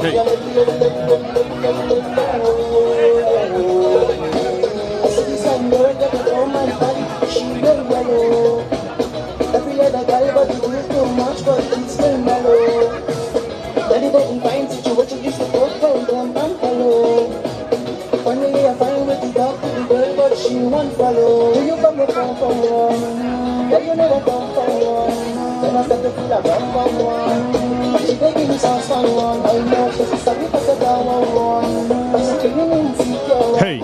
Hey. Hey.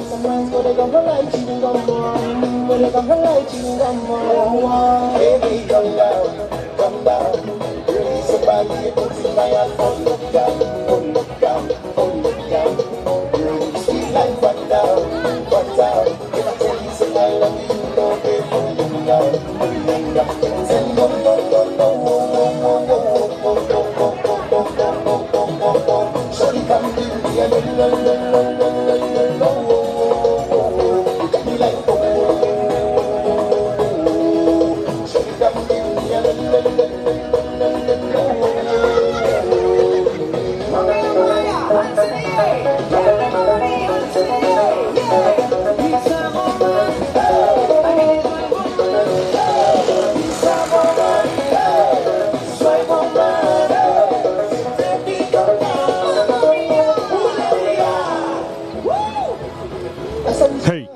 Hey.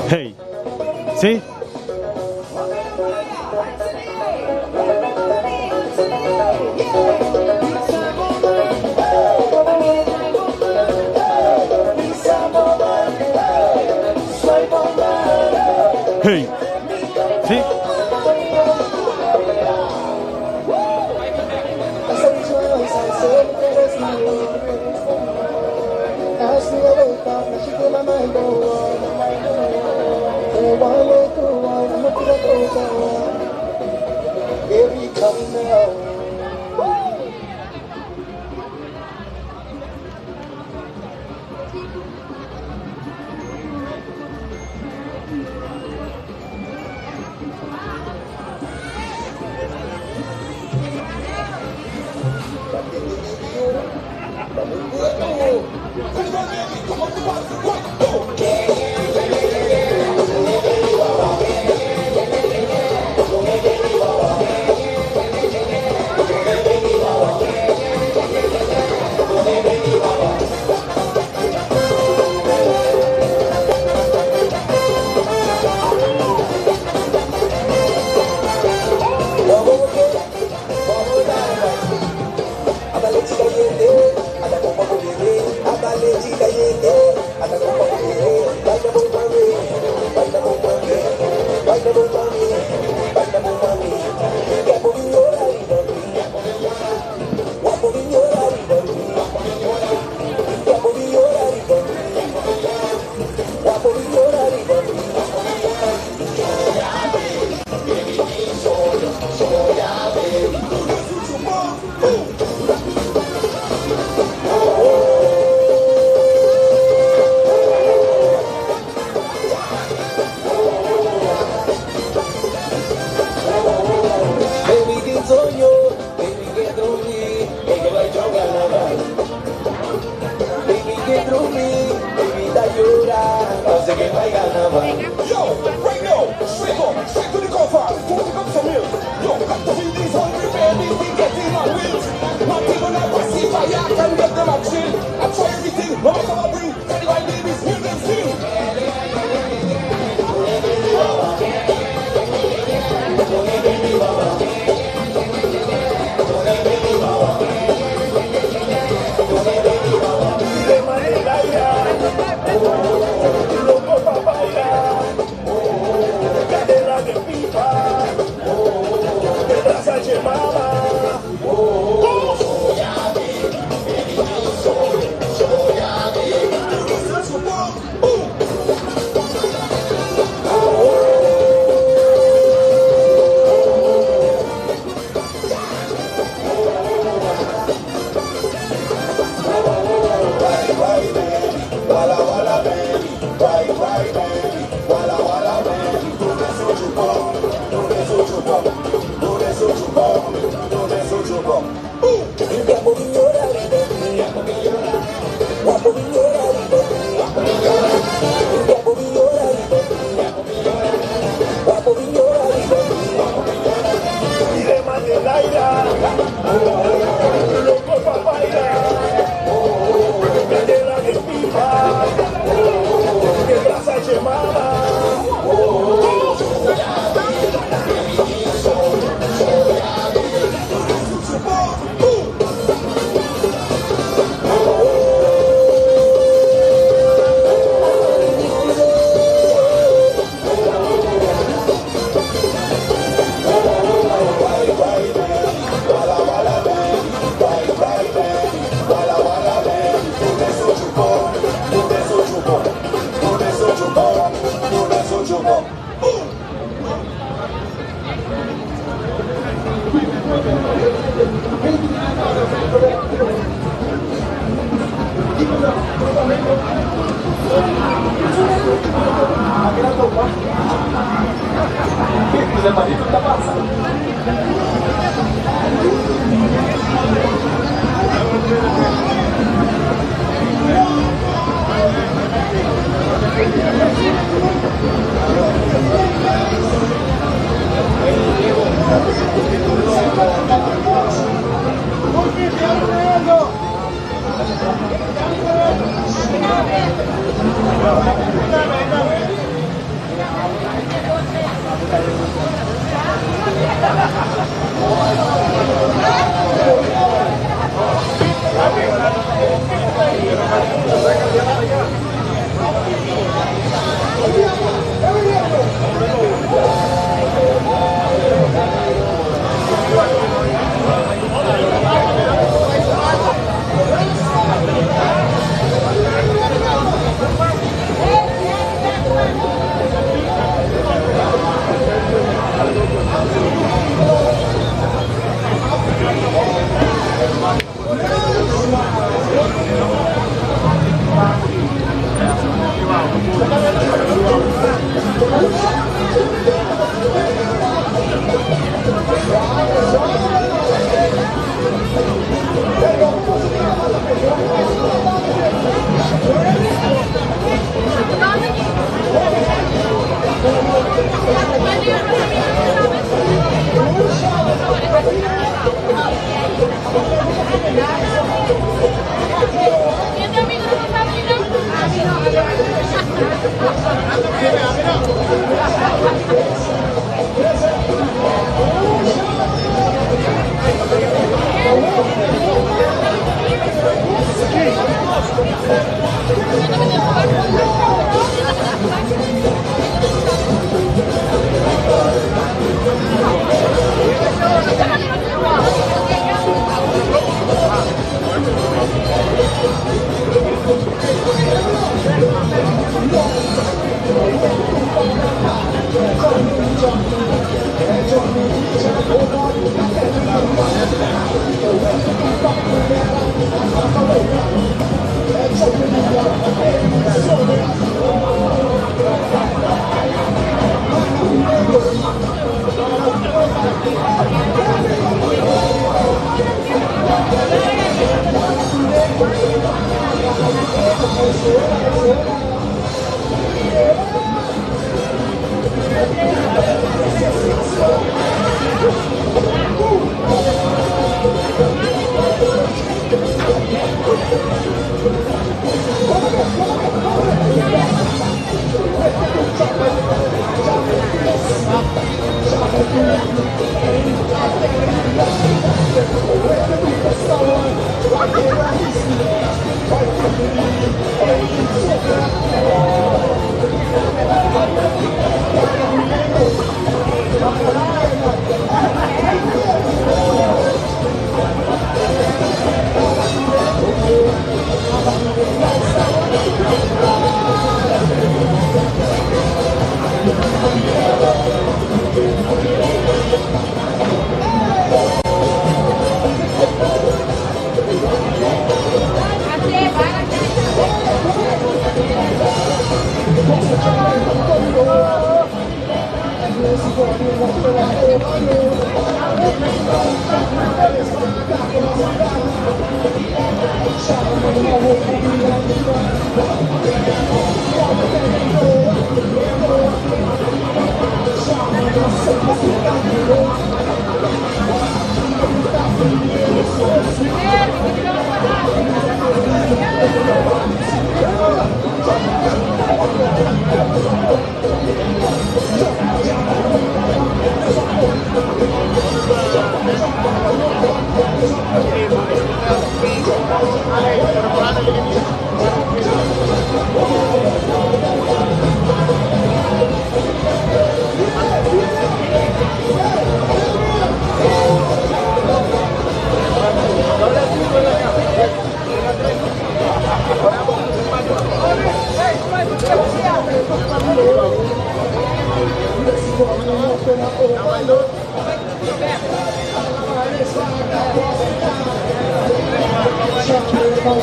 Hey. Sí? Hey. Sí?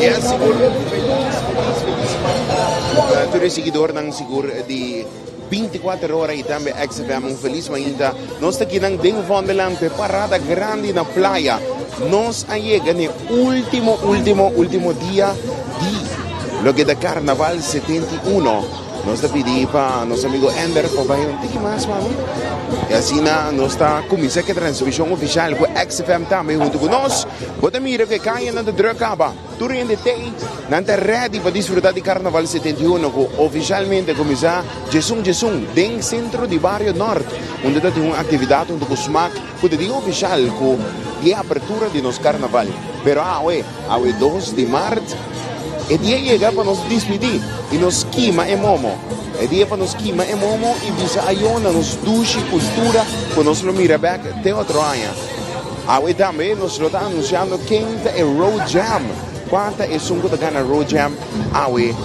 Yes, sigur felis, felis, felis pa tur e siguidornan sigur di. 24 ora y tambe XFM un feliz mainta. Nos ta kinan den Vondelland pe parada grandi na playa. Nos a yega ne ultimo, ultimo, ultimo dia di loke ta Carnaval 71. Nos ta pidi pa nos amigo Ender pa bai un tiki mas mami. Y asina nos ta cuminsa ke transmision oficial cu XFM tambe hunto cu nos. Bo ta mira cu e cayanan ta druk caba. Tur hende tei, nan ta ready pa disfruta di Carnaval 71 cu oficialmente a cuminsa djesun djesun den centro di Bario Nort, unda ta tin un actividad hunto cu Smaak cu ta dia oficial cu di e apertura di nos Carnaval. Pero awe, awe dos di maart, e dia yega pa nos dispidi y nos kima e momo. E dia pa nos kima e momo y bisa ayo na nos dushi cultura cu nos lo mira bek te otro aña. Awe tambe nos lo ta anunciando ken ta e Road Jam, cua ta esun cu ta gana Road Jam awe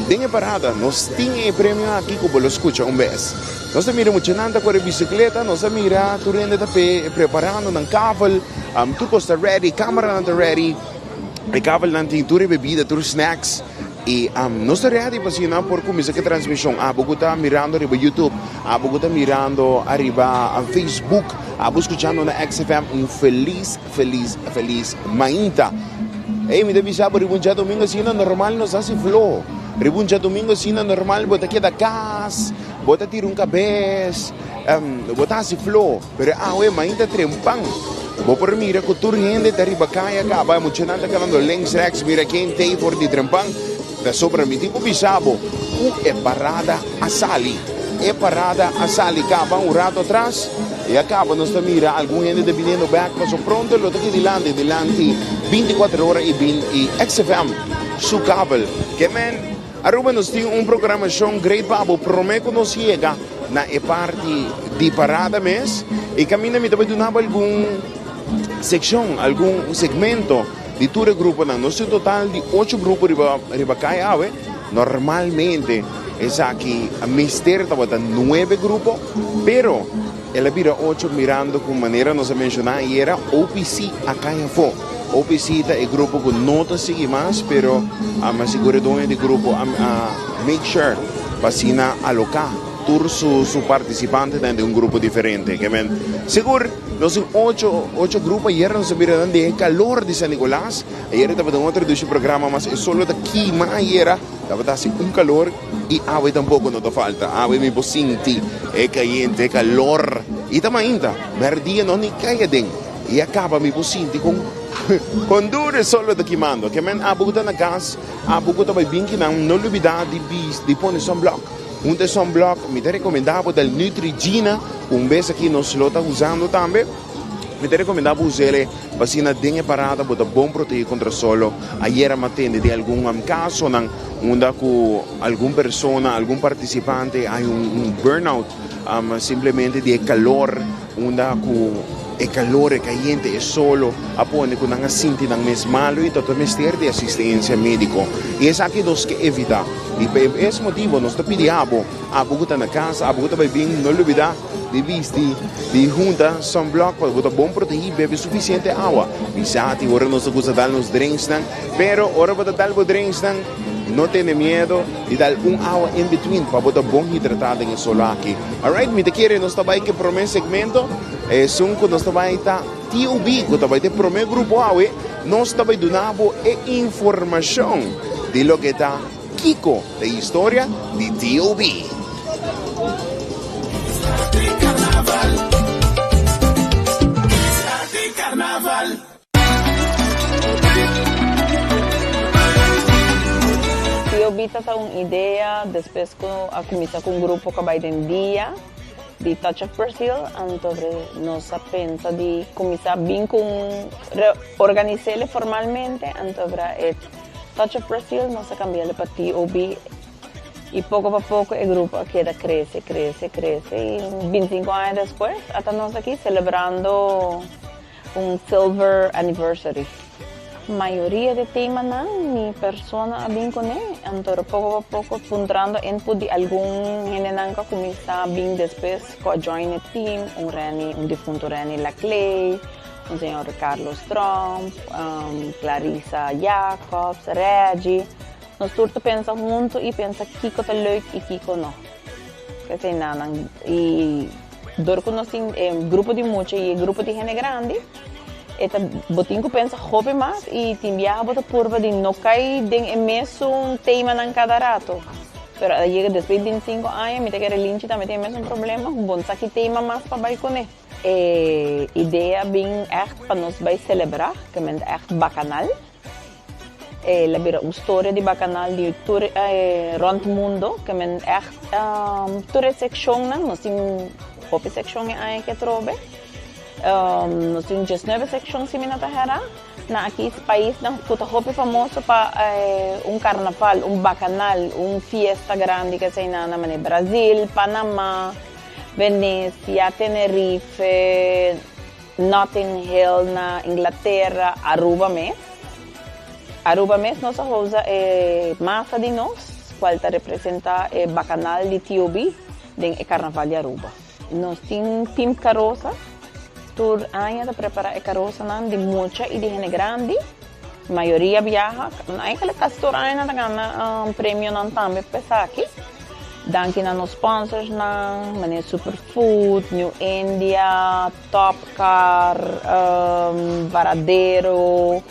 den e parada. Nos tin e premio aki cu bo lo scucha un bes. Nos ta mira muchanan ta core bicicleta, nos ta mira tur hende ta preparando nan kavel, tur cos ta ready, cameranan ta ready, e kavelnan tin tur e bebida, tur snacks. Y nos ta ready pa asina por cuminsa cu e transmision. Abo cu ta mirando ariba YouTube, abo cu ta mirando ariba Facebook, abo scuchando na XFM, un feliz, feliz, feliz mainta. Ey, mi ta bisa bo riba un djadomingo asina normal nos haci floho. Riba un djadomingo asina normal bo ta keda cas, bo ta tira un cabes, bo ta haci floho. Pero awe mainta trempan. Bo por mira cu tur hende ta riba caya caba, e muchanan ta canando links rechts, mira ken t'ey for di trempan. Ta sobra mi tin cu bisa bo cu e parada a sali. E parada a sali caba un rato atras y a caba nos ta mira algun hende ta biniendo bek paso pronto lo ta aki dilanti, dilanti 24 ora y bin y XFM su kabel. Ke men Aruba nos tin un programacion great pa bo prome cu nos yega na e parti di parada mes y caminda mi ta bay duna bo algun seccion, algun segmento di tur e gruponan. Nos tin un total di ocho grupo riba riba cay awe. Normalmente esaki mester tabata nuebe grupo, pero el a bira ocho mirando cu manera nos a menciona ayera OPC a cay afo. OPC ta e grupo cu no ta sigui mas, pero a sigura e doño di grupo a make sure pa asina aloca tur su su participantenan den un grupo diferente. Ke men sigur nos tin ocho ocho grupo ayer nos a mira nan den e calor di San Nicolas. Ayer tabata un otro dushi programa mas e solo ta kima ayera tabata haci un calor y awe tampoco no ta falta. Awe mi por sinti e cayente e calor y ta mainta merdia no ni cay aden. I a kaba mi por sinti kon kon duro e sol lo ta kimando. Ke men abo ku ta na kas, abo ku ta bai bin kinan, no lubida di bis di pone sunblock. Hunta e sunblock, mi ta rekomendá bo del Neutrogena, ku un bes aki nos lo ta usando tambe. Mi ta rekomendá bo us'el pa asina den e parada bo ta bon protegí kontra solo. Ayera mi a tende di algun kasonan unda ku algun persona, algun partisipante hay un burnout simplemente di e kalor. Unda ku e kalor, e kayente, e solo a pone ku nan a sinti nan mes malu i ta ta mester di asistensia médiko. I esaki nos ke evitá. I pa es motibu nos ta pidi abo, abo ku ta na kas, abo ku ta bai bin, no lubidá di bisti, di hunta sunblock pa bo ta bon protegí, bebe sufisiente awa. Mi sa tin ora nos ta gusta dal nos drinksnan, pero ora bo ta dal bo drinksnan, No tene miedo di dal un awa in between pa bo ta bon hidratá den e solo aki. Alright, mi ta kere nos ta bai ku e promé segmento. Esun ku nos ta bai ta TOB, ku ta bai ta e promé grupo awe. Nos ta bai duna bo e informashon di loke ta kiko ta e historia di TOB. Tio Bita ta un idea despues cu a cuminsa cu un grupo cu a bay den dia di Touch of Brazil, anto nos a pensa di cuminsa bin cu un reorganisele formalmente, anto e Touch of Brazil nos a cambiale pa TOB y poco pa poco e grupo a keda crece, crece, crece y binticinco aña despues ata nos aki celebrando. Un silver anniversary. Mayoria di temanan mi persona a bin kuné, anto poco pa poco puntrando input di algun hendenan ku a kuminsá bin despues ku a join e team, un Renny, un difunto Renny Laclay, un señor Carlos Tromp, Clarissa Jacobs, Reggie. Nos tur ta pensa hunto i pensa kiko ta leuk i kiko no. Esei nan i dor ku nos tin e grupo di mucha i e grupo di hende grandi e ta bo tin ku pensa hopi mas i tin biaha bo ta purba di no kai den e mesun temanan kada rato. Pero a yega despues di bintisinko aña mi ta kere Linchi tambe tin e mesun problema, bo no sa ki tema mas pa bai kuné. E idea bin ègt pa nos bai selebrá, ke men ta ègt bakanal. El a bira un storia di bakanal di tur rònt mundo, ke men ègt tur e sekshonnan, nos tin hopi sekshon e aña aki atrobe, nos tin diesnuebe sekshon si mi no ta hera, na aki paisnan ku ta hopi famoso pa un karnaval, un bakanal, un fiesta grandi ke eseinan na manera Brazil, Panama, Venecia, Tenerife, Notting Hill na Inglaterra, Aruba mes. Aruba mes nos a usa e masa di nos, cual ta representa e bacanal di TOB den e Carnaval di Aruba. Nos tin Team Carosa, tur aña ta prepara e carosanan di mucha y di hende grandi. Mayoria biaha, eigenlijk casi tur aña nan ta gana premionan tambe pa esaki. Danki na nos sponsorsnan, manera Superfood, New India, Top Car, Varadero,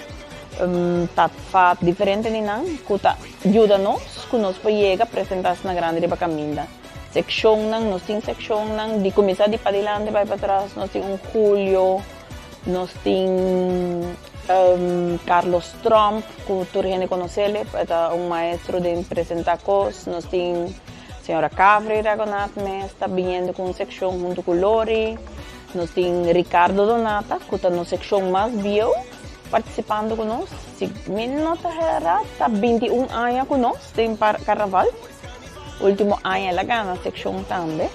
Tatfat, diferente di nan ku ta yuda nos ku nos por yega presenta asina grandi riba kaminda. Sekshonnan, nos tin sekshonnan di kuminsá di padilanti bai patras, nos tin un Julio, nos tin Carlos Tromp ku tur hende konosele, e ta un maestro den presentá kos, nos tin Señora Cavri Ragonath mes ta biniendo ku un sekshon huntu ku Lori, nos tin Ricardo Donata ku ta nos sekshon mas bieu partisipando ku nos, si mi no ta hera ta 21 aña ku nos den karnaval, ultimo aña el a gana sekshon tambe.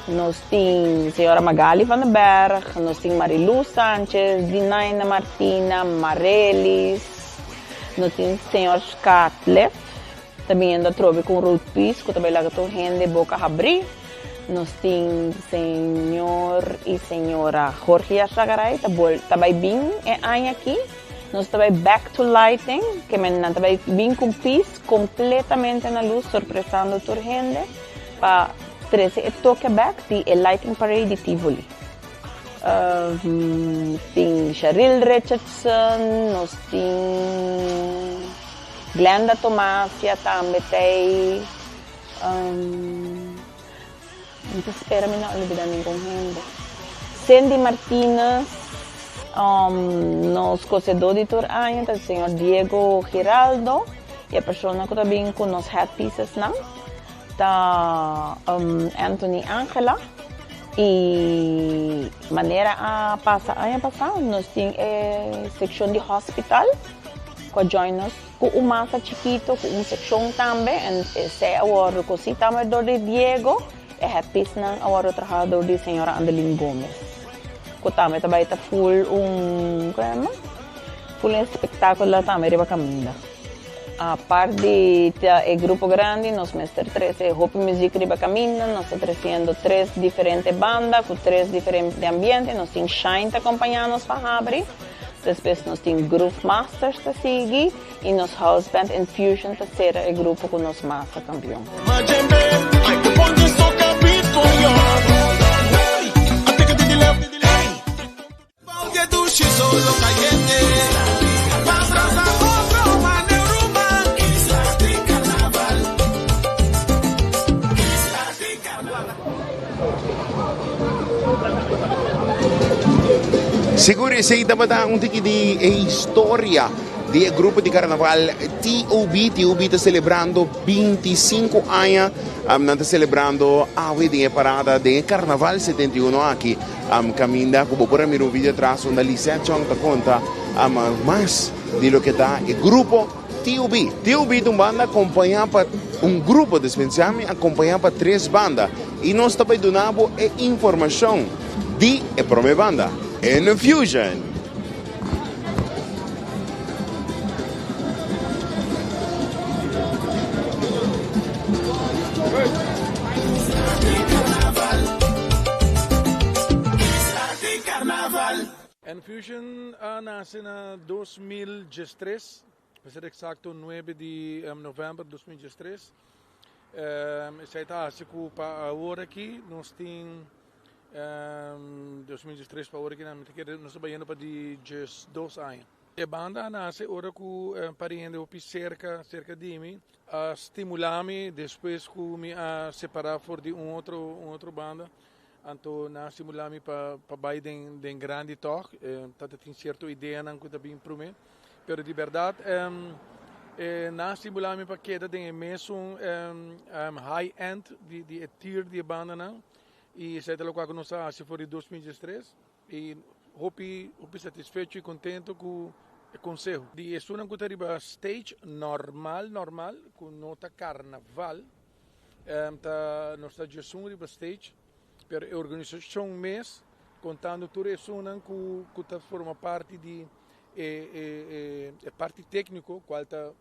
Nos tin señora Magali van den Berg, nos tin Mariluz Sanchez, Dinaina Martina, Marelis, nos tin señor Scatlef, ta biniendo atrobe cu un road piece cu ta bay laga tur hende boca habri. Nos tin señor y señora Jorge Yarzagaray ta bol ta bay bin e aña aki. Nos ta bay back to lighting, ke men nan ta bay bin cu un piece completamente na luz sorpresando tur hende pa trece e toke bek di e lighting parade di Tivoli. Tin Sheril Richardson, nos tin Glenda Tomasia tambe t'ey. Mi ta spera mi no a lubida ningun hende. Cindy Martinez, nos kosedó di tur aña ta señor Diego Giraldo y e persona ku ta bin ku nos headpiecesnan ta Anthony Angela y manera a pasa aña pasá nos tin e sekshon di hospital ku a join nos ku un masa chikito ku un sekshon tambe en esei a wòrdu kosí tambe dor di Diego e headpiecenan a wòrdu trahá dor di señora Andeline Gomez ku tambe ta bai ta full un full un espektakulo tambe riba kaminda. Apart di ta e grupo grandi nos mester trece hopi muziek riba caminda, nos ta treciendo tres diferente banda cu tres diferente ambiente, nos tin Shine ta acompaña nos pa habri, despues nos tin Groove Masters ta sigui y nos House Band Infusion ta cera e grupo cu nos masa campeon. Sigur esei tabata un tiki di e historia di e grupo di carnaval TOB. TOB ta celebrando 25 aña. Nan ta celebrando awe den e parada den e carnaval 71 aki. Am caminda cu bo por a mira un video atras unda Lisette Chong ta conta am mas di loke ta e grupo TUB. TUB ta un banda acompaña pa un grupo despensiami acompaña pa tres banda y nos ta bay duna bo e informacion di e prome banda, Infusion. Enfusion a nase na 2013, pa ser eksakto nuebe di novèmber 2013. Esei ta hasi ku pa awor aki nos tin 2013 pa awor aki mi ta kere nos ta bayendo pa di 12 aña. E banda a nase ora ku pariente hopi serka serka di mi a stimula mi despues ku mi a separa for di un otro un otro banda anto nan a stimula mi pa pa bai den den grandi tog ta ta tin sierto ideanan ku ta bin prome pero di berdad nan a stimula mi pa keda den e mesun high end di di e tier di e bandanan y esei ta lokual ku nos a hasi for di 2013. I hopi hopi satisfecho i kontento ku e konseho. Di esunnan ku ta riba stage normal normal ku no ta karnaval ta nos ta djesun riba stage pero e organisashon mes kontando tur esunnan ku ku ta forma parti di e e e parti tekniko kual ta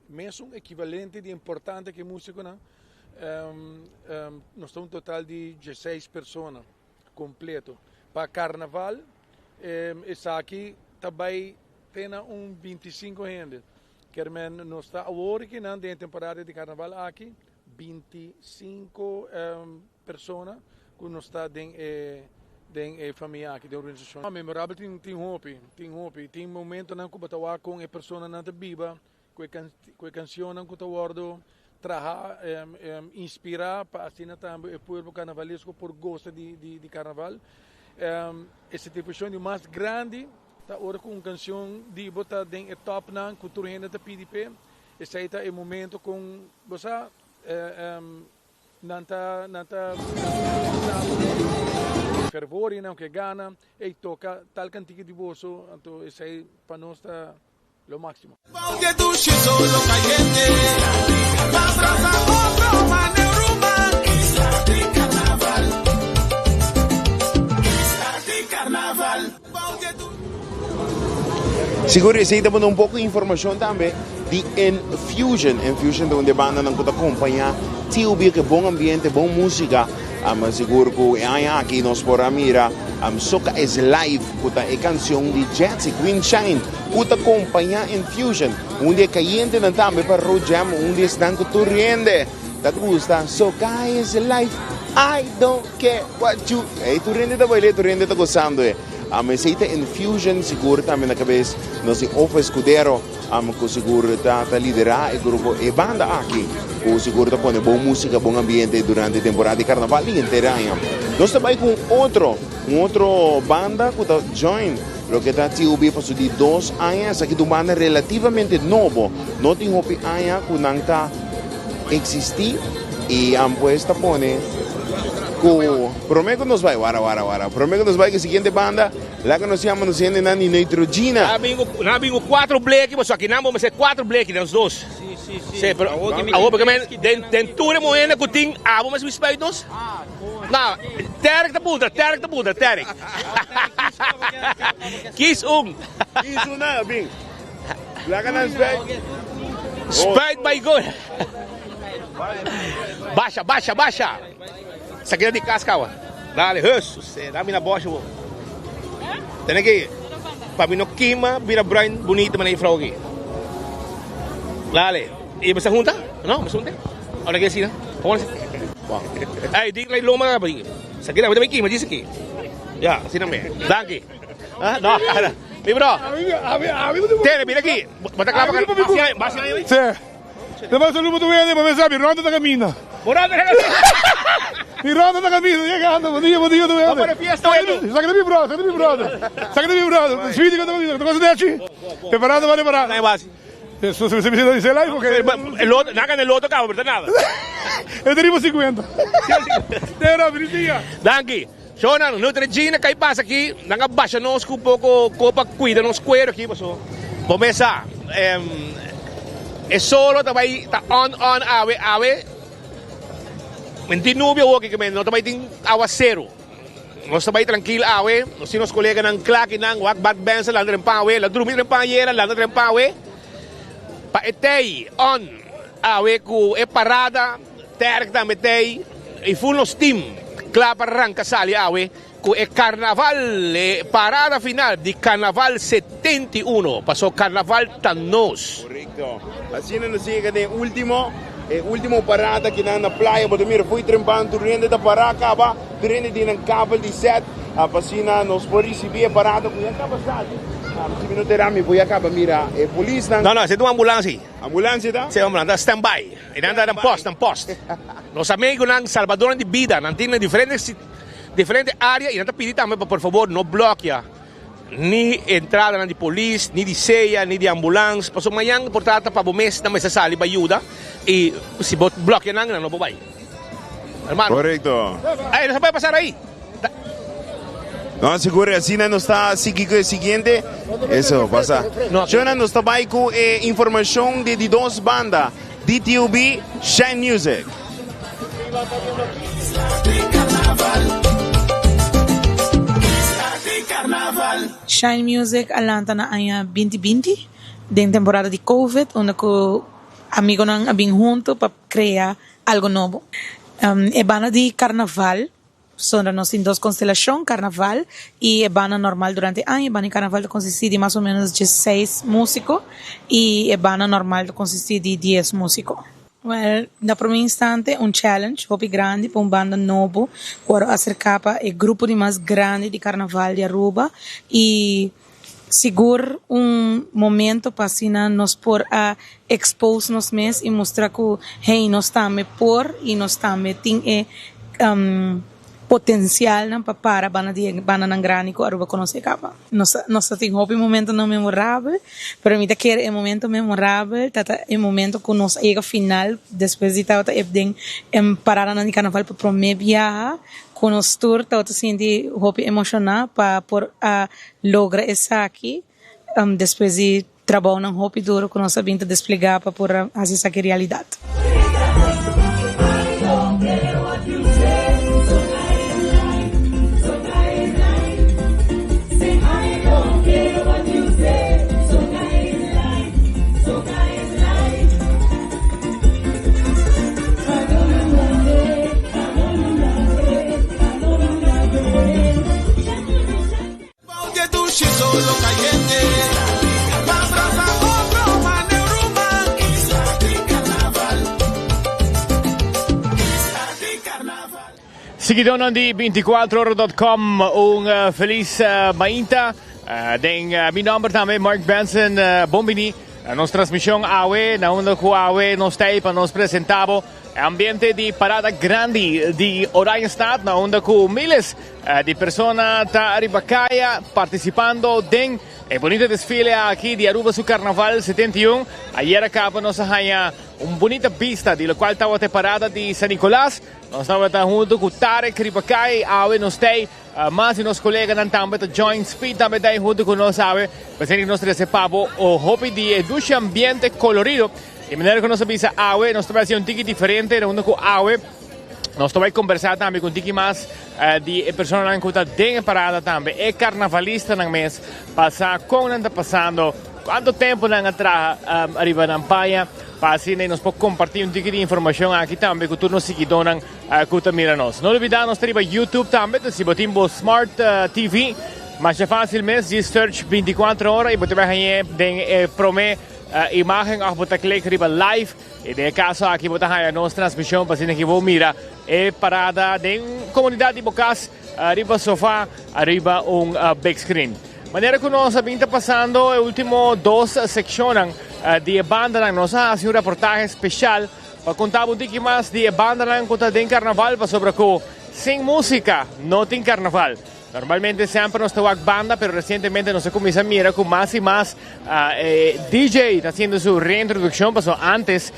mesun ekivalente di importante ku e musikonan nos ta un total di dieseis persona. Completo. Pa carnaval esaki ta bay te na un 25 hende. Kermen nos ta awor kinan den e temporada di carnaval aki 25 persona cu nos ta den e den e famia aki den organisacion. Memorabel tin tin hopi tin hopi tin momentonan cu bo ta wak con e personanan ta biba Ku e kansionnan ku ta wòrdu traha, inspirá pa asina tambe e pueblo karnavalesko por gosa di karnaval. E satisfakshon di mas grandi ta ora ku un kansion di bo ta den e tòpnan ku tur hende ta pidi p'e. Esei ta e momento kon bo sa nan ta nan ta bisa bo ku fervor i nan ku e gana, ey toka tal kantika di boso, anto esei pa nos ta Lo máximo. Sigur esey ta pone un poco informacion tambe di Enfusion. Enfusion ta un di e bandanan cu ta acompaña TUB cu bon ambiente, bon musica. Am sigur cu e aña aki nos por a mira Soca is Life cu ta e cancion di Jetzy Queen Shine cu ta compaña Infusion. Un di e cayentenan tambe pa Road Jam, un di esnan cu tur hende ta gusta Soca is Life, I don't care what you. Ey tur hende ta baila, tur hende ta gozando e. Am esey ta Infusion sigur tambe na cabes nos di Ofo Escudero. Amo cu sigur ta ta lidera e grupo e banda aki cu sigur ta pone bon musica, bon ambiente durante temporada di carnaval y henter aña. Nos ta bay cu un otro, un otro banda cu ta join loke ta TUB pa su di dos aña. Esaki ta un banda relativamente nobo, no tin hopi aña cu nan ta existi y pues ta pone cu prome cu nos bay, wara wara wara, prome cu nos bay cu e siguiente banda. Laga nos yama nos hendenan di Neutrogena. Nan a bin ku nan a bin ku kuatro bleki pasobra aki nan bo mester kuatro bleki nos dos. Si pero awor porque men den den tur e muhende ku tin abo mester bin spuit nos? No, Terek ta puntra, Terek ta puntra, Terek. Kies un. Kies un nan a bin. Laga nan spuit. Spuit by go. Basha, basha, basha. Esaki ta di kas kawa. Dale, hus. Dame na bosha bo. Tene ki pa mi no kima bira bruin bunito manera e frou aki. Dale. Y bo sa hunta? No, bo sa hunta? Ora ke asina? Como asina? Bon. Ey, di lei loma pa di. Esaki ta kima djis aki. Ya, asina me. Danki. Ah, no. Mi bro. Tene, bira aki. Bo ta kla pa basi aña? Sí. Te mando saludo pa tu hende pa mesa mi ronda ta camina. Bo ronda ta camina. Mi ronda ta camina yegando. Bo dia bo dia tu hende. Bo pone fiesta hoy tu. Saki ta mi brother, saki ta mi brother. Saki ta mi brother. Sweetie ta camina. Ta cosa nechi. Preparando pa preparando. Nai basi. Eso se me dice live porque El otro, nada el otro cabo, pero nada. El tenemos 50. Tera, feliz dia. Danki. Shona, Neutrogena kai pasa aki, nan a basha nos ku poko ko pa kuida nos kuero aki paso bo mesa e solo ta bai ta on on awe awe men tin nubia awoki ke men no ta bai tin awaseru nos ta bai trankil awe nos tin nos koleganan kla kinan wak bak bensa landa den pan awe la drumi den pan ayera landa den pan awe pa e tei on awe ku e parada. Terk tambe t'ey y full nos team cla pa ranca sali awe cu e carnaval, e parada final di Carnaval 71, paso carnaval ta nos. Correcto. Asina nos yega den e ultimo. E ultimo parada akinan na playa bo ta mira fo'i trempan tur hende ta para kaba, tur hende tin nan kabel di set pa asina nos por risibi e parada ku ya kaba sali. Si mi no ta era mi por ya kaba mira e polisnan. No, no, esei ta un ambulans. Ambulans ta? Si, ambulans ta stand by. E nan ta nan post, nan post. Nos amigunan salbadornan di bida, nan tin na diferente diferente area y nan ta pidi tambe pa por favor no blokia ni entradanan di polis, ni di sea, ni di ambulans, pasobra mañan por trata pa bo mes nan mester sali pa yuda y si bo blokia nan, nan no por bai. Hermano. Correcto. Ey, no se puede pasar ahí. No, sigur, asina nos ta sigui ku e siguiente. Eso, pasa. Shona, nos ta bai ku e informashon di di dos banda, DTUB, Shine Music. Shine Music a lanta na aña binti binti, den temporada di Covid, unda ku amigonan a bin hunto pa krea algo nobo. E banda di karnaval Pasobra nos tin dos konstelashon, karnaval i e banda normal durante aña. E banda di karnaval ta konsistí di mas o ménos diesseis músiko i e banda normal ta konsistí di dies músiko. Wèl, na promé instante un challenge hopi grandi pa un banda nobo ku a aserká pa e grupo di mas grandi di karnaval di Aruba i sigur un momento pa asina nos por a expose nos mes y mustra cu hey nos tambe por y nos tambe tin e potencialnan pa para banda di e bandanan grandi cu Aruba conoce caba. Nos nos ta tin hopi momentonan memorabel pero mi ta kere e momento memorabel ta ta e momento cu nos a yega final despues di tabata e den e paradanan di carnaval pa prome biaha cu nos tur tabata sinti hopi emociona pa por a logra esaki despues di trabounan hopi duro ku nos a bin ta desplegá pa por hasi esaki realidat. Siguidónan di binticuatroora.com un felis mainta. Den mi nomber tambe Mark Benson bon bini na nos transmision awe na unda cu awe nos ta ey pa nos presenta bo e ambiente di parada grandi di Oranjestad na unda cu miles Di persona ta riba kaya partisipando den e bunita desfile aki di Aruba su Carnaval 71. Ayer a caba nos a haña un bunita bista di locual tabata e parada di San Nicolas. Nos tabata hunto cu Tarek riba kaya y awe nos t'ey mas di nos coleganan tambe ta join Speed tambe t'ey hunto cu nos awe. P'esei nos trece pa bo hopi di e dushi ambiente colorido. Di manera cu nos a bisa awe nos ta bay haci un tiki diferente hunto cu awe. Nos ta bai kombersá tambe ku un tiki mas di e personanan ku ta den e parada tambe, e karnavalistanan mes, pa sa kon nan ta pasando, kuantu tempu nan a traha ariba nan paña, pa asina nos por kompartí un tiki di informashon aki tambe ku tur nos siguidónan ku ta mira nos. No lubidá nos ta riba YouTube tambe, si bo tin bo Smart TV, masha fásil mes, djis search 24 ora i bo ta bai hañ'é den e promé imágen òf bo ta klik riba live. I den e kaso aki bo ta haña nos transmishon pa asina ki bo mira e parada den komunidat di bo kas riba sofa ariba un big screen. Manera ku nos a bin ta pasando e ultimo dos sekshonnan di e bandanan nos a hasi un reportahe speshal pa konta bo un tiki mas di e bandanan ku ta den karnaval pasobra ku sin musika no tin karnaval. Normalmente semper nos ta wak banda, pero recientemente nos a cuminsa mira cu mas y mas DJ ta haciendo su reintroduccion, paso antes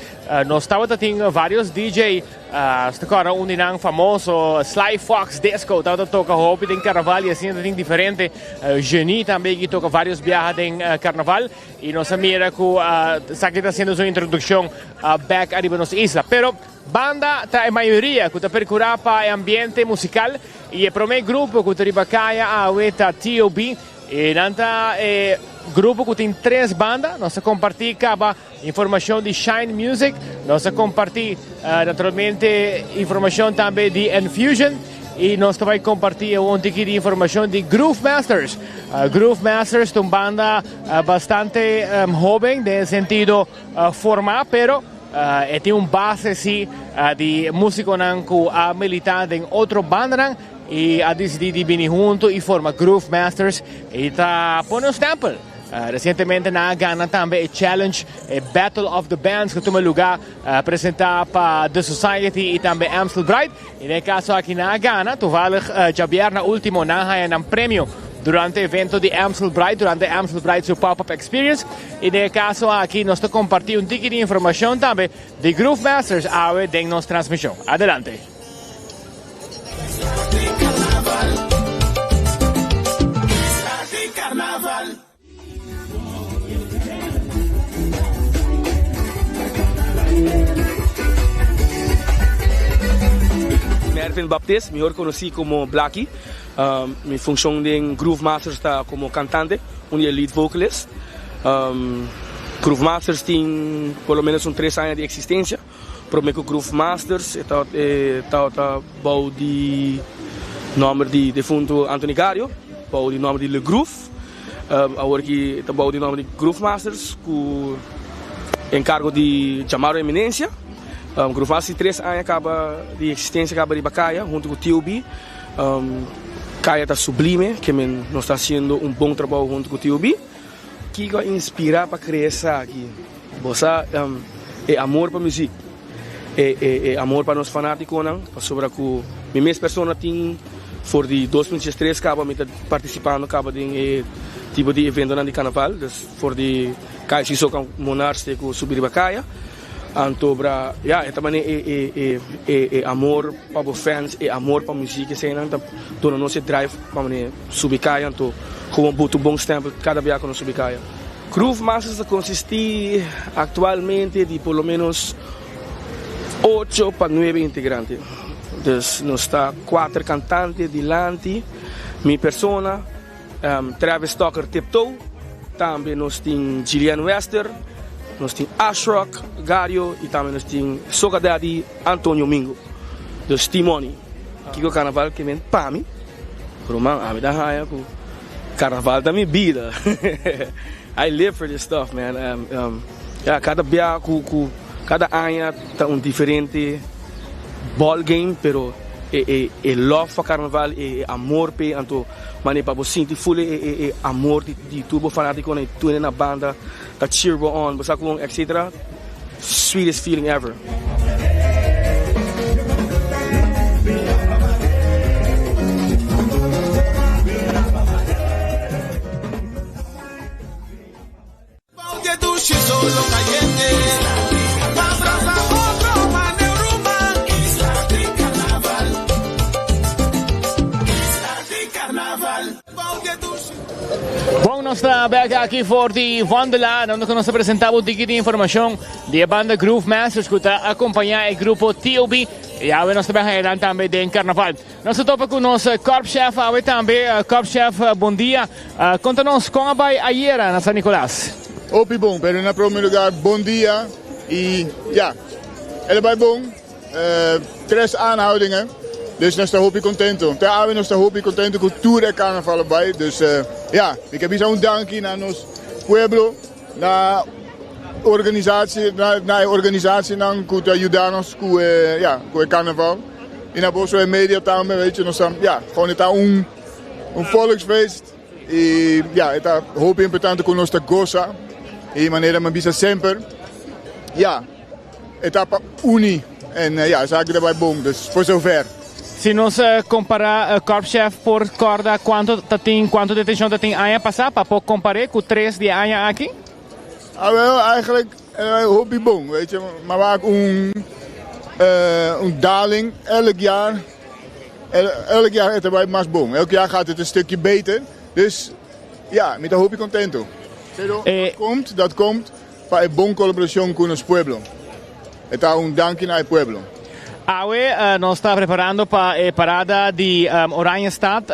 nos tabata tin varios DJ, nos ta corda un di nan famoso, Sly Fox Disco, tabata toca hopi den carnaval y asina ta tin diferente, Genie tambe ki toca varios biaha den carnaval y nos a mira cu esaki ta haciendo su introduccion back ariba nos isla. Pero Banda ta e mayoria ku ta perkurá pa e ambiente musikal i e promé grupo ku ta riba kaya awe ta TOB. E nan ta e grupo ku tin tres banda. Nos a kompartí kaba informashon di Shine Music, nos a kompartí naturalmente informashon tambe di Enfusion i nos ta bai kompartí un tiki di informashon di Groove Masters. Groove Masters ta un banda bastante hoben den e sentido formá pero. E tin un base si di musiconan cu a milita den otro bandanan y a dicidi di bini hunto y forma Groove Masters y ta pone un stempel. Recientemente nan a gana tambe e challenge, e Battle of the Bands cu tuma luga presenta pa The Society y tambe Amstel Bright. Y den e caso aki nan a gana. Toevallig djabièrna ultimo nan a haya nan premio durante evento di Amstel Bright, durante Amstel Bright su Pop-Up Experience. Y den e caso aki nos ta comparti un tiki di informacion tambe di Groove Masters awe den nos transmision. Adelante. Mervin Baptist, mihor konosí komo Blackie. Mi funshon den Groove Masters ta komo kantante, un di e lead vocalist. Groove Masters tin por lo menos un tres aña di eksistensia. Prome ku Groove Masters e tabata bou di nòmber di defuntu Anthony Gario, bou di nòmber di Le Groove. Awor ki e ta bou di nòmber di Groove Masters ku enkargo di Jamaro Eminencia. Groove Masters tin tres aña kaba di eksistensia kaba riba kaya huntu ku TOB. Kaya ta sublime, ke men nos ta hasiendo un bon trabou huntu ku TOB. Kiko a inspirá pa krea esaki? Bo sa e amor pa muzik, e e amor pa nos fanátikonan, pasobra ku mi mes persona tin for di 2013 kaba mi ta partisipando kaba den e tipo di eventonan di karnaval, dus for di Kaya Sisoka Monarchs te ku subi riba kaya. Anto bra, ya, e ta manera e e e e e amor pa bo fans, e amor pa muzik eseinan ta duna nos e drive pa manera subi kaya anto gewoon buta un bon stempel kada bia ku nos subi kaya. Groove Masters ta konsistí aktualmente di por lo ménos ocho pa nuebe integrante. Dus nos ta kuater kantante dilanti, mi persona, Travis Tucker Tiptoe, tambe nos tin Gillian Wester, nos tin Ashrock Gario y tambe nos tin Soca Daddy Antonio Mingo. Dus T-Money. Kiko Carnaval ke men pa mi? Ruman, ami ta haña ku Carnaval ta mi bida. I live for this stuff, man. Ya, kada bia ku ku kada aña ta un diferente ball game, pero e e e love pa Carnaval, e e amor p'e, anto manera pa bo sinti full e e e amor di di tur bo fanaticonan y tur hende na banda ta cheer bo on, bo sa con etcetera, sweetest feeling ever. Bon, nos ta bek aki for di Wandelaar, unda ku nos ta presentá bo tiki di informashon di e banda Groove Masters ku ta akompañá e grupo TOB. I awe nos ta bek haña nan tambe den karnaval. Nos ta topa ku nos korpschef awe tambe. Korpschef, bon dia. Konta nos kon a bai ayera na San Nicolas. Hopi bon, pero na prome lugar bon dia y ya, el a bai bon, tres aanhoudingen, dus nos ta hopi contento. Te awe nos ta hopi contento cu tur e carnaval a bai, dus ya, mi ke bisa un danki na nos pueblo, na organisatie, na e organisatienan cu ta yuda nos cu e, ya, cu e carnaval y na boso e media tambe, weet je, nos ta, ya, gewoon e ta un un volksfeest y ya, e ta hopi importante cu nos ta goza y manera mi a bisa semper, ya, e ta pa uni en ya, esaki ta bai bon, dus voor zover. Si nos compara Korpschef por corda cuanto ta tin, cuanto detencion ta tin aña pasa pa por compare cu tres di e aña aki? Awel, eigenlijk hopi bon, weet je, maar wak un un daling elk jaar, elk jaar e ta bai mas bon, elk jaar gaat het een stukje beter, dus ja, mi ta hopi contento. Pero dat komt, dat komt Pa e bon colaboracion cu nos pueblo. E ta un danki na e pueblo. Awe nos ta preparando pa e parada di Oranjestad.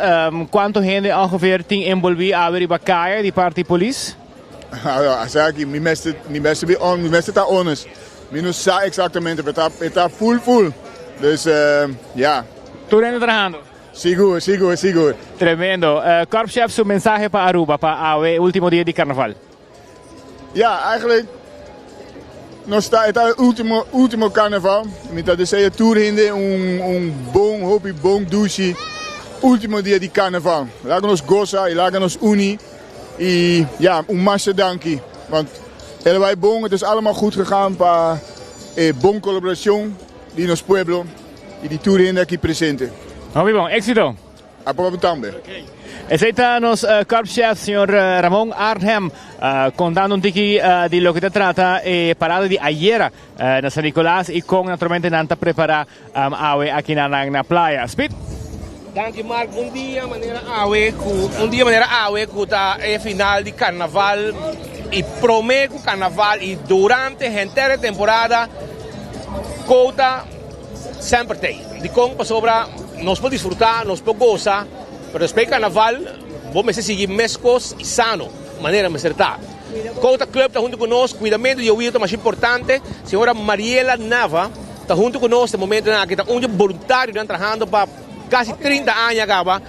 Cuanto hende ongeveer tin envolvi awe riba caya di parti polis? Esaki mi mester mi mester be on mi mester ta honest. Mi no sa exactamente pero ta e ta full full. Dus ya. Tur hende trahando? Sigur sigur sigur. Tremendo. Korpschef su mensahe pa Aruba pa awe ultimo dia di carnaval. Ja, eigenlijk. Nos ta e ta e ultimo ultimo carnaval. Mi ta desea tur hende un un bon hopi bon dushi ultimo dia di carnaval. Laga nos goza y laga nos uni y ya un masha danki want el a bay bon het is allemaal goed gegaan pa e bon colaboracion di nos pueblo y di tur hende aki presente. Hopi bon, exito! Aproba tambe. Esey ta nos korpschef señor Ramon Arnhem contando un tiki di loke ta trata e parada di ayera na San Nicolas y con naturalmente nan ta prepara awe aki na nan na playa. Speed. Danki Mark, un dia manera awe cu un dia manera awe cu ta e final di carnaval y prome cu carnaval y durante henter e temporada Cota Semper t'ei. Dikon? Pasobra nos por disfrutá, nos por gosa, pero despues di karnaval bo mester sigui meskos i sano, manera mester ta. Kouta Club ta huntu ku nos, kuidamentu di oido ta masha importante. Señora Mariela Nava ta huntu ku nos den momentunan aki, ta un di e boluntarionan trahando pa kasi 30 aña kaba.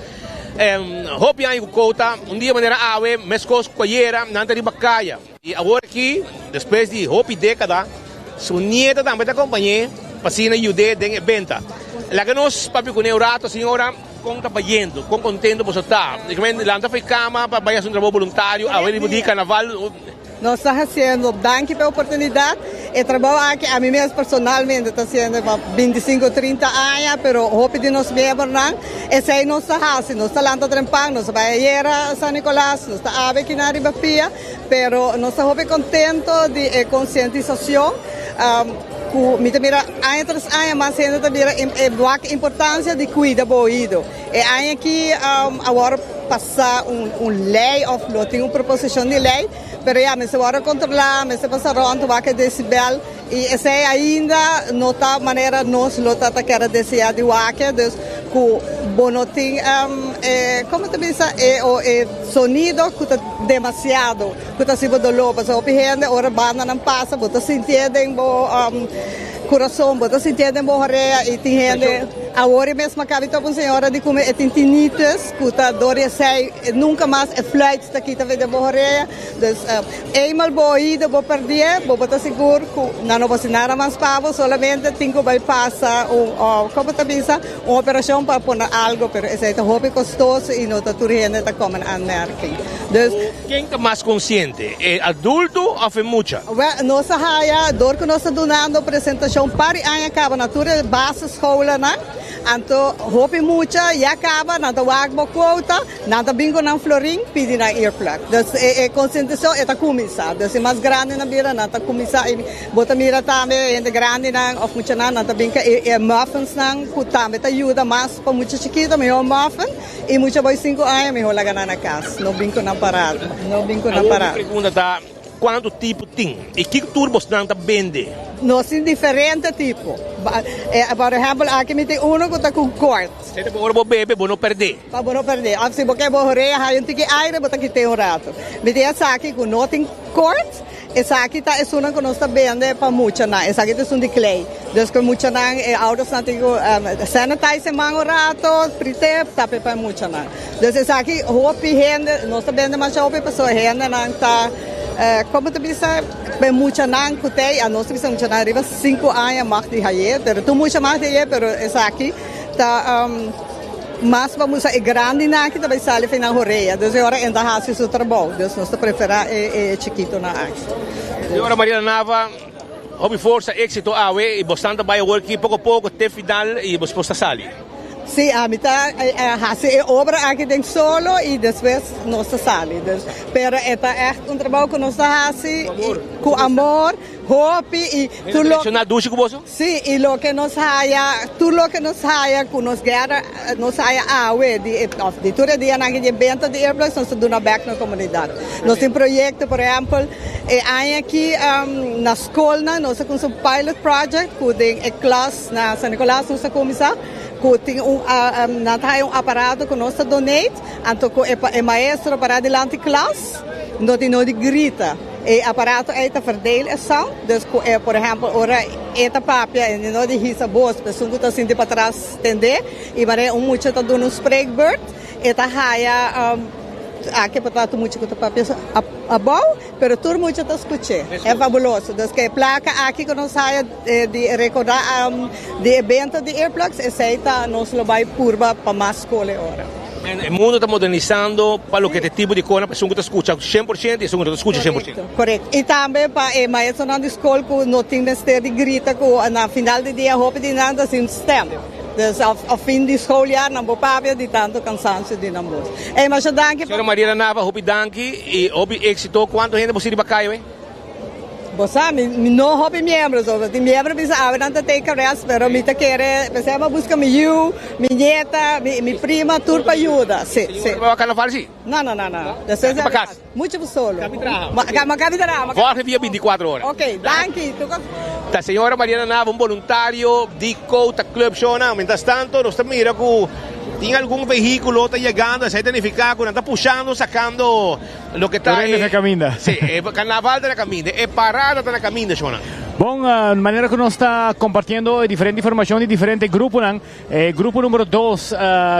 Hopi aña ku Kouta, un dia manera awe, meskos ku ayera, nan ta riba kaya. I awor aki, despues di hopi dékada, su nieta tambe ta kompañ'é pa asina yud'é den e benta. Laga nos papia kuné un rato, señora, kon ta bayendo, kon kontento boso ta. Lanta for e kama pa bai hasi un trabou boluntario awe riba di karnaval. Nos ta hasiendo, danki pa e oportunidat. E trabou aki ami mes personalmente ta hasiendo pa bintisinko, trinta aña, pero hopi di nos miembronan esei nos ta hasi. Nos ta lanta trempan, nos ta bai ayera San Nicolas, nos ta awe kinan riba pia. Pero nos ta hopi contento di e concientisacion cu mi ta mira aña tras aña mas hende ta mira e wak importancia di cuida bo oido. E aña aki a worde pasa un ley of lo tin un proposicion di ley, pero ya mester worde controla, mester pasa rond wak e decibel y esey ainda no ta manera nos lo ta ta kere desea di wak, dus cu bo no tin e como ta bisa e o e sonido cu ta demasiado cu ta haci bo dolor pasobra hopi hende ora bandanan pasa bo ta sintié den bo curason bo ta sintié den bo horea y tin hende awor e mes makabi topa un señora di cume e tin tinnitus cu ta dor di esey nunca mas e fluit ta kita den bo horea dus Eenmaal bo oido bo perdié, bo bo ta sigur ku nan no por hasi nada mas pa bo, solamente tin ku bai pasa un, komo ta bisa, un operashon pa pone algo, pero esei ta hopi kostoso i no ta tur hende ta kome na aanmerking. Dus. Ken ta mas konsiente, e adulto òf e mucha? Wèl, nos a haya, dor ku nos ta dunando presentashon par di aña kaba na tur e basisscholennan, anto hopi mucha ya kaba nan ta wak bo kuota, Nan ta bin ku nan florin pidi nan earplug. Dus e konsientisashon e ta kuminsá. Dus e mas grandinan bira nan ta kuminsá i bo ta mira tambe hende grandinan òf muchanan nan ta bin ku e muffinsnan ku tambe ta yuda mas pa mucha chikito mihó muffin i mucha boi sinku aña mihó laga nan na kas. No bin ku nan parado. No bin ku nan Awor mi parado. pregunta ta kuantu tipo tin i kiko tur bosnan ta bende? Nos tin diferente tipo. Por ehèmpel aki mi tin unu ku ta ku kort. Sete bo ora bo bebe bo no perdé. Pa bo no perdé. Of si bo ke bo horea haya un tiki aire bo ta kit'é un rato. Mi tin esaki ku no tin kort, esaki ta esunnan ku nos ta bende pa muchanan. Esaki ta esun di klei. Dus ku e muchanan e oudersnan tin ku sanitize e man un rato, prité, tap'é pa e muchanan. Dus esaki hopi hende, nos ta bende masha hopi pasobra hendenan ta, komo ta bisa, pa e muchanan ku t'ei, nos ta bisa muchanan riba sinku aña mag di hay'é, pero tur mucha mag di hay'é, pero esaki. Ta mas pa musa e grandinan aki ta bai sali fin nan horea, dus e ora en ta hasi su trabou, dus nos ta prefera e chikitonan aki. Señora Mariela Nava, hopi forsa, exito awe y bosnan ta bai awor aki poco poco te final y bos ta sali. Si, ami ta hasi e obra aki den solo y despues nos ta sali, dus pero e ta echt un trabou cu nos ta hasi cu amor, hopi y tur lo. Hende ta reacciona dushi cu boso? Sí, i loke nos haya, tur loke nos haya ku nos guera, nos haya awe di e, òf di tur e dianan aki di e benta di earplugs, nos ta duna bèk na komunidat. Nos tin proyekto, por ehèmpel, e aña aki na skolnan nos a kuminsá un pilot project ku den e klas na San Nicolas nos a kuminsá, ku tin un, nan ta haya un aparato ku nos ta donate, anto ku e maestro pará dilanti klas, no tin no di grita. E aparato ei ta verdeel e sound, dus ku e por ehèmpel ora e ta papia e no di hisa bos, esun ku ta sinti patras tendé, i manera un mucha ta duna un spreekbeurt e ta haya. Aki por ta tur mucha ku ta papia abou, pero tur mucha ta skuch'é. E fabuloso. Dus ku e plaka aki ku nos haya di rekordá di e benta di earplugs, esei ta nos lo bai purba pa mas skol e ora. E mundo ta modernisando pa loke ta e tipo di kosnan pa esun ku ta skucha 100% i esun ku no ta skucha 100%. Korekto. I tambe pa e maestronan di skol ku no tin mester di grita ku na final di dia hopi di nan ta sin stèm. Dus a fin di schooljaar nan bo papia di tanto cansancio di nan bos. Ey masha danki pa. Señora Mariela Nava hopi danki y hopi exito. Cuanto hende bo sirbi pa caya wey? Bo sa mi no hopi miembro so tin miembro bisa awe nan ta take a rest pero mi ta kere p'esei mi a busca mi yiu, mi nieta, mi prima tur pa yuda. Si si. Bo ta bai carnaval si? No no no no. Despues pa cas. Mucho bo solo. Cabi traha. Ma cabi traha. Volg via 24 ora. Ok, danki. Tu cos. Ta señora Mariana Nava, un boluntario di Cota Club Shona. Mientras tanto nos ta mira cu tin algun vehiculo ta yegando, esey ta nifica cu nan ta pushando, sacando loke ta Tur hende e na caminda. Si, e carnaval ta na caminda, e parada ta na caminda, Shona. Bon, manera cu nos ta compartiendo e diferente informacion di diferente gruponan. E grupo numero dos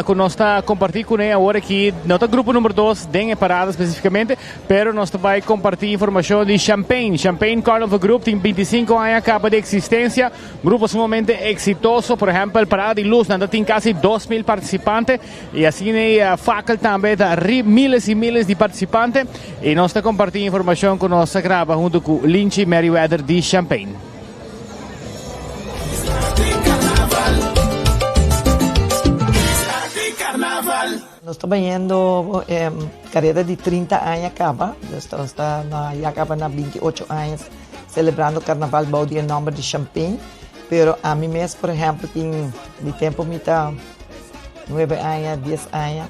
cu nos ta comparti cune awor aki no ta grupo numero dos den e parada specificamente, pero nos ta bay comparti informacion di Champagne. Champagne Carnival Group tin 25 aña caba di existencia, grupo sumamente exitoso, por ehempel Parada di Luz nan ta tin casi 2000 participante y asina e Fakkel tambe ta miles y miles di participante y nos ta comparti informacion cu nos a graba hunto cu Linchi Merryweather di Champagne. Nos ta bayendo carera di 30 aña caba, dus nos ta na ya caba na 28 aña celebrando carnaval bou di e nomber di Champagne, pero ami mes por ehempel tin di tempo mi ta nuebe aña, dies aña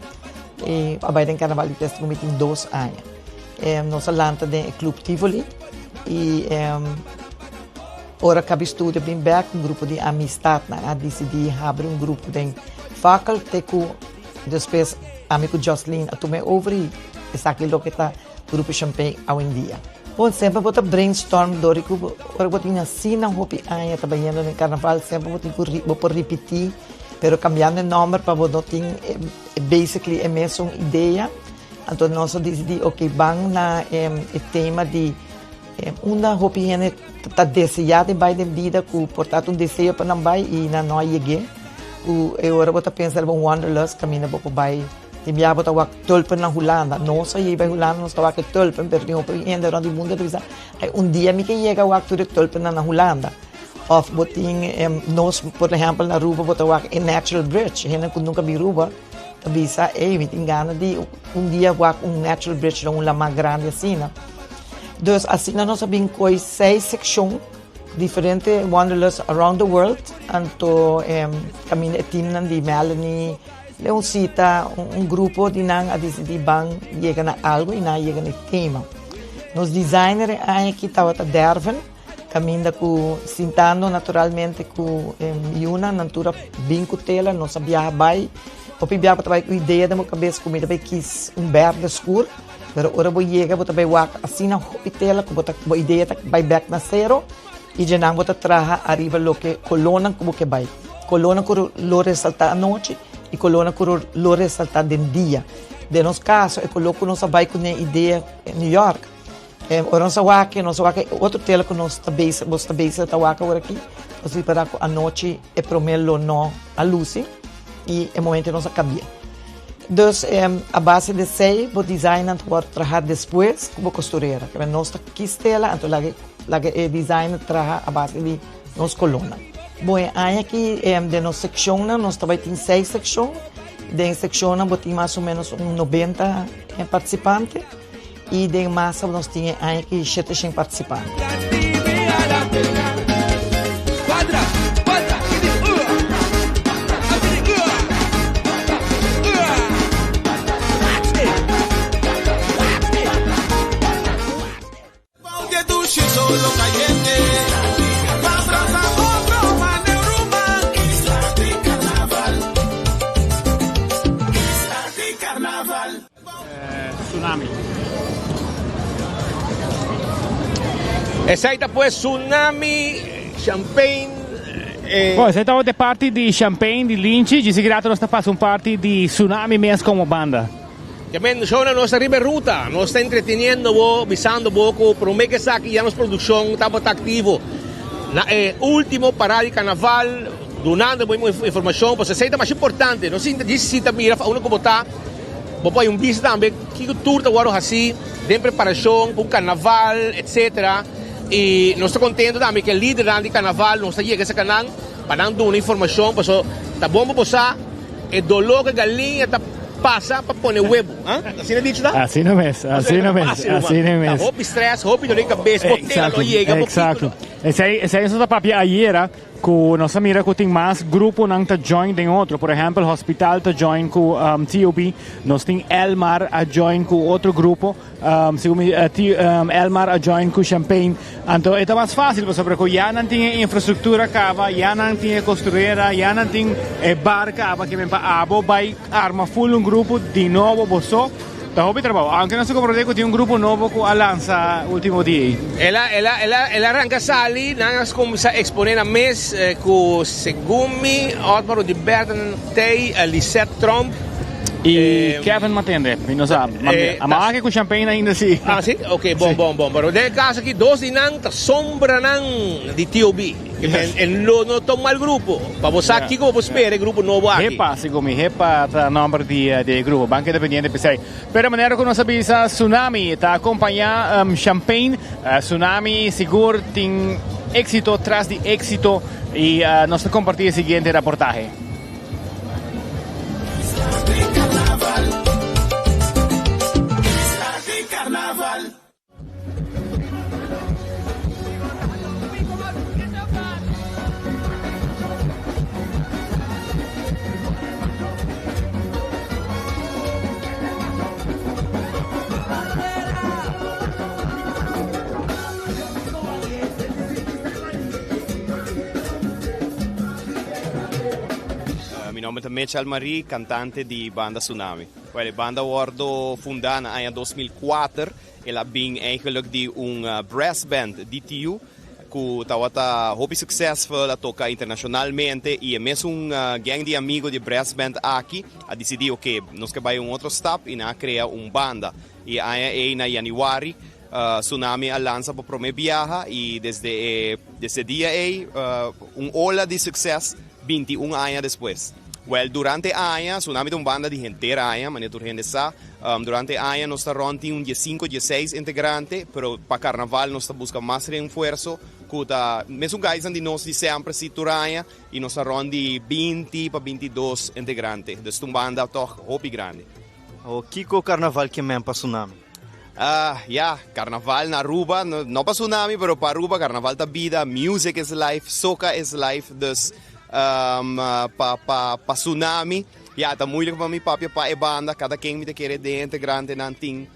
y a bay den carnaval di test cu mi tin dos aña. Nos a lanta den e Club Tivoli y ora cabi studio bin bek un grupo di amistadnan a dicidi habri un grupo den Fakkel te cu despues ami cu Jocelyn a tuma e over y esaki loke ta Grupo Champagne awendia. Bon, semper bo ta brainstorm dor di cu ora bo tin asina hopi aña ta bayendo den carnaval semper bo tin cu bo por ripiti pero cambiando e nomber pa bo no tin basically e mesun idea. Anto nos a disidí, ok, ban na e tema di unda hopi hende ta deseá di bai den bida ku por ta un deseo pa nan bai i nan no a yeg'é. Ku e ora bo ta pensa riba un wanderlust kaminda bo por bai. Tin bia bo ta wak tulpen na Hulanda. Nos a yega bai Hulanda nos ta wak e tulpen pero tin hopi hende rònt di mundu ta bisa, ai un dia mi ke yega wak tur e tulpennan na Hulanda. Òf bo tin nos por ehèmpel na Aruba bo ta wak e natural bridge, hende ku nunka bin Aruba. Ta bisa, ey, mi tin gana di un dia wak un natural bridge na un lamá grandi asina. Dus asina nos a bin koy seis sekshon, diferente wanderlust around the world, anto kaminda e teamnan di Melanie, Leoncita, un grupo di nan a disidí ban yega na algo i nan a yega na e tema. Nos designer e aña aki tabata Dervin. Caminda cu sintando naturalmente cu e yunan, nan tur a bin cu tela, nos a biaha bay. Hopi biaha bo ta bay cu idea den bo cabes cu mi ta bay kis un berde scur, pero ora bo yega bo ta bay wak asina hopi tela cu bo ta bo idea ta bay bek na cero y djenan bo ta traha ariba loke colornan cu bo ke bay. Colornan cu lo resalta anochi y colornan cu lo resalta den dia. Den nos caso e color cu nos a bay cune idea New York. Ora nos a wak, nos a wak e otro tela ku nos ta bezig, bos ta bezig ta wak awor aki, nos ripará ku anochi e promé lo no a lusi i e momento nos a kambi'é. Dus a base di esei bo design-nan ta wòrdu trahá despues ku bo kosturera. Kibè nos ta kis tela anto laga laga e designer traha a base di nos kolónan. Bon e aña aki den nos sekshonnan nos ta bai tin seis sekshon, den e sekshonnan bo tin mas o ménos un nobenta partisipante. I den masa nos tin e aña aki 700 partisipante. Tsunami. Esei ta pues Tsunami, Champagne. Eh. Bon, esei tabata e parti di Champagne di Linchi. Djis e rato nos ta pasa un parti di Tsunami mes como banda. Ke men shownan nos ta riba e ruta, nos ta entreteniendo bo, bisando bo ku promé ke esaki ya nos produkshon tabata aktivo na e último parada di karnaval, dunando bo informashon, pasobra esei ta mas importante, no sinta djis sinta mira fa unda ku bo ta, bo por hay un bista tambe kiko tur ta wòrdu hasí den preparashon pa un karnaval etsetera, i nos ta kontento tambe ku e lidernan di karnaval nos ta yega esaki nan pa nan duna informashon, pasobra ta bon pa bo sa. E doló ku e galiña ta pasa pa pone webu. Asina dicho ta? Asina mes, asina mes, asina mes. Ta hopi stress, hopi doló di kabes, bo tela no yega, bo Exacto. Esei, esei nos ta papia ayera ku nos a mira ku tin mas gruponan ta join den otro. Por ehèmpel, hospital ta join ku TOB, nos tin Elmar a join ku otro grupo. Segun mi Elmar a join ku Champagne. Anto e ta mas fásil pasobra ku ya nan tin e infrastruktura kaba, ya nan tin e kostruera, ya nan tin e bar kaba ke men pa abo bai arma ful un grupo di nobo bo so ta hopi trabou. Aunke nos a komprondé ku tin un grupo nobo ku a lansa ultimo dia ei. El a el a el a el a ranka sali, nan a kuminsá eksponé nan mes ku segun mi Otmar Oduber Tey, Lisette Tromp. Y Kevin Matende, mi no sa. Ma aki cu champagne ainda si. Ah si? Ok, bon, bon, bon. Pero den e caso aki dos di nan ta sombranan di TOB. E lo no ta un mal grupo. Pa bo sa kico bo por spera e grupo nobo aki. Hepa, segun mi. Hepa ta nomber di e grupo. Ban keda pendiente p'esey. Pero manera cu nos a bisa, Tsunami ta acompaña Champagne. Tsunami sigur tin exito tras di exito. Y nos ta comparti e siguiente raportahe. Mi nomber ta Mitchell Marie, cantante di banda Tsunami. Well, e banda a wordo funda na aña 2004. El a bin eigenlijk di un brass band di TU cu tawata hopi succesvol, a toca internacionalmente y e mesun gang di amigo di e brass band aki a dicidi ok, nos ke bay un otro stap y nan a crea un banda. Y e aña ey na januari Tsunami a lansa pa prome biaha y desde e desde e dia ey un ola di succes 21 aña despues. Well, durante e aña, Tsunami ta un banda di henter aña, manera tur hende sa. Durante e aña nos ta rond tin un diesinco, dieseis integrante, pero pa carnaval nos ta busca mas reenfuerzo cu ta mesun guysnan di nos di semper si tur aña y nos ta rond di 20 pa 22 integrante. Dus ta un banda toch hopi grandi. Awo kiko carnaval ke men pa Tsunami? Ah, ya, carnaval na Aruba, no, no pa Tsunami, pero pa Aruba carnaval ta bida, music is life, soca is life, dus um, pa, pa, pa Tsunami, ya, ta moeilijk pa mi papia pa e banda, cada ken mi ta kere den integrantenan tin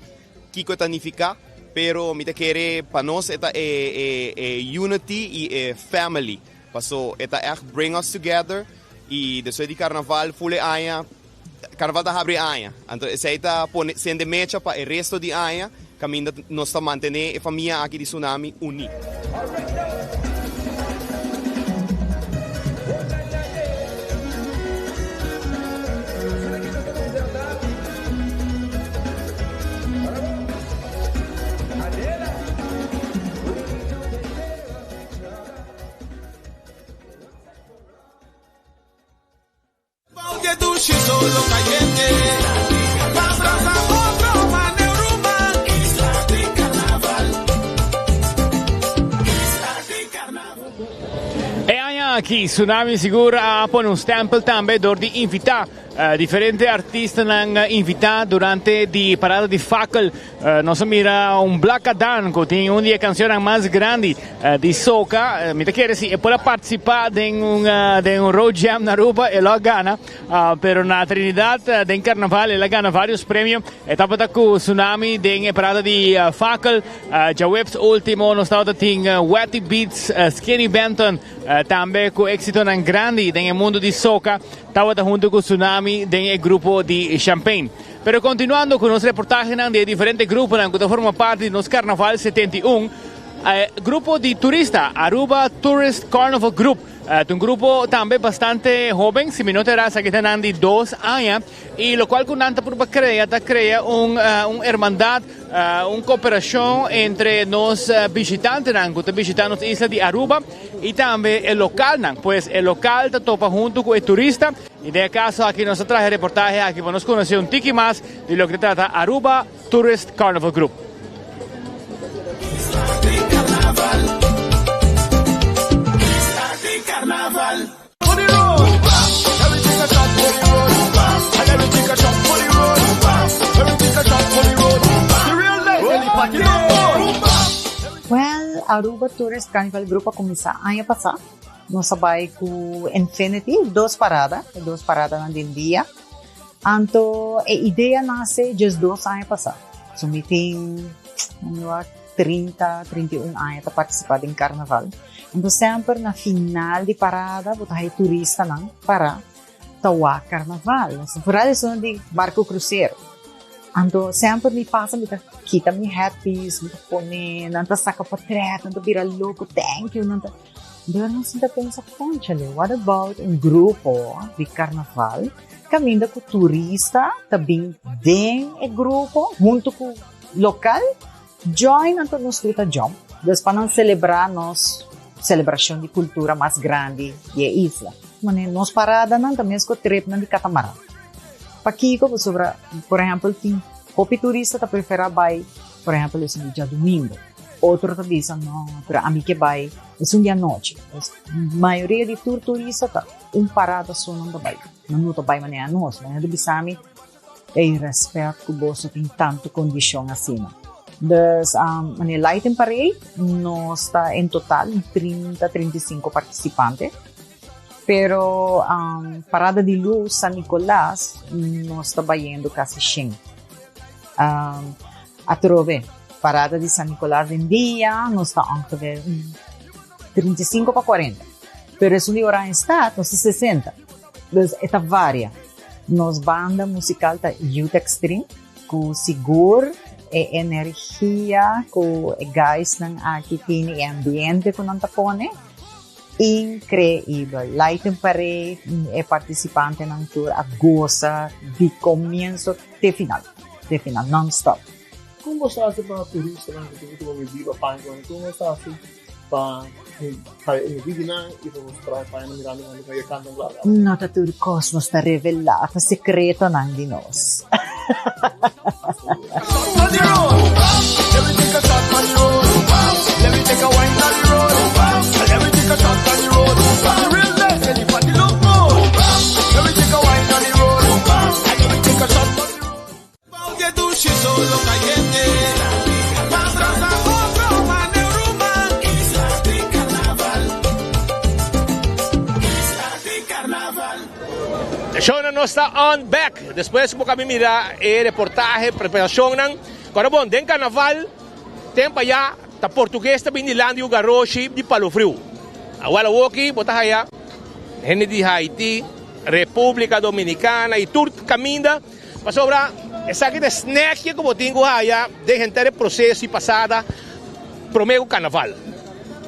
kiko ta nifica, pero mi ta kere pa nos e ta e, e, e unity y e family, paso e ta echt bring us together y despues di carnaval full e aña, Carnaval ta habri aña, anto esei ta pone sende mecha pa e resto di aña caminda nos ta mantene e famia aki di Tsunami uni. E aña aki Tsunami sigur a pone un stempel tambe dor di invita diferente artistanan invita durante di parada di fakkel. Nos a mira un Black Adan cu tin un di e cancionnan mas grandi di soca. Mi ta kere si e por a participa den un den un road jam na Aruba e lo a gana. Pero na Trinidad den carnaval el a gana varios premio. E tabata cu Tsunami den e parada di Fakkel. Djaweps ultimo nos tabata tin Wetty Beats, Skinny Benton tambe cu exitonan grandi den e mundo di soca tabata hunto cu Tsunami den e grupo di Champagne. Pero continuando cu nos reportahenan di e diferente gruponan cu ta forma parti di nos Carnaval 71, e grupo di turista Aruba Tourist Carnival Group. Ta un grupo tambe bastante hoben, si mi no ta erá esaki ta nan di dos aña y locual cu nan ta purba crea ta crea un un hermandad, un cooperacion entre nos bishitantenan cu ta bishita nos isla di Aruba y tambe e localnan. Pues e local ta topa hunto cu e turista y den e caso aki nos ta traha e reportahe aki pa nos conoce un tiki mas di loke ta trata Aruba Tourist Carnival Group. Well, Aruba Tourist Carnival Group a cuminsa aña pasa. Nos a bay cu Infinity, dos parada, e dos paradanan den dia. Anto e idea nace diesdos aña pasa. So mi tin 30, 31 aña ta participa den carnaval. Anto semper na final di parada bo ta haya turistanan para ta wak carnaval. Vooral esun di barco crucero. Anto semper mi pasa mi ta kita mi headpiece, mi ta pone, nan ta saca portret, nan ta bira loco, thank you, nan ta. Dor nos ta pensa, Cónchale, what about un grupo di carnaval caminda cu turista ta bin den e grupo hunto cu local join anto nos tur ta jump. Dus pa nan celebra nos celebracion di cultura mas grandi di e isla. Mane nos paradanan ta mes cu tripnan di catamaran. Pakico? Pasobra, por ehempel, tin hopi turista ta prefera bay, por ehempel, esun di djadumingo. Otro ta bisa, no, pero ami ke bai esun di anochi. Pues, mayoria di tur turista ta un parada so nan ta bai. Nan no ta bai manera nos. Nan ta bisa mi, ey, respet ku boso tin tantu kondishon asina. Dus, um, manera Lighting Parade, nos ta en total 30, 35 partisipante. Pero um, Parada di Luz San Nicolas, nos ta bayendo kasi 100. Um, atrobe, Parada di San Nicolas den dia, nos ta ongeveer 35 pa 40. Pero esun di Oranjestad, nos ta 60. Dus e ta varia. Nos banda musical ta Youth Extreme, ku sigur e energia ku e guysnan aki tin i e ambiente ku nan ta pone, Increibel! Lighting Parade, e participantenan tur a goza di comienzo te final, te final, non stop. Kon bo sa hasi pa turistanan ku tin ku tuma medida pa paña ku nan? Kon bo sa hasi pa haya e medidanan i pa boso traha e pañanan mirando nan di e kanta un laga? No ta tur kos nos ta revelá, ta sekretonan di nos. Shownan nos ta on back despues ku bo kami mira e reportahe preparacionnan. Kora bon den carnaval tempo aya ta portugues ta bini dilanti ku garoshi di palo friu. Awal awoki bo ta haya hende di Haiti, Republica Dominicana y tur caminda. Pasobra esaki ta e snackje ku bo tin ku haya den henter e proseso i pasada promé ku karnaval.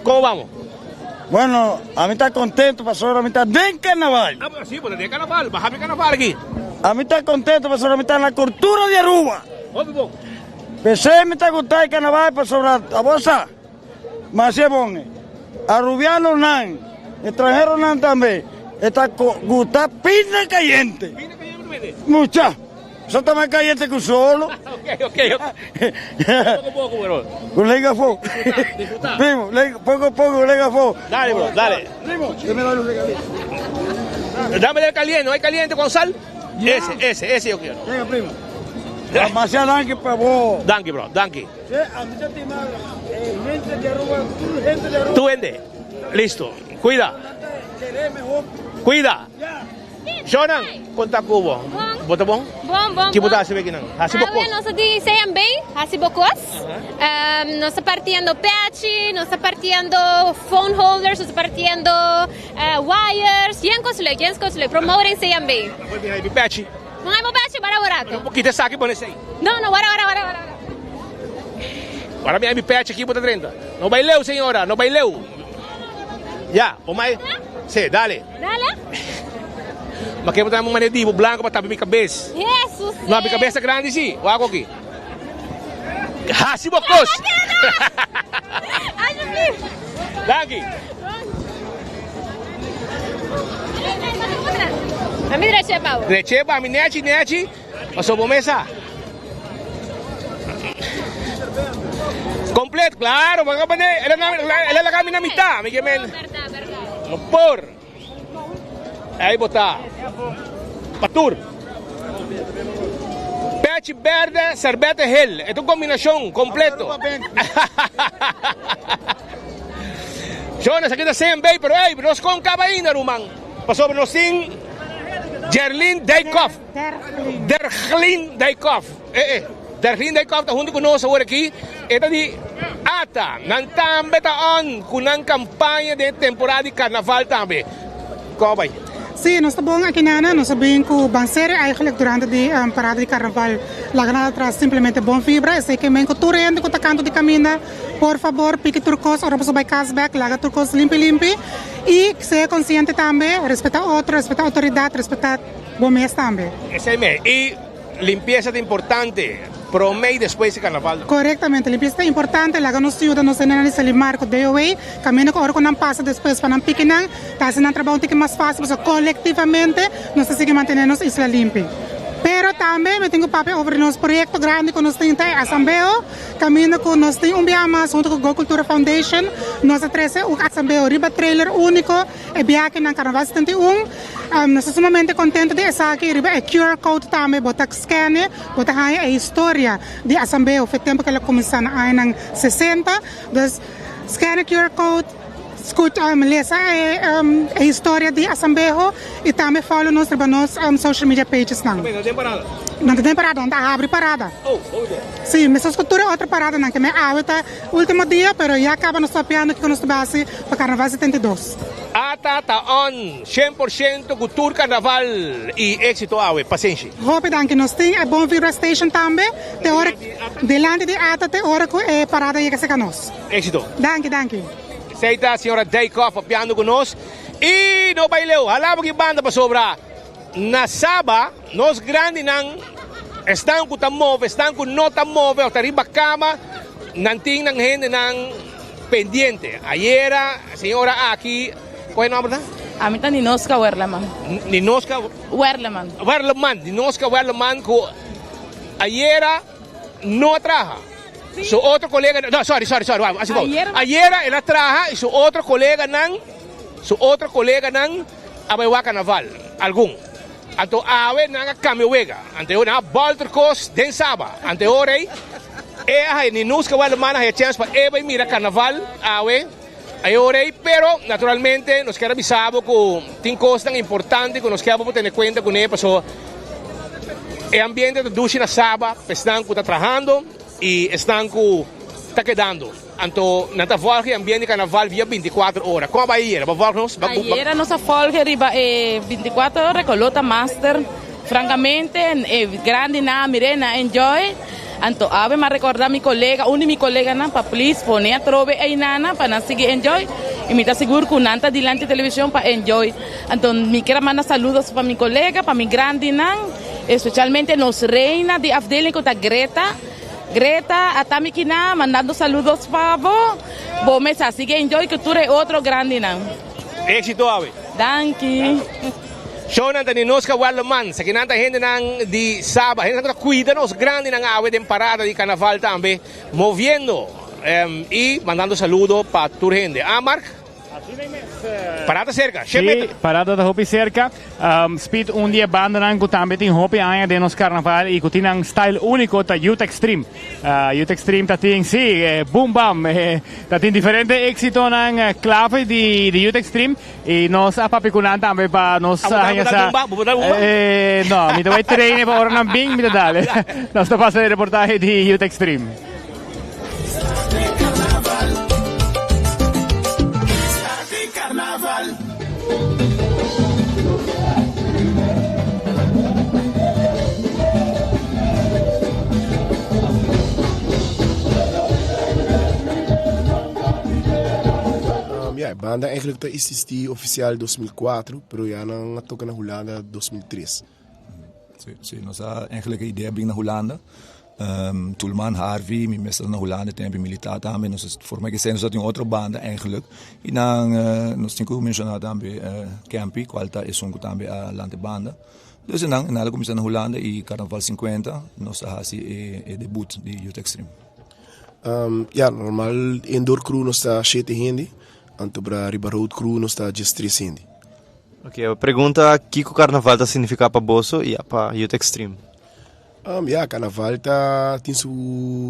Komo bamo? Bueno, ami ta kontento pasobra mi ta den karnaval. Ah, si, bo ta den karnaval. Baha mi karnaval aki. Ami ta kontento pasobra mi ta na kultura di Aruba. Hopi bon. P'esei mi ta gusta e karnaval pasobra abo sa, mas e bon e. Arubianonan, estranheronan tambe, e ta gusta pina kayente. Pina kayente bo ta mete? Mucha. Eso ta mas kayente ku solo. Ok, ok, ok. Poko poko bro. Ku lenga afó. Disfruta, disfruta. Primo, lenga, poko poko lenga afó. Dale bro, dale. Primo, dame un regalito. Dame del caliente, no hay caliente con sal? Ese, ese, ese yo quiero. Venga, primo. Demasiado danki pa bo. Danki bro, danki. Tu hende. Listo. Cuida. Cuida. Shonan, con ta cu bo? Bo ta bon? Bon, bon, Ki bo ta haci aki nan? Haci bo cos. Nos ta di CMB, haci bo cos. Nos ta partiendo pechi, nos ta partiendo phone holders, nos ta partiendo wires. Yen cos leuk, yen cos leuk. Promoting CMB. Mi pechi. No hay mo pechi, bara un rato. Un poquito esaki pone esey. No, no, wara, wara, wara, wara. Wara mi hay mi pechi aki bo ta drenta. No bay leu, señora, no bay leu. Ya, bo mai. Si, dale. Dale. Ma ke bo ta un manera di bo blanco pa tapa mi cabes. Jesus. No, mi cabes ta grandi si. Wak aki. Hasi bo kos. Alsjeblieft. Danki. Ami dreche pa bo. Dreche pa mi nechi nechi. Paso bo mesa. Completo, claro, el a laga mi na mitad, mi ke men. No por. Ahí bo ta. Patur. Pechi berde, serbete hel. E ta un combinacion completo. Jonas, aki ta CMB, pero ey, nos con caba ainda, ruman. Pasobra nos tin Jerlyn Dijkhoff. Derglin Dijkhoff. Eh, eh. Derglin Dijkhoff ta hunto ku nos awor aki. E ta di ata. Nan tambe ta on ku nan kampaña den e temporada di karnaval tambe. Kon a bai? Sí, nos ta bon aki nana. Nos a bin ku ban serio eigenlijk durante di parada di karnaval. Laga nan atras simplemente bon vibra. Esei ke men ku tur hende ku ta kantu di kaminda, por fabor piki tur kos ora boso bai kas bek, laga tur kos limpi limpi. I sea konsiente tambe, respeta otro, respeta outoridat, respeta. Bo mes tambe. Esei me. I limpiesa ta importante prome i despues di karnaval. Korektamente, limpiesa ta importante. Laga nos yuda nos hendenan di Salimar ku DOA. Kaminda ku ora ku nan pasa despues pa nan piki nan, ta hasi nan trabou un tiki mas fásil pasobra kolektivamente nos ta sigui mantené nos isla limpi. Pero tambe mi tin ku papia over di nos proyekto grandi ku nos tin ta e Asambeo. Kaminda ku nos tin un biaha mas huntu ku Go Cultura Foundation nos a trese un asambeo riba trailer úniko. E biahe na Carnaval 71, nos ta sumamente contento di esaki. Riba e QR code tambe bo ta scanne, bo ta haña e historia di Asambeo fe tempo cu el a cuminsa na añanan 60. Dus scan e QR code, scucha, lesa e historia di Asambeo y tambe follow nos riba nos social media pages nan. No tin parada? No tin parada, nan ta habri parada. Si, mescos cu tur e otro paradanan, ke men awe ta. Ultimo dia, pero ya caba nos papiando kico nos ta bay haci pa Carnaval 72. Ata ta on 100% cu tur Carnaval y exito awe. Pasenshi. Hopi danki. Nos tin e Bon Vibra Station tambe te ora dilanti di ata te ora cu e parada yega cerca nos. Exito. Danki, danki. Esey ta señora Dijkhoff papiando cu nos. Y no bay leu, hala bo ki banda pasobra na Saba nos grandinan esnan cu ta move, esnan cu no ta move of ta riba cama, Nan tin nan hendenan pendiente. Ayera señora aki, cual e nomber ta? Ami ta Ninoska Werleman. Ninoska Werleman. Werleman, Ninoska Werleman cu ayera no a traha. Su otro colega, no, sorry, sorry, sorry, wak, así Ayera. Ayera el a traha y su otro coleganan, su otro coleganan a bay wak carnaval, algun. Anto awe nan a cambia wega. Ante nan a bolter cos den Saba. Ante ora ey e a haya Ninuska Wellerman a haya chance pa e bay mira carnaval awe e ora ey. Pero naturalmente nos kier a bisa bo cu tin cosnan importante cu nos kier bo tene cuenta cune paso e ambiente ta dushi na Saba pa esnan cu ta trahando y esnan cu ta kedando. Anto nan ta volg e ambiente di carnaval via 24 ora. Con a bay ayera? Bo a volg nos? Ayera nos a volg riba e 24 ora cu lo ta master. Francamente e grandinan a mir'é, nan a enjoy. Anto awe m'a recorda mi colega, un di mi coleganan pa please pone atrobe einanan pa nan sigui enjoy. Y mi ta sigur cu nan ta dilanti television pa enjoy. Anto mi kier a manda saludos pa mi colega, pa mi grandinan, especialmente nos reina di afdeling cu ta Greta. Greta, ata mi kina mandando saludos pa bo. Bo mes a sigui enjoy cu tur e otro grandinan. Exito awe. Danki. Shownan ta Ninoska Wellerman. Esakinan ta hendenan di Saba. Hendenan cu ta cuida nos grandinan awe den parada di carnaval tambe. Moviendo y mandando saludo pa tur hende. Ah Mark? Parada cerca, shen Sí, parada ta hopi cerca. Speed un di e bandanan cu tambe tin hopi aña den nos carnaval y cu tin nan style unico ta Youth Extreme. Youth Extreme ta tin, sí, boom bam, ta tin diferente exitonan clave di Youth Extreme y nos a papia cu nan tambe pa nos haña sa. No, mi ta bay traine pa ora nan bin mi ta dale. Nos ta pasa e reportahe di Youth Extreme. Ya, banda eigenlijk ta existi oficial 2004, pero ya nan a toca na Hulanda 2003. Si, si, nos a eigenlijk e idea bin na Hulanda. Um, Tulman, Harvey, mi mes na Hulanda tempo militar tambe, nos forma que nos tin otro banda eigenlijk. Y nan uh, nos tin cu menciona tambe uh, Campy, cual ta esun cu tambe a lanta banda. Dus nan, nada cuminsa na Hulanda y Carnaval 50 nos a haci e, e debut di Youth Extreme. Um, ja, normal indoor crew nos ta 7 hende, anto bra riba road crew nos ta just 3 hende. Ok, pregunta kiko carnaval ta significa pa boso y pa Youth Extreme? Um, ja, carnaval ta tin su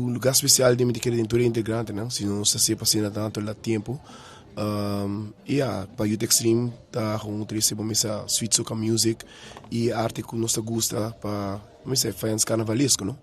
lugar special den mi ta kere den tur e integrantenan, si nos ta sepa asina tanto la tempo. Um, y ja, pa Youth Extreme ta gewoon trece bo mesa sweet soca music y arte cu nos ta gusta pa, bo mesa fans carnavalesco, no?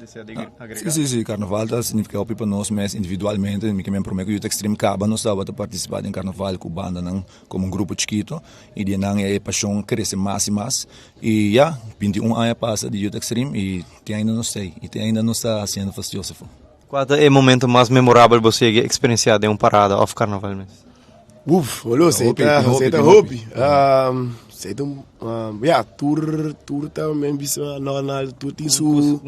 Sí, sí, sí, carnaval ta significa hopi pa nos mes individualmente, mi ke men prome ku Youth Extreme kaba nos tabata participa den carnaval ku bandanan komo un grupo chikito y di nan e pasion crece mas y mas y ya, 21 aña pasa di Youth Extreme y te ainda nos ta ey y te ainda nos ta haciendo fastioso afo. Kua ta e momento mas memorabel bo sigue experiencia den un parada of carnaval mes? Uf, boludo, se ta, se ta hopi. Um, se ta un, um, ja, tur, tur ta men bisa normal, tur tin su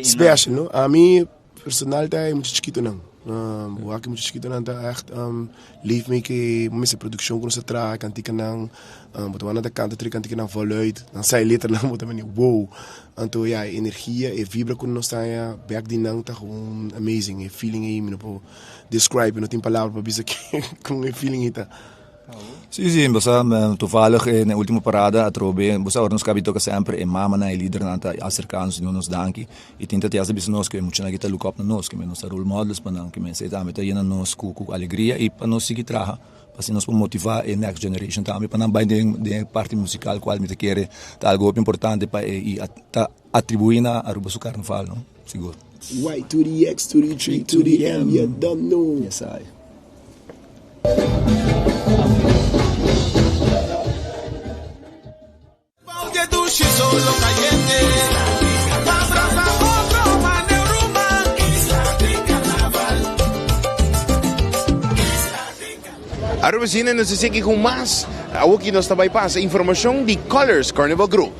special, no? A mi personal ta mucho chiquito nan. Um, wak mucho chiquito nan ta echt um, leef mee ke mese producción ku nos ta traha, kantika nan, um, bo ta wana ta kanta tri kantika nan voluit, dan sai letra nan bo ta meni wow. Anto ja, e energia, e vibra ku nos ta haña back di nan ta gewoon amazing, e feeling ei mi no por describe, no tin palabra pa bisa con e feeling ei ta. Sí, sí, bo sa, toevallig eh, na último parada atrobe, bo sa ora nos kabi toka semper e mamanan, e lidernan ta acerca nos i duna nos danki i tin ta te hasta bisa nos ku e muchanan aki ta look up na nos, ku nos ta role models pa nan, ku men esei tambe ta yena nos ku ku alegria i pa nos sigui traha pa asina nos por motiva e next generation tambe pa nan bai den den e parti musical kual mi ta kere ta algo hopi importante pa e i ta atribui na Aruba su carnaval, no, sigur. Y to the X to the 3 to the M, you don't know. Yes I. Aruba Cine nos ta sigui cu mas. Awoki nos ta bay pasa informacion di Colors Carnival Group.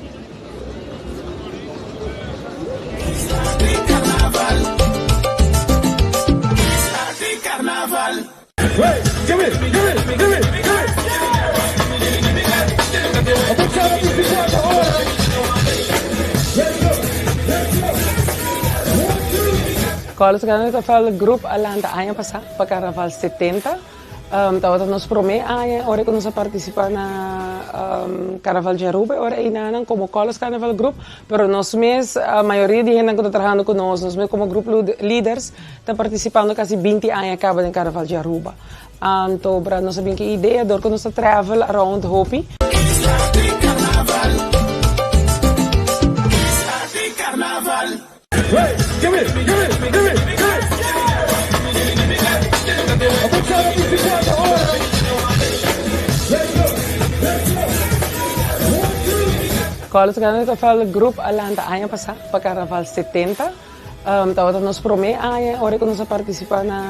Colors Carnival Group a lanta aña pasá pa Carnaval 70. Tabata nos promé aña ora ku nos a partisipá na Carnaval di Aruba e ora einanan komo Colors Carnival Group, pero nos mes, mayoria di hendenan ku ta trahando ku nos, nos mes komo grup leaders ta partisipando kasi 20 aña kaba den Carnaval di Aruba. Anto bra nos a bin ku e idea dor ku nos ta travel around hopi. Colors Carnival Group a lanta aña pasá pa Carnaval 70. Tabata nos promé aña ora ku nos a partisipá na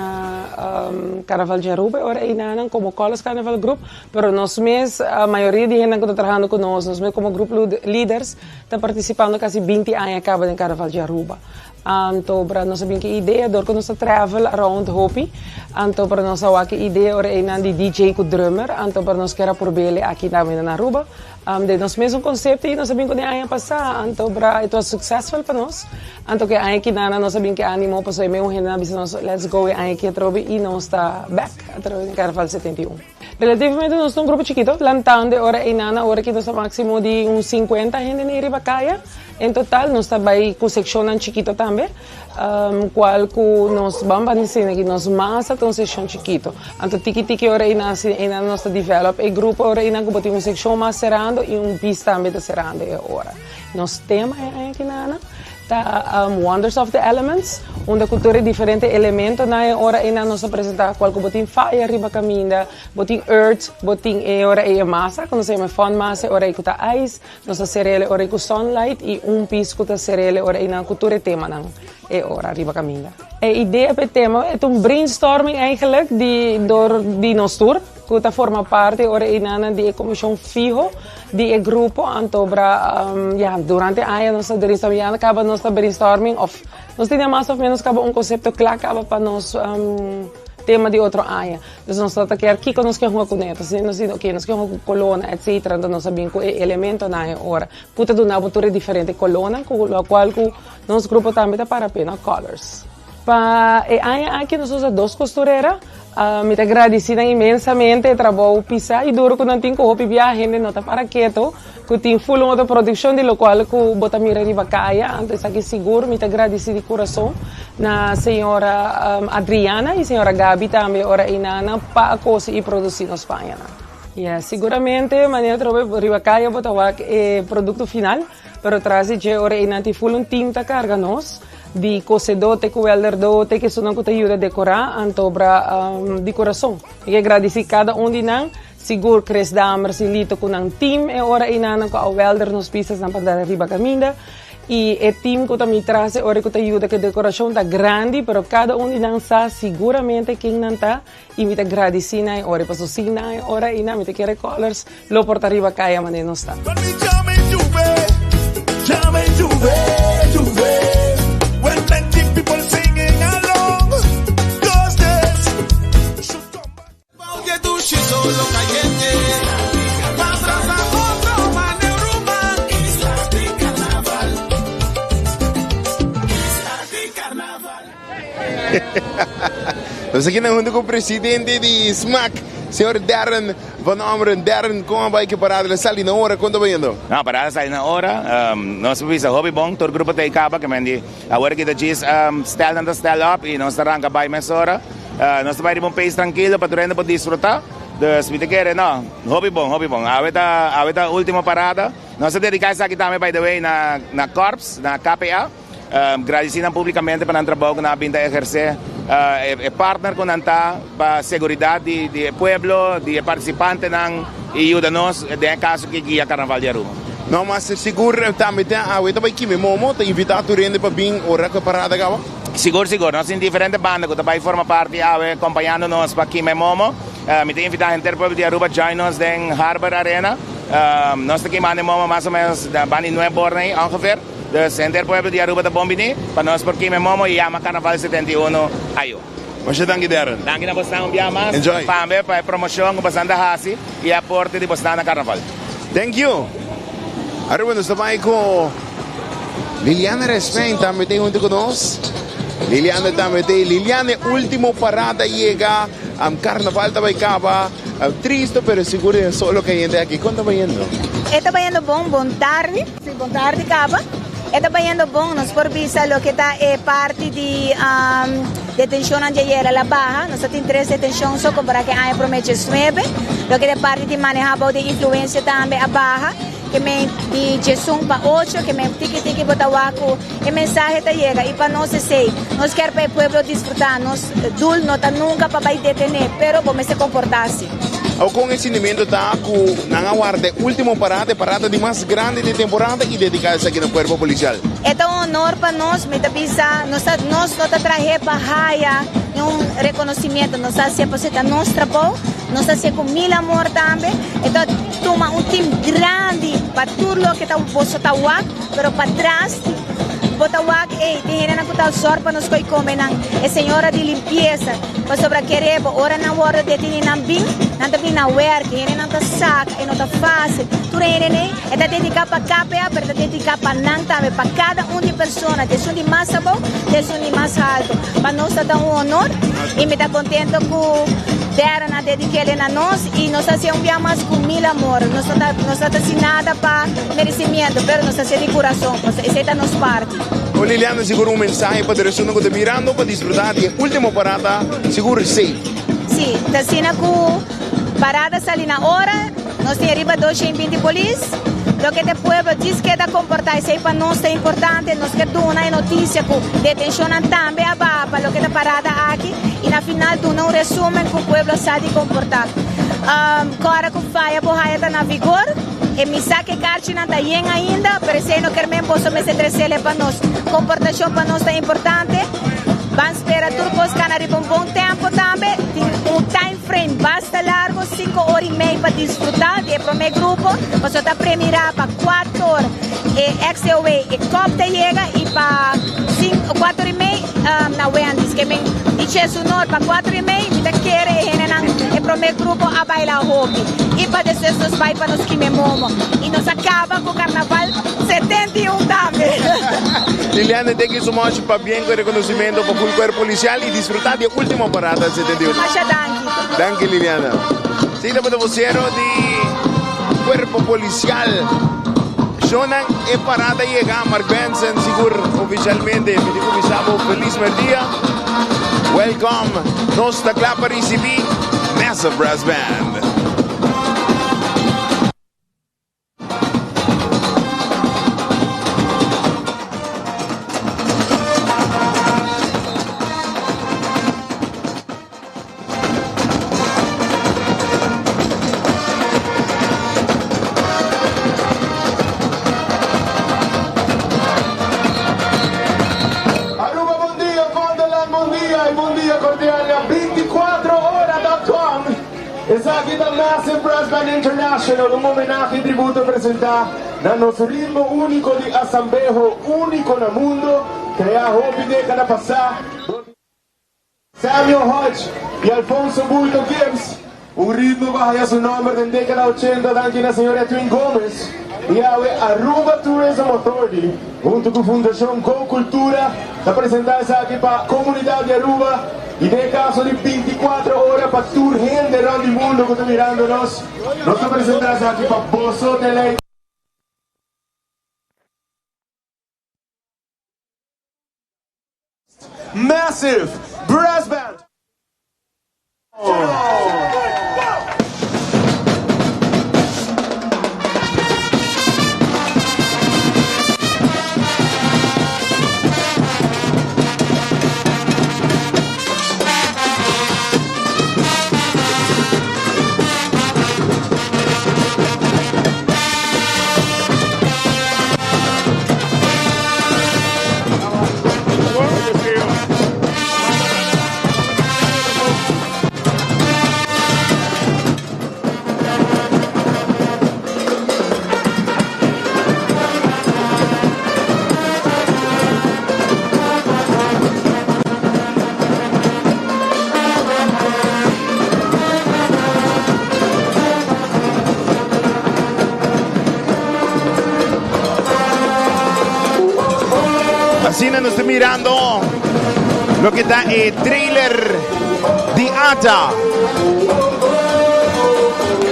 Carnaval di Aruba e ora einanan komo Colors Carnival Group, pero nos mes, mayoria di hendenan ku ta trahando ku nos, nos mes komo grup leaders, Ta participando casi 20 aña caba den Carnaval di Aruba. Anto bra nos a bin cu e idea door cu nos ta travel around hopi, anto bra nos a wak e idea ora eynan di DJ cu drummer, anto bra nos kier a probele aki tambe na Aruba. Den nos mesun concepto y nos a bin cu den aña pasa, anto bra it was successful pa nos. Anto cu e aña kinana nos a bin cu e animo pasobra e meun hendenan a bisa nos let's go e aña aki atrobe y nos ta back atrobe den Carnaval 71. Relativamente nos ta un grupo chikito, lantando e ora einan, ora ki nos ta maximo di un 50 hende nei riba kaya. En total nos ta bai ku sekshonnan chikito tambe, kual ku nos ban ban di ki nos masa ta un sekshon chikito. Anto tiki tiki ora einan asina einan nos ta develop e grupo ora einan ku bo tin un sekshon mas serando i un pis tambe ta serando e ora. Nos tema e aña kinana Ta Wonders of the Elements, unda cu tur e diferente elementonan e ora eynan nos ta presenta cual cu bo tin fire riba caminda, bo tin earth, bo tin e ora ey e masa, cu nos ta yama e fun masa, e ora ey cu ta ice, nos ta cerele ora ey cu sunlight y un pis cu ta cerele ora eynan cu tur e temanan e ora riba caminda. E idea pa e tema e ta un brainstorming eigenlijk di door di nos tur. ku ta forma parti ora einan di e komishon fiho di e grupo. Anto bra ya durante aña nos ta brainstorming, ya kaba nos ta brainstorming òf nos tene mas òf ménos kaba un konsepto kla kaba pa nos tema di otro aña. Dus nos ta kier kiko nos ke hunga kuné. Entonces nos di oke nos ke hunga ku kolónan etcetera, entonces nos a bin ku e elementonan e ora ku ta duna bo tur e diferente kolónan ku lokual ku nos grupo tambe ta para p'e, no? Colors. Pa e aña aki nos usa dos kosturera. Mi ta gradisí nan inmensamente e trabou pisá i duro ku nan tin ku hopi biaha hende no ta para keto ku tin ful un otro produkshon di lokual ku bo ta mira riba kaya. Anto esaki sigur mi ta gradisí di kurason na señora Adriana i señora Gaby tambe ora einan pa a kosi i produsí nos pañanan. Yes, siguramente manera atrobe riba kaya bo ta wak e produkto final. Pero tras di dje ora einan tin ful un team ta carga nos, di cosedó te cu welderdó te esunnan cu ta yuda decorá, anto bra di corazon. Mi ke gradici cada un di nan, sigur Chris Dammers y Lito cu nan team e ora einanan cu a welder nos pistasnan pa dal riba caminda, y e team cu ta mi tras e ora cu ta yuda cu e decoracion ta grandi, pero cada un di nan sa siguramente ken nan ta Y mi ta gradici nan e ora, pasobra sin nan e ora eynan mi ta kere Colors lo por ta riba caya manera nos ta. Nos aki na hunto ku presidente di SMAC, señor Darren van Ommeren. Darren, kon a bai ku e parada? El a sali na ora? Kon ta bayendo? No, parada a sali na ora. Nos por bisa hopi bon, tur grupo ta ei kaba, ke men di awor aki ta djis stel nan ta stel op i nos ta ranka bai mesora. Nos ta bai riba un pace trankilo pa tur hende por disfruta. Dus mi ta kere, no, hopi bon, hopi bon. Awe ta, awe ta ultimo parada. Nos ta dedica esaki tambe by the way na na Corps, na KPA. Gradisí nan públikamente pa nan trabou ku nan a bin ta ehersé. E partner ku nan ta pa seguridat di e pueblo, di e partisipantenan i yuda nos den e kaso ki guia Karnaval di Aruba. No mas sigur tambe ten awe ta bai kime momo, ta invitá tur hende pa bin ora ku e parada kaba? Sigur sigur, nos tin diferente banda ku ta bai forma parti awe kompañando nos pa kime momo. Mi ta invitá henter pueblo di Aruba join nos den Harbor Arena. Nos ta kimando e momo mas o menos banda di nuebe ora ei ongeveer. Dus henter pueblo di Aruba ta bon bini pa nos por kima e momo y yama Carnaval 71 ayo. Masha danki Darren. Danki na bosnan un bia mas. Enjoy. Tambe pa e promocion cu bosnan ta haci y e aporte di bosnan na Carnaval. Thank you. Aruba nos ta bai cu Liliana Respein tambe ta hunto cu nos. Liliana tambe ta ey. Liliana e ultimo parada yega. Carnaval ta bai caba. Tristo pero sigur den solo cayente aki. Con ta bayendo? E ta bayendo bon. Bon tardi. Si, bon tardi caba. E ta bayendo bon, nos por bisa loke ta e parti di detencionnan di ayera la baha. Nos ta tin tres detencion so compara cu e aña prome diesnuebe. Loke ta e parti di maneha bao di influencia tambe a baha, ke men di diesun pa ocho, ke men tiki tiki bo ta wak cu e mensahe ta yega. Y pa nos esey, nos kier pa e pueblo disfruta. Nos doel no ta nunca pa bay detene, pero bo mester comporta asi. Awor kon e sintimentu ta ku nan a warda e último parada, e parada di mas grandi di temporada i dediká esaki na Kuerpo Polisial? E ta un honor pa nos, mi ta bisa, nos ta nos no ta trah'é pa haya un rekonosimiento, nos ta hasié pasobra ta nos trabou, nos ta hasié ku mil amor tambe, e ta tuma un tim grandi pa tur loke ta boso ta wak, pero patras bo ta wak ey tin hendenan ku ta zòrg pa nos ko'i kome nan, e señora di limpiesa. Pasobra kere bo ora nan wordo deteni nan bin, nan ta bin na werk, hende nan ta saka, e no ta facil. Tur hende nei e ta dedica pa KPA, pero e ta dedica pa nan tambe, pa cada un di persona, di esun di mas abou te esun di mas halto. Pa nos ta ta un honor y mi ta contento cu Darren a dedikele na nos y nos ta hacié un bia mas cu mil amor. Nos no ta nos no ta haci nada pa merecimiento, pero nos ta hacié di curazon, pasobra esey ta nos parti. Con Liliana sigur un mensahe pa tur esunnan cu ta mirando pa disfruta di e ultimo parada sigur safe. Si, ta asina cu parada sali na ora, nos tin riba 220 polis, loke ta e pueblo djis keda comporta esey pa nos ta importante, nos ke duna e noticia cu detencionnan tambe a baha pa loke ta parada aki y na final duna un resumen cu pueblo sa di comporta. Cora cu faya bo haya ta na vigor. E misa ke karchinan ta yen ainda, pero esei no ker men boso mester tresele pa nos. Komportashon pa nos ta importante. Ban spera tur kos kana riba un bon tempo tambe. Tin un time frame basta largo, sinku ora i mei pa disfrutá di e promé grupo, pasobra ta premirá pa kuator e XCOW e kòp ta yega i pa sinku, kuator i mei na Wendy's. Ke men di Chesunor pa kuator i mei mi ta kere e hendenan e promé grupo a baila hopi i pa despues nos bai pa nos kime momo i nos a kaba ku karnaval 71 tambe. Liliana, thank you so much. Pabien cu e reconocimento pa full cuerpo policial y disfruta di e ultimo parada del 71. Masha danki. Danki Liliana. Si tabata vocero di cuerpo policial. Shownan e parada yega Mark Benson sigur oficialmente mi tin cu bisa bo feliz merdia. Welcome. Nos ta cla pa ricibi Massive Brass Band. Aruba bon dia, Vondelland bon dia y bon dia cordial na 24 hora dot com. Esaki ta Massive Brass Band International, un homenahe y tributo presenta na nos ritmo unico di asambeho, unico na mundo, crea hopi decada pasa dor di Samuel Hodge y Alfonso Bulto Gibbs, un ritmo cu a haya su nomber den decada ochenta danki na señor Edwin Gomez y awe Aruba Tourism Authority hunto cu Fundacion Go Cultura ta presenta esaki pa comunidad di Aruba. I den e kaso di binticuatro ora pa tur hende rond di mundo ku ta mirando nos, nos ta presentá esaki pa boso deleite. Massive Brass Band. Asina nos ta mirando loke ta e trailer di Ata.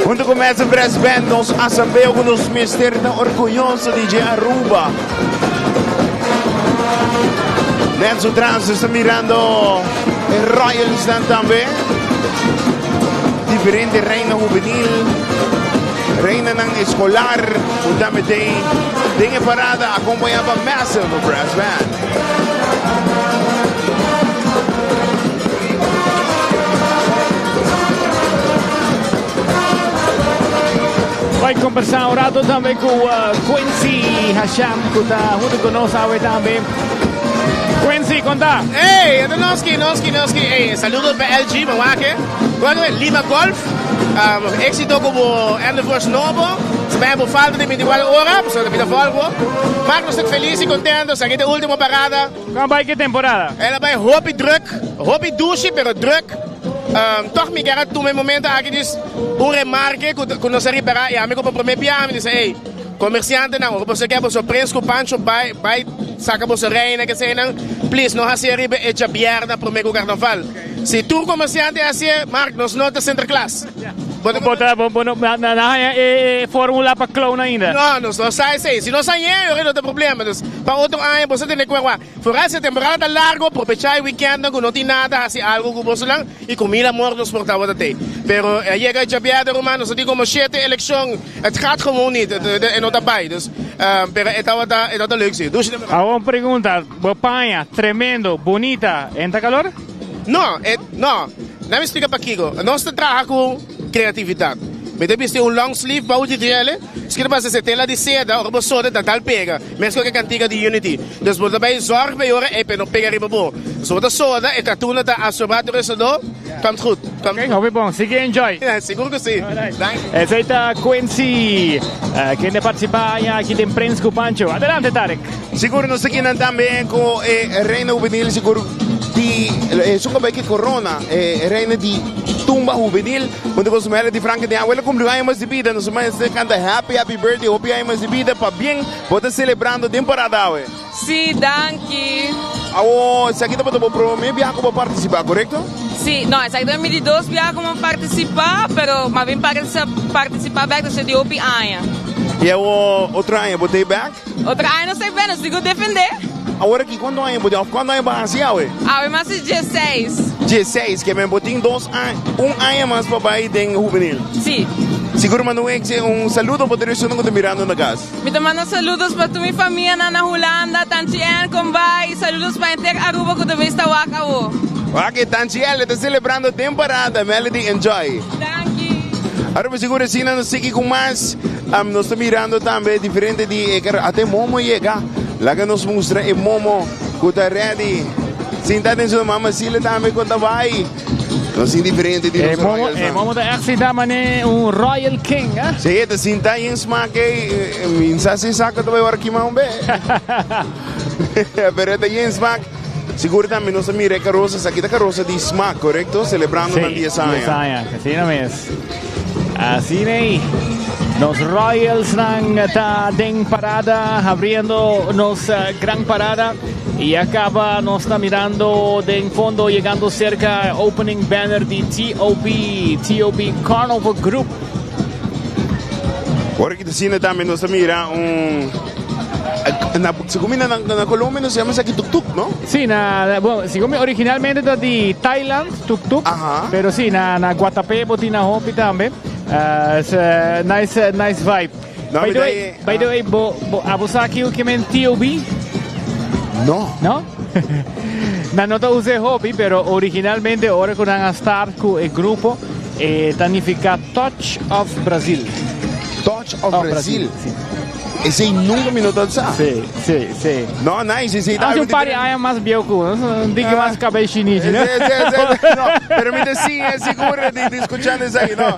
Hunto cu Massive Brass Band nos asambleo cu nos mester ta orguyoso di dje Aruba. Net su tras nos ta mirando e Royals dan tambe. Diferente reina juvenil, reinanan escolar cu tambe t'ey den e parada acompaña pa Massive Brass Band. Bai conversa un rato tambe cu Quincy Hasham cu ta hunto cu nos awe tambe. Quincy, conta. Hey, ito Noski, Noski, Noski. Hey, saludos pa LG, mawake. Bueno, Lima Golf. Um, éxito como Endeavors nobo. Se bij bo falta di 24 ora, so de volvo. Maar nos feliz y contento, sa de última parada. Kon bai ke temporada? El a bai hopi druk, hopi dushi, pero druk. Um, toch mi kier a tuma e momento aki dis un remarke ku ku nos a ripará i ami ku pa promé biaha mi dise, ey, komersiantenan, ora boso ke boso prens ku Pancho bai bai saka boso reina keseinan, please no hasié riba e djabièrnè promé ku karnaval. Si tur komersiante hasié, Mark, nos no ta Sinterklaas. Bo ta, bo, bo no, na, na haña e, e formula pa clown ainda? No, nos no sa esei. Si nos hañ'é, ora no ta problema. Dus, pa otro aña boso tene ku wak. Foral si e temporada ta largo, probechá e weekendnan ku no tin nada, hasi algo ku bosonan i ku mil amor nos por tabata tei. Pero a yega e djabièrnè, ruman, nos a tin komo shete elekshon. Het gaat gewoon niet. E no ta bai. Dus, pero e tabata, e tabata leuk si. Dushi temporada. Awor un pregunta, bo paña, tremendo, bunita, e ta kalor? No, e, no. Laat mi splika pakiko. Nos ta traha ku kreatividat. Mi ta bisti un long sleeve bou di djele, skirbi pasa se tela di seda, ora bo soda ta dal pega, meskos ku e kantika di Unity. Dus bo ta bai zorg pa e ora ei pa e no pega riba bo. So bo ta soda, e katuna ta absorba tur e sodó, komt goed, komt Oké, goed. hopi bon. Sigui enjoy. Sigur ku si. Danki. Esei ta Quincy, kende a partisipá aña aki den Prins ku Pancho. Adelante Tarek. Sigur nos ta kinan tambe ku e Reina Hubenil sigur di esun ku a bai ku e korona, e Reina di Tumba Hubenil. Hunto ku su Melody Franke den abuela cumpli un aña mas di bida. Nos mester canta happy happy birthday hopi aña mas di bida. Pabien bo ta celebrando den parada awe. Sí, danki. Awo esaki tabata bo prome biaha cu bo a participa, corecto? Sí, no, esaki ta mi di dos biaha cu mi a participa, pero mi a bin participa bek despues di hopi aña. Y awo otro aña bo ta e bek? Otro aña nos ta e bek, nos tin cu defende. Awor aki cuanto aña bo tin of cuanto aña bo a haci awe? Awe mi a haci dieseis. Dieseis, ke men bo tin dos aña, un aña mas pa bay den hubenil? Si. Sigur manda un exe un saludo pa tur esunnan cu ta mirando na cas. Mi ta manda saludos pa tur mi famianan na Hulanda, Tanchi Ann, con bay, y saludos pa henter Aruba cu ta bes ta wak awo. Wak e Tanchi Ann le ta celebrando den parada, Melody enjoy. Danki. Aruba sigur asina nos sigui cu mas. Nos ta mirando tambe diferente di e kar ata e momo yega. Laga nos mustra e momo ku ta ready. Sinta den su mama Sile tambe kon ta bai. Nos tin diferente di E nos momo, royals e nan. momo ta echt sinta mane un royal king, eh? Sí, e ta sinta yen smak ei. Mi sa si saka ta bai ora kima un be. Pero e ta yen smak. Sigur tambe nos a mira e karosa, esaki ta karosa di smak, korekto? Selebrando nan Sí, dies aña. 10 aña, asina mes. Asina ei. Nos Royals nan ta den parada, abriendo nos eh, gran parada. Y acaba nos ta mirando den fondo, llegando cerca, opening banner di TOB, TOB Carnival Group. Ora ki ta asina tambe nos ta mira un na segun mi na na Colombia nos yama esaki tuk tuk no? Sí, na bon, segun mi originalmente ta di Thailand tuk tuk, pero sí na na Guatapé bo tin na hopi tambe. Uh, is, uh, nice uh, nice vibe. No, by mi the ta way, e- by the way, bo bo abo sa ki ke men TOB? No. No? Nan no ta usa e hopi, pero originalmente ora ku nan a start ku e grupo, e ta nifiká Touch of Brazil. Touch of Brazil? Esei nunka mi no ta sa. Sí, sí, sí. No, nice, esei ta Hace algo un par di diferente. aña mas bieu ku, un tiki mas kabei shinishi, no? Sí, sí, sí, no, pero mi ta siña sigur di, di skuchando esaki, no.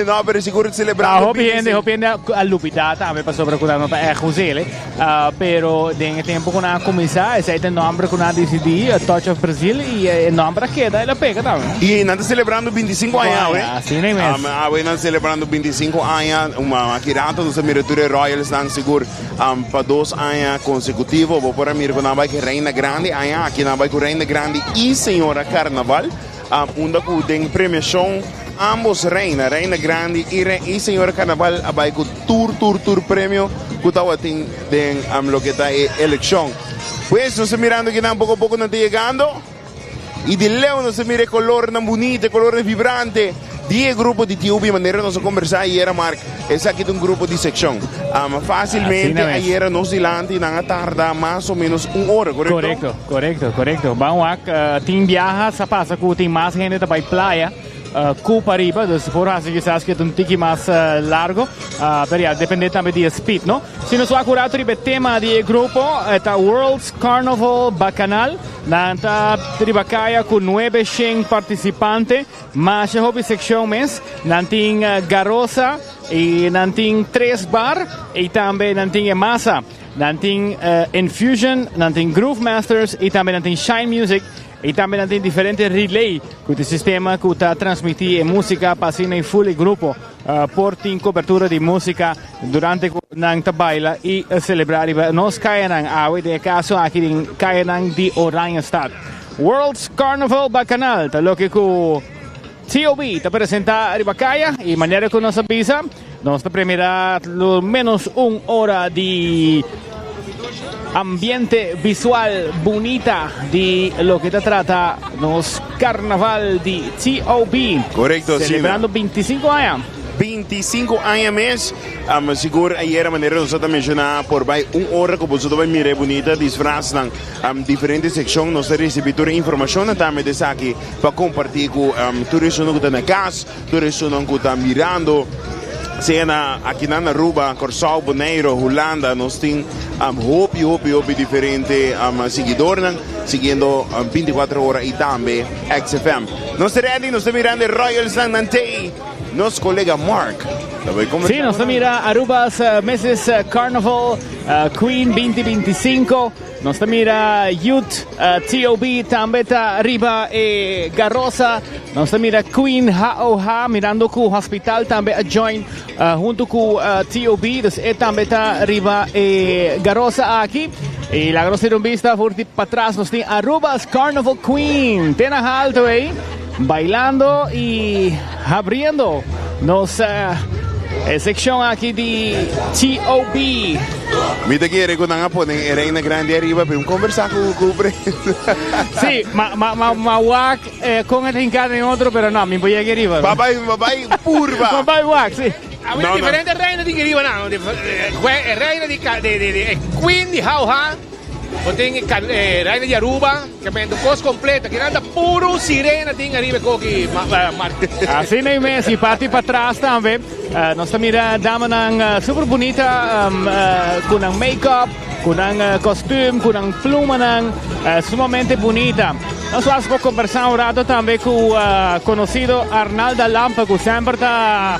No, pero sigur Ah, celebrando hopi hende, 25. hopi hende a, a lubida tambe pasobra ku nan no ta ègt us'el, Ah, pero den e tempo ku nan a kuminsá, esei ta e nòmber ku nan a disidí, A Touch of Brazil, i e nòmber a keda, el a pega tambe. I nan ta selebrando 25 aña awe. Asina mes. Um, awe nan selebrando 25 aña. Um, aki rato nos a mira tur e Royals nan sigur um, pa dos aña konsekutivo. Bo por a mira ku nan bai ku Reina Grandi. Aña aki nan bai ku Reina Grandi i Señora Carnaval. Um, unda ku den premiashon ambos reina, Reina Grandi i, re, i Señora Carnaval a bai ku tur, tur, tur premio ku tabatin den um, loke ta e elekshon. Pues nos ta mirando ki nan poko poko nan ta yegando. I di leu nos ta mira e kolornan bunita, e kolornan vibrante di e grupo di TUB. Manera nos a kombersá ayera, Mark, esaki ta un grupo di sekshon. Um, fásilmente Asina mes. ayera nos dilanti nan a tarda mas o ménos un ora, korekto? Korekto, korekto, korekto. Ban wak, eh, tin biaha sa pasa ku tin mas hende ta bai playa. Cu pa riba, dus por haci kisas cu ta un tiki mas largo, pero ya, depende tambe di e speed, no? Si nos wak un rato riba e tema di e grupo, e ta World's Carnival Bacchanal, nan ta riba caya cu nuebe shen participante, masha hopi seccion mes, nan tin Garosa y nan tin tres bar y tambe nan tin e masa, nan tin Infusion, nan tin Groove Masters y tambe nan tin Shine Music. I tambe nan tin diferente relay ku ta sistema ku ta transmití e músika pa asina e full e grupo por tin kobertura di músika durante ku nan ta baila i selebrá riba nos kayanan awe, den e kaso aki den kayanan di Oranjestad. World's Carnival Bacchanal ta loke ku TOB ta presentá riba kaya i manera ku nos a bisa nos ta premirá lo menos un ora di ambiente visual bunita di loke ta trata nos Carnaval di TOB. Correcto, asina. Celebrando 25 aña. 25 aña mes. Um, sigur ayera manera nos ta menciona por bai un ora ku boso ta bai mira e bunita disfraznan. Um, diferente seccion nos ta recibi tur e informacionnan tambe de esaki pa comparti ku um, tur esunnan ku ta na cas, tur esunnan ku ta mirando sea na akinan na Aruba, Corsou, Boneiro, Hulanda, nos tin um, hopi hopi hopi diferente um, siguidornan siguiendo um, 24 ora y tambe XFM. Nos ta ready, nos ta mirando e Royals nan nan tey. Nos colega Mark ta bay conversa Sí, nos cu ta nan. mira Aruba's Mrs. Carnival Queen 2025. Nos ta mira Youth TOB tambe ta riba e garosa. Nos ta mira Queen HOH mirando cu hospital tambe a join hunto cu TOB. Dus e tambe ta riba e garosa aki. Y laga nos tira un bista furti patras. Nos tin Aruba's Carnival Queen. Te na halto ey. Bailando y habriendo nos e seccion aki di TOB. Mi ta kere cu nan a pone e reina grandi ariba pa un conversa cu pre. Sí, ma ma ma ma wak con e hinca den otro pero no, mi por yega ariba. Ba bay ba bay purba. Ba bay wak, sí. A mira diferente reina tin ariba nan. E reina di di queen di Jauja. Bo tin e Reina di Aruba, ke men tur kos kompleto. Kinan ta puru sirena tin ariba e koki, Mark. Asina ei mes, i parti patras tambe nos ta mira damanan super bunita ku nan make-up, ku nan kostuum, ku nan plumanan sumamente bunita. Nos wak por kombersá un rato tambe ku konosido Arnalda Lampe ku semper ta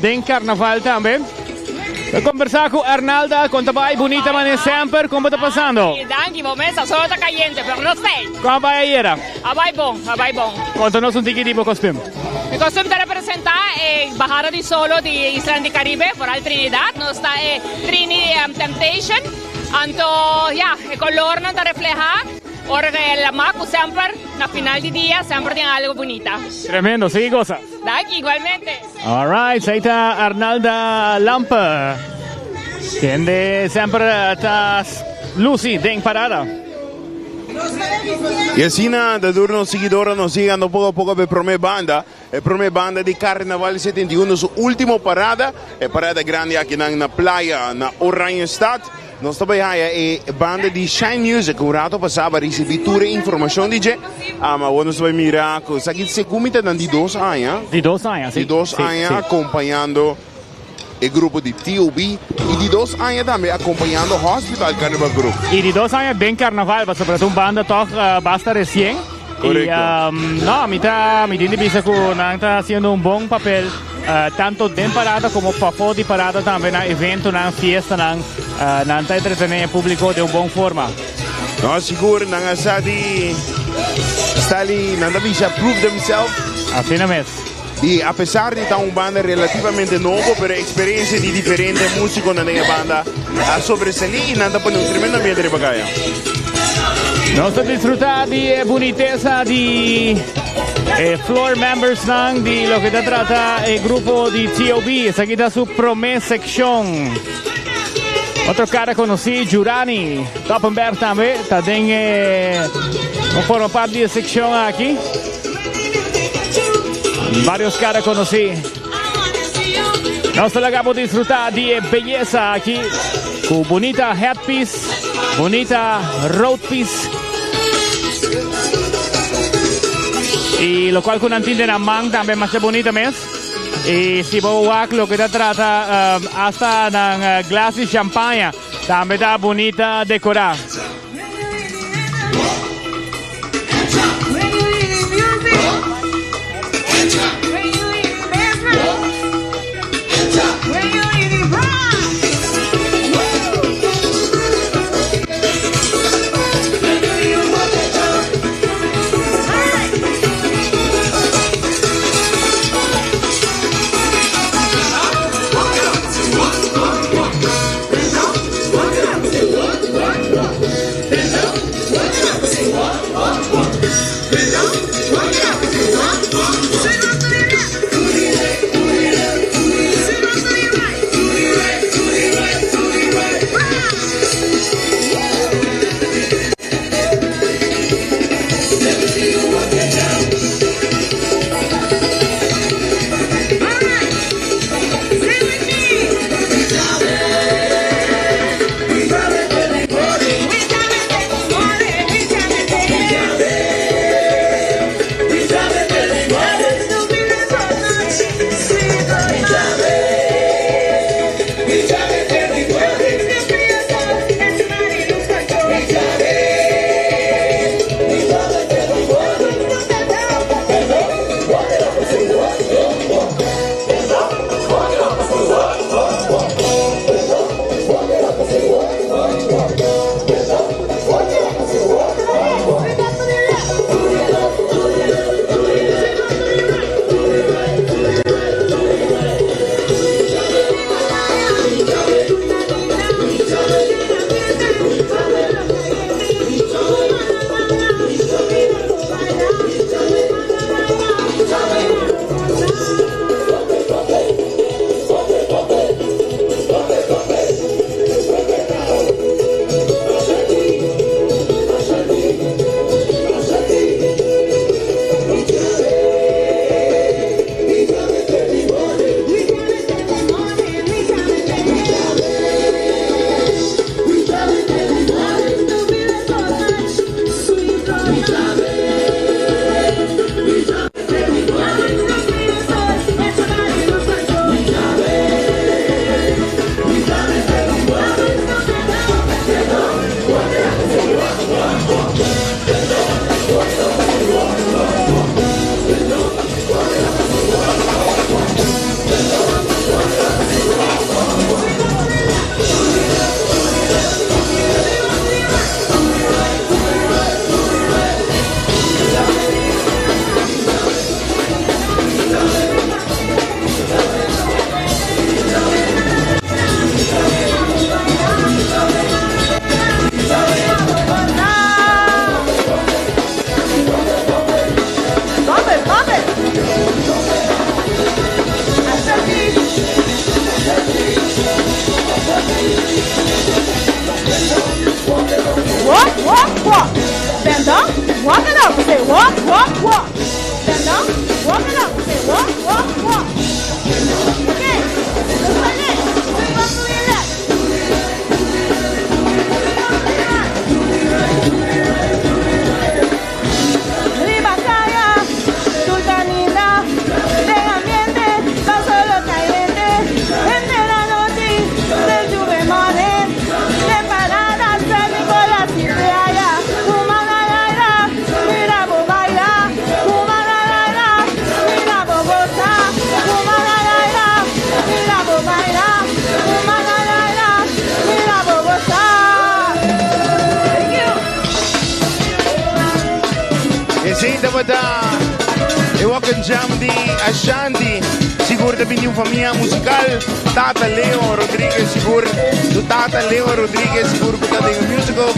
den karnaval tambe. Ta conversa cu Arnalda, con ta bay bunita mane semper, con bo ta pasando? Danki, bo mesa solo ta cayente, pero no stay. Con a bay ayera? A bay bon, a bay bon. Conta nos un tiki di bo costume. Mi costume ta representa e bahada di solo di Isla di Caribe, vooral Trinidad. Nos ta e Trini Temptation. Anto, ya, e colornan ta refleha ora e lama cu semper na final di dia semper tin algo bunita. Tremendo, sigui goza. Danki, igualmente. Alright, ahí ta Arnalda Lampe. Kende semper ta luci den parada. Y asina ta dura nos siguidornan nos yegando poco a poco pa e prome banda, e prome banda di Carnaval 71, su ultimo parada, e parada grandi akinan na playa na Oranjestad. Nos ta bai haya e banda di Shine Music un rato pasá pa ricibi tur e informacion di dje. Awor nos ta bai mira cu esaki segun mi ta nan di dos aña. Di dos aña, si. Di dos aña acompañando e grupo di TOB y di dos aña tambe acompañando Hospital Carnival Group. Y di dos aña den carnaval, pasobra ta un banda toch basta recien. Correcto. Y no, mi ta, mi tin di bisa cu nan ta haciendo un bon papel. Tanto den parada como pafó di parada tambe na eventonan, fiestanan, nan ta entretené e públiko den un bon forma. No, sigur nan a sa di Stali, nan ta bisa prove themselves. Asina mes. I apesar di ta un banda relativamente nobo, pero e experiencia di diferente musiconan den e banda a sobresalí i nan ta pone un tremendo ambiente riba kaya. Nos ta disfruta di e bunitesa di e floor membersnan di loke ta trata e grupo di TOB. Esaki ta su prome seccion. Otro cara conoci, Jurani Toppenberg tambe ta den e forma parte di e seccion aki. Varios cara conoci. Nos ta laga bo disfruta di e belleza aki cu bunita headpiece, bunita roadpiece. Y lo cual cu nan tin den nan man tambe masha bunita mes. Y si bo wak loke ta trata hasta nan glas di champaña tambe ta bunita decora. Walk, walk, walk. Bend down, walk it up. Say walk, walk, walk. Okay. Let's go next. Swing up to your left. Swing up to your right. Riba caya, Sultanina, den ambiente, paso lo caliente, entre la noche, del Juve Morning, de parada, San Nicolás y playa, Humana la mira bo baila, Humana la mira bo goza, Humana la mira bo baila, Humana la mira bo goza. Thank you. Esey tabata e walk and jam di Ashanti. Sigur ta bin di un famia musical. Tata Leo Rodriguez sigur. Su tata Leo Rodriguez sigur cu ta den musical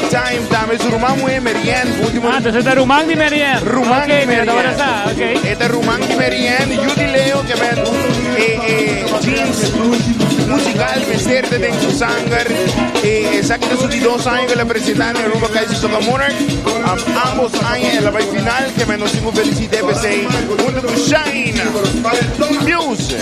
time. Tambe su ruman muhe Marianne. Ultimo. Ah, entonces ta ruman di Marianne. Ruman Ok, di mira, Marianne. tabata sa, ok. E ta ruman di Marianne. Yu di Leo ke men e jeans musical mester ta den su sanger. E esaki ta su di dos aña cu el a presenta na Aruba Kaiser Soca Monarch. Ambos aña el a bay final ke men nos tin cu felicita p'esey hunto cu Shine Music.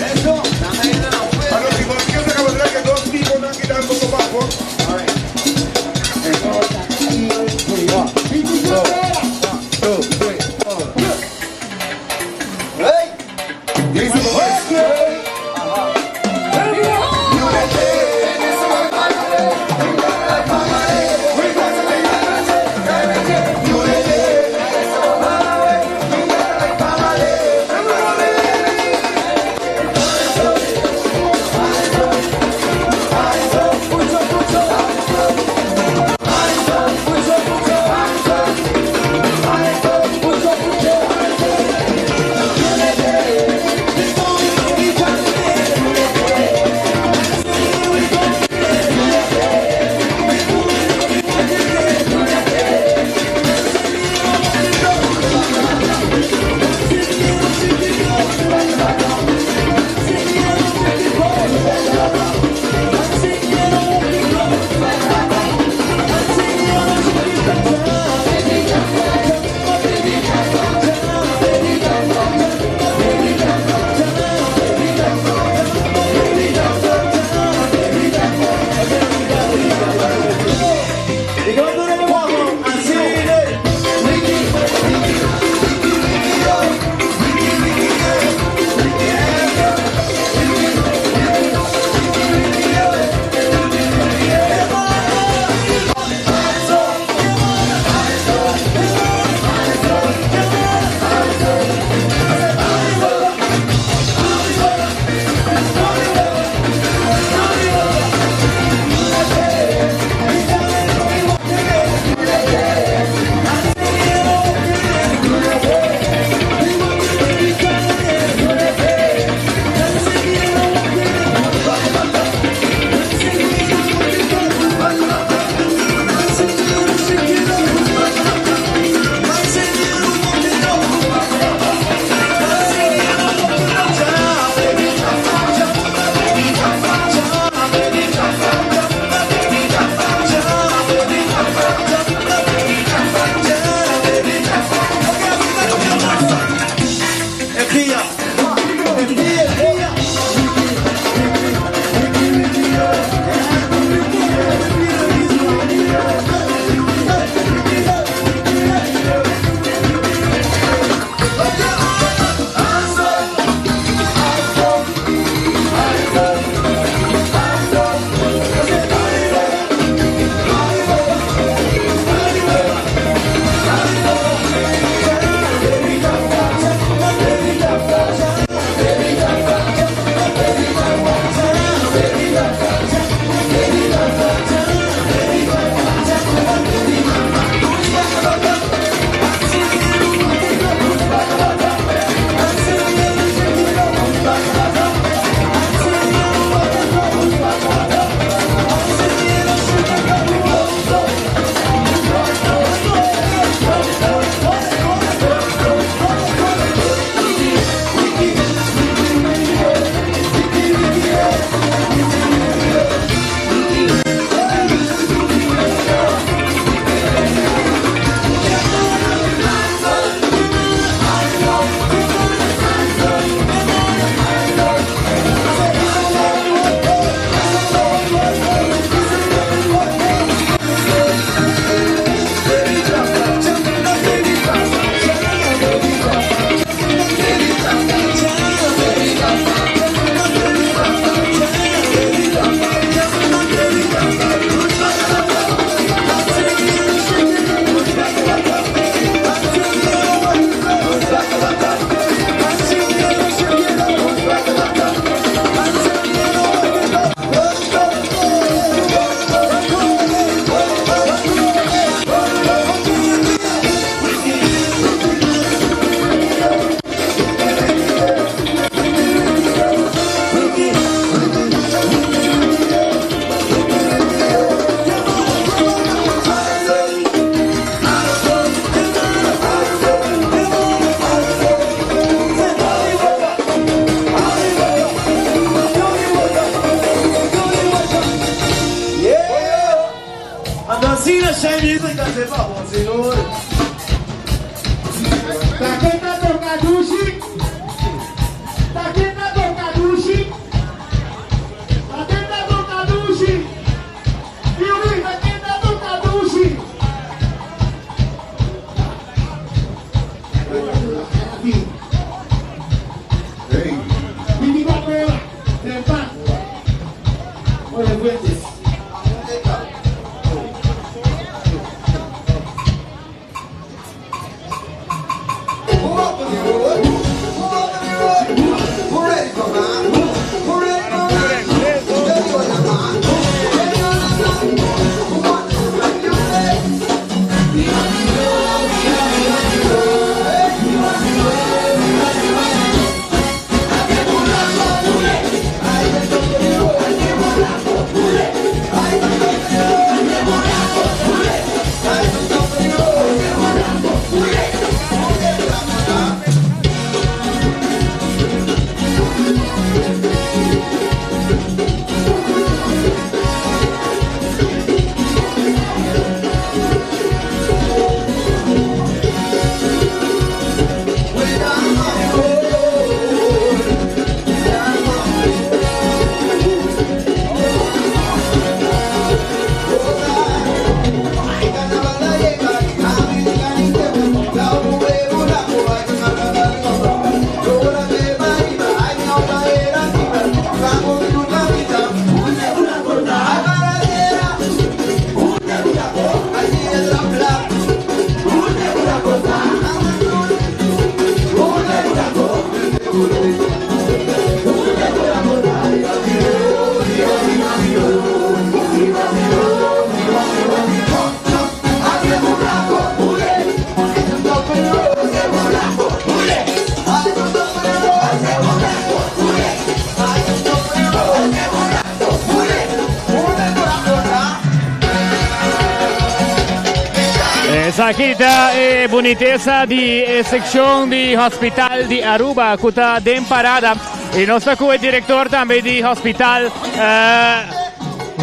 Esaki ta e bunitesa di e seccion di Hospital di Aruba cu ta den parada. Y nos ta cu e director tambe di Hospital. Uh,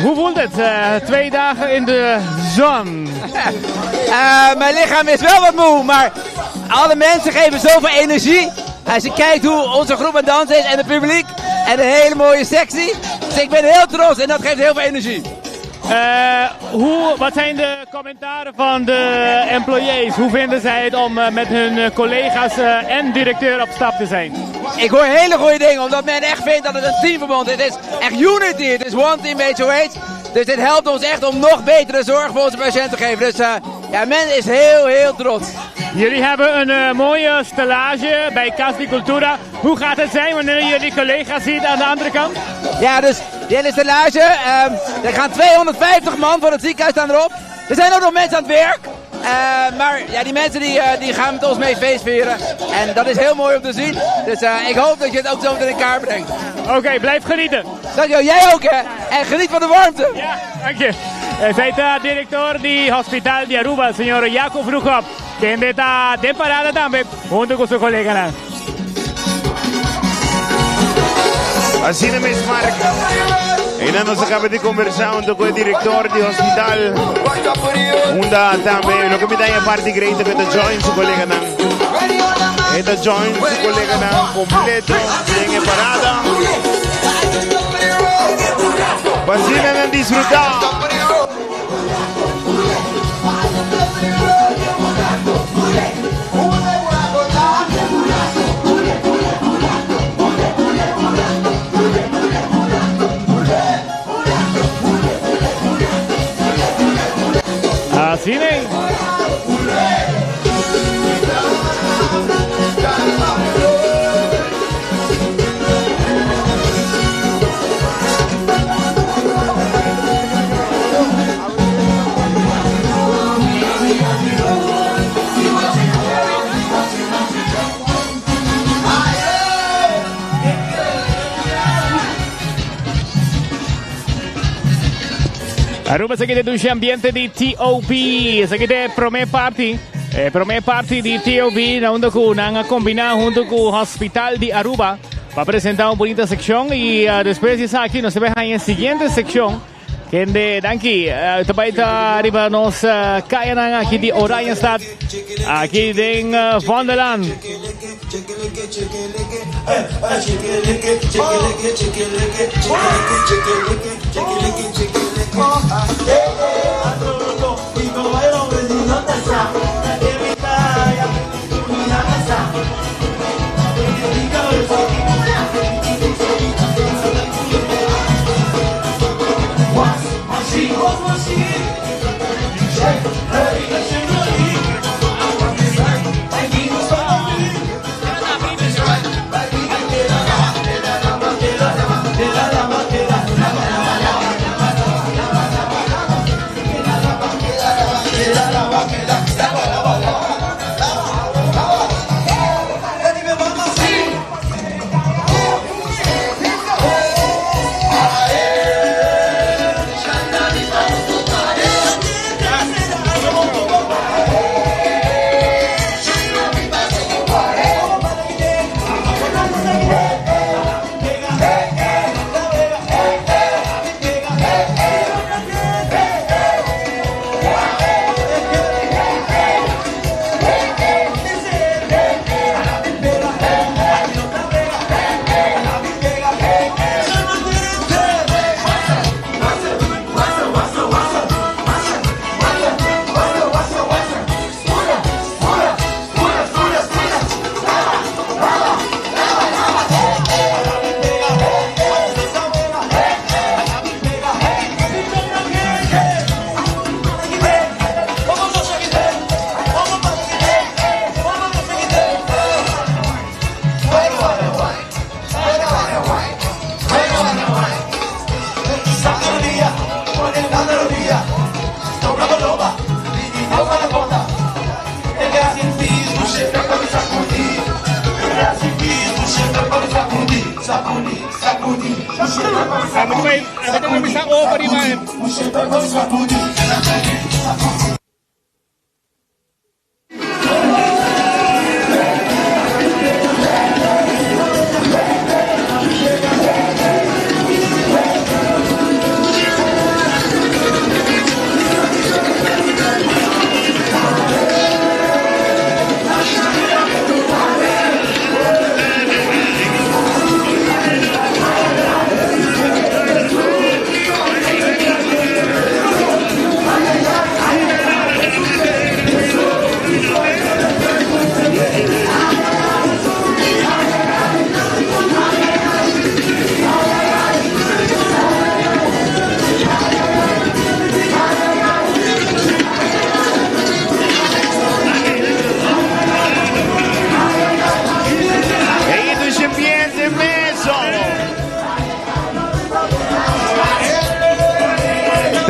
hoe voelt het? Uh, twee dagen in de zon. Uh, mijn lichaam is wel wat moe, maar alle mensen geven zoveel energie. Als je kijkt hoe onze groep aan het dansen is en het publiek. En een hele mooie sectie. Dus ik ben heel trots en dat geeft heel veel energie. Uh, hoe, wat zijn de commentaren van de employees? Hoe vinden zij het om uh, met hun collega's uh, en directeur op stap te zijn? Ik hoor hele goede dingen, omdat men echt vindt dat het een teamverband is. Het is echt unity, het is one team HOH. Dus dit helpt ons echt om nog betere zorg voor onze patiënten te geven. Dus ja, men is heel, heel trots. Jullie hebben een uh, mooie stellage bij Cas di Cultura. Hoe gaat het zijn wanneer jullie collega's ziet aan de andere kant? Ja, dus die hele stellage, um, er gaan 250 man van het ziekenhuis staan erop. Er zijn ook nog mensen aan het werk. Uh, maar ja, die mensen die, uh, die gaan met ons mee feestvieren. En dat is heel mooi om te zien. Dus uh, ik hoop dat je het ook zo meteen in kaart brengt. Oké, okay, blijf genieten. Dankjewel, jij ook hè. En geniet van de warmte. Ja, dank je. Esey ta director di Hospital di Aruba, señor Jaco Vroegop, kende ta den parada tambe hunto cu su coleganan. Asina mes Mark. Einan nos a caba di conversa hunto cu e director di hospital. Unda tambe loke mi ta haña parti great cu e ta join su coleganan. E ta join su coleganan completo den e parada. Pa asina nan disfruta. Asina ei. Aruba esaki ta dushi ambiente di TOB. Esaki ta e prome parti. E prome parti di TOB na unda ku nan a kombina hunto ku Hospital di Aruba pa presenta un bonita sekshon y uh, despues di esaki nos ta bai haña e siguiente sekshon. Kende, danki. Uh, ta bai ta riba nos uh, kayanan aki di Oranjestad. Aki den uh, Vondeland.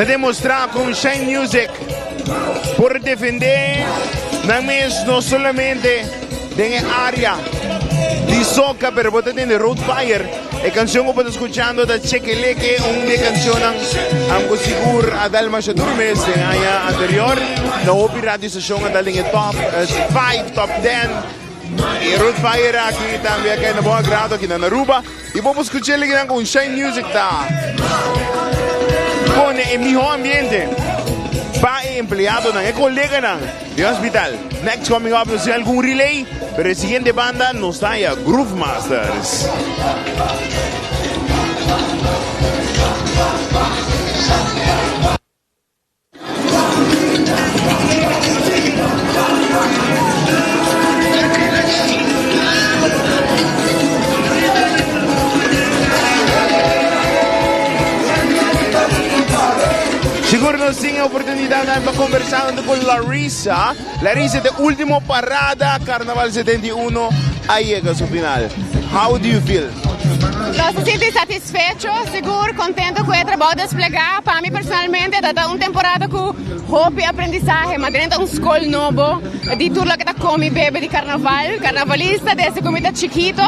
Ta demostra con Shine Music por defende nan mes no solamente den e area di soca, pero bo ta tende Road Fire. E canción cu bo ta escuchando ta Chekeleke, un di e cancionnan cu sigur a dal masha duro mes den aña anterior. Na hopi radio station a dal den e top 5, top 10. E Road Fire aki tambe a kai na bon agrado aki na Aruba. Y bo por scucha likinan con Shine Music ta pone e miho ambiente pa e empleadonan, e coleganan di hospital. Next coming up nos tin algun relay, pero e siguiente banda nos ta haya Groove Masters. Sigur nos tin e oportunidad pa conversa cu Larissa. Larissa, de ultimo parada Carnaval 71 a yega su final. How do you feel? Nos ta sinti satisfecho, sigur contento cu e trabou desplega. Pa mi personalmente ta ta un temporada cu hopi aprendizahe, ma drenta un scol nobo di tur loke ta come y bebe di carnaval. Carnavalista desde cu mi ta chikito,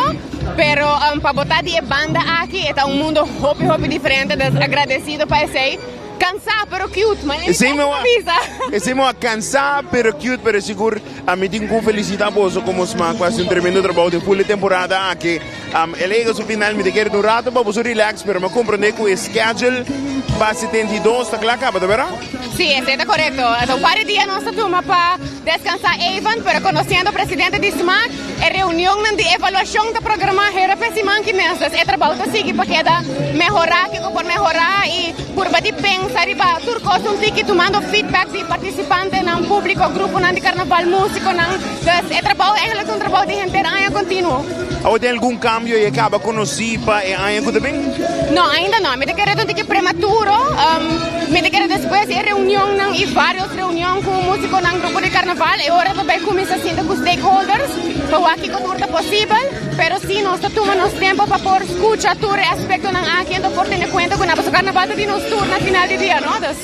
pero pa bo ta di e banda aki e ta un mundo hopi hopi diferente, dus agradecido pa esey. Cansá pero cute, ma e mi ta bisa. Esei mi a cansá pero cute, pero sigur ami tin cu felicita boso como smaak pa haci un tremendo trabou den full e temporada aki. El a yega su final, mi ta kere un rato pa boso relax, pero mi a comprende cu e schedule pa 72 ta cla caba, ta bera? Si, esei ta corecto. Un par di dia nos ta tuma pa descansa even, pero conociendo presidente di smaak, E reunionnan di evaluashon ta programá hera p'e siman ki mes, dus e trabou ta sigui pa keda mehorá kiko por mehorá i purba di pensa riba tur kos un tiki tumando feedback di partisipantenan, públiko, gruponan di karnaval, músikonan. Dus e trabou eigenlijk ta un trabou di henter aña kontinuo. Awor tin algun kambio i e kaba konosí pa e aña ku ta bin? No, ainda no. Mi ta kere ta un tiki prematuro. Mi ta kere despues di e reunionnan i vários reunion ku músikonan, grupo di karnaval, e ora ta bai kuminsá sinta ku stakeholders pa wak kiko tur ta posibel. Pero sí nos ta tuma nos tempu pa por skucha tur e aspektonan aki anto por tene kuenta ku nan pasobra karnaval ta di nos tur na final di dia, no? Dus.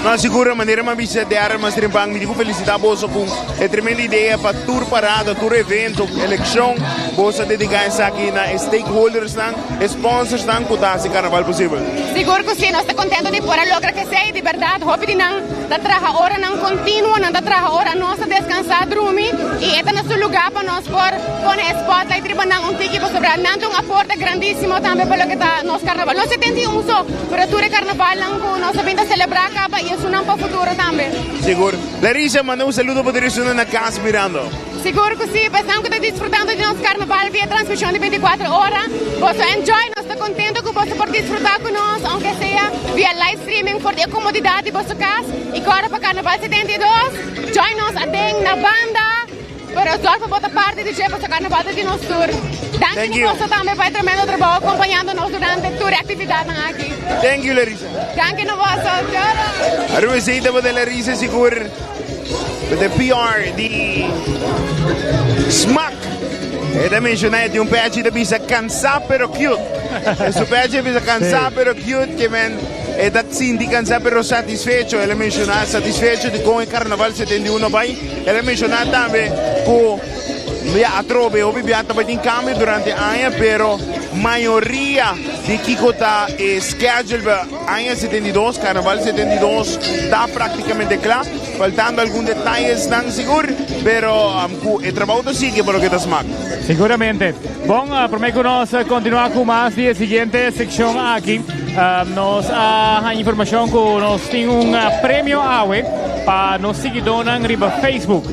No, sigur, manera mi a bisa Darren mas trempan, mi di ku felisitá boso ku e tremendo idea pa tur parada, tur evento, elekshon, boso a dediká esaki na e stakeholdersnan, e sponsorsnan ku ta hasi karnaval posibel. Sigur ku sí, nos ta kontento di por a logra kesei, di bèrdat hopi di nan ta traha oranan kontinuo, nan ta traha ora nos ta deskansá, drumi, i e ta na su lugá pa nos por pone e spotlight riba nan un tiki pasobra nan ta un aporte grandísimo tambe pa loke ta nos karnaval. No 71 so, pero tur e karnavalnan ku nos a bin ta selebrá kaba i esunnan pa futuro tambe. Sigur. Larissa, manda un saludo pa tur esunnan na kas mirando. Sigur ku sí, pa esnan ku ta disfrutando di nos karnaval via transmishon di 24 ora, boso enjoy, nos ta kontento ku boso por disfrutá ku nos, aunke sea via live streaming for di e komodidat di boso kas. I kòrda pa Karnaval 72, join nos aden na banda, pero zòrg pa bo ta parti di dje pasobra karnaval ta di nos tur. Danki na boso tambe pa e tremendo trabou akompañando nos durante tur e aktividatnan aki. Thank you, Larissa. Danki na boso. Tjoro! Aruba esei tabata Larissa sigur. Met e PR di Smaak. E ta menciona e tin un pechi ta bisa cansá pero cute. E su pechi ta bisa cansá pero cute ke men e ta sinti cansá pero satisfecho. El a menciona satisfecho di con e carnaval 71 bai. El a menciona tambe cu ya atrobe hopi bia ta bai tin cambio durante aña pero mayoria di kico ta e schedule pa Aña 72, Carnaval 72 ta practicamente cla, faltando algun detayesnan sigur, pero cu e trabou ta sigui pa loke ta smak. Siguramente. Bon, prome cu nos continua cu mas di e siguiente seccion aki, nos a haña informacion cu nos tin un premio awe pa nos siguidornan riba Facebook.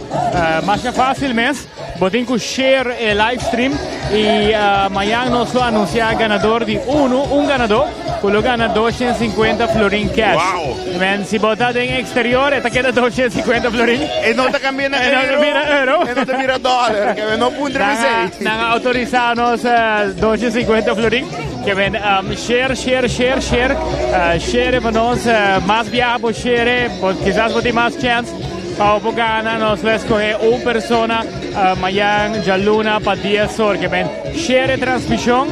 Masha facil mes. Bo tin cu share e live stream y mañan nos lo anuncia ganador di uno, un ganador cu lo gana 250 florin cash. Wow! Men, si bo ta den exterior e ta keda 250 florin. E no ta cambia na E no ta euro. bira euro. E no ta bira dollar. Ke men no puntra Nan a, mesey. nan a autorisa nos 250 florin. Ke men share, share, share, share. Share pa nos. Mas biaha bo share, bo, kisas bo tin mas chance. Pa bo por gana nos lo escoge un persona mañan djaluna pa dies or. Ke men share e transmision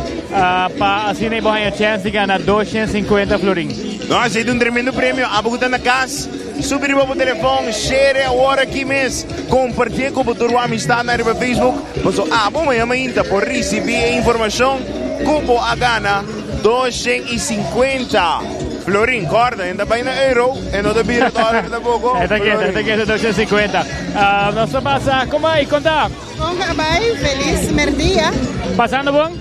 pa asina bo haña chance di gana 250 florin. No, esei ta un tremendo premio. Abo ku ta na kas, subi riba bo telefon, share awor aki mes. Kompartié ku bo tur bo amistadnan riba Facebook, paso abo mañan mainta por risibí e informashon ku bo a gana 250 florin. Kòrda, e ta bai na euro. E no ta bira dólar tampoco. E ta keda, e ta keda 250. Uh, nos ta pasa, como ay, conta? Con bai, feliz merdia. Pasando bon?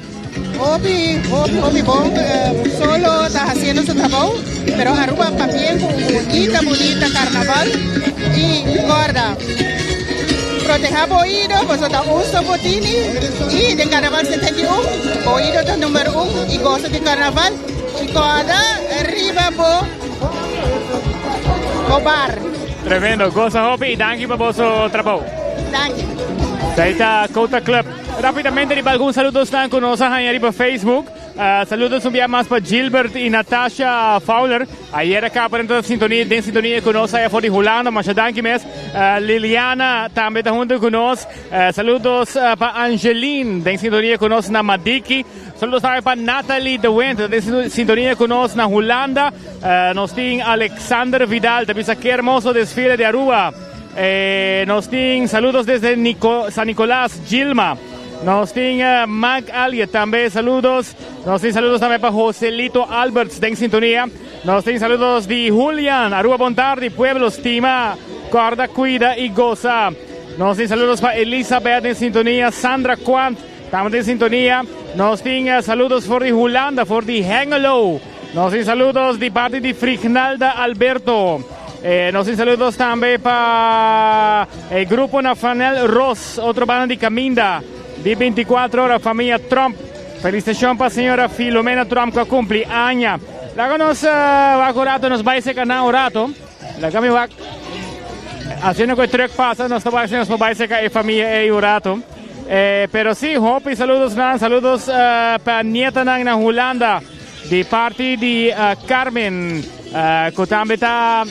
Hopi, hopi, hopi bon. Um, solo ta haciendo su trabajo, pero Aruba también con un bonita, bonita carnaval. Y gorda, proteja bo oído, pues ta uso botini. Y de carnaval 71, oído ta número 1 y gozo de carnaval. Y gorda, riba bo Bo bar. Tremendo, goza hopi y danki pa boso trabou. Danki. Ahí ta Cota Club. Rápidamente riba algun saludos nan ku nos a haña riba Facebook. Uh, saludos un bia mas pa Gilbert y Natasha Fowler. Ayer acá pa dentro sintonia, den sintonia ku nos allá for di Hulanda. Masha danki mes. Uh, Liliana tambe ta hunto ku nos. Uh, saludos uh, pa Angeline den sintonia ku nos na Madiki. Saludos tambe pa Nathalie de Windt, den sintonia ku nos na Hulanda. Uh, nos tin Alexander Vidal, ta bisa qué hermoso desfile de Aruba. Eh, nos tin saludos desde Nico, San Nicolás, Gilma. Nos tin Mark Elliott tambe saludos. Nos tin saludos tambe pa Joselito Alberts den sintonia. Nos tin saludos di Julian, Aruba bon tardi, pueblo stima, corda, cuida y goza. Nos tin saludos pa Elizabeth den sintonia, Sandra Quant tambe den sintonia. Nos tin saludos for di Hulanda, for di Hengelo. Nos tin saludos di parti di Frignalda Alberto. Eh, nos tin saludos tambe pa e grupo Nafanel Ros, otro banda di Caminda, di 24 ora, familia Trump. Felicitacion pa señora Filomena Trump que cumpli aña. Laga nos uh, wak un rato, nos bai seca na un rato. Laga mi wak. Haciendo que el truck pasa, nos ta bai nos bai seca e familia ei un rato. Eh, pero sí, hopi saludos nan, saludos uh, pa nieta nan na Hulanda. Di parti di uh, Carmen, uh, ku tambe ta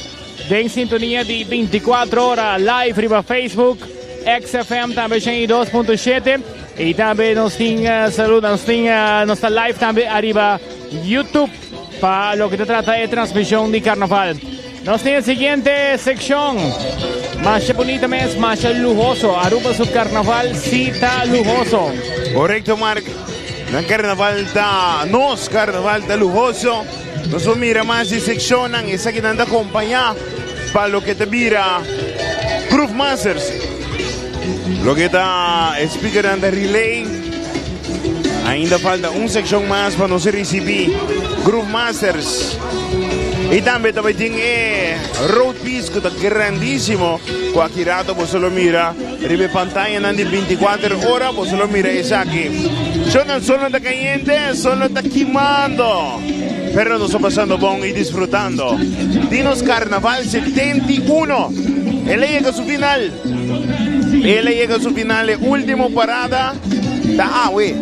den sintonia di 24 ora live riba Facebook, XFM tambe 102.7 y tambe nos tin uh, saluda, nos tin uh, nos ta live tambe arriba YouTube pa lo que te trata e transmisión di carnaval. Nos tin e siguiente sección. Masha bonita mes, masha lujoso. Aruba su carnaval sí ta lujoso. Correcto, Mark. Nan carnaval ta, nos carnaval ta lujoso. Nos por mira mas di seccionnan, esakinan ta acompaña pa loke ta bira Groove Masters. Loke ta e speakernan ta relay. Ainda falta un seccion mas pa nos ricibi Groove Masters. Y tambe ta bay tin e road piece cu ta grandísimo. Cu aki rato boso lo mira riba e pantayanan di 24 ora, boso lo mira esaki. Shownan sol no ta cayente, sol no ta kimando. Pero nos ta pasando bon y disfrutando di nos Carnaval 71. El a yega su final. El a yega su final, e ultimo parada ta awe.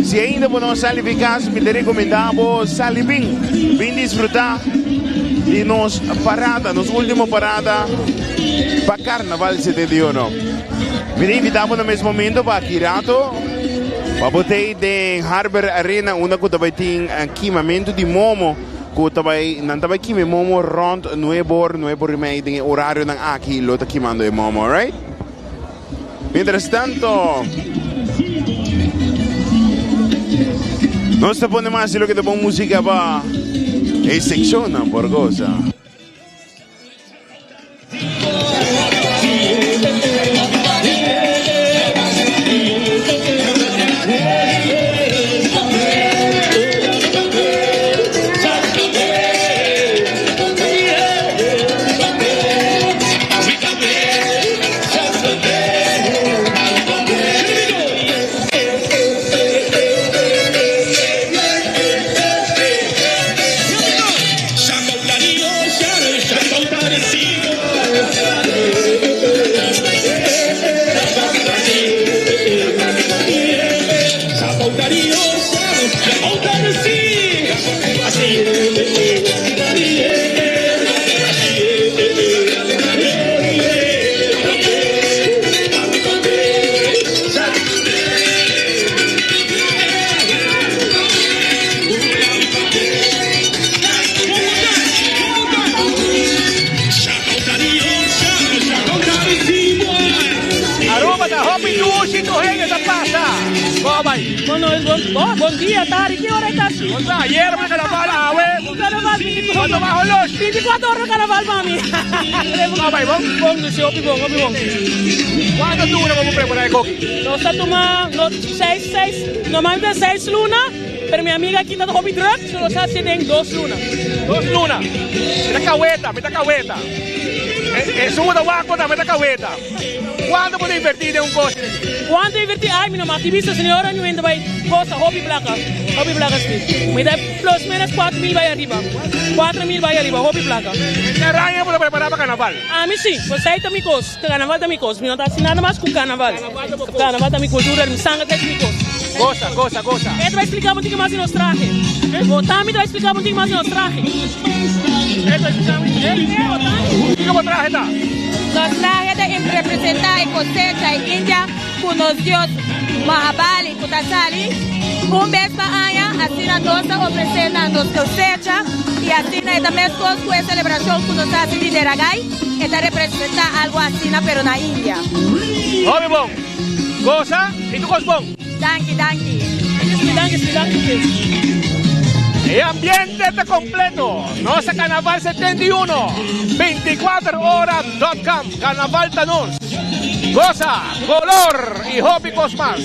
Si ainda bo no a sali fi cas, mi ta recomenda bo sali bin. Bin disfruta di nos parada, nos ultimo parada pa Carnaval 71. Mi ta invita bo na mes momento pa aki rato pa bo tei den Harbor Arena unda cu ta bay tin kimamento di momo cu ta bay nan ta bay kima e momo rond nuebe or, nuebe or y mei den e horarionan aki lo ta kimando e momo, alright? Mientras tanto nos ta pone mas di loke ta bon musica pa e seccionnan por goza. Aruba ta hopi dushi tur hende ta pasa. Bo bai. Bueno, es bon, oh, bon dia, tarde, ki ora ta? Bo ayer ma carnaval awe. Carnaval 24. Cuando bajo los. 24 ora carnaval mami. Bo bai bon? Bon, dushi, hopi bon, hopi bon. Cuanto dura bo prepara e koki? Nos ta tuma no, seis, seis, normalmente seis luna. Pero mi amiga aki ta hopi druk, so nos haci den dos luna. Dos luna. Mi ta kaweta, mi ta kaweta. Esun ku ta wak bo tambe ta kaweta. Kuantu bo ta inverti den un kos asina? Kuantu inverti? Ay, mi no mag di bisa, señora, mi ta bai kosta hopi plaka, hopi plaka si. Mi ta plus menos 4000 bai ariba, 4000 bai ariba, hopi plaka. Henter aña bo ta prepara pa karnaval? Ami si, pasobra ta mi kos, karnaval ta mi kos, mi no ta haci nada mas ku karnaval. Karnaval ta mi kultura, mi sanger ta mi kos. Goza, goza, goza. E ta bai splika bo un tiki mas di nos trahe. Bo tambe ta bai splika bo un tiki mas di nos trahe. E ta bai splika mi. E, bo tambe. Kiko bo trahe ta? Nos trahe ta representa e kosecha e India ku nos dios Mahabali ku ta sali un bes pa aña, asina nos ta ofresé nan nos kosecha i asina e ta meskos ku e selebrashon ku nos hasi di Deragai, e ta representa algu asina pero na India. Hopi bon. Goza i tur kos bon. Danki, danki. Danki, danki, danki. E ambiente ta completo. Nos ta Carnaval 71. 24 ora dot com. Carnaval ta nos. Goza, color y hopi cos mas.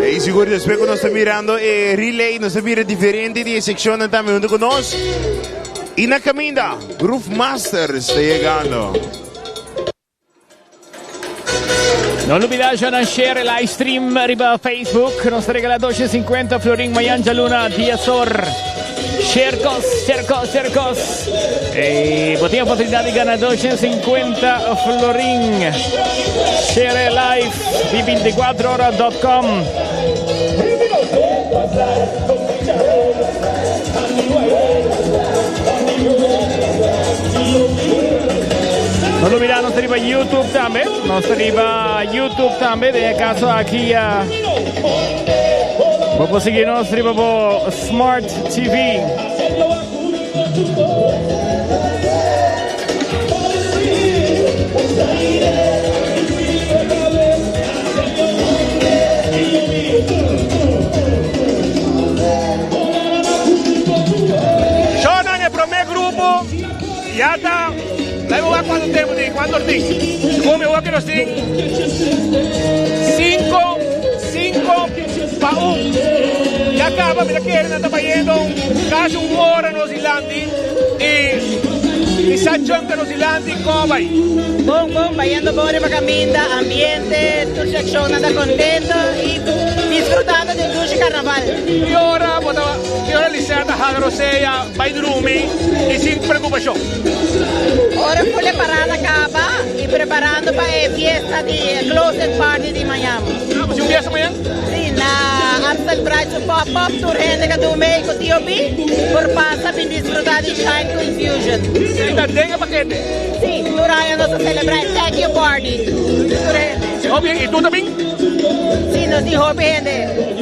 Y sigur despues cu nos ta mirando e relay, nos ta mira diferente di e seccionnan tambe hunto cu nos. Y na caminda, Groove Masters ta yegando. No lubida nan share e live stream riba Facebook. Nos ta regala 250 florin mayan djaluna 10 or. Share cos, share cos, share cos. Eh, bo tin oportunidad di gana 250 florin. Share e live di 24ora.com. No lubida nos ta riba YouTube tambe. Nos ta riba YouTube tambe. Den e caso aki ya bo por sigui nos riba bo Smart TV. Shonan e prome grupo ya ta Laat me wak cuanto tempo tin, cuanto tin. Segun mi wak nos tin cinco, cinco pa un. Ya caba mi ta kere nan ta bayendo casi un hora nos dilanti y Lisa Chung ta nos dilanti con bay. Bon, bon, bayendo bon riba caminda, ambiente, tur seccionnan ta contento y disfrutando di un dushi carnaval. Ki ora bo ta, ki ora Lisette ta hala rosea bay drumi y sin preocupacion? Ora cu e parada caba y preparando pa e fiesta di closing party di mañan. Ah, bo tin un fiesta mañan? Si, na Amstel Bright su pop-up tur hende ca dun mee cu TOB por pasa bin disfruta di Shine Queen Fusion. Y ta den e pakete? Si, tur aña nos ta celebra e thank you party tur hende. Hopi hende, y tur ta bin? Si, nos tin hopi hende.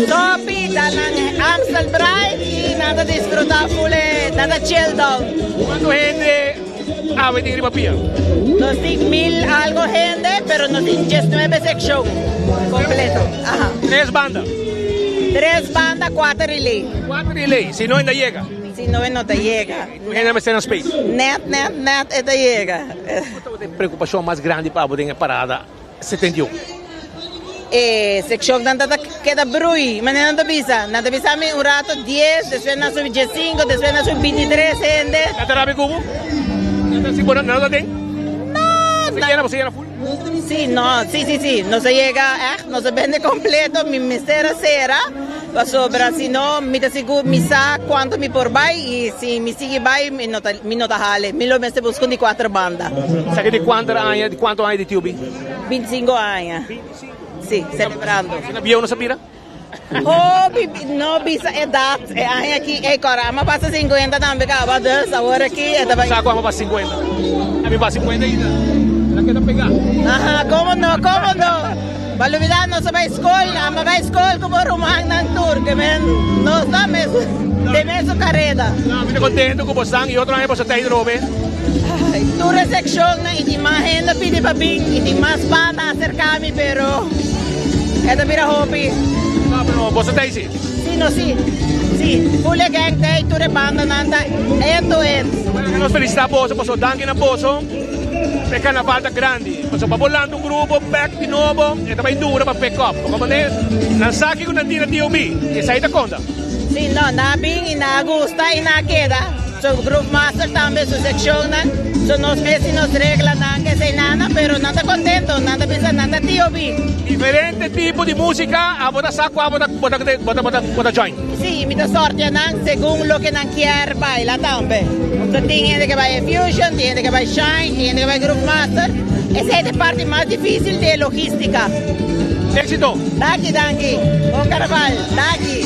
Sopi ta nan Amstel Bright y nan ta disfruta full e, nan ta chill down. Cuanto hende awe tin riba pia? Nos tin mil algo hende, pero nos tin diesnuebe seccion completo. Aha. Tres banda? Tres banda, cuater relay. Cuater relay, si no e no ta yega? Si no e no ta yega. Tur hende mester na space? Net, net, net e ta yega. Cua tabata e preocupacion mas grandi pa abo den e parada 71? E seccionnan ta ta keda brui, manera nan ta bisa. Nan ta bisa mi un rato dies, despues nan subi diesinco, despues nan subi bintitres hende. Nan ta rabia cu bo? Nan ta si bo no ta den? No! Bo yena, bo yena full? Si, no, si, si, si. Nos a yega echt, nos a bende completo, mi mester a cera, pasobra si no mi ta sigur, mi sa cuanto mi por bay y si mi sigui bay mi no ta, mi no ta hale. Mi lo mester busca un di cuater banda. Esaki di cuanto aña, di cuanto aña di TUB? Bintisinco aña. Sí, celebrando. Asina bieu nos a bira? Hopi, no bisa edad e aña aki. Ey, cora, ama pasa 50 tambe caba, dus awor aki e ta bay. Sa cu ama pasa 50? Ami pasa 50 ainda. La keda pega. Aha, como no, como no. Pa lubida nos a bay scol, ama bay scol cu bo rumannan tur, ke men nos ta mes, den mesun careda. No, mi ta contento cu bo san y otro aña boso ta atrobe. Tur e seccionnan y tin mas hende pidi pa bin y tin mas banda acerca mi pero e ta bira hopi. No, pero boso ta si? Si, no si. Si, full e gang ta ey, tur e bandanan ta end to end. Bueno, nos felicita boso pasobra danki na boso pa e carnaval ta grandi. Pasobra pa bo lanta un grupo bek di nobo e ta bay dura pa pick up. Como ne nan sa kico nan tin na TOB, esey ta conta. Si, no, nan a bin y nan a gusta y nan a keda. Su groove master tambe su seccionnan so nos mes tin nos reglanan ke esei nana pero nan ta contento nan ta bisa nan ta TOB. Diferente tipo di musica abo ta sa cua bo ta bo ta bo ta bo ta join? Si mi ta sortea nan segun loke nan kier baila tambe so tin hende ke bai fusion tin hende ke bai shine tin hende ke bai groove master esei ta e parti mas dificil di e logistica. Exito! Danki danki bon carnaval danki.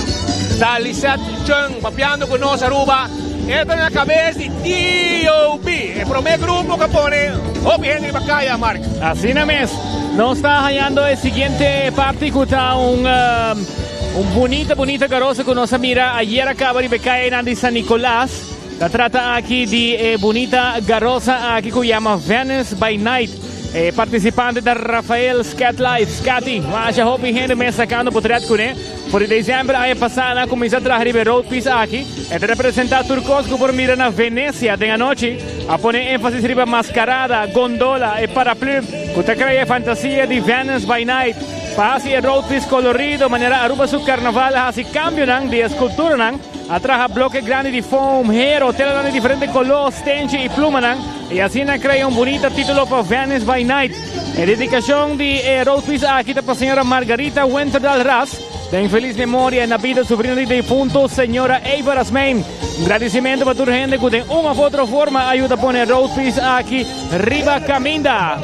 Ta Lisette Chung papiando cu nos Aruba, e ta na cabes di TOB, e prome grupo cu a pone hopi hende riba caya, Mark. Asina mes, nos ta hayando e siguiente parti cu ta un un bunita bunita garosa cu nos a mira ayer a caba riba e cayenan di San Nicolas. Ta trata aki di e bunita garosa aki cu yama Venice by Night. E participante ta Rafael Scat Life, Scatty. Masha hopi hende mes sacando potret cune. For di december aña pasá nan a kuminsá traha riba e road piece aki. E ta representá tur kos ku por mira na Venecia den anochi. A pone énfasis riba maskarada, gondola, e paraplu ku ta krea e fantasia di Venice by night. Pa hasi e road piece kolorido manera Aruba su karnaval a hasi kambionan di e skulturanan. A traha bloke grandi di foam, hero, telanan di diferente koló, stenchi i plumanan i asina a krea un bunita título pa Venice by Night. E dedikashon di e roadpiece aki ta pa señora Margarita Winterdal Ras, den felis memoria i na bida subrina di defunto señora Eva Rasmijn. Un gradisimentu pa tur hende ku den un òf otro forma a yuda pone e roadpiece aki riba kaminda.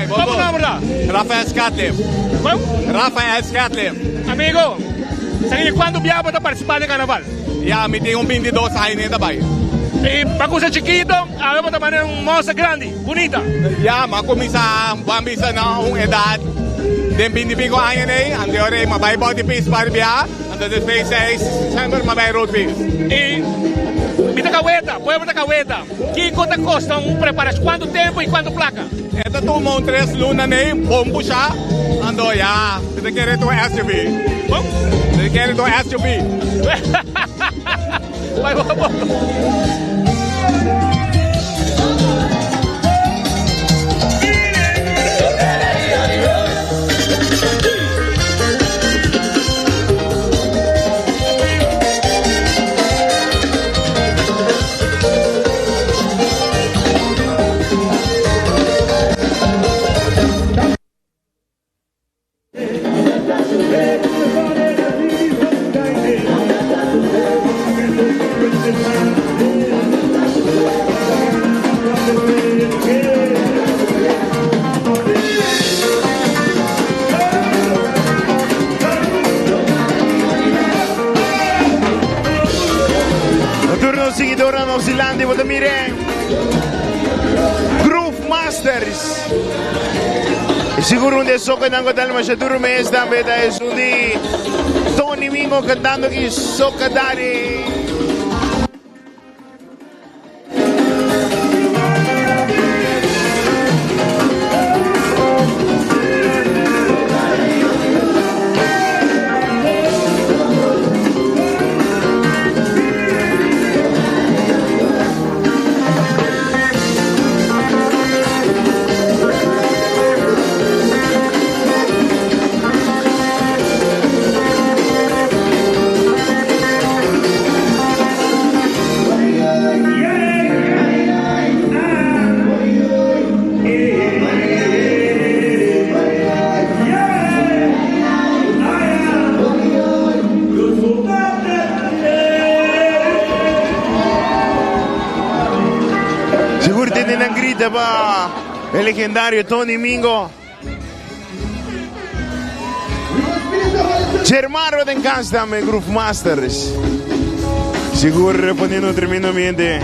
Como nomber ta? Rafael Scatlip. Como? Rafael Scatlip. Amigo, sa di cuanto bia bo ta participa den carnaval? Ya, mi tin un 22 aña den ta bay. Y pa cusa chikito, awe bo ta manera un mosa grandi, bunita. Ya, mi a cuminsa, bo a bisa na un edad den 20 y pico aña ney, anto ora ey mi a bay body piece par bia. Anto despues seis semper m'a bay road race. Y mi ta caweta, pueblo ta caweta. Kico ta costa un preparacion? Cuanto tempo y cuanto placa? E ta tuma un tres luna ney, bon pusha. Anto ya, mi ta kere ta un SUV. Con? Mi ta kere ta un SUV. Bay poco a poco. Tur nos seguidornan nos dilanti bo ta mira Groove Masters. Y sigur un de soca nan cu ta masha duro mes tambe ta esun di Tony Mingo cantando aki Soca Daddy. Sigur tende nan grita pa e legendario Tony Mingo. Germaro den cas tambe, Groove Masters. Sigur poniendo un tremendo ambiente.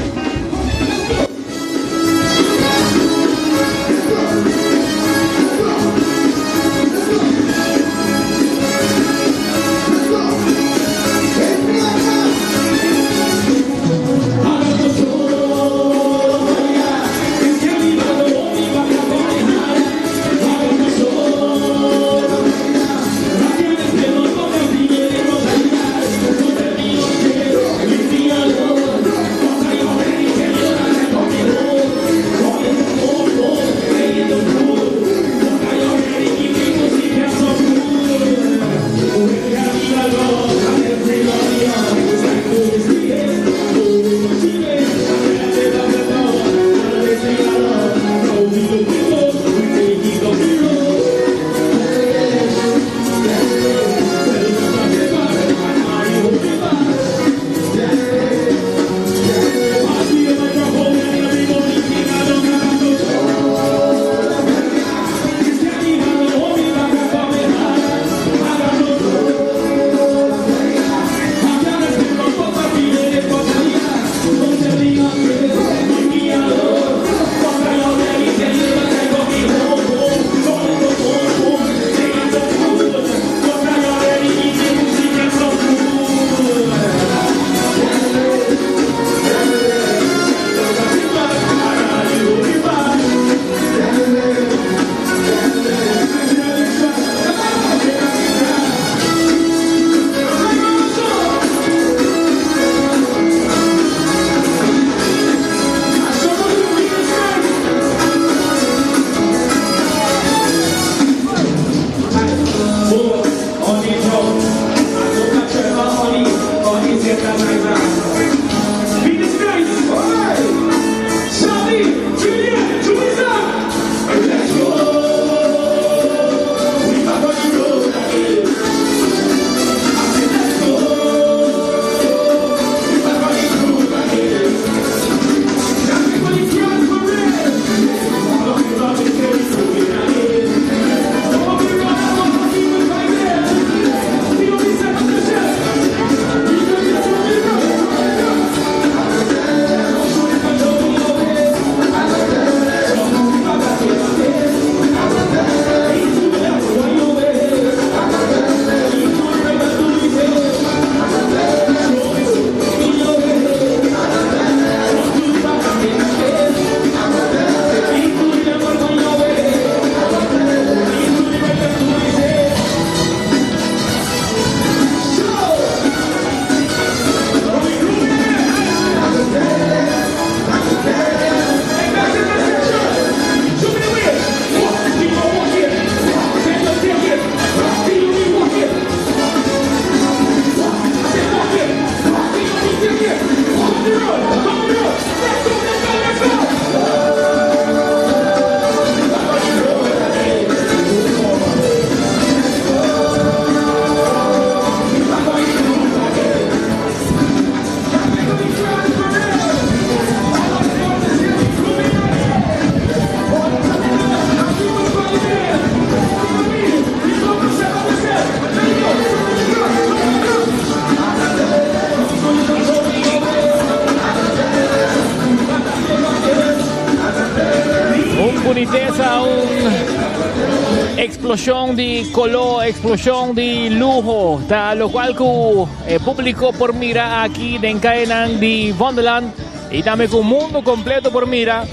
Bunitesa, un explosion di color, explosion di luho, ta locual cu e publico por mira aki den cayenan di Wonderland y tambe cu mundo completo por mira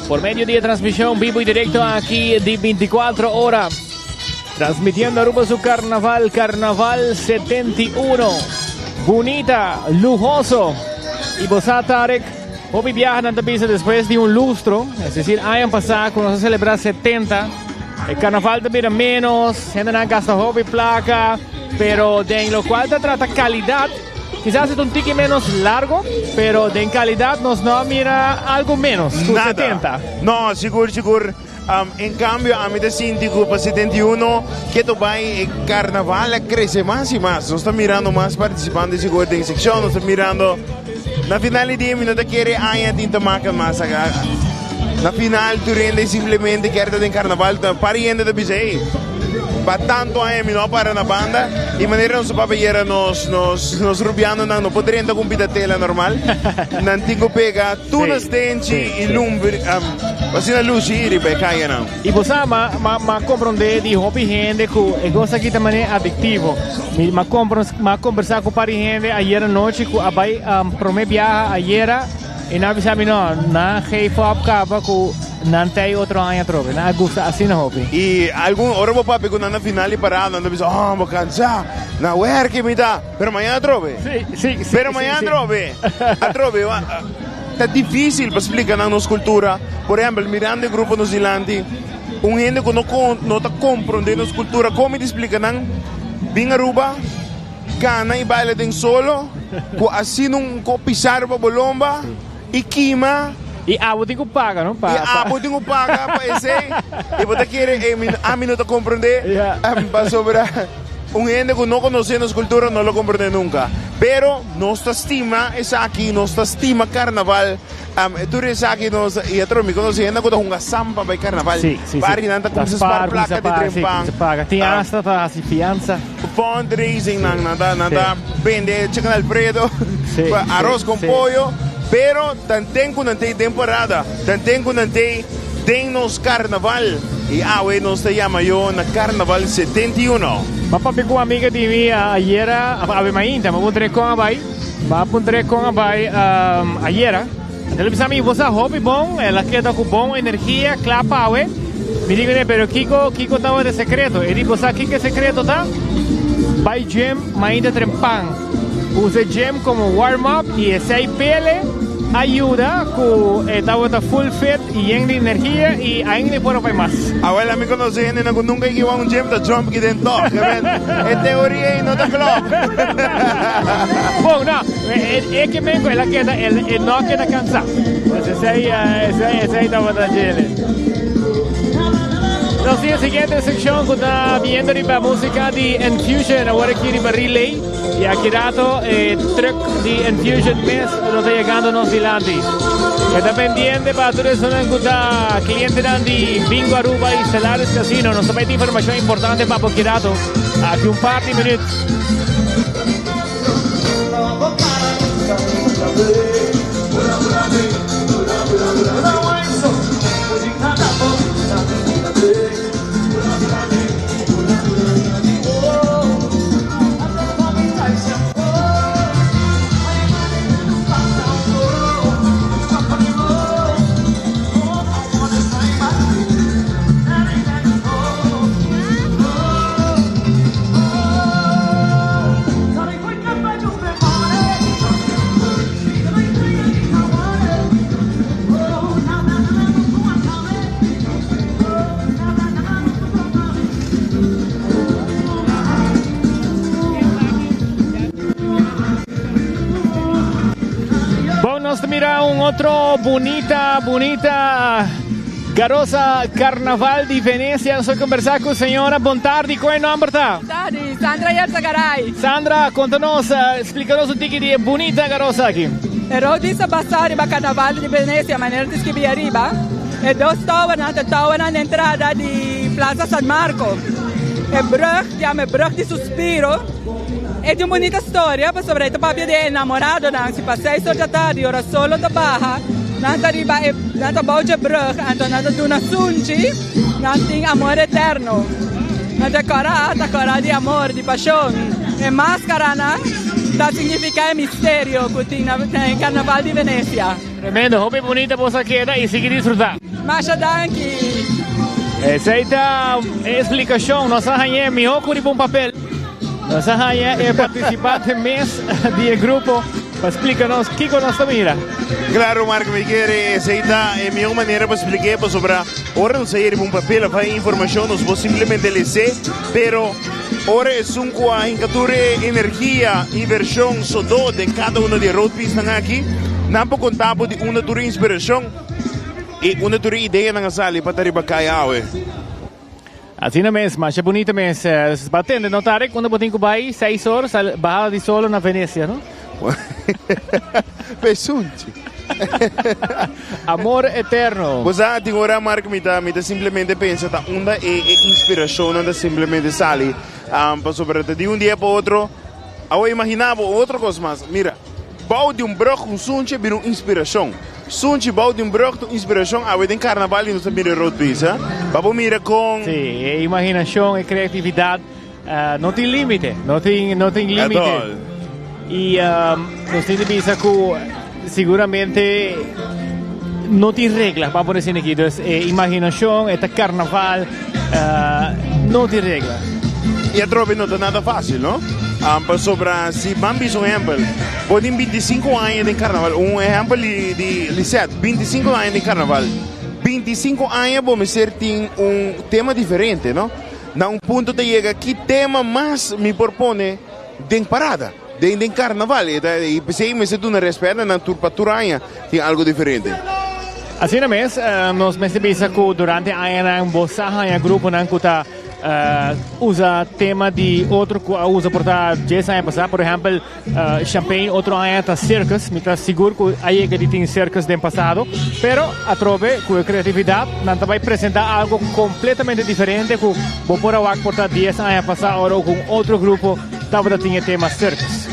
por medio di e transmision vivo y directo aki di 24 ora. Transmitiendo Aruba su carnaval, Carnaval 71. Bunita, luhoso. Y bo sa Tarek, hopi biaha nan ta bisa despues di un lustro, es decir aña pasá cu nos a celebra 70, e carnaval ta bira menos, hendenan gasta hopi placa, pero den locual ta trata calidad, quizás e ta un tiki menos largo, pero den calidad nos no a mira algo menos cu Nada. 70. No, sigur, sigur. En cambio ami ta sinti cu pa 71 keto bay e carnaval a crece mas y mas. Nos ta mirando mas participante sigur den seccion, nos ta mirando na final di dia mi no ta kere aña tin ta maka mas. Na final tur hende simplemente kier ta den carnaval, ta par hende ta bisa hey pa tanto aña mi no a para na banda y manera nos papia yera nos nos nos rubianonan no por drenta cu un pita tela normal, nan tin cu pega tur nan stenchi y lumbre. Asina luci riba e cayanan. Y bo sa, ma, ma, ma comprende di hopi hende cu e cos aki ta manera adictivo. Mi, ma compro, ma conversa cu par di hende ayer anochi cu a bay um, prome biaha ayera y nan a bisa mi no, nan geef op caba cu nan tey otro aña atrobe. Nan a gusta asina hopi. Y algun ora bo papia cu nan na final di parada nan ta bisa, oh, bo cansa, na werki mi ta, pero mañana atrobe. Sí, sí, sí, Pero sí, mañana sí. atrobe, atrobe. Ta difícil pa splica nan nos cultura. Por ehempel, mirando e grupo nos dilanti, un hende cu no no ta comprende nos cultura, con mi ta splica nan? Bin Aruba, cana y baila den solo, cu asina un co pisa riba bo lomba y kima. Y abo tin cu paga, no? Y abo tin cu paga pa esey. Y bo ta kere, ey, ami no ta comprende, pasobra un hende cu no conoce nos cultura no lo comprende nunca. Pero. Nos ta stima esaki, nos ta stima carnaval. Tur esaki nos, y otro mi conoce hende cu ta hunga sampa bay carnaval. Sí, sí, sí. Barrinan ta cuminsa Ta spar spar, placa cuminsa di paga, tren sí, pan. cuminsa paga. Tin hasta ta haci fianza. Fundraising nan, nan ta, nan ta bende chicken alfredo, Sí, pa sí, arroz con sí. pollo. Pero tanten cu nan t'ey den parada, tanten cu nan t'ey den nos carnaval. Y awe nos ta yama yo na Carnaval 71. M'a papia cu un amiga di mi ayera, awe mainta, m'a puntra e con a bay, m'a puntra e con a bay ayera. El a bisa mi, bo sa hopi bon, el a keda cu bon energia, cla pa awe. Mi di cune, pero kico, kico tabata e secreto? E di, bo sa kico e secreto ta? Bay gym mainta trempan. Usa e gym como warm up y esey pele a yuda cu e tabata full fit y yen di energia y ainda e por a bay mas. Awel ami conoce hendenan cu nunca a kiba un gym ta jump ki den tog. E teoria ey no ta klop. Bon, no, e ke men cu el a keda, el no a keda cansa. Pues esey, esey tabata djele. Nos tin e siguiente seccion cu ta biendo riba musica di Enfusion awor aki riba Relay. Y aki rato e truck di Enfusion mes lo ta yegando nos dilanti. Keda pendiente pa tur esunnan cu ta clientenan di Bingo Aruba y Stellaris Casino. Nos ta bay tin informacion importante pa bo aki rato, aki un par di minuut. Bon, nos ta mira un otro bunita, bunita Garosa Carnaval di Venecia. Nos ta conversa cu señora. Bon tardi, con e nomber ta? Bon tardi, Sandra Yerzagaray. Sandra, conta nos, eh, explica nos un tiki di e bunita Garosa aki. E road ta basa riba Carnaval di Venecia, manera ta scribi ariba. E dos towernan ta towernan di entrada di Plaza San Marco. E brug yama e brug di suspiro. E tin un bunita storia pasobra e ta papia di e enamoradonan. Si pa seis or dja tardi ora solo ta baha. Nan ta riba e, nan ta bou dje brug, anto nan ta duna sunchi, nan tin amor eterno. Anto e kòrá ta kòrá di amor, di pashon. E maskaranan ta signifiká e misterio ku tin na e karnaval di Venesia. Tremendo, hopi bunita boso a keda i sigui disfrutá. Masha danki. Esei ta e splikashon. Nos a hañ'é mihó ku riba un papel. Nos a haña e partisipante mes di e grupo pa splika nos kiko nos ta mira. Claro Mark, mi kere esei ta e mihó manera pa splik'é pasobra ora nos a heri riba un papel of haña informashon nos por simplemente les'é, pero ora esun ku a hinka tur e energia, invershon, sodó den kada uno di e roadpiecenan aki, nan por konta bo di unda tur e inspirashon i unda tur e ideanan a sali pa ta riba kaya awe. Asina mes, masha bunita mes. Ba tende no Tarek, unda bo tin ku bai? Seis or, bahada di solo na Venecia, no? Pesunchi. Amor eterno. Bo sa, tin ora Mark mi ta mi ta simplemente pensa ta unda e e inspiracionnan ta simplemente sali. Pasobra ta di un dia pa otro, awo imagina bo otro cos mas, mira. Bou di un brug un sunchi a bira un inspiracion. Sunchi bou di un brug ta un inspiracion awe den carnaval y nos ta mira e road piece, eh. Pa bo mira con. Sí, e imaginacion, e creatividad no tin limite, no tin, no tin At limite. all. Y nos tin di bisa cu seguramente no tin regla, ban por asina aki. Dus e imaginacion, e ta carnaval, no tin regla. Y atrobe no ta nada facil, no? Pasobra si ban bisa un ehempel, bo tin bintisinco aña den carnaval, un ehempel di di Lisette, bintisinco aña den carnaval, bintisinco aña bo mester tin un tema diferente, no? Na un punto ta yega ki tema mas mi por pone den parada, den den carnaval, e ta y p'esey mester duna respet na nan tur pa tur aña tin algo diferente. Asina mes, nos mester bisa cu durante añanan bo sa haña gruponan cu ta Usa tema di otro cu a usa por ta djes aña pasa. Por ehempel, Champagne otro aña ta circus. Mi ta sigur cu a yega di tin circus den pasado. Pero atrobe cu e creatividad nan ta bay presenta algo completamente diferente cu bo por a wak por ta dies aña pasa ora cu un otro grupo tabata tin e tema circus.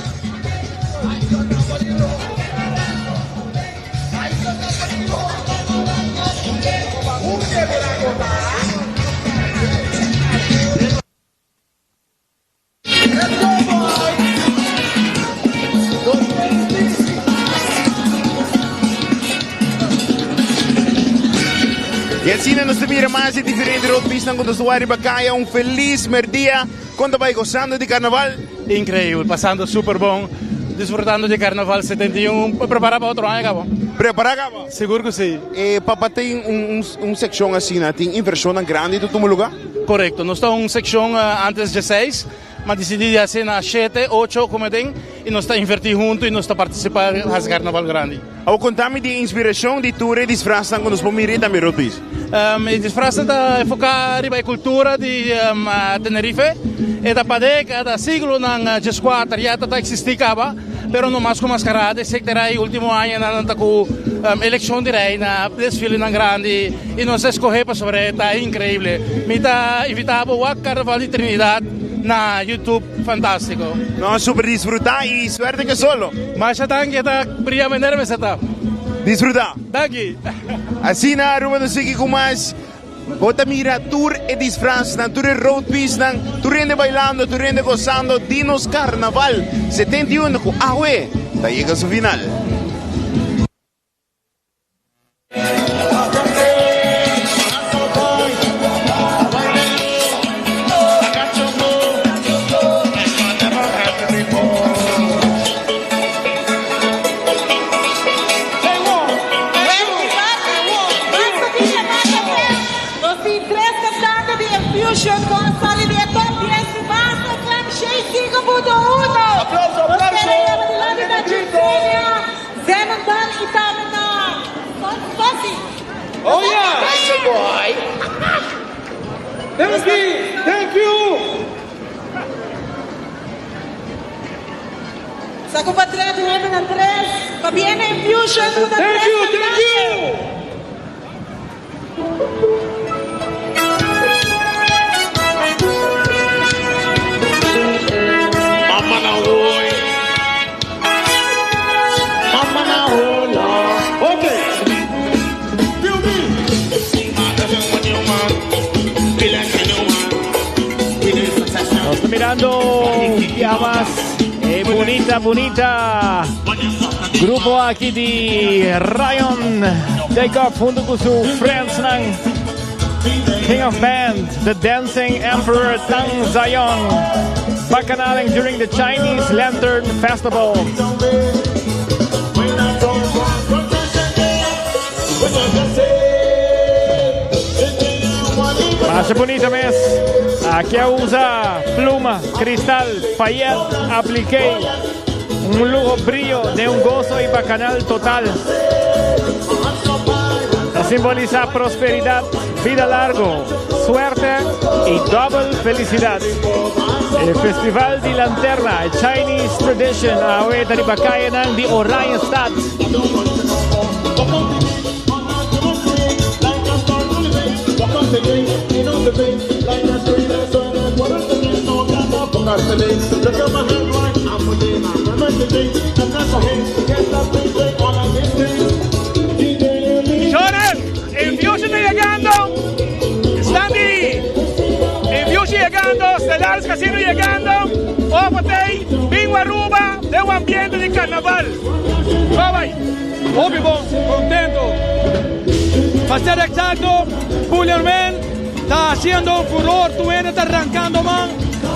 Y asina nos ta mira mas di diferente roadpisnan cu nos ta wak riba caya. Un feliz merdia. Con ta bay gozando di carnaval? Increíble, pasando super bon, disfrutando di Carnaval 71, pa prepara pa otro aña caba. Prepara caba? Sigur cu si. E papa tin un un seccion asina, tin inversionnan grandi ta tuma lugar? Correcto, nos ta un seccion antes dje seis, ma dicidi di haci na shete, ocho como den, y nos ta inverti hunto y nos ta participa haci Carnaval grandi. Awor conta mi di e inspiracion di tur e disfraznan cu nos por mira y tambe Rodpies. E disfraznan ta enfoca riba e cultura di Tenerife. E ta pade cada siglonan diescuater ya ta ta existi caba, pero no mas cu mascarada etcetera. E ultimo añanan nan ta cu eleccion di reina, desfilenan grandi y nos a escoge pasobra e ta increible. Mi ta invita bo wak Carnaval di Trinidad na YouTube. Fantastico. No, super disfruta y suerte ke solo. Masha danki, e ta bria manera mester ta. Disfruta. Danki. Asina Aruba nos sigui cu mas. Bo ta mira tur e disfraznan, tur e roadpiecenan, tur hende bailando, tur hende gozando di nos Carnaval 71 cu awe ta yega su final. Nos tin tres cantante di Infusion cu a sali di e top dies di Master FM 65.1. Nos kere yama dilanti na Jensenia, Zenendaal y tambe na Fossi. Oh yeah! Boy! Thank you! Thank you! Sa cu pa tres hende na tres. Pabien na Infusion cu ta Thank tres you! Thank cantante. you! Mama na hoy. Mama na hola. Okay. mirando ya mas e bunita, bunita grupo aki di Ryan Jacob hunto cu su friends nan. King of Band, The Dancing Emperor Tang Zion, Bacchanalling during the Chinese Lantern Festival. Masha bunita mes. Aki a usa pluma, cristal, payet, aplique. Un luho brillo de un gozo y bacanal total. Ta simbolisa prosperidad, vida largo, suerte y double felicidad. E Festival di Lanterna, e Chinese tradition, awe ta riba cayenan di Oranjestad. Señores, Infusion ta llegando. Sandy, Infusion llegando, Stellaris Casino llegando. Ofatey, Bingo Aruba, den un ambiente di carnaval. Bye bye. Hopi bon, contento. Pa ser exacto, Bullerman ta haciendo un furor, tur hende ta rancando man.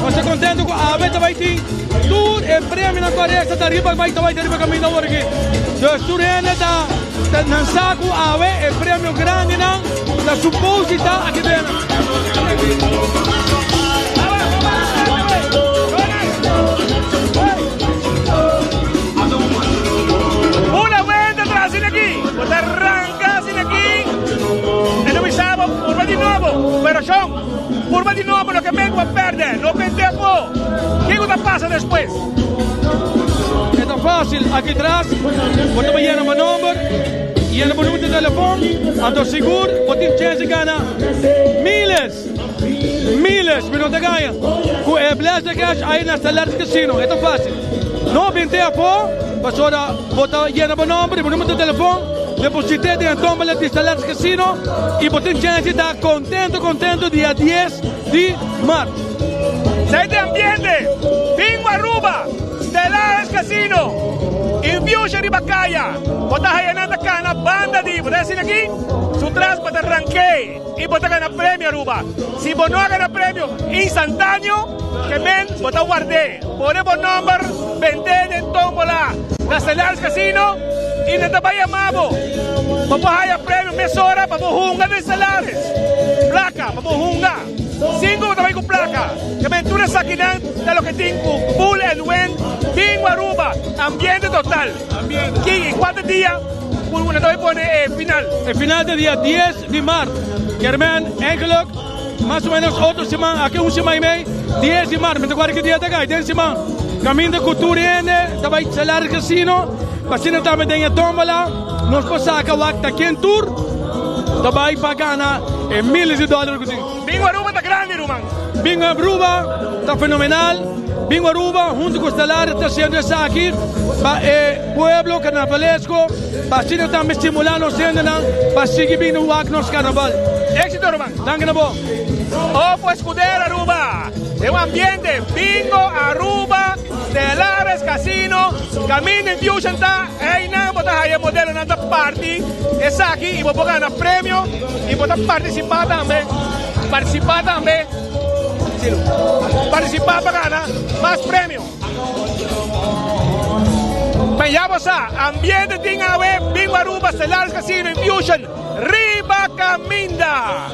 Nos ta contento cu awe ta bay tin tur e premionan cu a resta ta riba bay ta bay ta riba caminda awor aki. Dus tur hende ta nan sa cu awe e premio grandinan ta supos di ta aki den. Una vuelta atrás sin aquí. Bo ta ranca sin aquí. E no bisa bo purba di nobo. Pero shon, purba di nobo loke men ku a perde. No pende afo. Kiko ta pasa despues? E ta fácil, aki tras bo ta yena bo nomber, yena bo numero di telefon, anto sigur bo tin chance di gana miles, miles, mi no ta gaña, ku e Blessed Cash ai na Stellaris Casino. E ta fácil. No binte afo, pasobra bo ta yena bo nomber i bo numero di telefon, deposit'é den e tómbola di Stellaris Casino i bo tin chance di ta contento contento dia dies di mart. Sai di ambiente, Bingo Aruba, Stellaris Casino, Infusion riba caya, bo ta haya nan ta cana banda di, bo ta haci aki, su tras bo ta ranke y bo ta gana premio Aruba. Si bo no a gana premio instantaneo, ke men bo ta ward'é, pone bo nomber, bend'é den tombola na Stellaris Casino y nan ta bay yama bo. Bo por haya premio mesora pa bo hunga den Stellaris. Placa pa bo hunga. Sin ku bo ta bai ku plaka. Ke men tur esakinan ta loke tin ku Bull and Win, Bingo Aruba, ambiente total. Ki i kuantu dia ku nan ta bai pone e final? E final ta dia dies di mart. Kermen, Eigenlijk, mas o menos otro siman, aki un siman i mei, dies di mart, mi ta kuadra ki dia ta kai, den siman, kaminda ku tur hende ta bai Salaris Casino, pa asina tambe den e tómbola nos por saka wak ta ken tur. Ta bai pa gana e miles di dòler ku tin. Bingo Aruba ta grandi ruman. Bingo Aruba ta fenomenal. Bingo Aruba hunto ku Stellaris ta hasiendo esaki pa e pueblo karnavalesko pa asina tambe stimulá nos hendenan pa sigui bini wak nos karnaval. Éxito ruman. Danki na bo. Opo Escudero Aruba den un ambiente Bingo Aruba Stellaris Casino Caminda Infusion ta Einan bo ta haya modelonan ta parti esaki y bo por gana premio y bo ta participa tambe, participa tambe, participa pa gana mas premio. Men ya bo sa, ambiente tin awe, Bingo Aruba, Stellaris Casino, Infusion, riba caminda!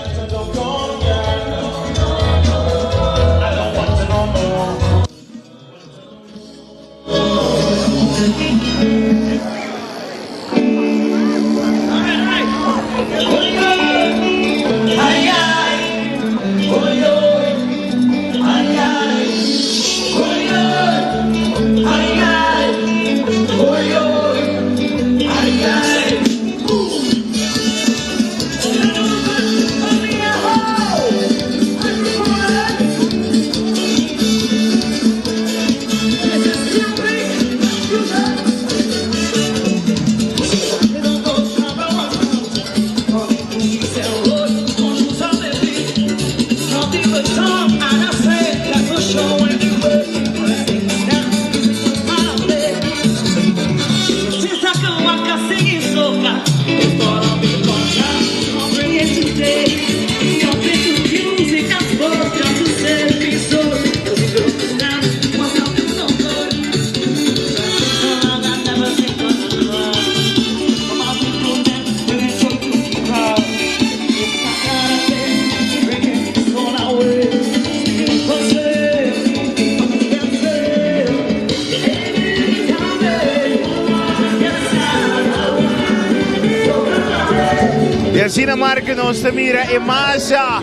Y asina Mark nos ta mira e masa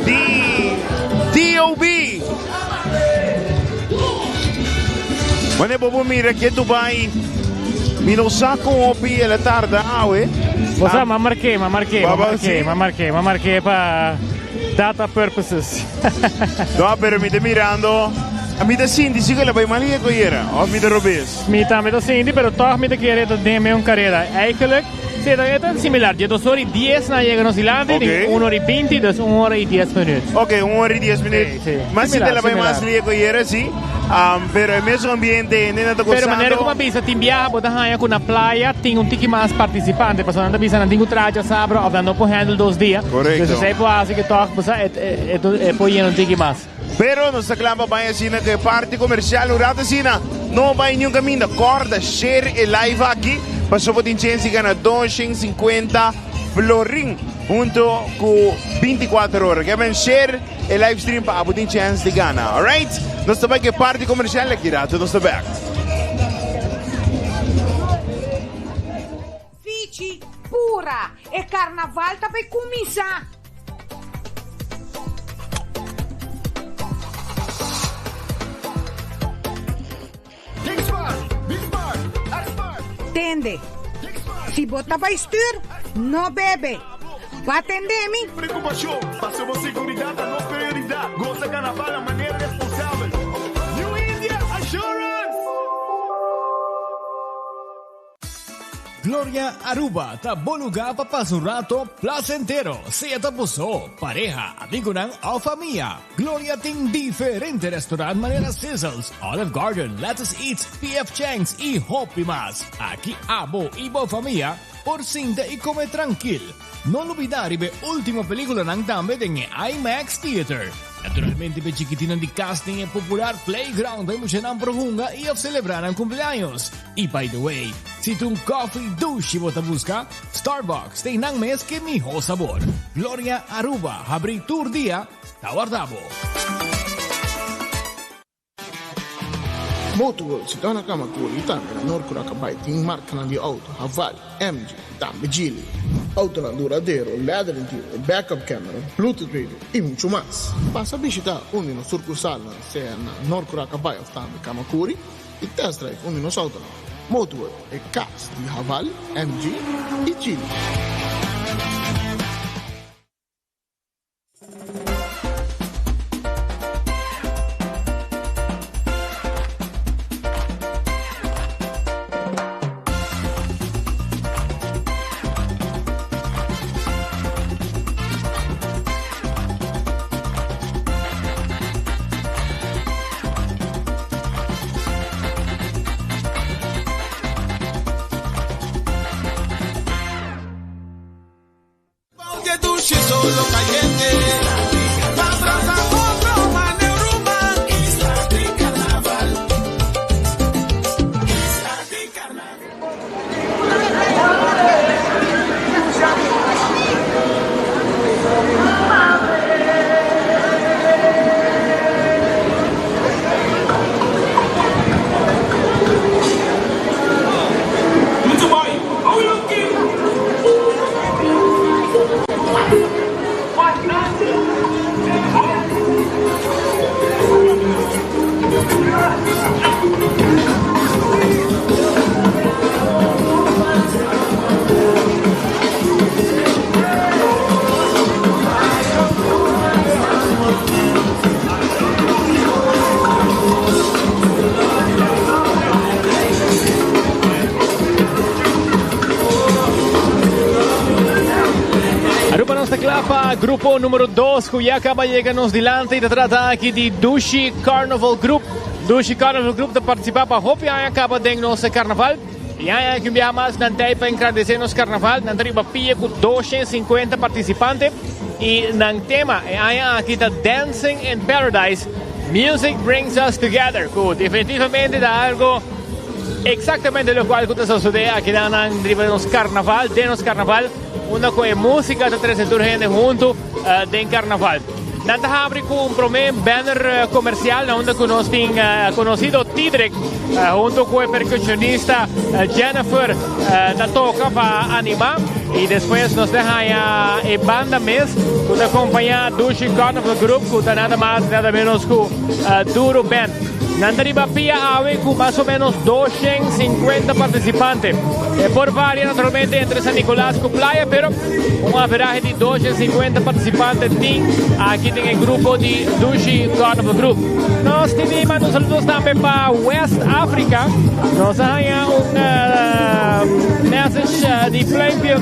di DOB. Wanneer bo por mira ke Dubai mi no sa con hopi el a tarda awe. Bo sa, m'a mark'é, m'a mark'é, m'a mark'é, m'a mark'é, m'a mark'é pa data purposes. No, pero mi ta mirando, mi ta sinti si ku el a bai mal yego ayera, of mi ta robes? Mi tambe ta sinti, pero tog mi ta kere ta den meun karera. Eigenlijk, si, e ta similar. Dje dos ora i dies nan a yega nos dilanti, tin un ora i binti, dus un ora i dies minuut. Ok, un ora i dies minuut. Sí, sí. Mas si Similar, te la bai mas similar. liego ayera, si. Pero e mesun ambiente, hende nan ta Pero gozando. manera ku mi a bisa, tin biaha bo ta haña ku na playa tin un tiki mas partisipante, pasobra nan ta bisa nan tin ku traha djasabra òf nan no por handle dos dia. Korekto. Dus esei por hasi ku tòg bo sa e e por yena un tiki mas. Pero nos ta kla pa bai asina ku e parti komersial un rato asina. No bai niun kaminda. Kòrda share e live aki pasobra bo tin chens di gana 250 florin hunto ku 24 ora. Ke men share e live stream pa abo tin chens di gana. Alright? Nos ta bai ku e parti komersial aki rato nos ta bèk. Fichi, pura! E karnaval ta bai kuminsá! Tende, si bo ta bai stuur, no bebe. Bo a tende mi? Preocupacion, paso bo seguridad ta nos prioridad. Goza carnaval na manera responsabel. New India Assurance! Gloria Aruba ta bo lugar pa pasa un rato placentero, sea ta bo so, pareha, amigonan of famia. Gloria tin diferente restaurant manera Sizzles, Olive Garden, Lettuce Eats, PF Chang's y hopi mas. Aki abo y bo famia por sinta y come trankil. No lubida riba e ultimo peliculanan tambe den e IMAX Theater. Naturalmente p'e chikitinnan di cas tin e popular playground pa e muchanan por hunga y of celebra nan cumpleaños. Y by the way, si ta un coffee dushi bo ta busca, Starbucks ta einan mes ke miho sabor. Gloria Aruba habri tur dia ta warda bo. Motorworld si ta na Kamakuri y tambe na Noord Curacabai tin marcanan di auto Haval, MG y tambe Geely. Autonan duradero, leather interior, backup camera, bluetooth radio y mucho mas. Pasa bishita un di nos surcursalnan sea na Noord Curacabai of tambe Kamakuri y test drive un di nos autonan. Motorworld, e cas di Haval, MG y Geely. Aruba nos ta kla pa grupo numero 2 ku ya kaba yega nos dilanti. Ta trata aki di Dushi Carnival Group. Dushi Carnival Group ta partisipa pa hopi aña kaba den nos karnaval. I aña aki un biaha mas nan ta ei pa engrandesé nos karnaval. Nan ta riba pia ku 250 partisipante i nan tema e aña aki ta Dancing in Paradise, Music Brings Us Together ku definitivamente ta algo Exactamente locual cu ta sosode akinan nan riba nos carnaval, den nos carnaval, unda cu e musica ta trece tur hende hunto den carnaval. Nan ta habri ku un promé banner komersial na unda ku nos tin konosido Tidrick hunto ku e perkushonista Jennifer ta toka pa animá i despues nos ta haña e banda mes ku ta kompañá Dushi Carnival Group ku ta nada mas nada menos ku Duro Band. Nan ta riba pia awe ku mas o menos 250 partisipante. E por varia naturalmente entre San Nicolas ku Playa pero Un averahe di 250 participante tin aki den e grupo di Dushi Carnival Group. Nos tin di manda un saludos tambe pa West Africa. Nos a haña un uh, message uh, di pluimpje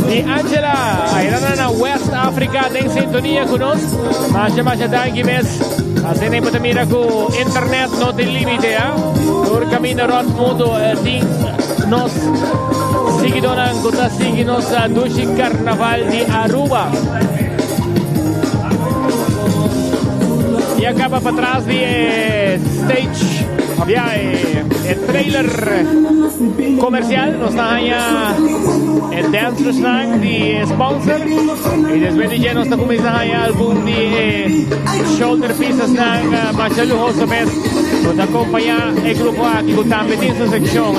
di Angela. Ayana na West Africa den sintonia ku nos. Masha masha danki mes. Asina bo ta mira ku internet no tin limite, ah. Tur camino rond mundo eh, tin nos Siguidónan ku ta sigui nos dushi karnaval di Aruba. I a kaba patras di e stage, of ya, e, e trailer komersial, nos ta haña e dancersnan di e sponsor. I despues di dje nos ta kuminsá haña algun di e shoulder piecesnan masha luhoso mes ku ta kompañá e grupo aki ku tambe tin su sekshon.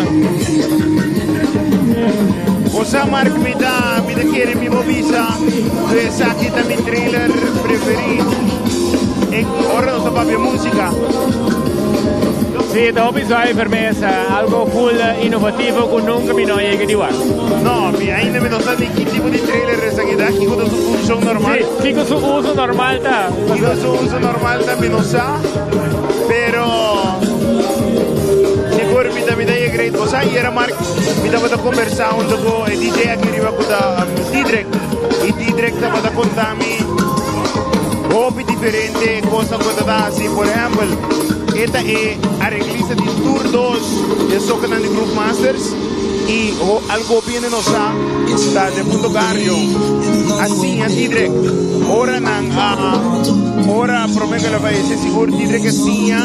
José Mark mi ta mi ta kere mi bo bisa ku esaki ta mi trailer preferí en ora nos ta papia músika. Sí, ta hopi zuiver mes, algo full innovativo ku nunka mi no a yega di wak. No, mi ainda mi no sa ni ki tipo di trailer esaki ta, kiko ta su funshon normal. Sí, kiko su uso normal ta. Kiko su uso normal ta mi no sa, pero sigur mi ta mi ta yega great. Bo sa ayera Mark mi tabata kombersá hunto ku e DJ aki riba ku ta Didrik i Didrik tabata konta mi hopi diferente kosnan ku e ta ta hasi. Por ehèmpel, e ta e areglista di tur dos e sokanan di Groove Masters. I algo hopi hende no sa ta defunto Gario a siña Tidrek ora nan a ora prome ku el a fayese sigur Tidrek a siña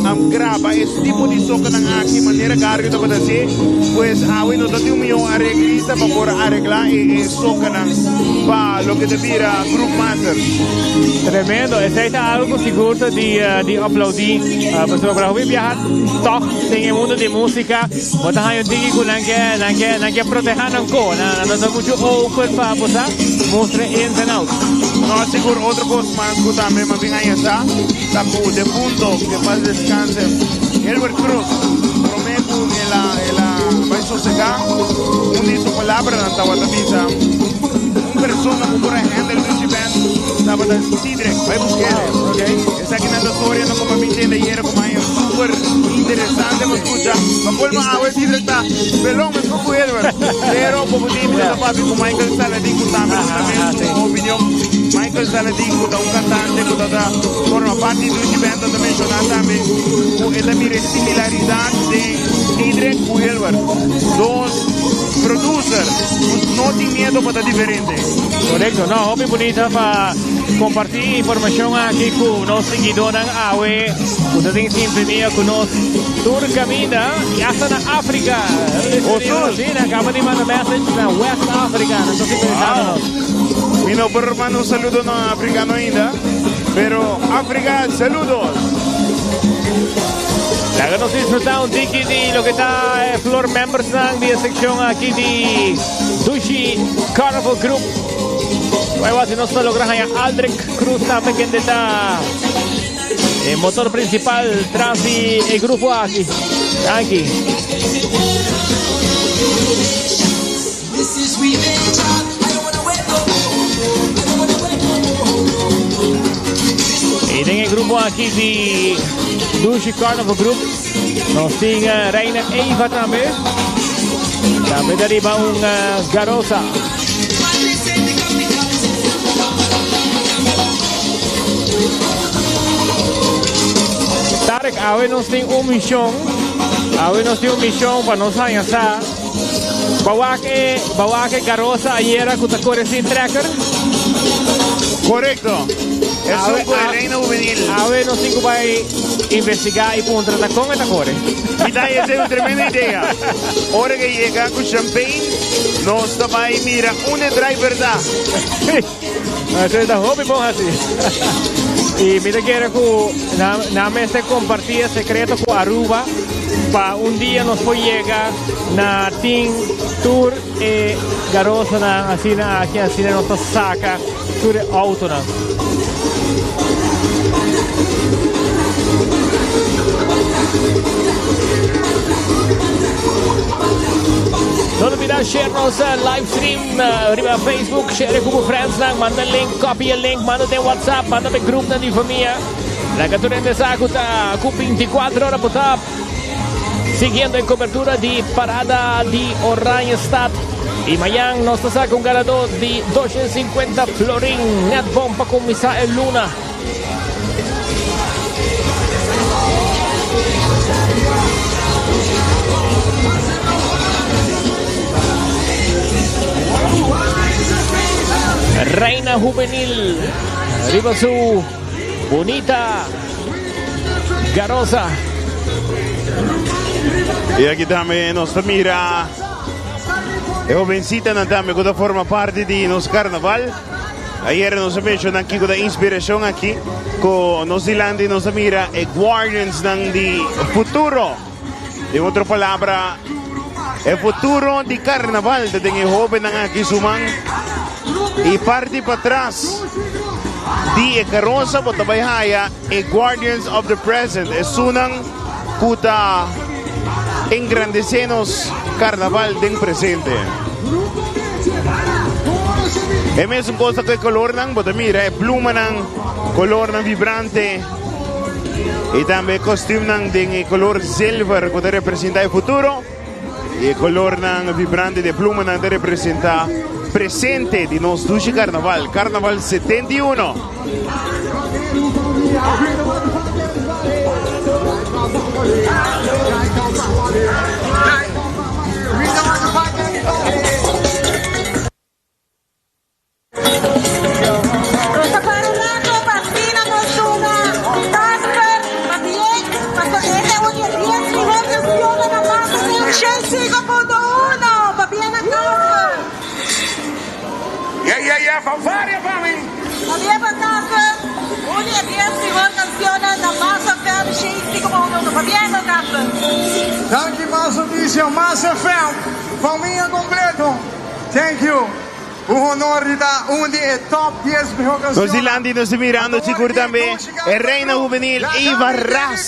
a graba e tipo di sokanan aki manera Gario tabata hasi pues awe no ta tin un miho areglista pa por aregla e sokanan pa loke ta bira Groove Masters. Tremendo, esei ta algo sigur ta di di aplaudi pasobra hopi biaha tog den e mundo di musica Bo ta haña un tiki ku nan ke nan ke nan ke protehá nan ko. Nan nan no ta muchu open pa bo sa mustra ins and outs. No, sigur otro kos mas ku tambe mi a bin haña sa ta ku defunto, ke pas deskanse, Gilbert Cruz, promé ku el a el a bai sosegá, un di su palabranan tabata bisa, un persona ku por a handle Dushi Band tabata Cedric, bai busk'é. Esakinan ta storianan ku mi a bin tende ayera ku mi a haña super interesante pa skucha. Pa colmo awe Cedric ta pelon meskos ku Edward. Pero poco tin mi ta papia ku Michael Saladin ku tambe ta duna su opinion. Michael Saladin ku ta un kantante ku ta ta forma parti di Dushi Band ta menshoná tambe ku e ta mira e similaridat den Cedric ku Hilbert. Dos producer ku no tin miedo pa ta diferente. Korekto, no, hopi bunita pa kompartí informashon aki ku nos siguidónan awe ku ta den sintonia ku nos tur kaminda i asta na Afrika. Osus! Sí, nan kaba di manda message na West Afrika, nan ta sintonisando nos. Mi no por manda un saludo na afrikano ainda, pero Afrika, saludos! Laga nos disfruta un tiki di loke ta e floor membersnan di e sekshon aki di Dushi Carnival Group. Bai wak si nos ta logra haña Aldrich Cruz tambe kende ta e motor principal tras di e grupo aki. Danki. Y den e grupo aki di Dushi Carnival Group nos tin eh, Reina Eva tambe. Tambe ta riba un eh, Garosa. Tarek, awe nos tin un misión. Awe nos tin un misión pa nos haña sa. Bawak e bawak e garosa ayera ku ta kore sin trekker. Korekto. Esun ku e reina hubenil. Awe nos tin ku bai investigá i puntra ta kon e ta kore. Mi ta haña esei un tremendo idea. Ora ke yega ku champagne, nos ta bai mira unda e driver ta. Esei ta hopi bon hasi. I mi ta kere ku nan mester kompartí e sekreto ku Aruba pa un dia nos por yega na tin tur e garosanan asina aki, asina nos ta saka tur e outonan. No olbida share nos live stream riba Facebook, share ku bo friendsnan, manda link, copy e link, manda den WhatsApp, manda pe groupnan di famia. Laga tur hende sa ku ta ku 24 ora bo ta siguiendo e cobertura di parada di Oranjestad. Y mañan nos ta saca un ganador di 250 florin net bon pa cuminsa e luna. Reina Juvenil riba su bonita Garosa. Y aki tambe nos ta mira e hobencitanan tambe cu ta forma parti di nos carnaval. Ayer nos a menciona kico ta inspiracion aki cu nos dilanti nos a mira e guardiansnan di futuro. Den otro palabra, e futuro di carnaval ta den e hobennan aki su man. Y parti patras di e carosa bo ta bay haya e Guardians of the Present, esunnan cu ta engrandece nos carnaval den presente. E mesun cos ta cu e colornan, bo ta mira e plumanan, colornan vibrante y tambe e costumenan den e color zilver cu ta representa e futuro y e colornan vibrante di e plumanan ta representa presente di nos dushi carnaval, Carnaval 71. Nos ta para un rato pa asina nos duna Casper pabien pasobra e ta un di e dies mihor cancionnan na Mas FM 105.1. Pabien na Casper. Yeah, yeah, yeah, fanfaria pa mi. Pabien pa Casper, un di e dies mihor cancionnan na Mas FM 105.1. Pabien pa Casper. Danki Mas Noticia, Mas FM, famia completo. Thank you. Un honor di ta un di e top dies mihó Nos cancionnan. dilanti nos ta mirando sigur tambe e reina hubenil Eva Ras.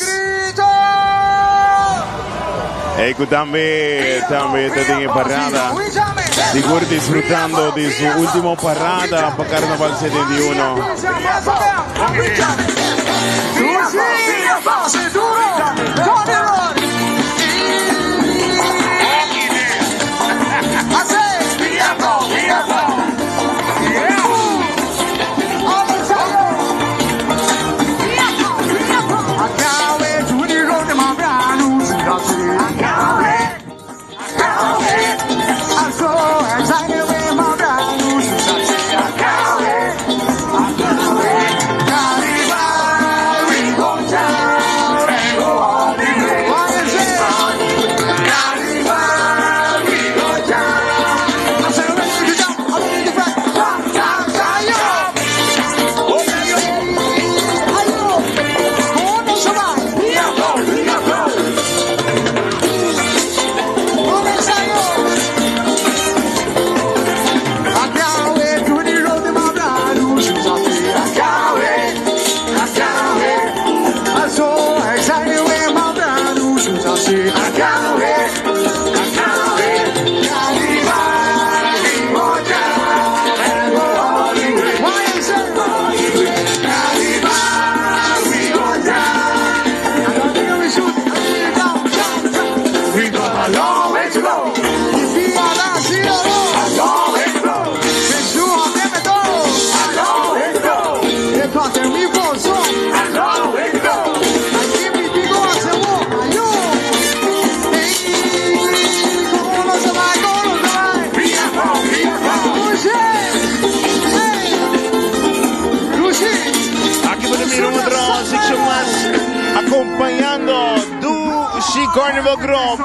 Ey cu tambe tambe ta den e parada. Sigur disfrutando di su ultimo parada pa Carnaval 71. Carnival Group.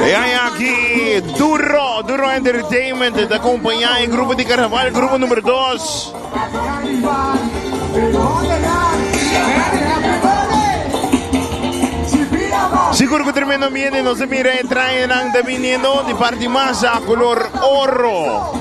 E aña aki Duro, Duro Entertainment ta acompaña e grupo di carnaval, grupo numero 2. Sigur cu tremendo ambiente nos a mira e trajenan ta biniendo di parti masa color oro.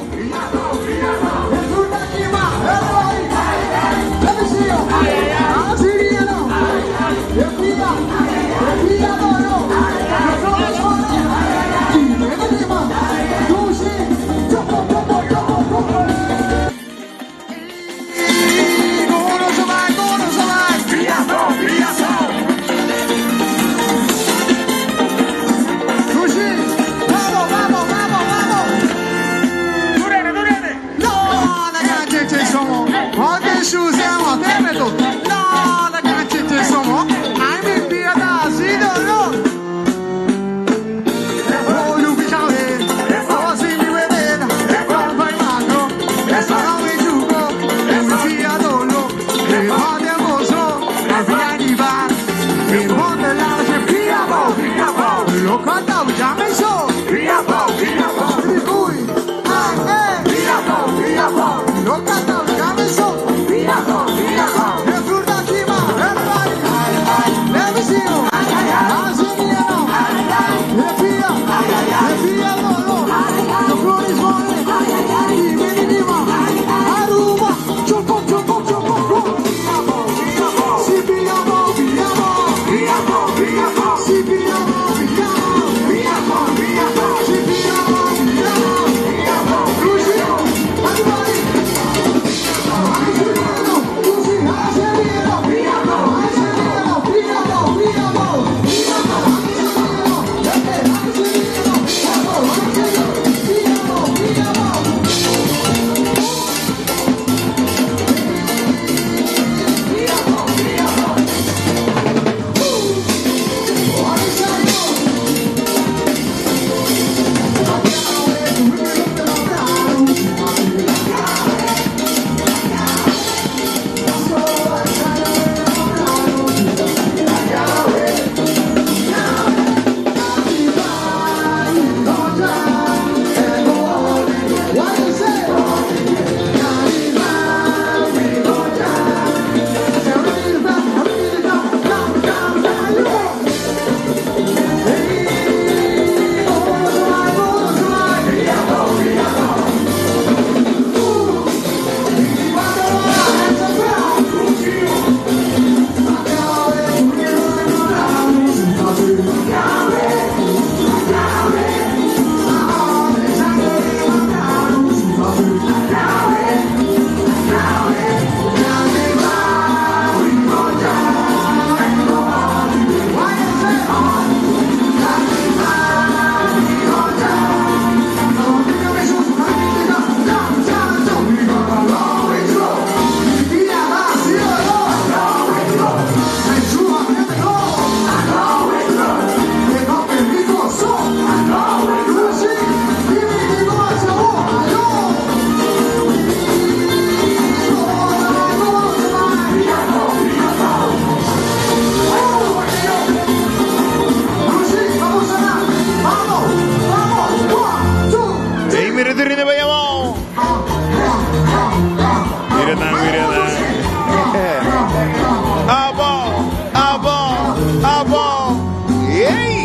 Hey, mira tu rinde bayamo. Mira nan, mira nan. Abo, abo, abo. Hey!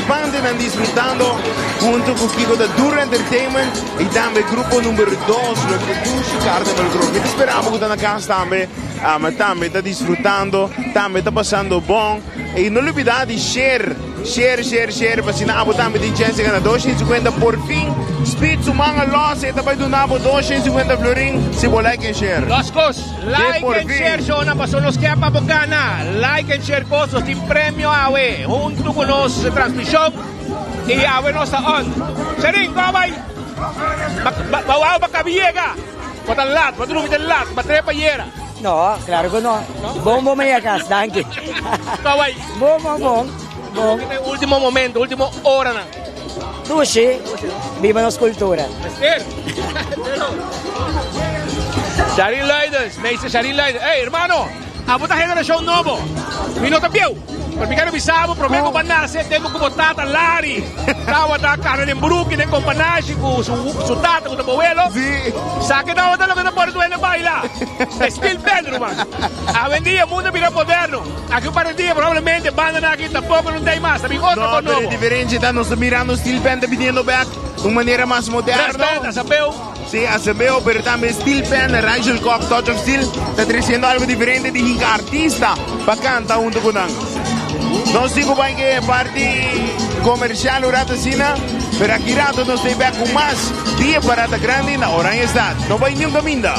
participantenan disfrutando hunto cu Kiko ta Duro Entertainment y tambe grupo number dos, loke ta Dushi Carnival Group. Mi ta spera bo cu ta na cas tambe, ama tambe ta disfrutando, tambe ta pasando bon. Y no lubida di share, share, share, share, pa asina abo tambe tin chance di gana 250. Por fin, Speed su man a los, e ta bay duna bo 250 florin si bo like en share. Los cos, De like por en fin. share shownan paso nos ke pa bo gana. Like en share cos, nos tin premio awe hunto cu nos transmision y awe nos ta on. Sherin, go bay. Ba, ba, ba, ba, ba cabi yega. Bo ta lat, bo ta drumi te lat, ba trepa yera. No, claro cu no. Bon bon maya cas, danki. Kawai. Bon, bon, bon. Bon. Ultimo momento, ultimo oranan. Dushi, biba nos cultura. Mester. Sharin Luidens, meester Sharin Luidens. Hey, hermano, abo ta generacion nobo. Mi no ta bieu. Pero mi quiero bisa bo, prome cu bo a nace, tempo cu bo tata Larry tabata cana den bruki den companashi cu su, su tata cu ta bo abuelo. Sa ke tabata loke ta pone tu hende baila. E steel band, ruman. Awendia mundo a bira moderno. Aki un par di dia probablemente bandanan aki tampoco no t'ey mas. Ta bin otro No, con pero e nobo. diferencia ta nos ta mirando steel band ta biniendo bek un manera mas moderno. Brass band, asabeu. Sí, asabeu, pero tambe steel band, Rigel Kock, Touch of Steel ta treciendo algo diferente di hinca artista pa canta hunto cu nan. Nos tin cu bay ke parti comercial un rato asina, pero aki rato nos ta bek cu mas di e parada grandi na Oranjestad. No bay niun caminda.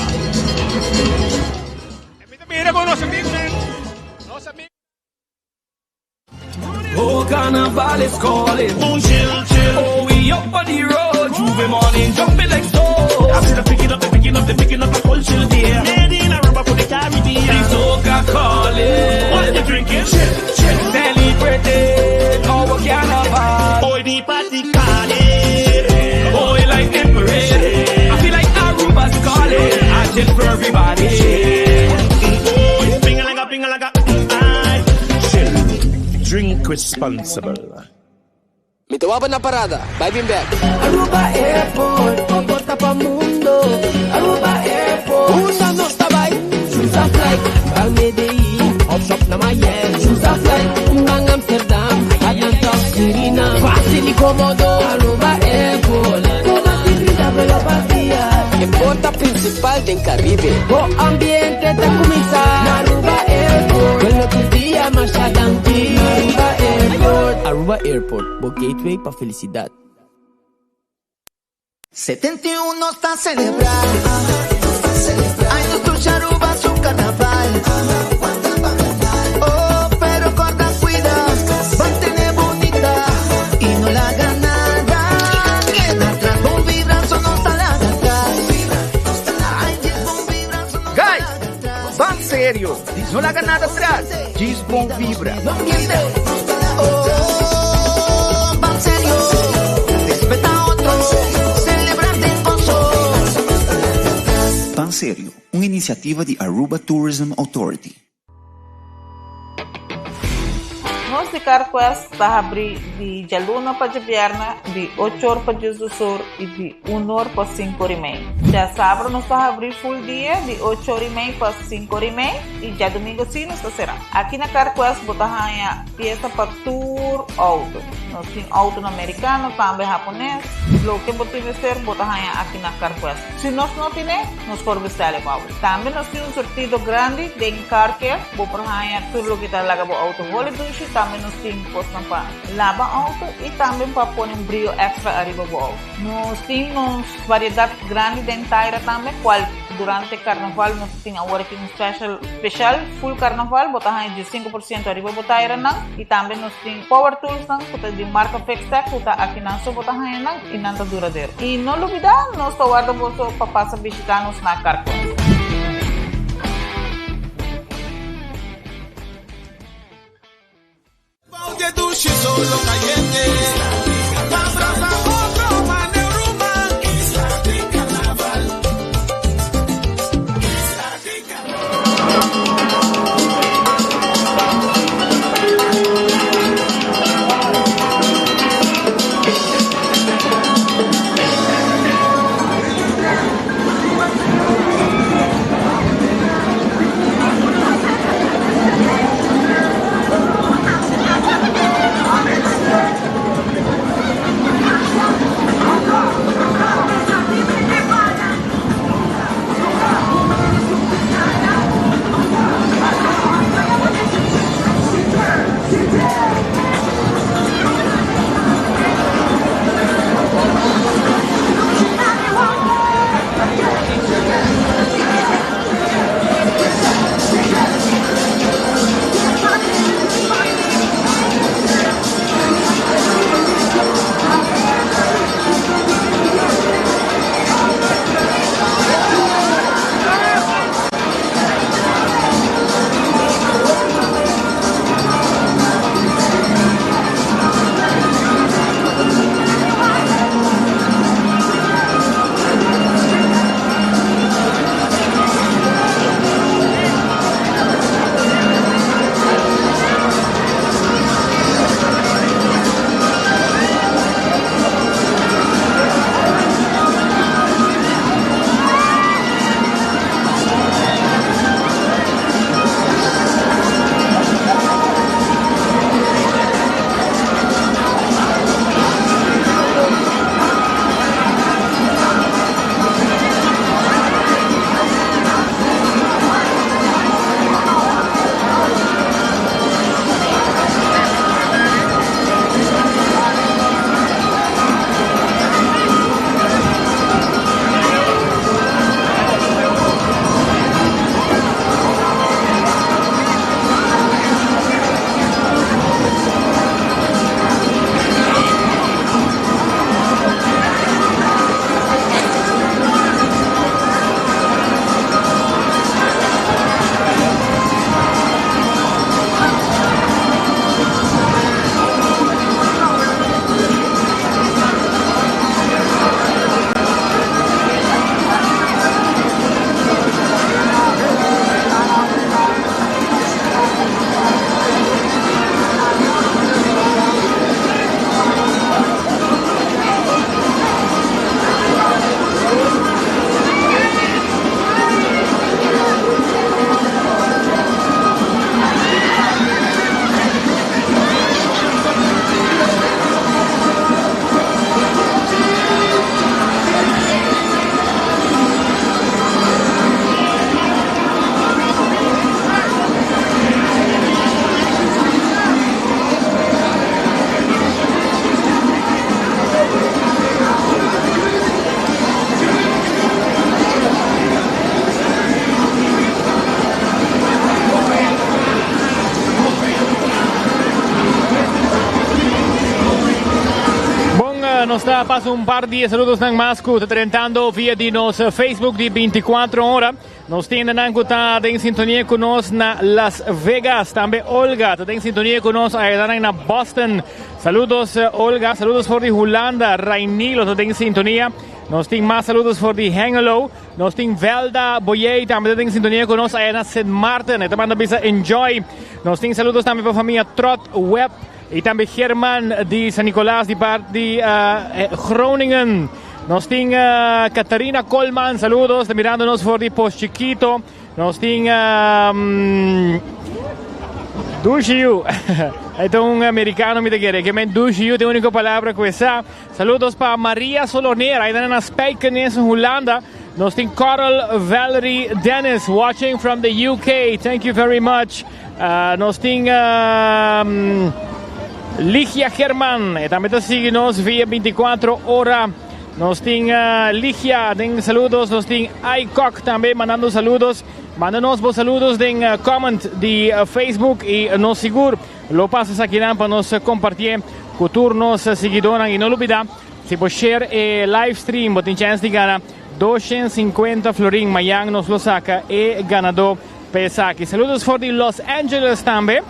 Mi ta mira cu nos amigunan, nos amigunan. Oh, carnival is calling. Boom, chill, chill. Oh, we up on the road. J'ouvert morning, jumping like so. I see the picking up, the picking up, the picking up the culture there. Made in Aruba for the Caribbean. The soca calling. What you drinking? Chill, chill. Celebrating our carnival. Oh, the party calling. Oh, it like the parade. I feel like Aruba's calling. I chill for everybody. Oh, it's ping like a ping like a. Aye. Chill. Drink responsible. Mi ta waba na parada, bai bin bek. Aruba Airport, bo porta pa mundo. Aruba Airport, unda nos ta bai? Choose a flight, pa Medellin, of shop na Miami. Choose a flight, ban Amsterdam, Atlanta of Suriname. Facil y comodo, Aruba Airport. Bo mas di 30 vuelo pa dia. E porta principal den Caribe. Bo ambiente ta cuminsa na Aruba Airport. Vuelo tur dia, masha danki. Aruba Airport. Aruba Airport, bo gateway pa felicidad. 71 nos ta celebra. Ay, nos dushi Aruba su carnaval. Oh, pero corda cuida, mantene bunita y no laga nada keda atras. Bon vibra, so no ta laga atras. Ay, yes, bon vibra, so no ta Guys, laga atras. ban serio, no laga nada atras, djis bon vibra. Oh, ban serio, respeta otro, celebra den gozo. Ban Serio, un iniciativa di Aruba Tourism Authority. Nos di CarQuest ta habri di djaluna pa djabièrnè di ocho or pa diesdos or i di un or pa sinku or i mei. Djasabra nos ta habri full dia di ocho or i mei pa sinku or i mei i djadumingu si nos ta será. Aki na CarQuest bo ta haña piesa pa tur outo. Nos tin outonan merikano, tambe hapones. Loke bo tin mester bo ta haña aki na CarQuest. Si nos no tine, nos por bestel e pa bo. Tambe nos tin un surtido grandi den car care. Bo por haña tur loke ta laga bo outo holi dushi. Tambe nos tin kosnan pa laba outo i tambe pa pone un brio extra ariba bo outo. Nos tin nos variedat grandi den taira tambe, kual durante karnaval nos tin awor aki un special special full karnaval. Bo ta haña 15% ariba bo tairanan. I tambe nos tin power toolsnan ku ta di marka Fixtech ku ta akinan so bo ta haña nan i nan ta duradero. I no lubida nos ta warda boso pa pasa bishita nos na Carquest. pasa un par di saludosnan mas ku ta drentando via di nos Facebook di 24 ora. Nos tin hendenan ku ta den sintonia ku nos na Las Vegas. Tambe Olga ta den sintonia ku nos ayanan na Boston. Saludos Olga, saludos for di Hulanda. Rainilo ta den sintonia. Nos tin mas saludos for di Hengelo. Nos tin Velda Boyey tambe ta den sintonia ku nos aya na Sint Maarten. E ta manda bisa enjoy. Nos tin saludos tambe pa famia Trot Webb y tambe German di San Nicolas di part di Groningen. Nos tin Catharina Colman, saludos, ta mirando nos for di Pos Chiquito. Nos tin Dushi yu. E ta un americano mi ta kere. Ke men dushi yu ta e unico palabra ku e sa. Saludos pa Maria Soloner, ahí na Spijkenisse, Hulanda. Nos tin Coral Valerie Dennis watching from the UK. Thank you very much. Nos tin Ligia German, e tambe ta sigui nos via 24 ora. Nos tin Ligia den saludos, nos tin Aycock tambe mandando saludos. Manda nos bo saludos den comment di Facebook y nos sigur lo pasa esakinan pa nos compartie cu tur nos siguidornan. Y no lubida, si bo share e live stream bo tin chance di gana 250 florin. Mayan nos lo saca e ganador pa esaki. Saludos for di Los Angeles tambe.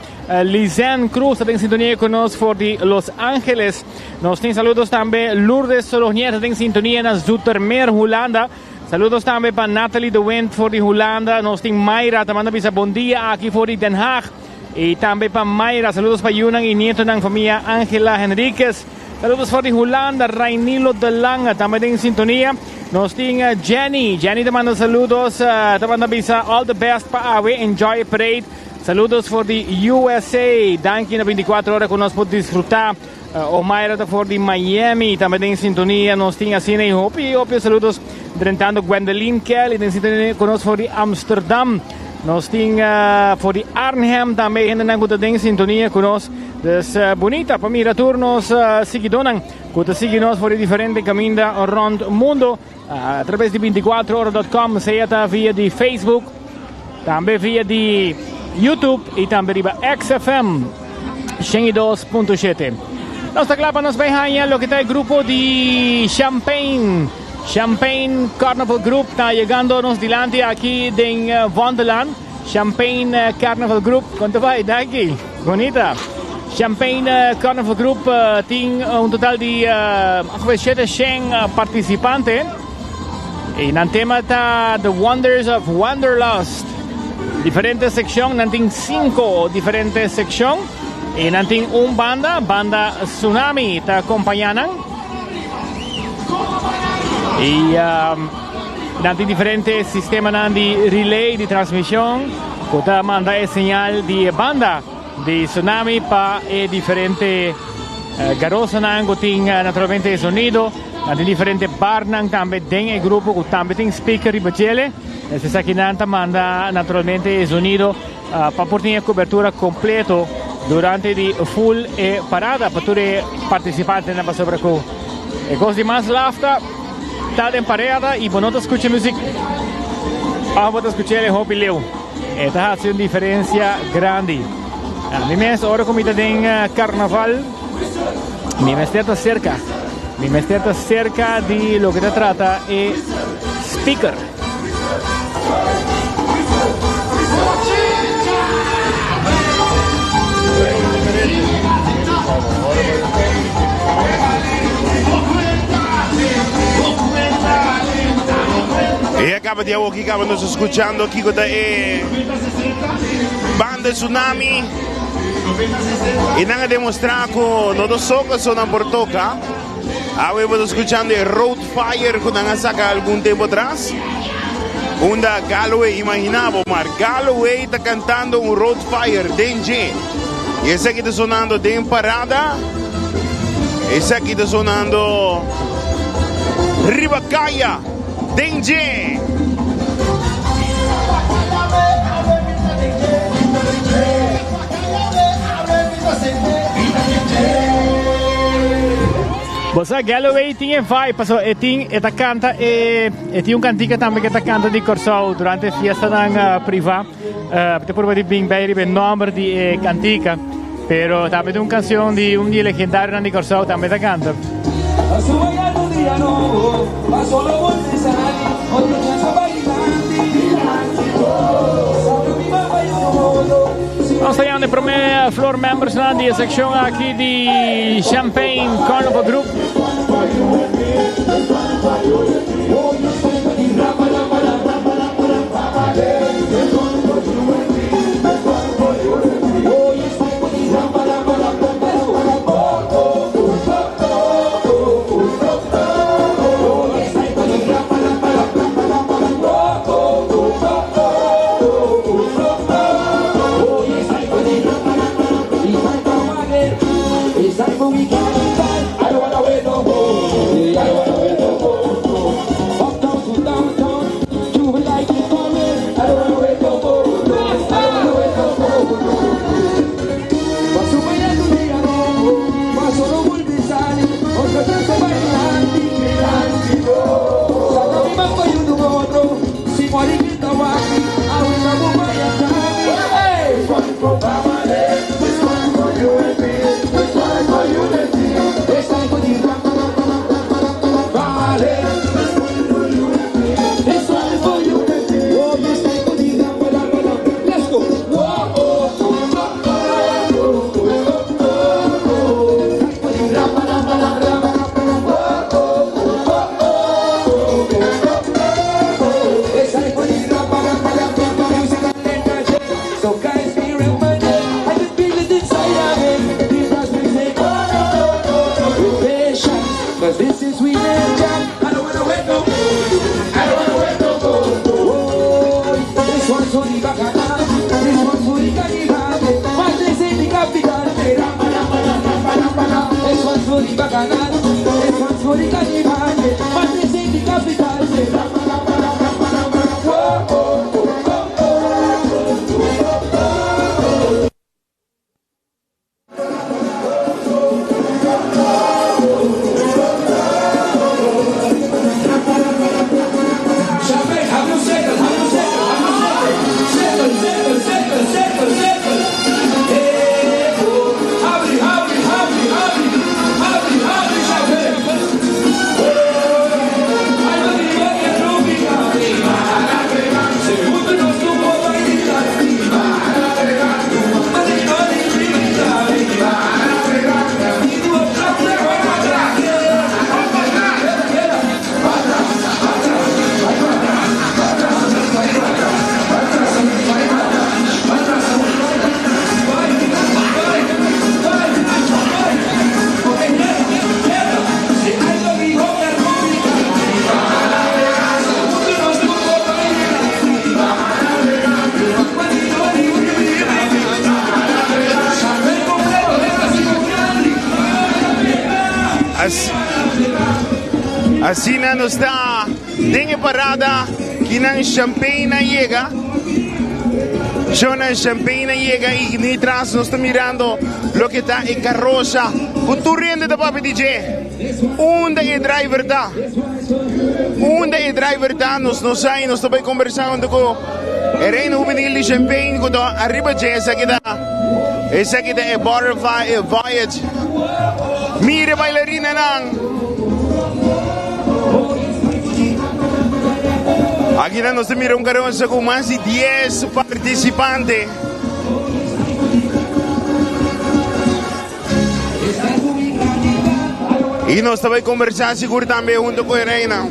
Lizanne Cruz ta den sintonia cu nos for di Los Angeles. Nos tin saludos tambe Lourdes Solognier ta den sintonia na Zoetermeer, Hulanda. Saludos tambe pa Natalie de Wind for di Hulanda. Nos tin Mayra ta manda bisa bon dia aki for di Den Haag. Y tambe pa Mayra, saludos pa yunan y nietonan famia Angela Henriquez. Saludos for di Hulanda, Rainilo de Lange tambe den sintonia. Nos tin Jenny, Jenny ta manda saludos, ta manda bisa all the best pa awe, enjoy e parade. Saludos for di USA, danki na 24 ora cu nos por disfruta. Omaira ta for di Miami, tambe den sintonia. Nos tin asina y hopi hopi saludos drentando. Gwendoline Kelly den sintonia cu nos for di Amsterdam. Nos tin for di Arnhem tambe hendenan cu ta den sintonia cu nos. Dus bunita pa mira tur nos siguidónan cu ta sigui nos for di diferente caminda rond mundo a traves di 24ora.com, sea ta via di Facebook, tambe via di YouTube y tambe riba XFM 102.7. Nos ta cla pa nos bay haña loke ta e grupo di Champagne. Champagne Carnival Group ta yegando nos dilanti aki den Wonderland. Champagne Carnival Group, con ta bay? Danki. Bonita. Champagne Carnival Group tin un total di ongeveer 700 participante. Y nan tema ta The Wonders of Wanderlust. Diferente seccion, nan tin 5 diferente seccion. Y nan tin un banda, banda Tsunami ta acompaña nan. Y nan tin diferente sistemanan di relay di transmision cu ta manda e señal di e banda di Tsunami pa e diferente garosanan cu tin naturalmente e sonido. Nan tin diferente barnan tambe den e grupo cu tambe tin speaker riba djele. Esakinan ta manda naturalmente e sonido pa por tin e cobertura completo durante di full e parada pa tur e participantenan pasobra cu e cos di mas lafta ta den parada y bo no ta scucha music of bo ta scuch'el e hopi leu. E ta haci un diferencia grandi. Mi mes ora cu mi ta den carnaval mi mester ta cerca, mi mester ta cerca di loke ta trata e speaker. E a caba di awoki caba nos escuchando kico ta e banda Tsunami y nan a demostra cu no ta soca so nan por toca. Awe bo ta escuchando e Road Fire cu nan a saca algun tempo atras. Unda Galloway, imagina bo maar, Galloway ta cantando un Road Fire den dje. Y esaki ta sonando den parada. Esaki ta sonando riba caya den dje. Bo sa Galloway tin e vibe paso e tin e ta canta e e tin un cantica tambe ke ta canta di Corsou durante fiestanan priva. Te purba di bin bay riba e nomber di e cantica pero tambe tin un cancion di un di e legendarionan di Corsou tambe ta canta. Nos ta yanda e prome floor members nan di e seccion aki di Champagne Carnival Group. Asina nos ta den e parada kinan Champagne a yega. Shownan Champagne a yega y ni tras nos ta mirando loke ta e carroza cu tur hende ta papia di dje. Unda e driver ta? Unda e driver ta? Nos no sa y nos ta bay conversa hunto cu e reina hubenil di Champagne cu ta ariba dje. Esaki ta esaki ta e Butterfly e Voyage. Mira e bailarinanan. Aki nan nos ta mira un carosa cu mas di dies participante. Y nos ta bay conversa sigur tambe hunto cu e reina.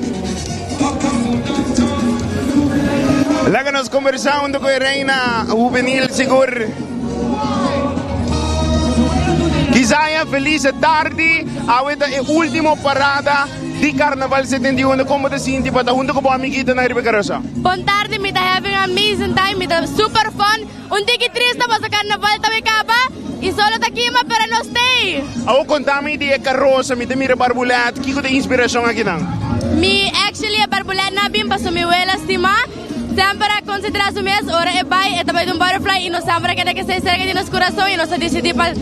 Laga nos conversa hunto cu e reina juvenil sigur. Kizaya feliz tardi, awe ta e ultimo parada di Carnaval 71. Como ta sinti pa ta hunto cu bo amiguitonan riba e carosa? Bon tardi, mi ta having an amazing time, mi ta super fun. Un tiki triste paso carnaval ta bay caba y solo ta kima pero nos tey. Awo conta mi di e carosa, mi ta mira barbulet, kico ta e inspiracion akinan? Mi actually e barbulet na bin paso mi wela stima semper a concentra su mes ora e bay e ta bay di un butterfly y nos semper a keda kesey cerca di nos curason y nos a dicidi pa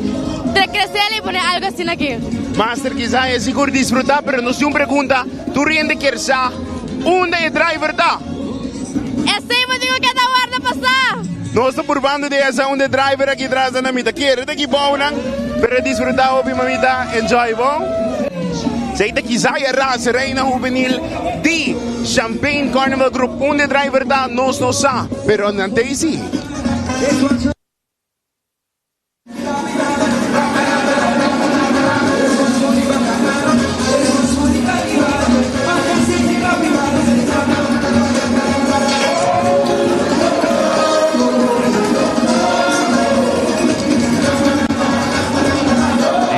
crecel y pone algo asina aki. Master kizas e sigur disfruta pero nos tin un pregunta, tur hende kier sa unda e driver ta? Esey bo tin cu keda warda pa sa. Nos ta purbando di esa un de driver aki tras nan mi ta kere ta ki bou nan pero disfruta hopi mamita enjoy bon. Esey ta Kizaya Ras, reina hubenil di Champagne Carnival Group. Unda e driver ta, nos no sa, pero nan ta ey si.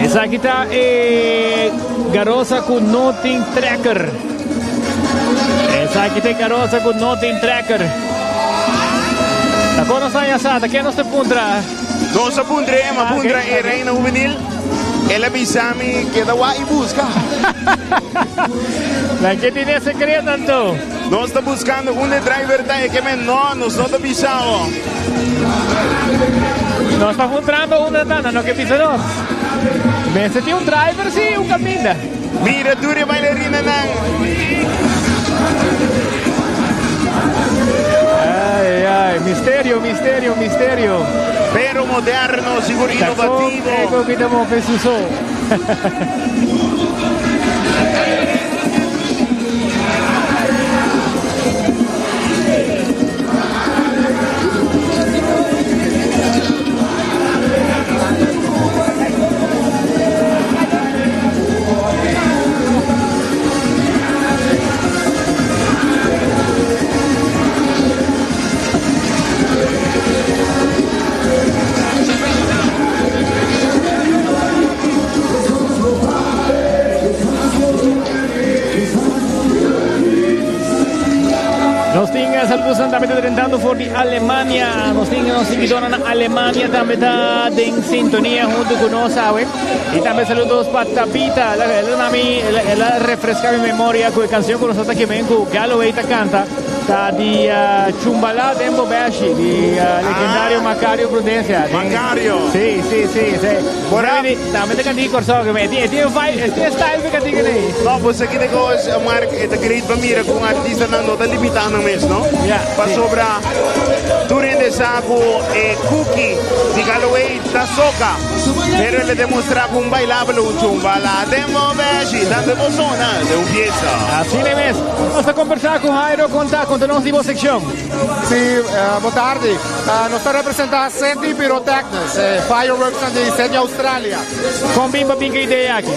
Esaki ta e Garosa ku no tin tracker. Esaki ta e Garosa ku no tin tracker. Ta kon nos aña sa, ta ken nos te puntra? Nos a puntra e, ma puntra e reina juvenil. El a bisa mi keda wak i buska. Na ke tin e sekreto anto? Nos ta buskando unda e driver ta, e ke men no, nos no ta bisa bo. Nos ta puntrando unda ta, nan no ke bisa nos. Mester tin un driver si, un kaminda. Mira tur e bailarinanan. Ay, ay, misterio, misterio, misterio. Pero moderno, sigur innovativo. Ego kita mo pesuso. Nos tin saludos tambe ta drentando for di Alemania. Nos tin nos seguidornan na Alemania tambe ta den sintonia hunto cu nos awe. Y tambe saludos pa Tabita. El a, el a nami, el a, el a refresca mi memoria cu e cancion cu nos ta kimen cu Galloway ta canta. Ta di uh, Chumbalá den Bobeshi, di uh, legendario Macario Prudencia. Macario. Sí, sí, sí, sí. Bora. Tambe ta canti Corsou, que me tiene, tiene vibe, tiene style pe canti que No, pues aki de cos, Mark, e ta great pa mira con artistanan no ta limita nan mes, no? Ja, Pa sí. sobra tur hende sa cu e cookie di Galloway ta soca. Pero el a demostra cu un bailabel un chumba la den bobeshi, tanto e bo zona den un fiesta. Asina mes. Nos ta conversa cu Jairo Conta, conta nos di bo seccion. Sí, bo tardi. Nos ta representa Sydney Pyrotechnics, e fireworksnan di Sydney, Australia. Con bin pa bin cu e idea aki?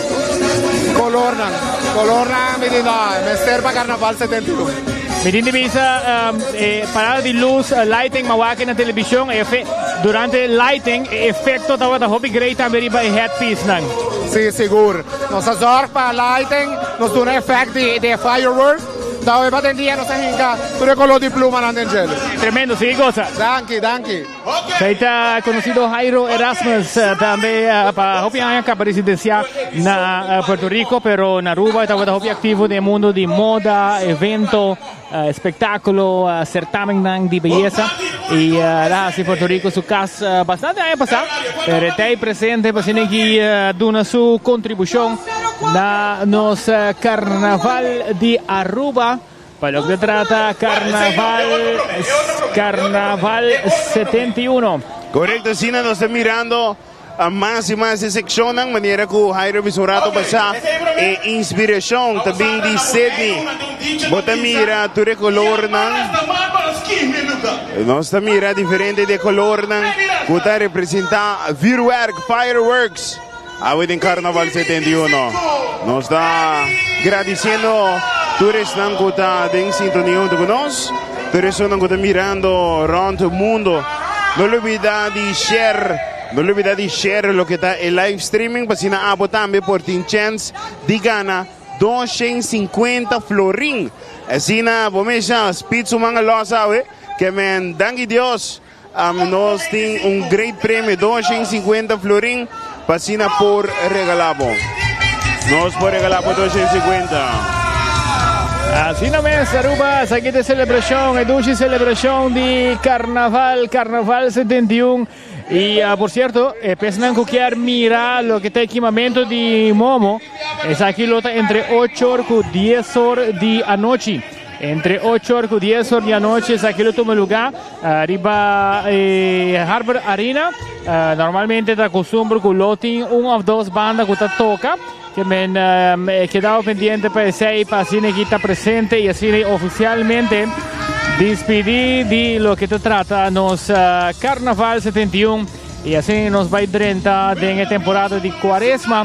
Colornan. Colornan mi di no, mester pa Carnaval 71. Mi tin di bisa e parada di luz, lighting, ma wak na television, e efe, durante lighting, e efecto tabata hopi great tambe riba e headpiecenan. Sí, sigur. Nos a zorg pa lighting, nos duna effect di e fireworks. Ta hoy den dia nos a hinca tur e color di plumanan den djele. Tremendo, sigui goza. Danki, danki. Esey ta conocido Jairo Erasmus, tambe pa hopi aña caba residencia na Puerto Rico, pero na Aruba e tabata hopi activo den e mundo di moda, evento, espectaculo, certamennan di beyesa y el a haci Puerto Rico su cas bastante aña pasa, pero e ta ey presente pa asina ki duna su contribucion na nos Carnaval di Aruba. Pa loke ta trata Carnaval, Carnaval 71. Correcto, asina nos ta mirando mas y mas e seccionnan, manera cu Jairo bisa un rato pasa, e inspiracion ta bin di Sydney. Bo ta mira tur e colornan, nos ta mira diferente di e colornan cu ta representa vuurwerk, fireworks. Awe den Carnaval 71 nos ta gradiciendo tur esnan cu ta den sintonia hunto cu nos, tur esunnan cu ta mirando rond mundo. No lubida di share, no lubida di share loke ta e live streaming pa asina abo tambe por tin chance di gana 250 florin. Asina bo mesha speed su manga los awe, ke men danki Dios. Nos tin un great premio, 250 florin, pa asina por regala bo. Nos por regala bo 250. Asina mes, Aruba, esaki ta e celebracion, e dushi celebracion di Carnaval, Carnaval 71. Y por cierto, e pesnan cu kier mira loke ta e kimamento di Momo, esaki lo ta entre ocho or cu dies or di anochi. Entre 8 or ku 10 or di anochi esaki lo tuma lugá riba e Harbor Arena. Normalmente ta kustumber ku lo tin un òf dos banda ku ta toka. Ke men e kedao pendiente pa esei pa asina ki ta presente i asina ofisialmente dispidí di loke ta trata nos Karnaval 71 i asina nos bai drenta den e temporada di Kuaresma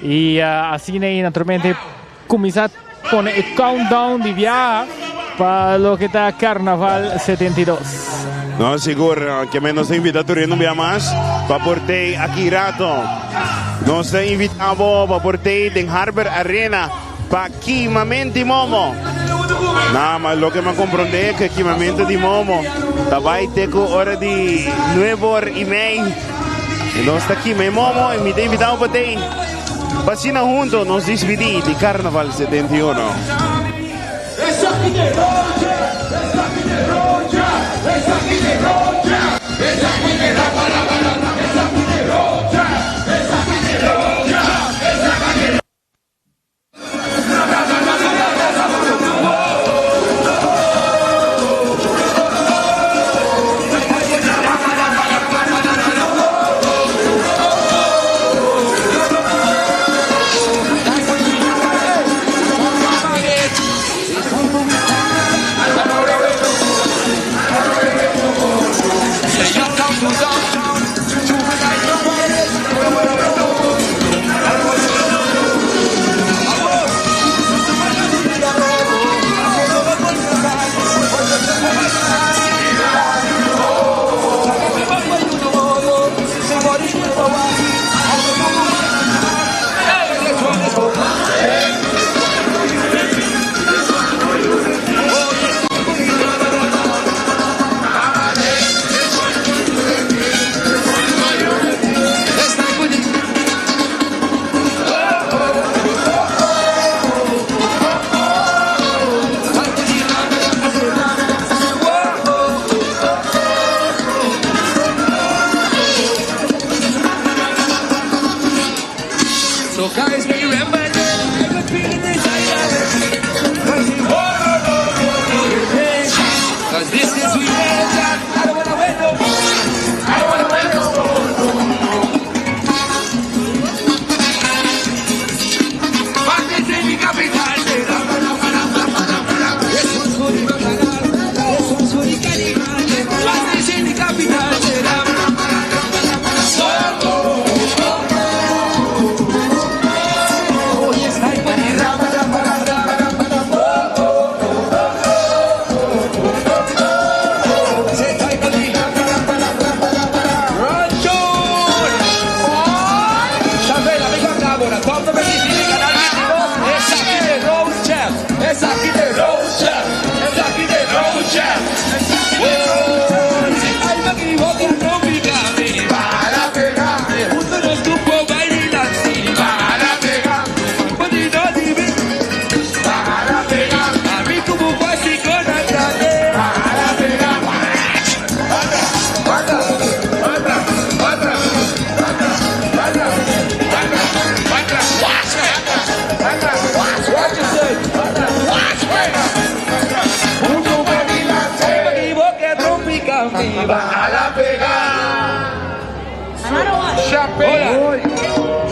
i asina naturalmente Cuminsa pone e countdown di biaha pa loke ta Carnaval 72. No, sigur ke men nos ta invita tur hende un bia mas pa por tei aki rato. Nos ta invita bo pa por tei den Harbor Arena pa kimamento di momo. Na, ma loke mi a comprende ke kimamento di momo ta bai te ku ora di nuebe or i mei. Nos ta kima e momo i mi ta invita bo pa tei. Pa asina hunto nos dispidi di Carnaval 71.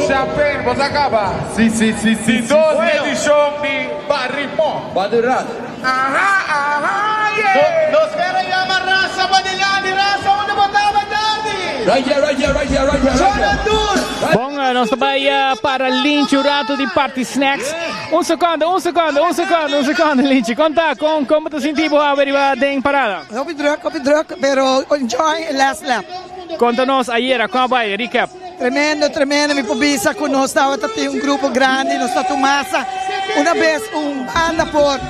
Champagne, bo sa caba. Si, si, si, si. Di dos edicion di Barrimon. Aha, aha, yeah. Nos kere yama Raza pa dilanti. Raza, unda bo taba tardi? Right here, right here, right here, right here, right here. Bon, nos ta bai para Linchi un rato di parti snacks. Un secondo, un secondo, un secondo, un secondo, Linchi. Conta, con, con bo ta sinti bo awe riba den parada? Hopi druk, hopi druk, pero enjoy e last lap. Conta nos ayera, con a bai? Recap. Tremendo, tremendo, mi por bisa cu nos tabata tin un grupo grandi, nos ta tumasa una bes un banda por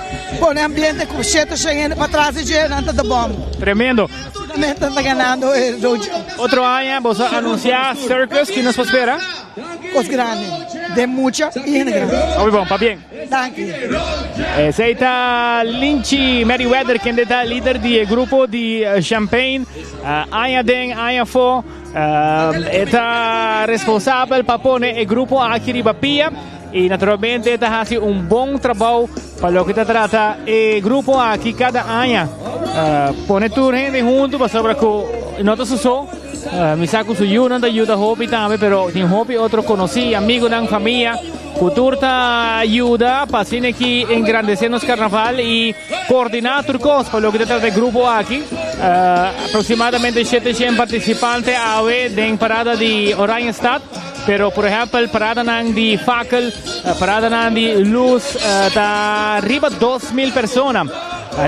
pone ambiente cu shete shen hende patras di dje, nan ta the bomb. Tremendo. Absolutamente nan ta ganando e road show. Otro aña boso a anuncia circus, ki nos por spera? Cos grandi, den mucha y hende grandi. Hopi bon, pabien. Danki. Esey ta Linchi Merryweather kende ta lider di e grupo di Champagne. Aña den, aña afo. E ta responsabel pa pone e grupo aki riba pia y naturalmente e ta haci un bon trabou. Pa loke ta trata e grupo aki kada aña pone tur hende huntu pasobra ku no ta su so. Mi sa ku su yunan ta yuda hopi tambe pero tin hopi otro konosí, amigunan, famia ku tur ta yuda pa asina aki engrandesé nos karnaval i koordiná tur kos pa loke ta trata e grupo aki. Aproksimadamente 700 partisipante awe den parada di Oranjestad. Pero por ehempel paradanan di fakel, paradanan di luz ta riba 2000 persona.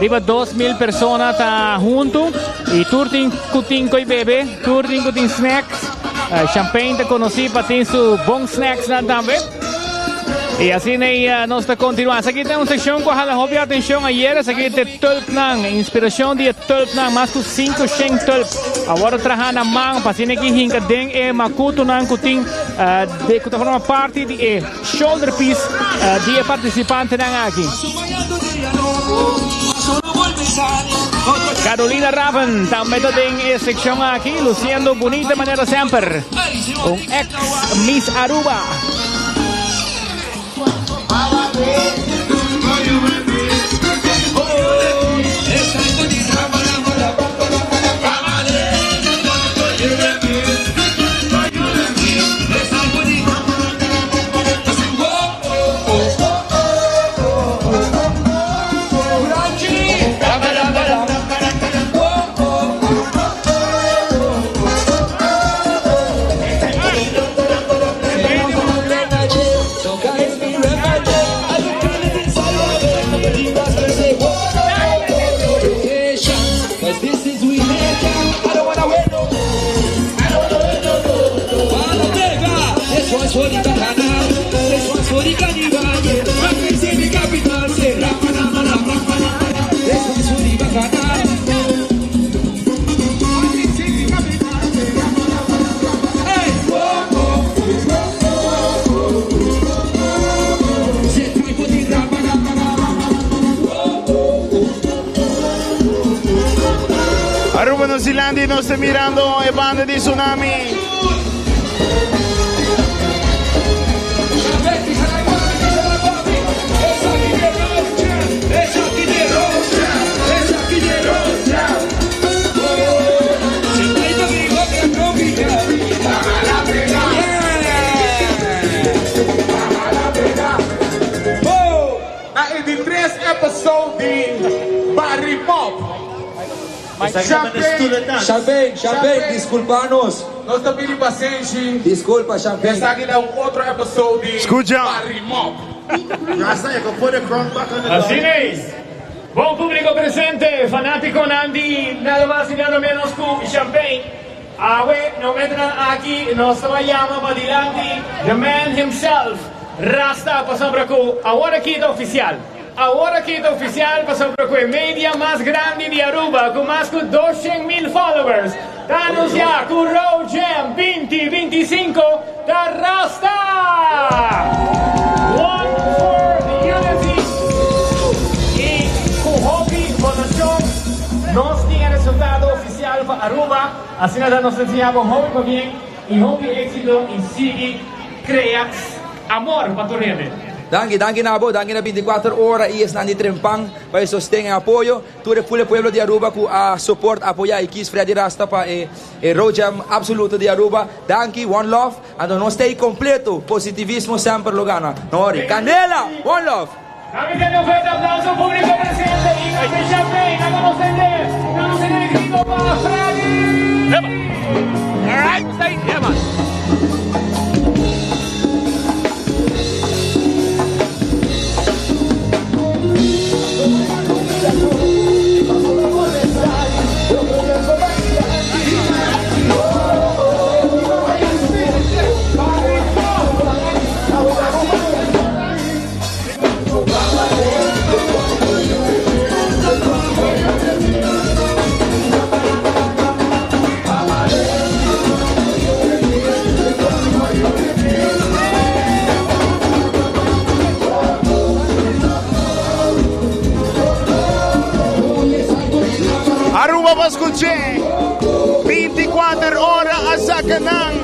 Riba 2000 persona ta hunto y tur tin cu tin coi bebe, tur tin cu tin snacks. Champagne ta conoci pa tin su bon snacks nan tambe. Y asina y nos ta continua. Esaki ta un seccion cu a hala hopi atencion ayer. Esaki ta e tulpnan, inspiracion di e tulpnan. Mas cu 500 tulp a wordo traha na man pa asina ki hinca den e macutonan cu tin de cu ta forma parti di e shoulder piece di e participantenan aki. Carolina Raven tambe ta den e seccion aki, luciendo bunita manera semper. Un ex Miss Aruba. Aruba nos dilanti nos ta mirando e banda di Tsunami. Na e di tres episode di Barry Pop. Champagne. Champagne, champagne, disculpa nos. Nos ta pidi pasenshi. Disculpa, champagne. Esaki ta un otro episode di Scucha. Barry Mop. Asina es. Bon publico presente, fanaticonan di nada mas y nada menos cu Champagne. Awe no metronan aki nos ta bay yama padilanti the man himself, Rasta, pasobra cu awor aki ta oficial. Awor aki ta oficial pasobra cu e media mas grandi di Aruba cu mas cu 200,000 followers ta anuncia cu Road Jam 2025 ta Rasta! One for the Unity y cu hopi votacion nos tin e resultado oficial pa Aruba. Asina ta nos ta enseña bo hopi pabien y hopi exito y sigui crea amor pa tur hende. Danki, danki na bo, danki na 24 ora y esnan di Trempan pa e sosten en apoyo. Tur e full e pueblo di Aruba cu a support, apoya y kies Freddy Rasta pa e e Road Jam absoluto di Aruba. Danki, one love. Anto nos ta ey completo. Positivismo semper lo gana. No worry. Candela! One love! Dame tene un fuerte aplauso publico presente y na champagne. Hagamos tende, hagamos tende el grito pa Freddy! Alright, stay, yeah man. Aruba pa scuché 24 ora a saca nan.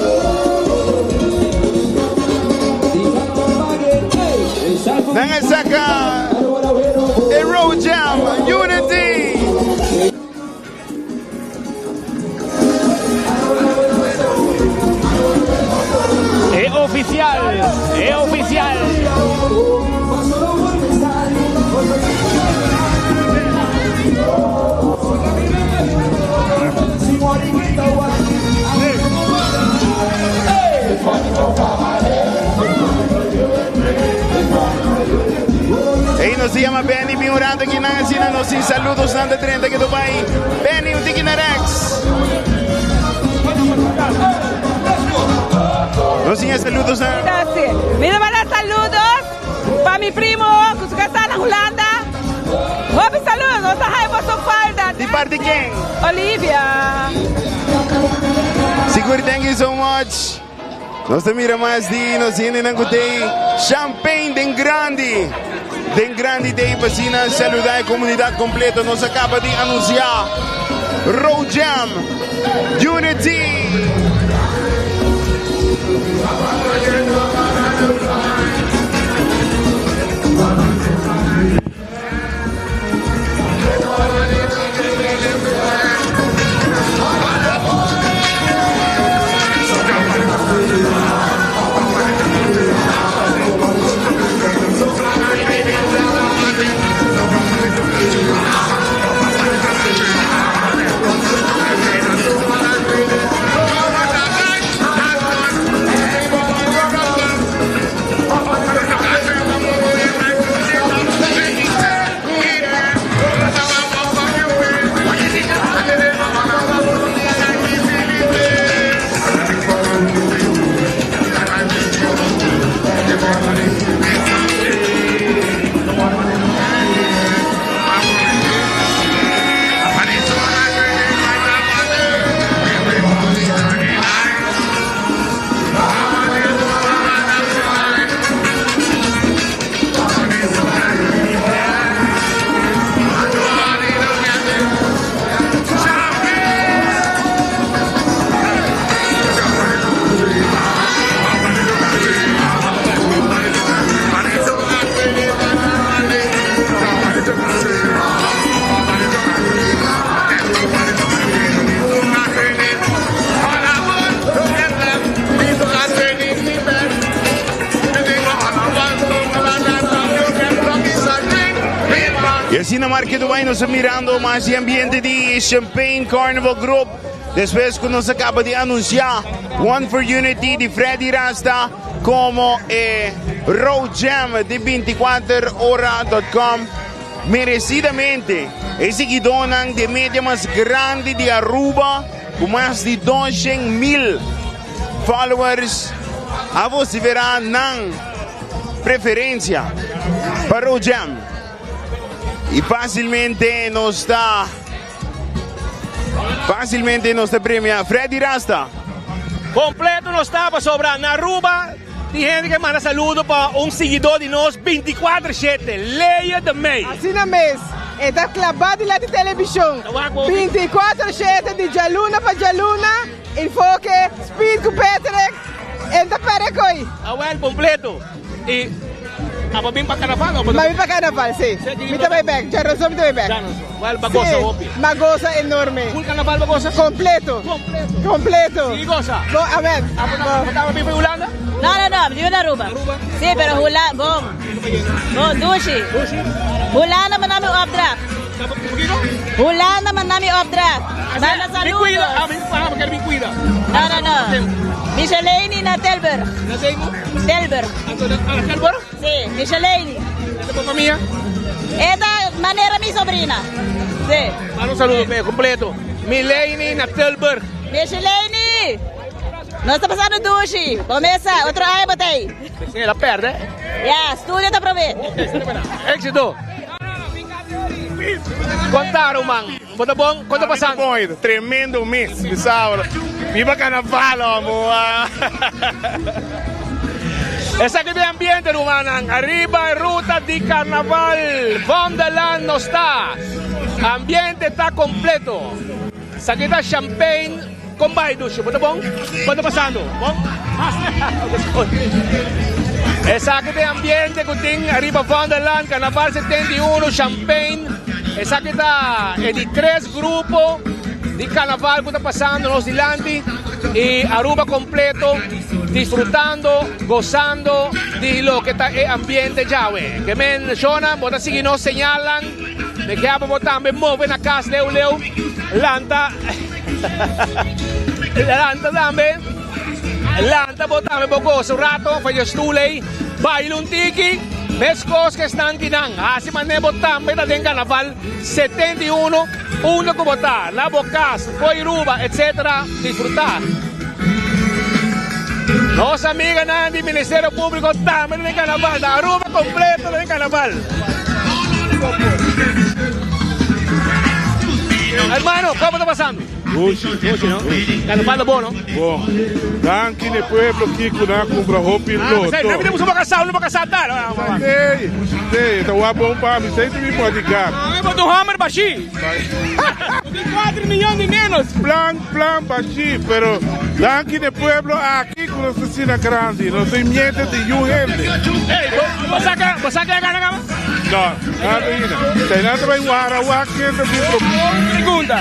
Nan a saca. bin un rato aki nan asina nos tin saludos nan ta drenta ke Dubai. Benny un tiki na rex. Nos tin e saludos nan. Mi ta manda saludos pa mi primo ku su kasá na Hulanda. Hopi saludos, nos ta haya boso falta. Di parti ken? Olivia. Sigur thank you so much. Nos ta mira mas di nos hendenan ku tei champagne den grandi. Den grandi tei pa asina saluda e komunidat kompleto. Nos a kaba di anunsiá Road Jam Unity. Y asina Marke Dubai nos ta mirando mas e ambiente di Champagne Carnival Group. Despues cu nos a caba di anuncia One for Unity di Freddy Rasta como e Road Jam di 24ora.com. Merecidamente e siguidónan di e media mas grandi di Aruba cu mas di 200,000 followers a vocifera nan preferencia pa Road Jam. Y facilmente nos ta facilmente nos ta premia Freddy Rasta. Completo nos ta pasobra na Aruba. Tin hende ke manda saludo pa un siguidó di nos bintikuater shete, Leia de Mey. Asina mes, e ta klabá dilanti televishon bintikuater shete di djaluna pa djaluna, Enfoke, Speed ku Patrick, e ta pèrdè koi. Awel, kompleto. I abo bin pa karnaval o bo ta. Mi bin pa karnaval, si. Mi ta bai bèk, djaroso mi ta bai bèk. Djaroso. Wel, ba gosa hopi. Si, m'a gosa enorme. Full carnaval ba gosa? Completo. Completo. Completo. Sigui gosa. Bon, amen. Abo ta, bo taba bin pa Hulanda? No, no, no, mi vive na Aruba. Aruba? Si, pero Hulanda, bon. Bon, dushi. Dushi? Hulanda manda mi opdracht. Kiko? Hulanda manda mi opdracht. Manda Mi saludos. cuida, ah, mi, ah, mi ker mi cuida. No, no, no. Micheleini na Tilburg. Na Seibo? Tilburg. Anto na, ah, Tilburg? Si, Micheleini. Esta pa famia? E ta manera mi sobrina. Si. Manda un saludo pe completo. Mileini na Tilburg. Micheleini! Nos ta pasando dushi. Bo mesa, otro aña bo ta ei. Si, el a perde. Ya, studio ta prome. Éxito. Conta ruman, bo ta bon? Con ta pasando? Tremendo mes, mi sabro. Viva carnaval, homo. Esaki ta e ambiente rumannan, ariba e ruta di carnaval Vondelland nos ta. Ambiente ta completo. Esaki ta champagne con bai dushi. Bo ta bon? Con ta pasando? Bon? Esaki ta e ambiente cu tin ariba Vondelland Carnaval 71 champagne. Esaki ta e di tres grupo di carnaval cu ta pasando nos dilanti y Aruba completo. Disfrutando, gozando di loke ta e ambiente djawe. Ke men shona, bo ta sigui nos señalnan. Me ke abo bo tambe move na kas leu leu. Lanta, lanta tambe. Lanta bo tambe bo goza un rato, fa je stoel ei. Baila un tiki. Meskos ku esnan kinan, hasi manera bo tambe ta den Carnaval 71, unda ku bo ta, na bo kas, fo'i Ruba, etc. Disfrutá. Nos amiganan di Ministerio Públiko tambe ta den Carnaval, ta Aruba kompleto ta den Carnaval. Hermano, komo ta pasando? Dushi. Dushi, no? Carnaval ta bon, no? Bon. Danki n'e pueblo ki ku nan a kumpra hopi loto. Ah, mi ta buska bo kasá, no bo kasá tal. Tei, tei, e ta wak bon pa mi, sei ta mi bodyguard. Ah, mi bota un hammer bashí. Tin 4 miyon di menos. Plan, plan bashí, pero danki n'e pueblo aki ku nos ta asina grandi. Nos tin miente di yu hende. Ey, bo sa ke, bo sa ke a gana kaba? No, nada ainda. Tei nan ta bai wara wak ken ta bin pro. Pregunta,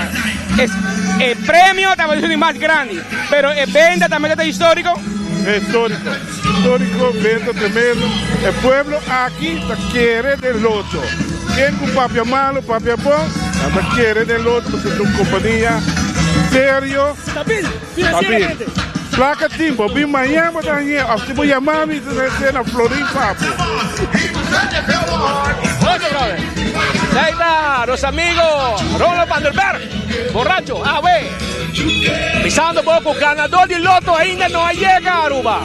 es e premio tabata esun di mas grandi, pero e benta tambe ta historico? Historico, historico, benta tremendo. E pueblo aki ta kere den loto. Ken cu papia malo, papia bon, nan ta kere den loto pasobra ta un compania serio. Stabil, financieramente. Stabil. Placa tin, bo bin mañan bo ta hañ'é, of si bo yama mi, ta ser na florin pa bo. Otro brother. Ahí está nos amigo Ronald van der Berg, borracho, awe. Pisando poco, ganador di loto ainda no a yega Aruba.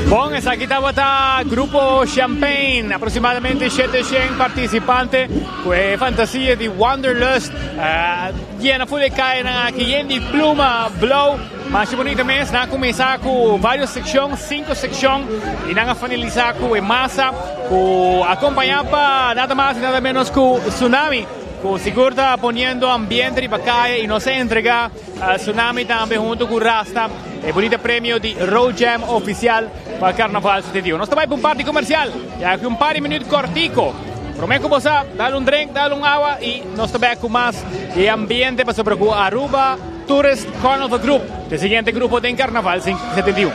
Bon, esaki tabata Grupo Champagne, aproximadamente 700 participante cu e fantasia di Wanderlust. Yena full e cayanan aki yen di pluma blauw. Masha bunita mes. Nan a cuminsa cu varios seccion, cinco seccion, y nan a finalisa cu e masa cu acompaña pa nada mas y nada menos cu Tsunami, cu sigur ta poniendo ambiente riba caya y nos a entrega Tsunami tambe hunto cu Rasta e bunita premio di Road Jam oficial pa Carnaval 71. Nos ta bay pa un parti comercial, ya cu un par di minuut cortico. Prome cu bo sa, dal un drink, dal un awa y nos ta bek cu mas di e ambiente pasobra cu Aruba Tourist Carnival Group ta e siguiente grupo den Carnaval 71.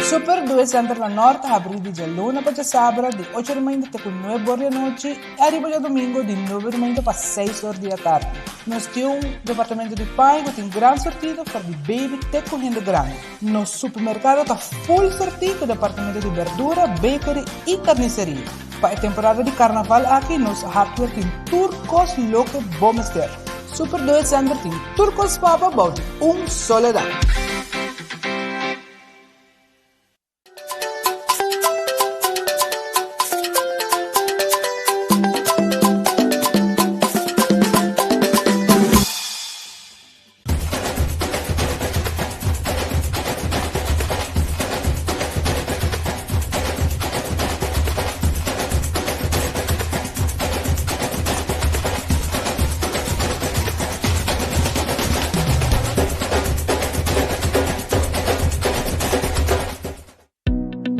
Super Due Center na Nort ta habrí di djaluna pa djasabra di ocho di mainta te ku nuebe or di anochi i ariba djadumingu di nuebe di mainta pa seis or di atardi. Nos tin un departamento di paña ku tin gran sortido for di baby te ku hende grandi. Nos supermerkado ta full sortí ku departamento di berdura, bakery i karniseria. Pa e temporada di karnaval aki nos hardware tin tur kos loke bo mester. Super Doe Center tin tur kos pa bo bou di un solo dak.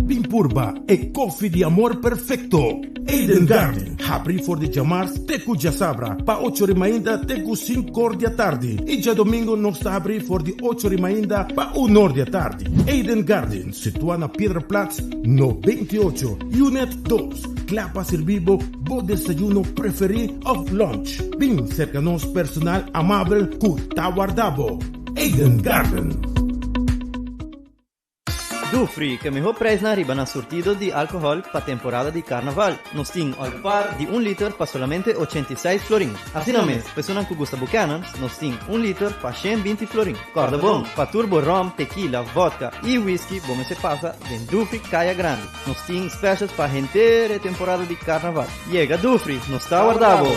Bin purba e koffie di amor perfecto. Eden Garden, habri for di djamars te ku djasabra pa ocho ri mainta te ku sinkor di atardi i djadomingo nos ta habri for di ocho ri mainta pa unor di atardi. Eden Garden, situa na Piedra Plat 98, Unit dos, kla pa sirbi bo bo desayuno preferi of lunch. Bin serka nos personal amabel ku ta warda bo. Eden Garden. Dufry, ku e mihó preisnan riba nan surtido di alkohòl pa temporada di karnaval. Nos tin Olpar di un liter pa solamente 86 florin. Asina mes, personan ku gusta Buchanan's, nos tin un liter pa 120 florin. Kòrda bon, pa tur bo ròm, tekila, vòdka i whisky bo mester pasa den Dufry Kaya Grandi. Nos tin specials pa henter e temporada di karnaval. Yega Dufry, nos ta warda bo!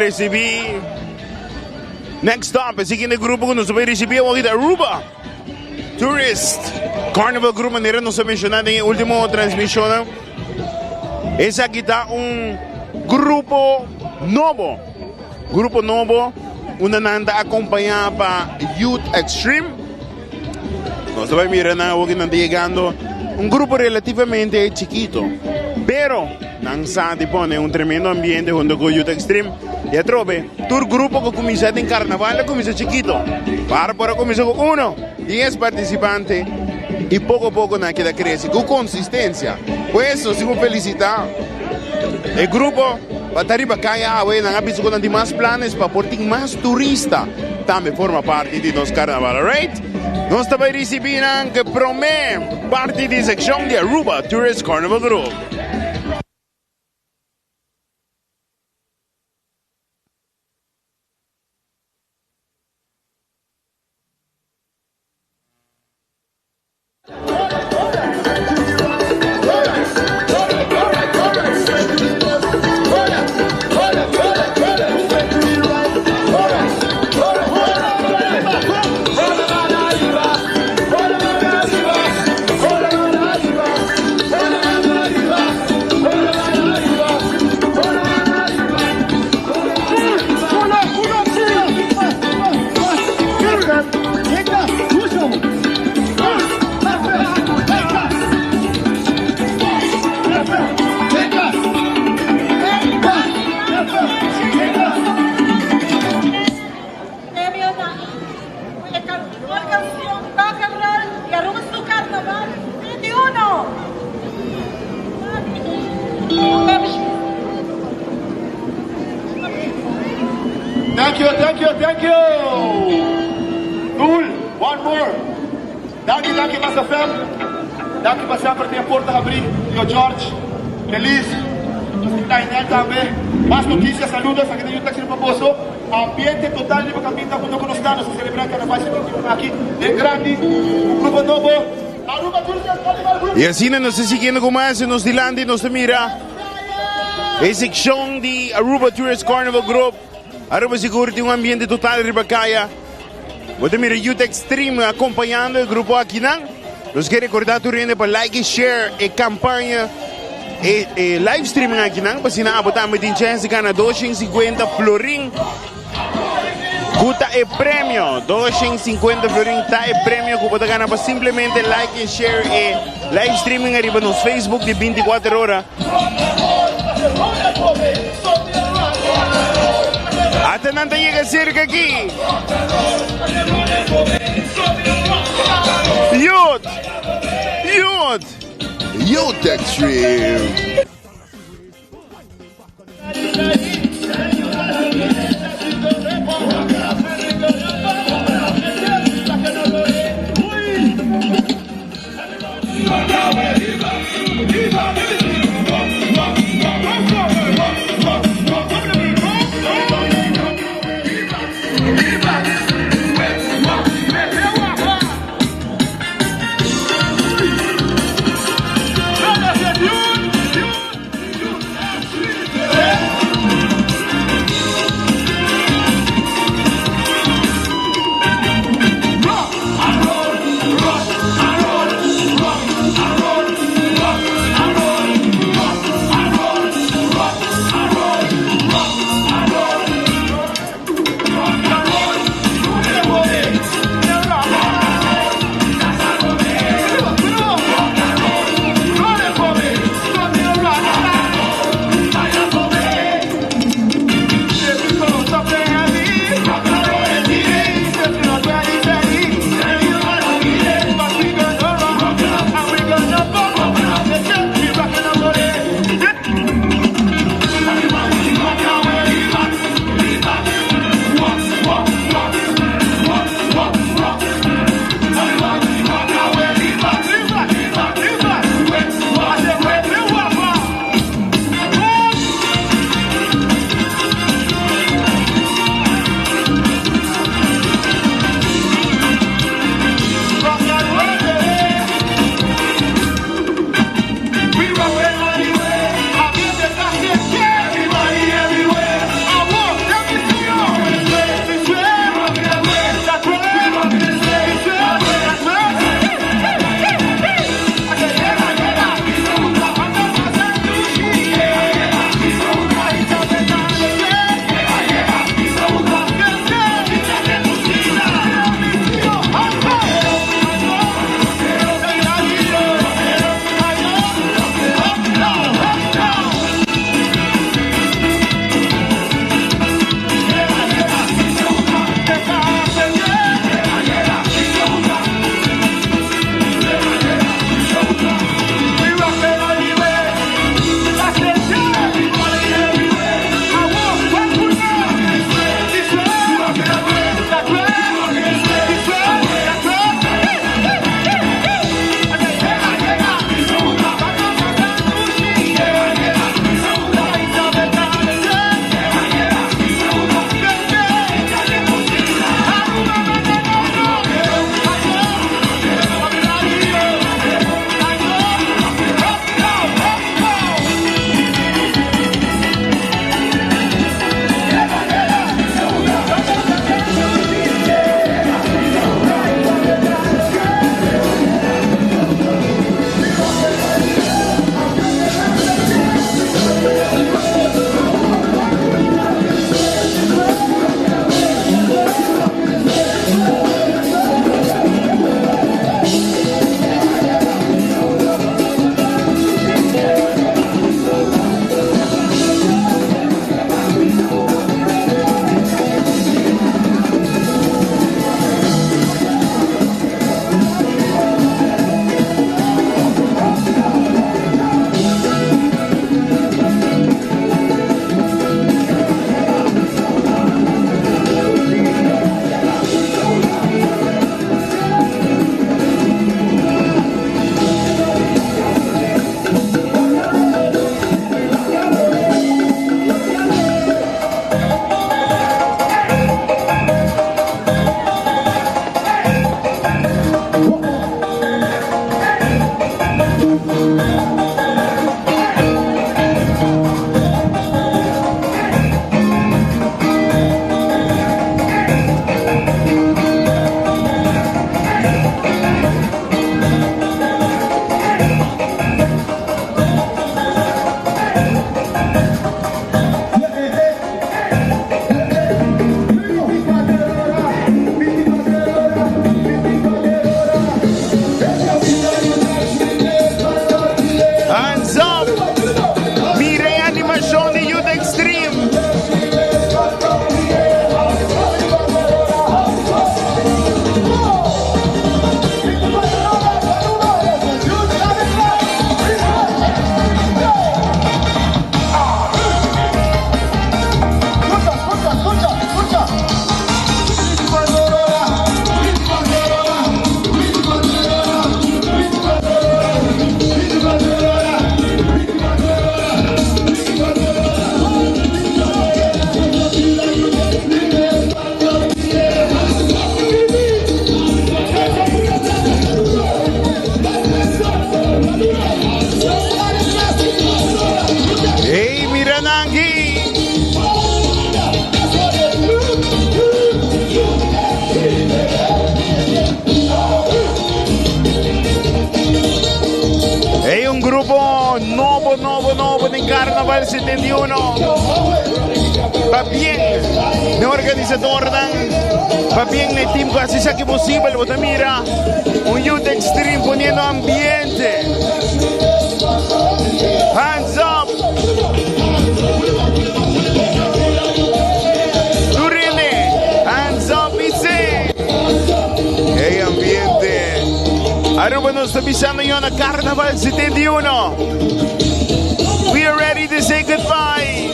Recibi Next stop, e siguiente grupo ku nos ta bai recibi awor ta Aruba Tourist Carnival Group, manera nos a menciona den e ultimo transmisionnan. Esaki ta un grupo nobo, grupo nobo unda nan ta acompaña pa Youth Extreme. Nos ta bai mira nan awor ki nan ta yegando, un grupo relativamente chikito, pero nan sa di pone un tremendo ambiente hunto cu Youth Extreme. Y atrobe, tur grupo cu cuminsa den carnaval a cuminsa chikito. Para por a cuminsa cu uno, dies participante y poco poco nan a keda crece cu consistencia. Pues nos tin cu felicita e grupo pa ta riba caya awe. Nan a bisa cu nan tin mas planes pa por tin mas turista tambe forma parti di nos carnaval. Alright, nos ta bay ricibi nan cu e prome parti di seccion di Aruba Tourist Carnival Group. Thank you, thank you, thank you. Cool, one more. Danki, danki, Mas FM. Danki pa semper tin e porta habrí. Tio George, Elise, Tainel tambe. Mas noticias, saludos. Aki ta Yu Taxi riba boso. Ambiente total riba caminda hunto cu nos ta. Nos ta celebra Carnaval 71 aki den grandi. Un grupo nobo. Aruba Tourist Carnival Group. Y asina nos ta siguiendo cu mas nos dilanti nos ta mira e seccion di Aruba Tourist Carnival Group. Aruba sigur tin un ambiente total riba caya. Bo ta mira Youth Extreme acompañando e grupo akinan. Nos ke recorda tur hende pa like y share e campaña, e, e live streaming akinan, pa asina abo tambe tin chance di gana 250 florin. Ku ta e premio? 250 florin ta e premio ku bo ta gana pa simplemente like y share e live streaming ariba nos Facebook di 24 ora. Ata nan ta yega cerca aki. Youth! Youth! Youth Extreme! Carnaval 71. Pabien na organisadornan, pabien na e team ku hasi esaki posibel. Bo ta mira un Youth Extreme poniendo ambiente. Hands up! Tur hende, hands up i sing! Hey ambiente! Aruba nos ta bisando yo na Carnaval 71. We are ready to say goodbye.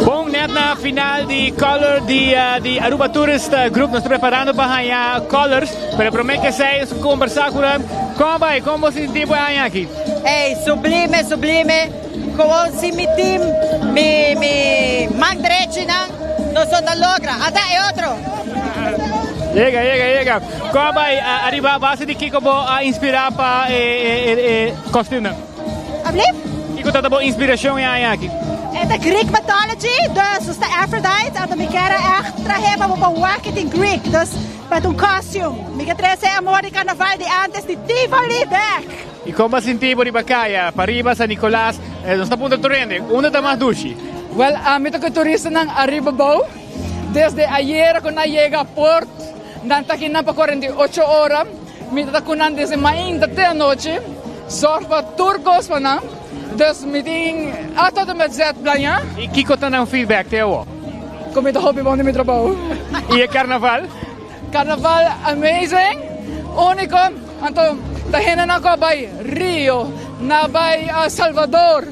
Bon net na final di Color di, eh, di Aruba Tourist eh, Group. Nos ta preparando pa haña Colors, pero promé que esei nos conversa cu nan. Con bai? Con bo sinti bo e aña aki? Ey, sublime, sublime. Gewoon si mi team, mi, mi man derechinan, nos no ta logra. Ata e otro. Yega, yega, yega. Con bai? Ah, Ariba base di kiko bo a inspira pa e, e, e, e kostuumnan? Alsjeblieft? Kiko ta bo inspiracion e aña aki? E ta Greek mythology, dus nos ta Aphrodite, anto mi kier a echt trahe pa bo pa wak e tin Greek, dus pa ta un costume. Mi ke trece e amor di carnaval di antes di Tivoli bek! Y con bo a sinti bo riba caya, pariba San Nicolas, nos ta puntra tur hende, unda ta mas dushi? Wel, ami ta cu turistanan ariba bou, desde ayera cu nan yega port, nan ta aki nan pa 48 ora. Mi ta ku nan desde mainta te anochi, zorg pa tur kos pa nan. Dus mi tin A tot en met Z plañá. I kiko ta nan feedback te awo? Ku mi ta hopi bon den mi trabou. I e karnaval? Karnaval amazing, úniko. Anto ta hendenan ku a bai Rio, nan a bai Salvador.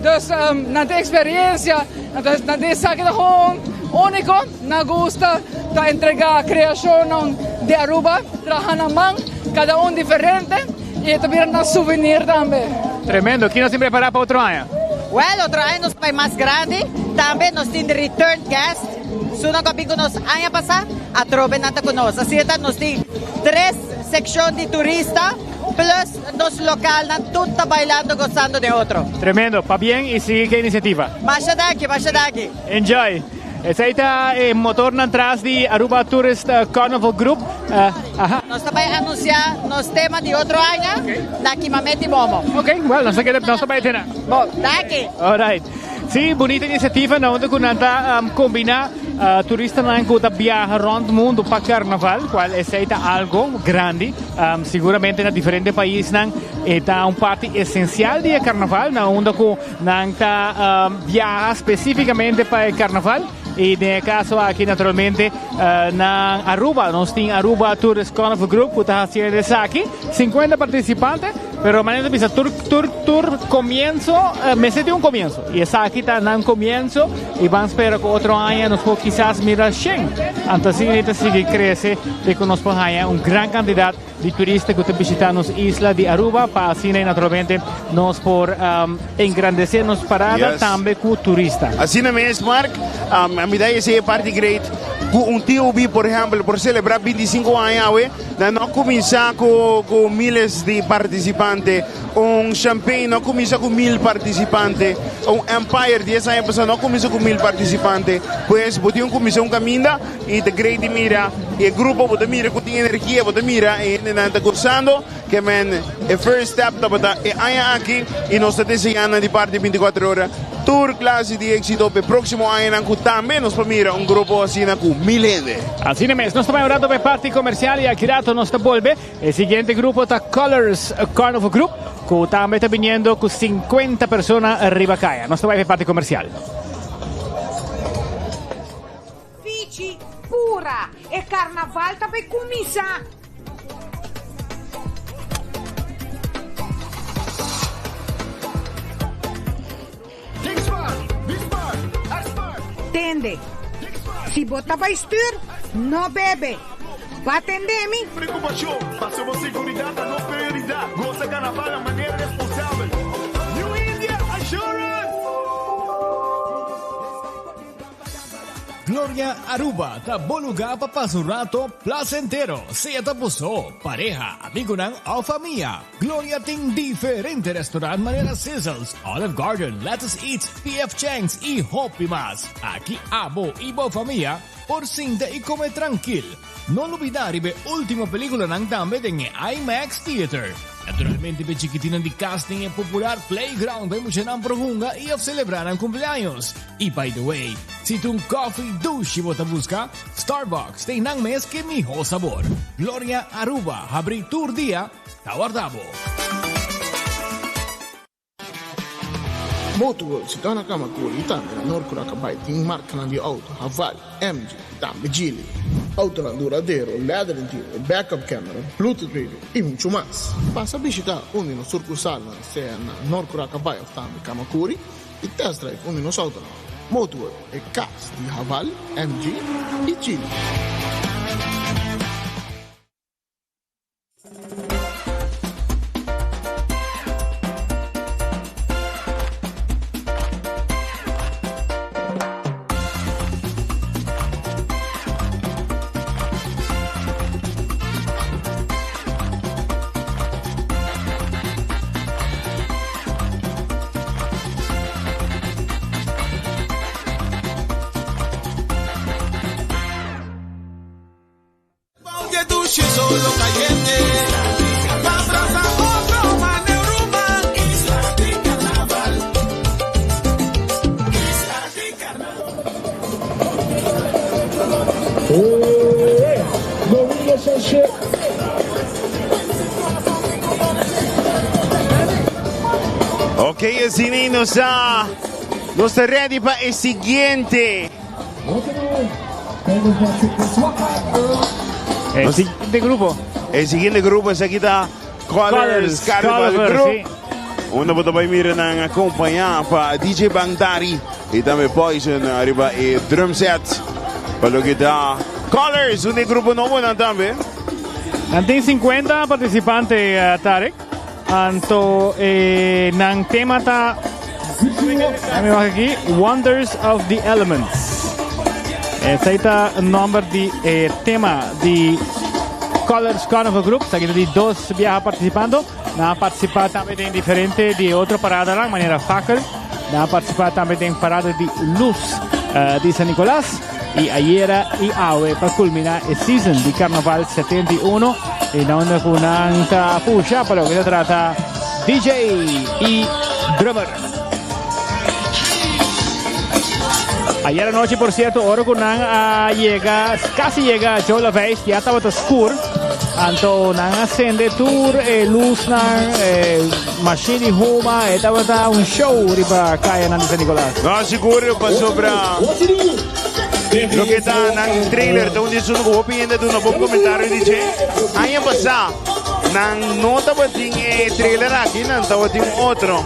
Dus nan tin eksperensia, nan tin esaki ta gewoon úniko. Na gusta ta entrega creacionnan di Aruba traha na man, cada un diferente y e ta bira nan souvenir tambe. Tremendo, ki nos tin prepara pa otro aña? Well, otro aña nos ta bay mas grandi, tambe nos tin return guest, sunan cu a bin cu nos aña pasa, atrobe nan ta cu nos. Asina ta nos tin tres seccion di turista plus nos localnan tur ta bailando gozando den otro. Tremendo, pabien y sigui cu e iniciativa. Masha danki, masha danki. Enjoy! Esei ta e motornan tras di Aruba Tourist Carnival Group. Aha. Nos ta bai anuncia nos tema di otro aña na Kimameti Momo. Ok, well, nos ta keda, nos ta bai tena. Bon, danki. Alright. Sí, bunita iniciativa na unda cu nan ta combina turistanan cu ta biaha rond mundo pa carnaval, cual esei ta algo grandi. Siguramente na diferente paisnan e ta un parti esencial di e carnaval, na unda cu Nan ta biaha specificamente pa e carnaval y den e caso aki naturalmente na Aruba. Nos tin Aruba Tourist Carnival Group cu ta haciendo esaki. 50 participante, pero manera ta bisa tur, tur, tur comienzo mester tin un comienzo. Y esaki ta nan comienzo y ban spera cu otro aña nos por kisas mira 100. Anto asina ta sigui crece te cu nos por haya un gran cantidad di turista cu ta bishita nos isla di Aruba pa asina y naturalmente nos por engrandece nos parada tambe cu turista. Asina mes Mark, a mi ta esey e parti great cu un TOB por ehempel por celebra 25 aña awe, nan no a cuminsa cu miles di participante, un Champagne no a cuminsa cu 1000 participante, un Empire 10 aña pasa no a cuminsa cu 1000 participante, pues bo tin un cuminsa un caminda. Y ta great di mira e grupo, bo ta mira cu tin energia, bo ta mira e hendenan ta gozando. Ke men e first step tabata e aña aki y nos ta desea nan di parti 24 ora tur clase di exito p'e proximo añanan cu tambe nos por mira un grupo asina cu mil hende. Asina mes, nos ta bai un rato p'e parti comercial y aki rato nos ta bolbe. E siguiente grupo ta Colors Carnival Group cu tambe ta biniendo cu 50 persona riba caya. Nos ta bai p'e parti comercial. Fichi, pura! E carnaval ta bay cuminsa! Tende, si bo ta bai stuur, no bebe. Ba tende mi? Preocupacion, paso bo seguridad ta nos prioridad. Goza carnaval na manera responsabel. New India Assurance! Gloria Aruba ta bo lugar pa pasa un rato placentero, sea ta bo so, pareha, amigonan of famia. Gloria tin diferente restaurant manera Sizzles, Olive Garden, Lettuce Eats, PF Chang's y hopi mas. Aki abo y bo famia por sinta y come trankil. No lubida riba e ultimo peliculanan tambe den e IMAX Theater. Naturalmente p'e chikitinnan di cas tin e popular playground pa e muchanan por hunga y of celebra nan cumpleaños. Y by the way, si ta un coffee dushi bo ta busca, Starbucks tin nan mes ke miho sabor. Gloria Aruba habri tur dia ta warda bo. Motorworld situá na Kamakuri i tambe na Noord Curacabai tin markanan di outo Haval, MG i tambe Geely. Outonan duradero, leather interior, backup camera, bluetooth radio i muchu mas. Pasa bishitá un di nos surkursalnan sea na Noord Curacabai òf tambe Kamakuri i test drive un di nos outonan. Motorworld, e kas di Haval, MG i Geely. Ok, asina nos a nos ta ready pa e siguiente. El siguiente grupo. El siguiente grupo es aquí ta Colors Carnival Group. Sí. Unda bo ta bai mira nan acompañá pa DJ Bangdari y tambe Poison arriba e drum set. Pa lo que ta Colors, un grupo nobo nan tambe. Nan tin 50 participante, eh, Tarek. Anto eh, nan tema ta Dame wak aki, Wonders of the Elements. Esei ta nomber di eh, tema di Colors Carnival Group. Esaki ta di dos biaha participando. Nan a participa tambe den diferente di otro paradanan, manera Fakkel. Nan a participa tambe den parada di luz eh, di San Nicolas. Y ayera y awe pa culmina e season di Carnaval 71. Y na unda cu nan ta pusha pa loke ta trata DJ y drummer. Ayer anochi, por cierto, ora cu nan a yega, casi yega Joe Laveist, ya tabata scur. Anto nan a sende tur e luznan, e machine di huma, e tabata un show riba cayanan di San Nicolas. No, sigur pasobra loke ta nan trailer ta un di esun ku hopi hende a duna bon komentario di dje. Aña pasá nan no tabatin e trailer aki, nan tabatin un otro.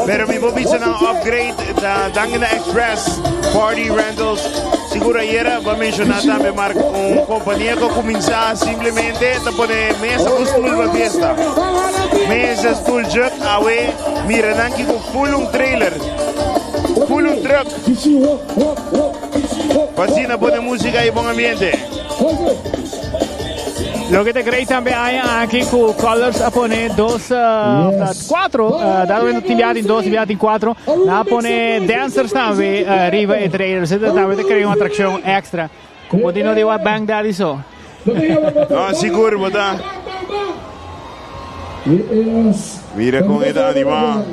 Pero mi por bisa nan upgrade ta danki na Express Party Rentals. Sigur ayera bo a menshoná tambe Mark un kompania ku a kuminsá simplemente ta pone mesa ku stul pa fiesta. Mesa, stul, jug, awe mira nan kiko full un trailer. Full un truck. Pa asina pone música y bon ambiente. Loke ta great tambe aña aki ku Colors a pone dos, yes. cuatro, dado momento tin biaha tin dos, tin biaha tin cuatro. Nan a pone dancers tambe riba e trailers. Esei tambe ta crea un atraccion extra. Ku bo tin no di wak Bang Daddy so. No, sigur bo ta. Mira con e ta anima.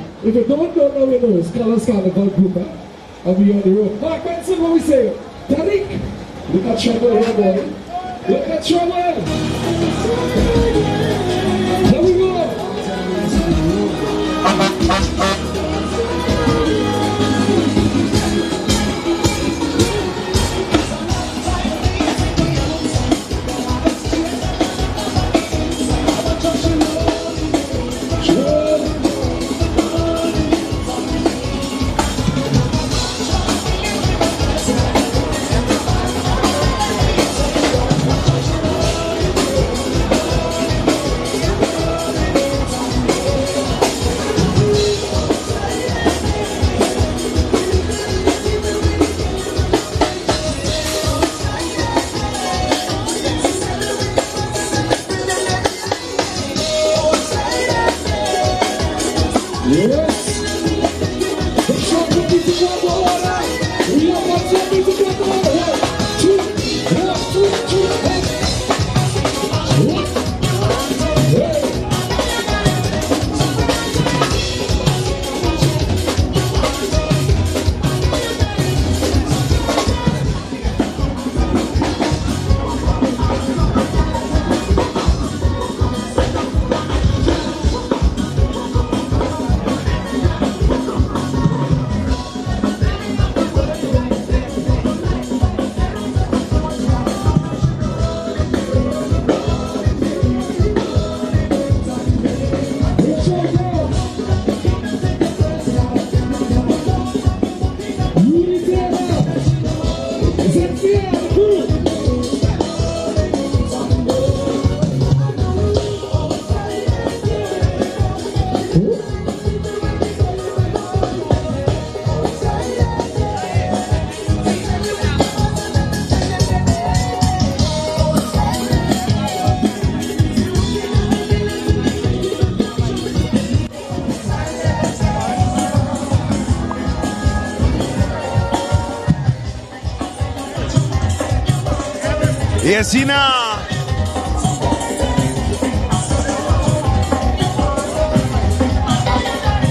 Y asina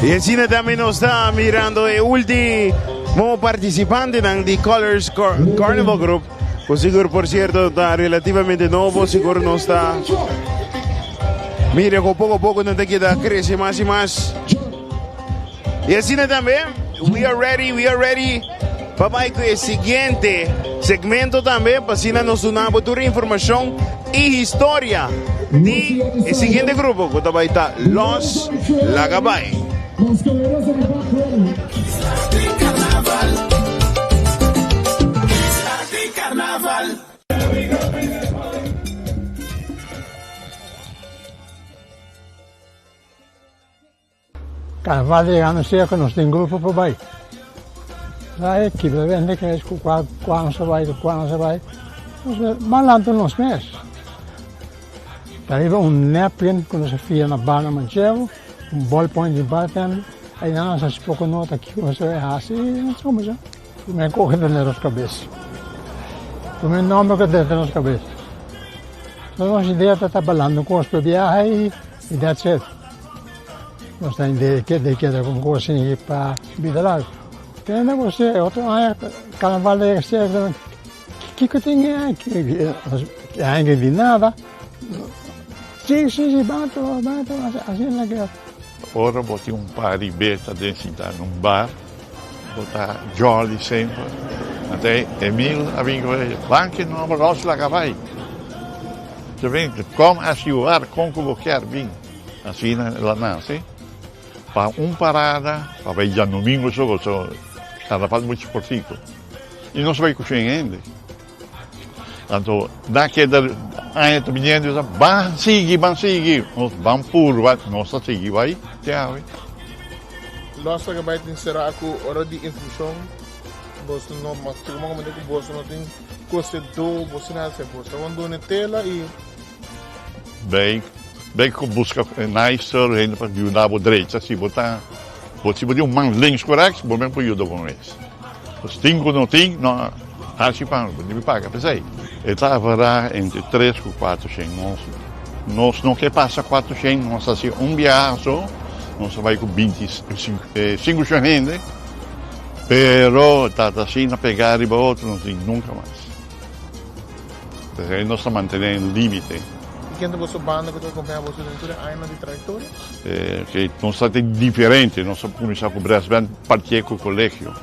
Y asina tambe nos ta mirando e ultimo participantenan di Colors Carnival Group. Cu sigur por cierto ta relativamente nobo, sigur nos ta mira cu poco a poco nan ta keda crece mas y mas. Y asina tambe, we are ready, we are ready pa bai cu e siguiente segmento tambe, pa asina nos duna bo tur informacion y historia di e siguiente grupo cu ta bai ta Los Lagabay. Carnaval yegando cerca nos tin grupo pa bai. Sai kibra bende kes ku kua kua nos a bai ku kua nos a bai. Nos ban lanta nos mes. Ta riba un napkin ku nos a fia na bar na Manchego, un ballpoint di bartender. Einan nos a hasi poko nota kiko nos a bai hasi i nos a kuminsá. Promé kohe ta den nos kabes. Promé nòmber ku ta den nos kabes. Nos idea ta ta balando kos pa biaha i that's it. Nos ta idea di keda ku kos asina pa bida largu. Tende ku se otro aña karnaval ta yega serka, kiko tin e aña? E aña di nada. Si si si bato bato asina keda. Ora bo tin un par di beta den sinta na un bar, bo ta jolly semper. Anto Emil a bin ku e banki nobo los laga bai. Te bin, kom as you are, kon ku bo kier bin. Asina el a nase pa un parada pa bai djadomingo so, pasobra karnaval muchu kortiku. I nos bai ku shen hende. Anto nan keda aña ta biniendo i sa, Ban sigui, ban sigui. Nos ban purba, nos ta sigui bai te awe. Los ta bai tin será ku ora di instrukshon boso no mas tin como ku boso no tin kosedó, boso no hasi, boso ta wan duna tela i. Bai bai ku buska naister hende pa yuda bo drecha si bo ta bo si bo tin un man links ku rèks bo men por yuda bo mes. Pues tin ku no tin no hasi pa bo dibi paga p'esei. E ta averá entre tres ku kuater shen mosu. Nos no ke pasa 400, nos hasi un biaha so, nos a bai ku binti sinku shen hende, pero ta asina pegá riba otro, nos di nunka mas. P'esei nos ta mantené un límite. I ken ta boso banda ku ta akompañá boso den tur e añanan di trayektoria? Ke nos ta diferente, nos a kuminsá ku brass band partié ku kolegio.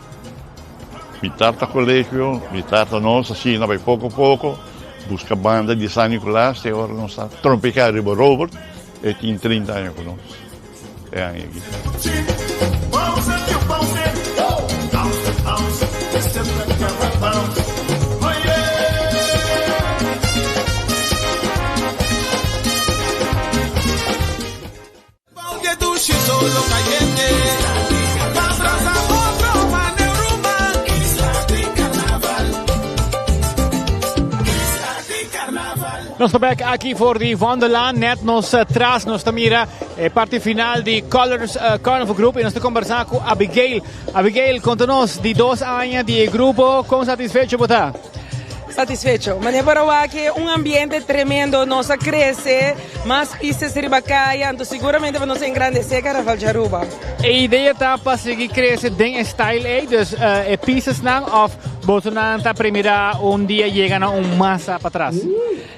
Mitar ta kolegio, mitar ta nos, asina bai poko poko, buska banda di San Nicolas, te ora nos ta trompiká riba Robert, e tin 30 aña ku nos e aña aki. Nos ta bek aki for di Vondellaan, net nos tras nos ta mira e parti final di Colors Carnival Group y nos ta conversa cu Abigail. Abigail, conta nos di dos aña di e grupo, con satisfecho bo ta? Satisfecho. Mane por a wak un ambiente tremendo, nos a crece, mas pistas riba caya, anto seguramente pa nos engrandece Carnaval di Aruba. E idea ta pa sigui crece den e style ey, dus e pistasnan of bosonan ta premira un dia yega na un masa patras?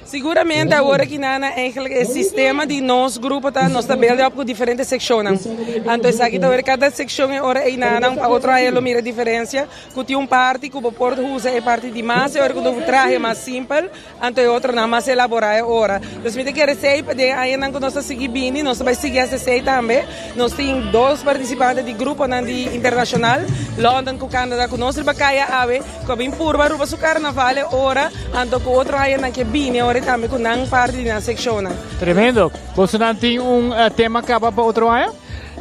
Siguramente awor aki nana eigenlijk e sistema di nos grupo ta nos ta build up ku diferente sekshonnan. Anto esaki ta wor kada sekshon e ora ei nana pa otro aña lo mira diferensia ku tin un parti ku bo por usa e parti di mas e ora ku bo trahe mas simpel anto e otronan mas elaborá e ora. Dus mi ta kere esei pa den añanan ku nos ta sigui bini nos ta bai sigui hasi esei tambe. Nos tin dos partisipante di gruponan di internashonal London ku Canada ku nos riba kaya awe. Ku a bin purba Aruba su karnaval e ora, anto ku otro hayanan ke bini ora e tambe ku nan parti di nan sekshonnan. Tremendo. Bosonan tin un tema kaba pa otro aña?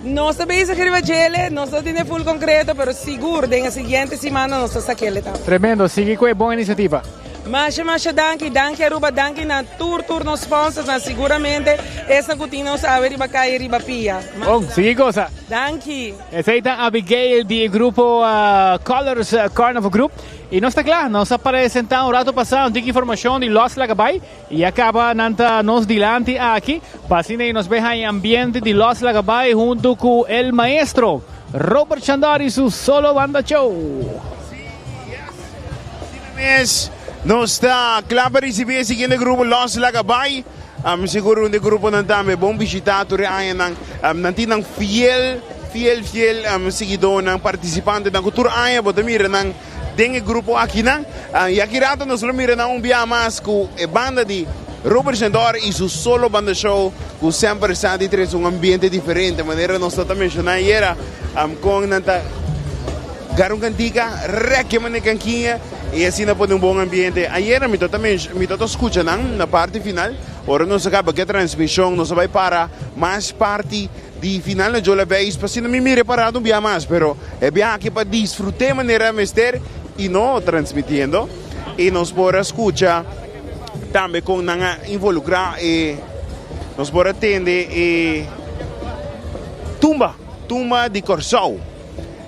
Nos ta bezig riba djele, nos no tene full konkreto, pero sigur den e siguiente simannan nos ta sakele tambe. Tremendo. Sigui ku e bon inisiativa. Masha masha danki, danki Aruba, danki na tur tur nos sponsorsnan, siguramente esnan ku tin nos awe riba kaya riba pia. Bon, sigui gosa. Danki. Esei ta Abigail di e grupo Colors Carnival Group. Y nos ta cla, nos a presenta un rato pasa un tiki informacion di Los Lagabay y a caba nan ta nos dilanti aki pa asina y nos bay haña ambiente di Los Lagabay hunto cu el maestro Robert Chandor y su solo banda show. Mes nos ta cla pa ricibi e siguiente grupo Los Lagabay. Mi sigur un di gruponan tambe bon bishita tur e añanan. Nan tin nan fiel, fiel, fiel siguidónan, partisipantenan ku tur aña bo ta mira nan den e grupo akinan. I aki rato nos lo mira nan un bia mas ku e banda di Robert Shendor i su solo banda show ku semper sa di trese un ambiente diferente. Manera nos ta ta menshoná ayera kon nan ta gara un kantika, rèk e manera kankiña. I asina pone un bon ambiente. Ayera mi ta mi ta skucha nan na parti final. Ora nos a kaba ku e transmishon nos a bai para mas parti di final na Jola Beis pa asina mi mira e parada un bia mas. Pero e bia aki pa disfrut'é manera mester i no transmitiendo. I nos por a skucha tambe kon nan a involukrá e nos por a tende e tumba, tumba di Kòrsou.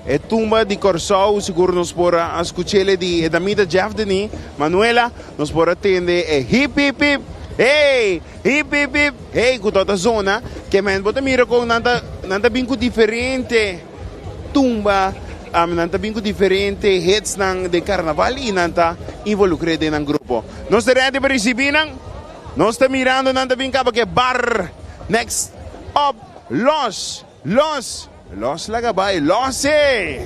E tumba di Kòrsou sigur nos por a skuch'el di e damita Jeff Denis, Manuela, nos por a tende e hip hip hip, hey, hip hip hip, hey ku ta ta zona, ke men bo ta mira kon nan ta nan ta bin ku diferente tumba, nan ta bin ku diferente hitsnan den karnaval i nan ta involukr'é den nan grupo. Nos ta ready pa risibí nan, nos ta mirando nan ta bin kaba ku e bar next up, los. Los! Los laga bai, los e!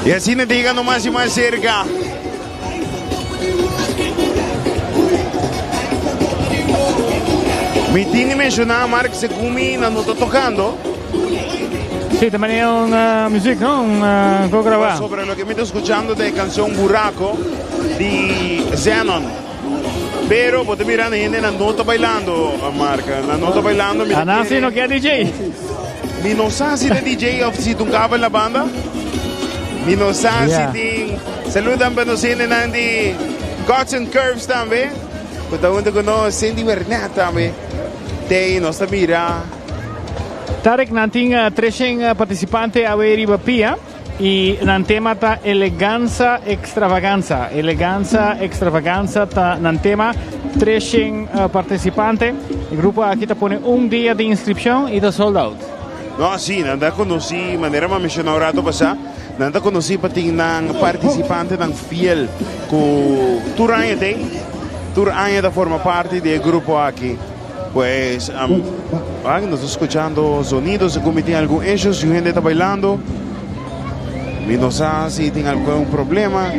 Y asina ta yegando mas y mas cerca. Mi tin di menciona Mark segun mi nan no ta tocando. Sí, ta manera un uh, muziek, no? Un uh, ko grabá. Sobre loke mi ta escuchando ta e cancion Buraco di Zenon. Pero bo ta mira hendenan no ta bailando, Mark. Nan no ta bailando. Mi ta Anasi kere no kier DJ. Mi no sa si ta DJ of si ta un kabel na banda. Mi no sa si Yeah. tin. Saludan pa nos hendenan di Cuts and Curves tambe. Ku ta hunto ku nos. Cindy Wernet tambe. Tei nos ta mira. Tarek, nan tin 300 participante awe riba pia y nan tema ta Eleganza Extravaganza. Eleganza Extravaganza ta nan tema. 300 participante. E grupo aki ta pone un dia di inscripcion y ta sold out. No, sí, nan ta conocí, manera mi a menciona un rato pasá, nan ta conocí pa tin nan participantenan fiel cu tur aña t'ey, tur aña ta forma parti di e grupo aki. Pues, um, nos ta scuchando zonido, segun mi tin algun issues, yu hende ta bailando. Mi no sa si tin algun problema.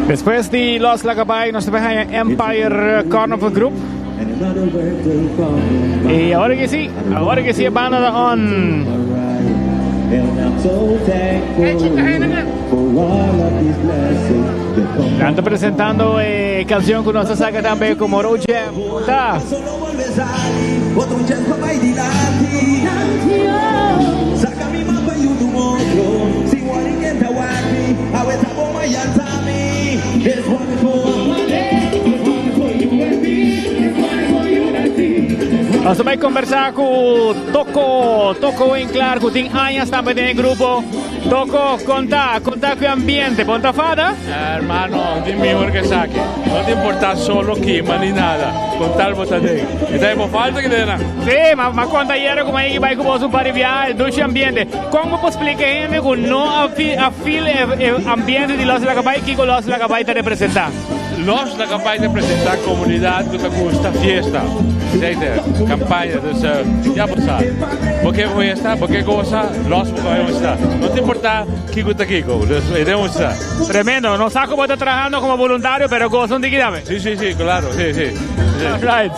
Despues di Los Lagabay nos ta bay haña Empire Carnival Group. Y ahora que sí, ahora que sí e banda ta on. Nan ta presentando e canción cu nos a saca tambe como Road Jam. Ta. Nos ta bai conversa cu Toko, Toko Winklar, cu tin añas tambe den e grupo. Toko, conta, conta cu e ambiente, bon ta fada? Hermano, tin mihor que esaki. No ta importa solo kima ni nada, con tal bo ta den. E ta bo falta ki den nan. Sí, ma, ma conta ayer cu mi bai cu bos un par di biaha, dushi ambiente. Con bo por splica hende cu no a, fi, a feel e, e ambiente di Los Lagabay, kico Los Lagabay ta representa? Los Lagabay ta representa comunidad cu ta gusta fiesta. Zeker, campaña, dus ya bo sa. Bo ke fiesta, bo ke goza, Los Lagabay ta. No ta importa kico ta kico, dus e den ta. Tremendo, no sa cu bo ta trahando como voluntario, pero goza un tiki tambe. Sí, sí, sí, claro, sí, sí. All right.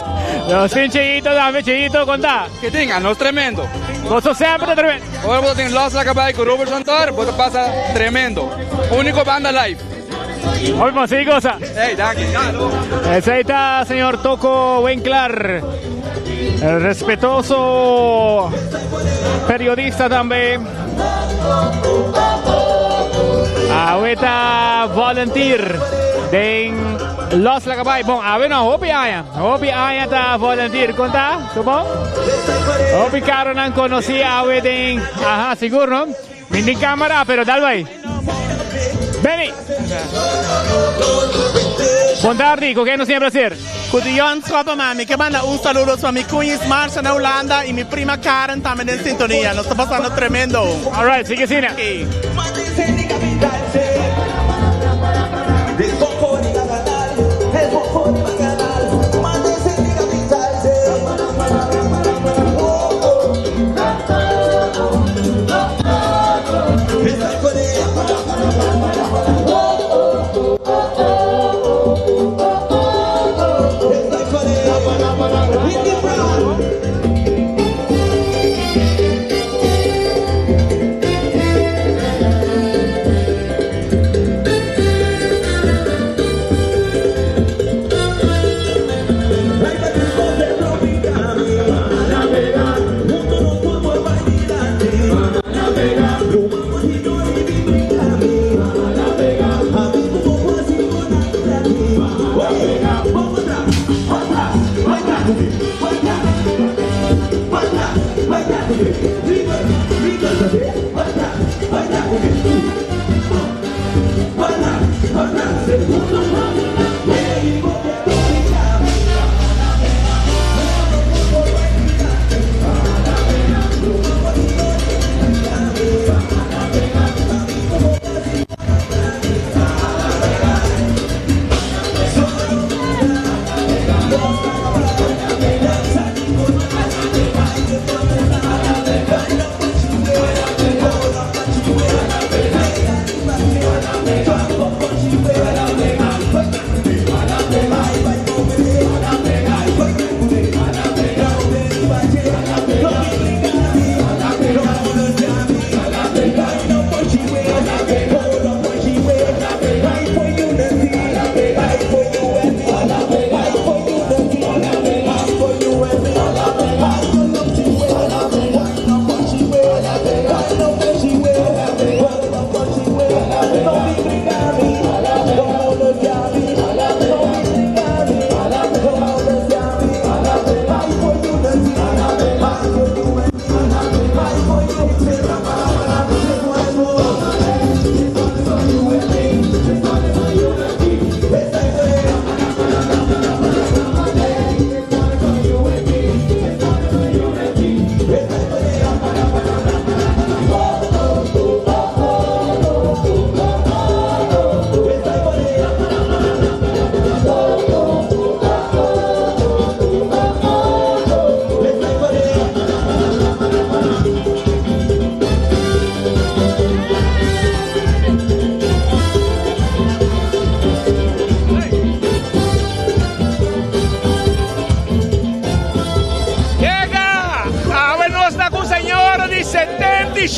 Nos tin Cheito tambe, Cheito, conta. Ke tin? Anos tremendo. Boso semper ta tremendo. Ora bo ta tin Los Lagabay cu Robert Santor, bo ta pasa tremendo. Unico banda live. Hopi bon, sigui goza. Hey, danki. Esey ta señor Toco Winklar, el respetoso periodista tambe. Awe ta volunteer den Los Lagabay. Bon, awe no, hopi aña. Hopi aña ta volunteer. Konta? Supo? Hopi karonan konosí awe den... Aha, sigur no? Mi tin kamera, pero dal bai. Benny! Bon tardi, con ken nos tin e placer? Cu Dion Schoppe mami, ke manda un saludo pa mi cuñis Marsha na Hulanda y mi prima Karen tambe den sintonia. Nos ta pasando tremendo. Alright, sigue asina.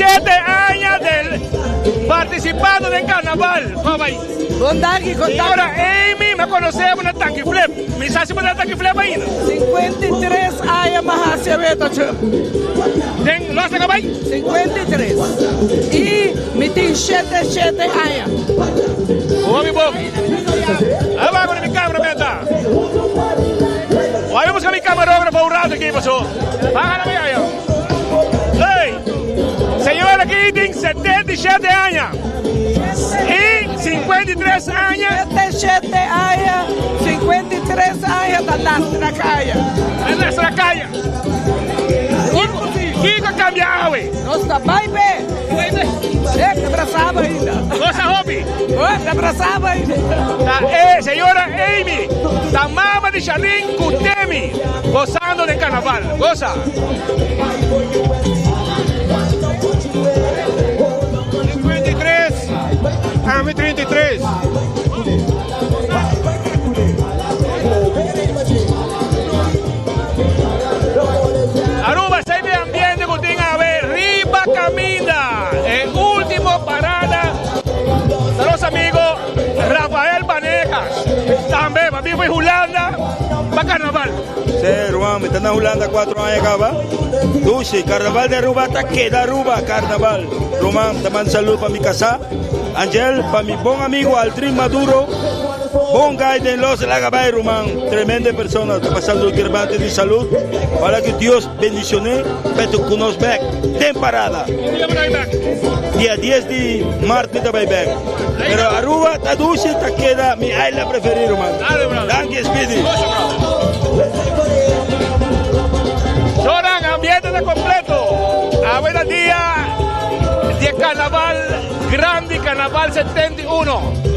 77 aña del participando den carnaval. Con bay? Bon danki, con danki. Señora Amy, mi a conoce bo na Tanki Flip. Mi sa si bo ta na Tanki Flip ainda. 53 aña mi a haci aweta chub. Den Los Laga Bay? 53. Y mi tin shete shete aña. Hopi bon. Abajo di mi cameraman ta. Wou busca mi camarógrafo un rato aki paso. Baja na mi ayo. Hey! Señora aki tin 77 aña. Y 53 aña. 77 aña, 53 aña ta lastra caya. Ta lastra caya. Kiko a cambia awe? Nos ta bai be. Eh, ta brasaba ainda. Nos ta hopi. Oh, ta brasaba ainda. Ta e señora Amy, ta mama di Charlene cu Demi, gozando den carnaval. Goza. 53, ami 33. Aruba esei ta e ambiente ku tin awe riba kaminda. E ultimo parada ta nos amigo Rafael Banegas. Tambe pa bin for Hulanda pa karnaval. Sí, ruman, mi ta na Hulanda cuatro aña caba. Dushi, carnaval di Aruba ta keda Aruba, carnaval. Ruman, ta manda saludo pa mi casá, Angel, pa mi bon amigo Aldrin Maduro. Bon guy den los laga bay ruman tremendo persona ta pasando un kerbante di salud ojalá que Dios bendicione pa ta cu nos bek den parada dia 10 di maart mi ta bay bek pero Aruba ta dushi ta keda mi isla preferi ruman danki Speedy. Zonan ambiente ta completo awe ta dia di e carnaval grandi carnaval 71.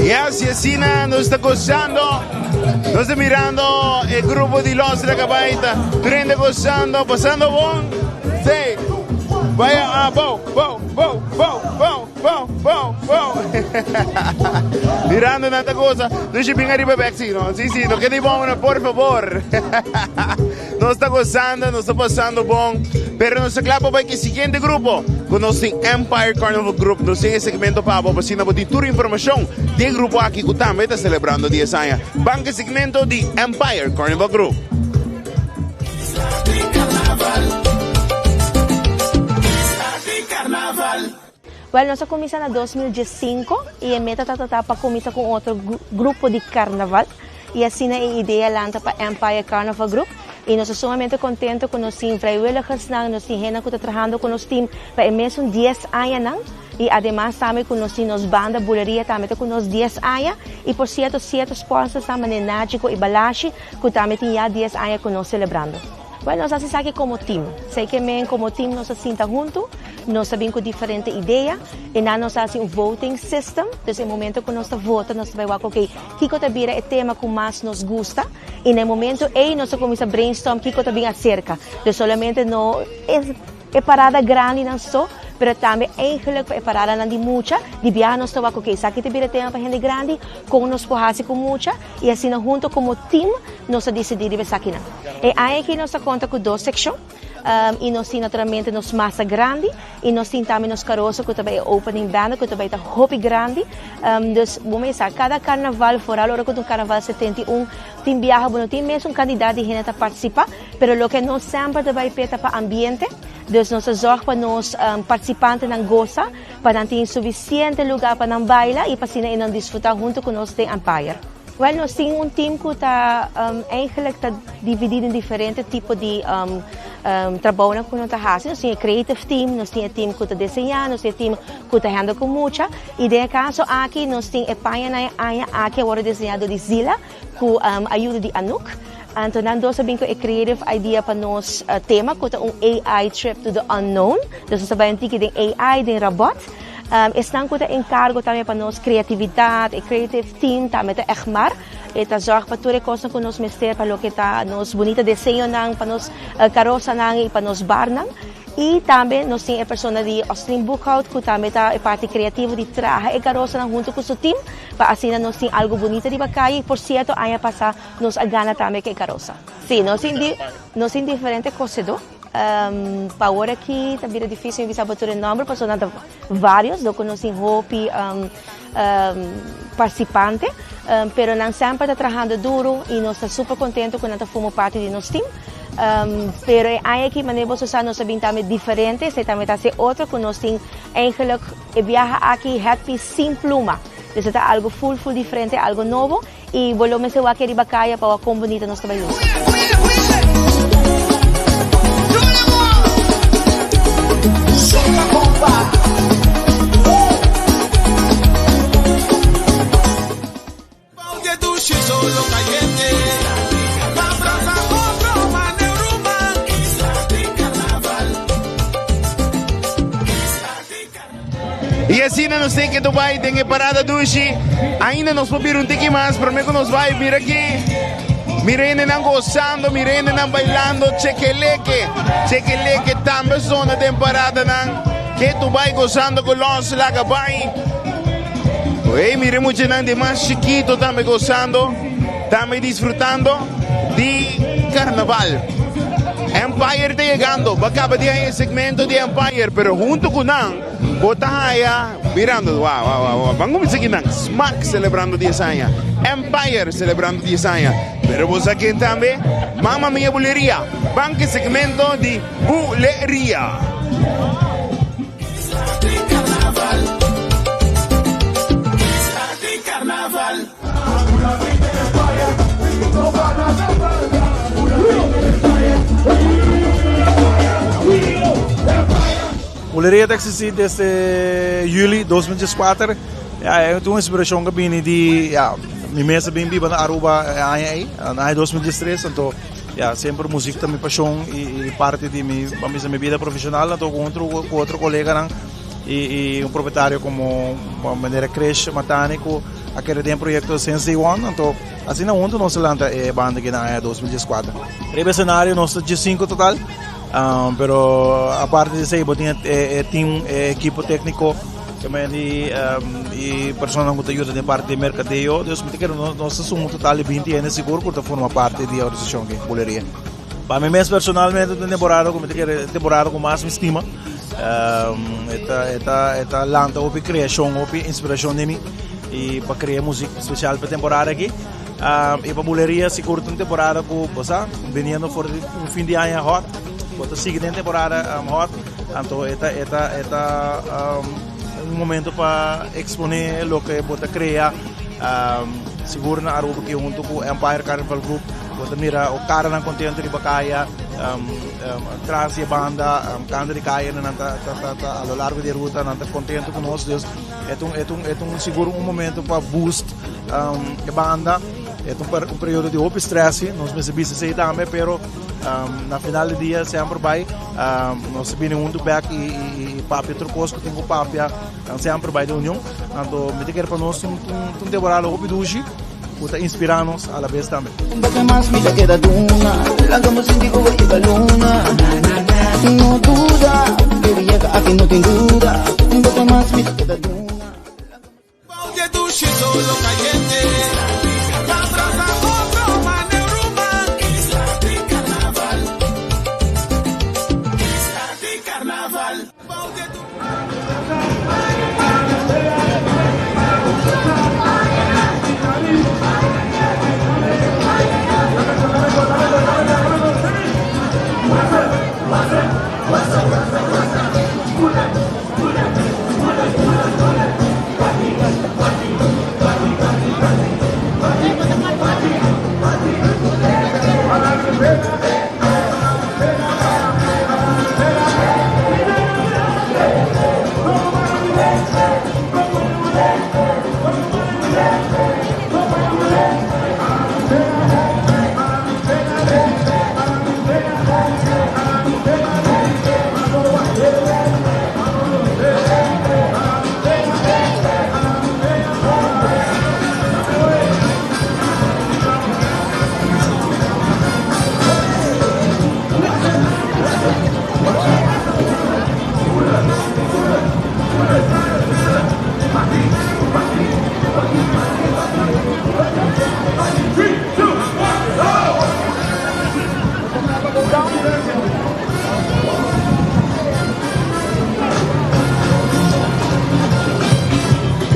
Yes, y asina nos ta gozando. Nos ta mirando e grupo di Los La Cabaita. Tur hende gozando, pasando bon. Sí. Vaya, ah, bo, bo, bo, bo, bo. Bon, bon, bon. Mirando nan ta goza. Dushi bin ariba bek si, no? Si, si, no keda bon, no, por favor. Nos ta gozando, nos ta pasando bon. Pero nos ta kla pa bai ku e siguiente grupo. Ku nos tin Empire Carnival Group. Nos tin e segmento pa bo, pa asina bo tin tur informashon di e grupo aki ku tambe ta selebrando dies aña. Ban ku e segmento di Empire Carnival Group. Wel, nos a cuminsa na 2015 y e meta ta ta pa cuminsa cu un otro grupo di carnaval y asina e idea lanta pa Empire Carnival Group y nos ta sumamente contento cu nos tin vrijwilligersnan, nos tin hendenan cu ta trahando cu nos team pa e mesun dies añanan y ademas tambe cu nos tin nos banda Buleria tambe ta cu nos dies aña y por cierto cierto sponsorsnan manera Nagico y Balashi cu tambe tin ya dies aña cu nos celebrando. Bueno, nos haci esaki como team. Esey ke men como team nos a sinta hunto, nos ta bin cu diferente idea, y nan nos a haci un voting system, dus e momento cu nos ta vota nos ta bay wak ok, kico ta bira e tema cu mas nos gusta, y na e momento ey nos ta cuminsa brainstorm kico ta bin acerca. Dus solamente no e parada grandinan so, pero tambe eigenlijk pa e paradanan di mucha, di biaha nos ta wak ok, esaki ta bira tema pa hende grandi, con nos por haci cu mucha, y asina hunto como team nos a dicidi riba esakinan. E aña aki nos ta conta cu dos seccion y nos tin naturalmente nos masa grandi y nos tin tambe nos caroso cu ta bay e opening band cu ta bay ta hopi grandi. Dus bo mesa cada carnaval vooral ora cu ta un carnaval 71 tin biaha bo no tin mesun cantidad di hende ta participa pero loke nos semper ta bay p'e ta pa ambiente dus nos ta zorg pa nos participantenan goza pa nan tin suficiente lugar pa nan baila y pa asina e nan disfruta hunto cu nos den Empire. Wel, nos tin un team cu ta eigenlijk ta dividi den diferente tipo di trabounan cu nan ta haci. Nos tin e creative team, nos tin e team cu ta diseña, nos tin e team cu ta handle cu mucha. Y den e caso aki nos tin e pañanan e aña aki a wordo diseña door di Zila cu ayuda di Anouk. Anto nan dos a bin cu e creative idea pa nos tema cu ta un AI trip to the unknown. Dus nos ta bay un tiki den AI, den robot. Esnan cu ta encargo tambe pa nos creatividad, e creative team tambe ta Egmar. E ta zorg pa tur e cosnan cu nos mester pa loke ta nos bunita diseñonan, pa nos carosanan y pa nos barnan. Y tambe nos tin e persona di Oslin Boekhout cu tambe ta e parti creativo di traha e carosanan hunto cu su team pa asina nos tin algo bunita riba caye. Por cierto aña pasa nos a gana tambe cu e carosa. Si, nos tin nos tin diferente cosedó. Pa awor aki ta bira dificil mi bisa bo tur e nomber pasobra nan ta varios, dor cu nos tin hopi participante, pero nan semper ta trahando duro y nos ta super contento cu nan ta forma parti di nos team. Pero e aña aki manera boso sa nos a bin tambe diferente, esey tambe ta haci otro cu nos tin eigenlijk e biaha aki headpiece sin pluma, dus e ta algo full full diferente, algo nobo. Y bo lo mester wak riba caya pa wak con bunita nos ta bay luci. Y asina nos tin que bai den e parada dushi. Ainda nos por bira un tiki mas, prome cu nos bai, mira aki. Mira hendenan gozando, mira hendenan bailando, chekeleke, chekeleke tambe zona den paradanan. Ke tu bai gozando cu los laga bai. Hey, mira muchanan di mas chiquito tambe gozando, tambe disfrutando di carnaval. Empire ta yegando, bo a caba di haya e segmento di Empire, pero hunto cu nan bo ta haya, mirando, wow, wow, wow, wow, ban cuminsa aki nan, Smack celebrando dies aña, Empire celebrando dies aña, pero bo sa ken tambe? Mama Mia Buleria, ban cu e segmento di Buleria. Buleria ta existi desde juli 2014. Ja, e ta un inspiracion cu bini di, ja, mi mes a bin biba na Aruba e aña ey, na aña 2013, anto, ja, semper muziek ta mi pasion y parti di mi, pa mi mi bida profesional, anto hunto cu otro coleganan y un propietario como manera Krish Matani cu a kere den proyecto since day one, anto asina hunto nos a lanta e banda aki na aña 2014. Riba escenario nos ta diescinco total, pero aparte di esey bo tin e team, e ekipo tecnico. Tambe di e personanan ku ta yuda den parti di merkadeo. Dus mi ta kere nos ta suma un total di binti hende sigur ku ta forma parti di e organisashon aki, Buleria. Pa mi mes personalmente ta un temporada ku mi ta kere e temporada ku mas mi stima. E ta e ta e ta lanta hopi kreashon, hopi inspirashon den mi i pa krea muzik spesial pa e temporada aki. I pa Buleria sigur ta un temporada ku bo sa biniendo for di un fin di aña hot, bo ta sigui den temporada hot. Anto e ta e ta e ta un momento pa expone loke bo ta crea. Sigur na Aruba ki hunto cu Empire Carnival Group bo ta mira o caranan contento riba caya, tras di e banda, canta di caya nan ta ta ta ta a lo largo di e ruta nan ta contento cu nos. Dus e ta un e ta un e ta un sigur un momento pa boost e banda. E ta un periodo di hopi stress, nos mester bisa esey tambe, pero Na final di dia semper bai nos ta bini huntu bek i papia tur kos ku tin ku papia semper bai den union. Anto mi ta kere pa nos un temporada hopi dushi ku ta inspirá nos alabes tambe.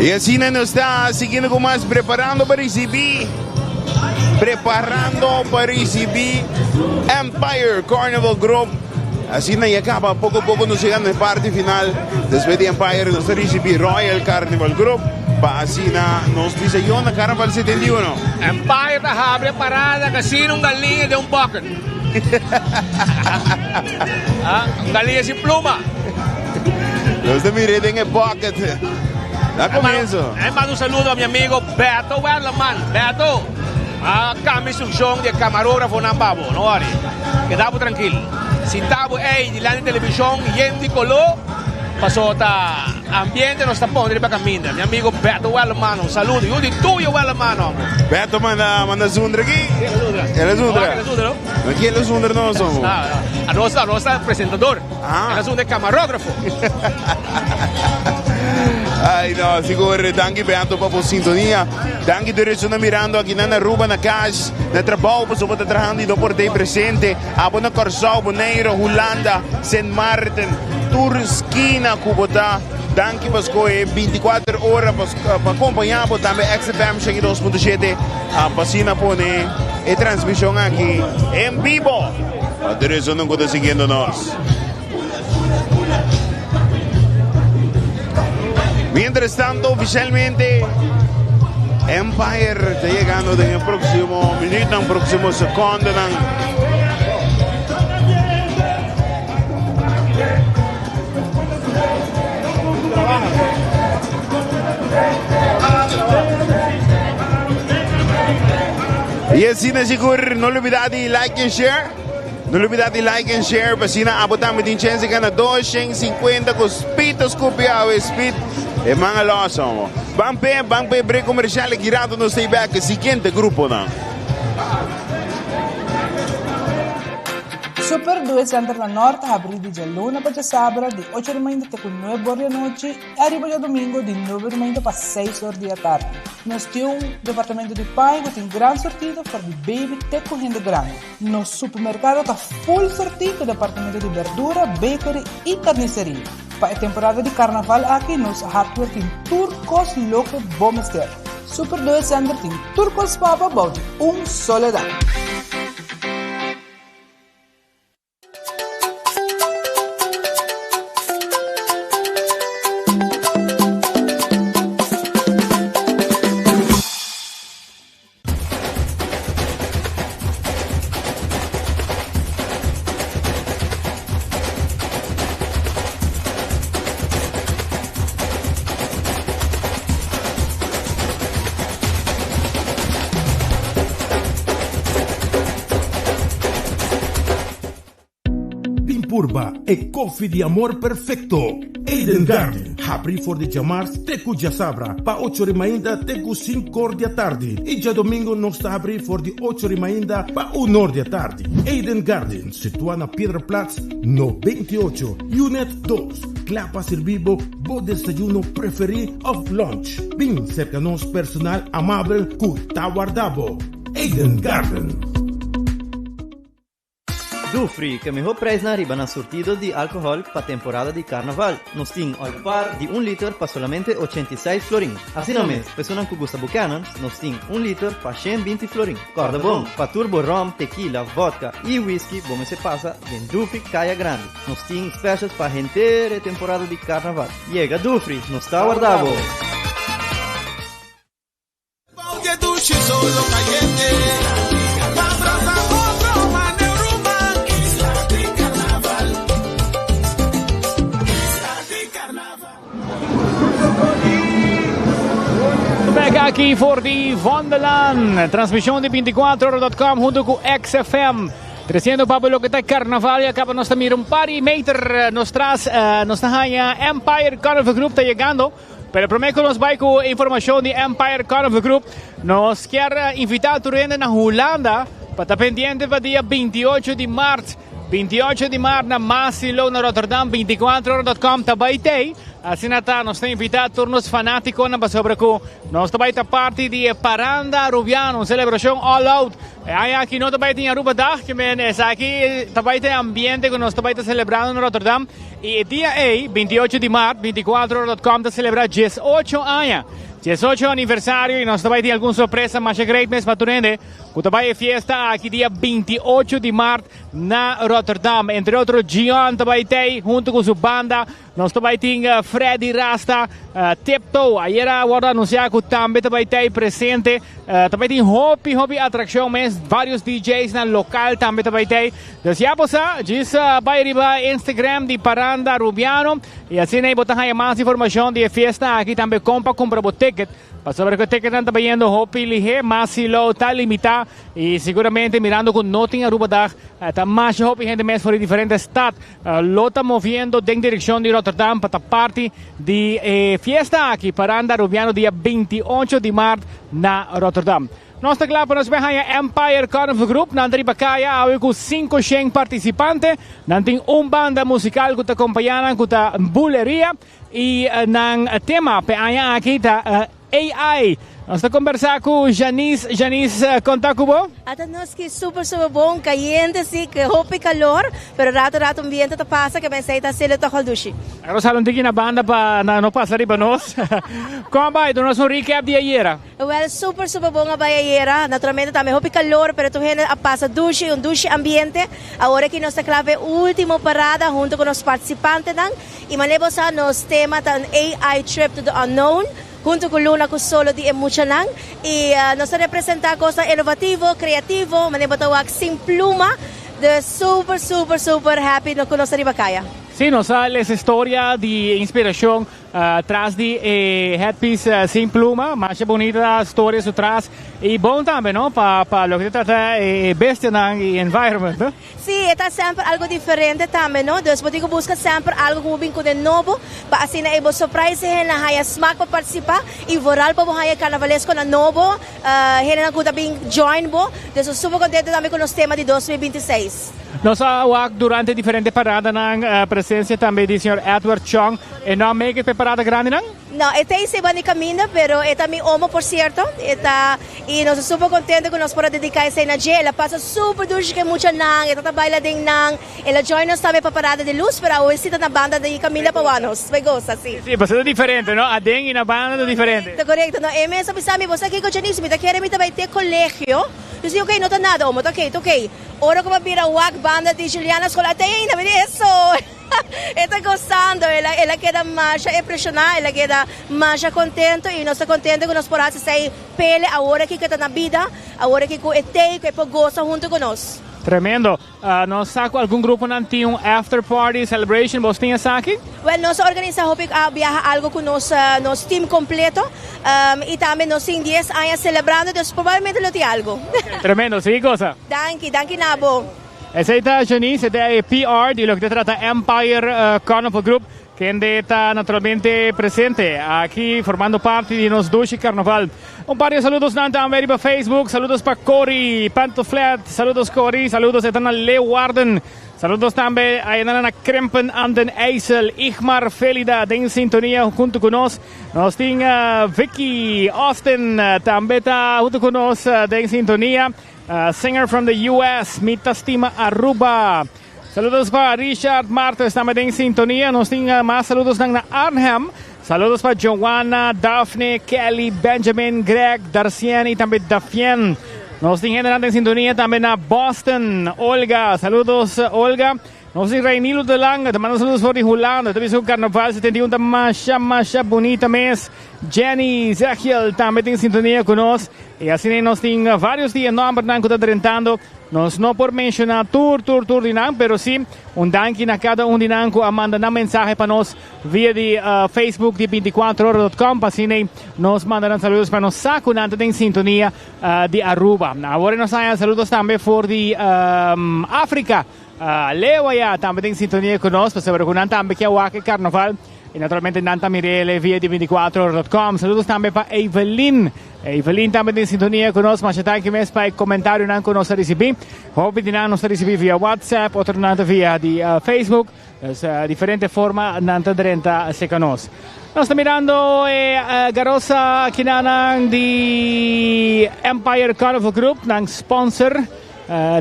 Y asina nos ta siguiendo con mas, preparando pa ricibi, preparando pa ricibi Empire Carnival Group. Asina ya caba, poco a poco nos llegando na parte final. Despues di Empire nos ta ricibi Royal Carnival Group pa asina nos bisa yo na Carnaval 71. Empire ta habri e parada casino un galiña den un bucket. Ah, un galiña sin pluma. Nos ta mira den e bucket. Na comienzo. Ai manda un saludo a mi amigo Beto Werleman. Beto, a cambia instruccion di e camarografonan pa bo, no worry. Keda bo trankil. Sinta bo ey dilanti television yen di color, paso ta ambiente nos ta pone riba caminda. Mi amigo Beto Wellerman, un saludo. Yu di tuyo Wellerman, hombre. Beto manda manda zundra aki. El a zundra. El a zundra, no? No quién lo zundra nos, hombre. Ah, anos, anos ta presentador. Ah. El a zundra camarógrafo. Ay no, sigur, danki Beto pa bo sintonia. Danki tur esun ta mirando aki nan Aruba na cas, na trabou, pasobra bo ta trahando y no por ta ey presente. Abo na Kòrsou, Boneiru, Hulanda, Sint Maarten, tur skina ku bo ta. Danki pa skohe 24 ora pa pa kompañá bo tambe XFM 102.7 pa asina pone e transmishon aki en bibo pa tur esunnan ku ta siguiendo nos. Mientras tanto, oficialmente Empire ta yegando den e próximo minuutnan, próximo secondonan. Y asina sigur, no olvida di like and share. No lubida di like and share pa asina abo tambe tin chance di gana 250 cu Speed ta scupi awe Speed e man a los homo. Ban pe, ban pe break comercial aki rato nos stay back siguiente gruponan. Super Due Center na Nort ta habrí di djaluna pa djasabra di ocho di mainta te ku nuebe or di anochi i ariba djadumingu di nuebe di mainta pa seis or di atardi. Nos tin un departamento di paña ku tin gran sortido for di baby te ku hende grandi. Nos supermerkado ta full sortí ku departamento di berdura, bakery i karniseria. Pa e temporada di karnaval aki nos hardware tin tur kos loke bo mester. Super Due Center tin tur kos pa bo bou di un solo dak. Bin purba e koffie di amor perfecto. Eden Garden, habri for di djamars te ku djasabra pa ocho ri mainta te ku sinkor di atardi i djadomingo nos ta habri for di ocho ri mainta pa unor di atardi. Eden Garden, situa na Piedraplaats 98, Unit dos, kla pa sirbi bo bo desayuno preferí òf lunch. Bin serka nos personal amabel ku ta warda bo. Eden Garden. Dufri, ke mihó preisnan riba nan surtido di alkohòl pa temporada di karnaval. Nos tin Olpar di un liter pa solamente 86 florin. Asina mes, personan ku gusta Buchanan's, nos tin un liter pa 120 florin. Kòrda bon, pa tur bo ròm, tekila, vòdka i whisky bo mester pasa den Dufri Kaya Grandi. Nos tin specials pa henter e temporada di carnaval. Yega Dufri, nos ta warda bo! Bek aki for di Vondelaan. Transmisión di 24ora.com hunto cu XFM. Treciendo pa bo loke ta carnaval y acaba nos ta mira un par di meter nos tras nos ta haya Empire Carnival Group ta yegando. Pero prome cu nos bay cu informacion di Empire Carnival Group, nos kier invita tur hende na Hulanda pa ta pendiente pa dia 28 di maart. 28 di maart na Maassilo na Rotterdam, 24ora.com ta bay tey. Asina ta, nos ta invita tur nos fanaticonan pasobra cu nos ta bay ta parti di e Paranda Arubiano, un celebracion all out. E aña aki no ta bai tin Aruba Dag, ke men esaki ta bai ta e ambiente ku nos ta bai ta selebrando na Rotterdam. I e dia ei, 28 di mart, 24ora.com ta selebrá 18 aña, 18 aniversario i nos ta bai tin algun sorpresa masha great mes pa tur hende ku ta bai e fiesta aki dia 28 di mart na Rotterdam. Entre otro Gion ta bai tei huntu ku su banda. Nos ta bai tin Freddy Rasta, Tiptoe, ayera a wordo anuncia cu tambe ta bai tey presente. Ta bai tin hopi hopi atraccion mes, varios DJ's nan local tambe ta bai tey. Dus ya bo sa, djis bai riba Instagram di Paranda Rubiano y asina ey bo ta haya mas informacion di e fiesta aki, tambe con pa cumpra bo ticket. Pasobra cu e ticketnan ta bayendo hopi lihe, mas si lo ta limita. Y siguramente mirando cu no tin Arubadag, ta masha hopi hende mes for di diferente stad. Lo ta moviendo den direccion di Rotterdam pa ta parti di e fiesta aki Paranda Arubiano dia 28 di maart na Rotterdam. Nos ta cla pa nos bay haya Empire Carnival Group. Nan ta riba caya awe cu 500 participante. Nan tin un banda musical cu ta acompaña nan cu ta Buleria y nan tema p'e aña aki ta AI. Nos ta conversa cu Janice. Janice, con ta cu bo? Ata nos ki super super bon, cayente si, cu hopi calor, pero rato rato un biento ta pasa ke mester ta haciendo toch al dushi. Awo nos hala un tiki na banda pa nan no pasa riba nos. Con a bay? Duna nos un recap di ayera. Well, super super bon a bay ayera. Naturalmente tambe hopi calor, pero tur hende a pasa dushi, un dushi ambiente. Awor aki nos ta cla pa e ultimo parada hunto cu nos participantenan. Y manera bo sa nos tema ta un AI trip to the unknown. Hunto cu Luna cu Solo di e muchanan y nos ta representa cosnan innovativo, creativo, manera bo ta wak sin pluma, dus super super super happy cu nos ta riba caya. Sí, nos a lesa historia di inspiracion. Tras di e headpiece sin pluma, masha bunita storia su tras y bon tambe no pa pa loke ta trata e bestianan y environment no. Sí, e ta semper algo diferente tambe no, dus bo tin cu busca semper algo cu bo bin cune nobo pa asina e bo surprise e hendenan haya smaak pa participa y vooral pa bo haya carnavalesconan nobo, hendenan cu ta bin join bo, dus nos super contento tambe cu nos tema di 2026. Nos a wak durante diferente paradanan presencia tambe di señor Edward Chong. E no a make it pa e parada grandinan? No, e ta esei banda di caminda, pero e ta mi omo por cierto. E ta, y nos ta super contento cu nos por a dedica esei na dje. El a pasa super dushi cu e muchanan, e ta ta baila den nan. El a join nos tambe pa parada di luz, pero awe si ta na banda di caminda pa wak nos. Bay gosa, si. Si, pasobra ta diferente, no? Aden y na banda ta diferente. Correcto, correcto. No, e mes a bisa mi, bo sa kico Janice, mi ta kere mi ta bay te colegio. Yo si, ok, no ta nada, omo, ta ok, ta ok. Ora cu mi a bira wak banda di Juliana School, ata ainda, mi di, eso! E ta gozando, el a el a keda masha impresioná, el a keda masha contento y nos ta contento cu nos por haci esey pele awor aki cu e ta na bida, awor aki cu e tey cu e por goza hunto cu nos. Tremendo. Nos sa cu algun gruponan tin un after party celebration, bos tin esaki? Well, nos a organisa hopi biaha algo cu nos nos team completo y tambe nos tin dies aña celebrando, dus probablemente lo tin algo. Tremendo, sigui goza. Danki, danki na bo. Esei ta Janice, e ta e PR di loke ta trata Empire Carnival Group, kende ta naturalmente presente aki formando parti di nos dushi carnaval. Un par di saludosnan tambe riba Facebook, saludos pa Corrie Pantoflet, saludos Corrie, saludos e ta na Leeuwarden, saludos tambe ayana na Krimpen aan den IJssel, Igmar Felida den sintonia hunto cu nos, nos tin Vicky Austin tambe ta hunto cu nos den sintonia. Singer from the US, mi ta stima Aruba. Saludos pa Richard Martes tambe den sintonia. Nos tin mas saludos nan na Arnhem. Saludos pa Joanna, Daphne, Kelly, Benjamin, Greg, Darcien y tambe Dafien. Nos tin hendenan den sintonia tambe na Boston. Olga, saludos Olga. Nos tin Reinilo de Lange, ta manda saludos for di Hulanda. Ta bisa ku Carnaval 71 ta masha, masha bunita mes. Jenny Zechiel tambe tin sintonia ku nos. I asina nos tin varios di e nombernan ku ta drentando. Nos no por menshoná tur, tur, tur di nan, pero sí un danki na kada un di nan ku a manda nan mensahe pa nos via di Facebook di 24ora.com pa asina nos manda nan saludos pa nos sa ku nan ta den sintonia di Aruba. Awor nos haña saludos tambe for di Afrika. Leo aya tambe den sintonia ku nos pasobra ku nan tambe ke a wak e karnaval i naturalmente nan ta mir'el via di 24ora.com. Saludos tambe pa Evelyn. Evelyn tambe den sintonia ku nos. Masha danki mes pa e komentarionan ku nos a risibí. Hopi di nan nos a risibí via WhatsApp, otronan ta via di Facebook. Dus diferente forma nan ta drenta seka nos. Nos ta mirando e garosa kinanan di Empire Carnival Group, nan sponsor.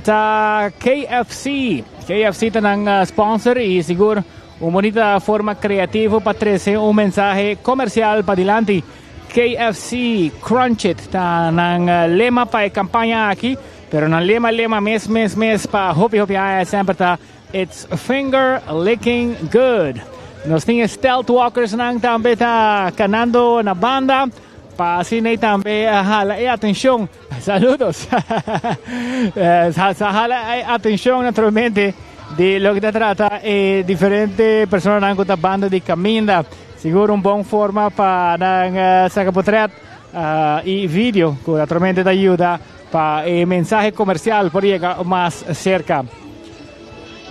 Ta KFC. KFC ta nan sponsor y sigur un bonita forma creativo pa trece un mensahe comercial pa dilanti. KFC Crunch It ta nan lema pa e campaña aki, pero nan lema lema mes mes mes pa hopi hopi aña semper ta It's finger licking good. Nos tin e stealth walkers nan tambe ta canando na banda pa asina tambe hala e atencion. Saludos. Sa hala e atencion naturalmente di loke ta trata e diferente personanan cu ta banda di caminda. Sigur un bon forma pa nan saca potret y video cu naturalmente ta yuda Pa e mensahe comercial por yega mas cerca.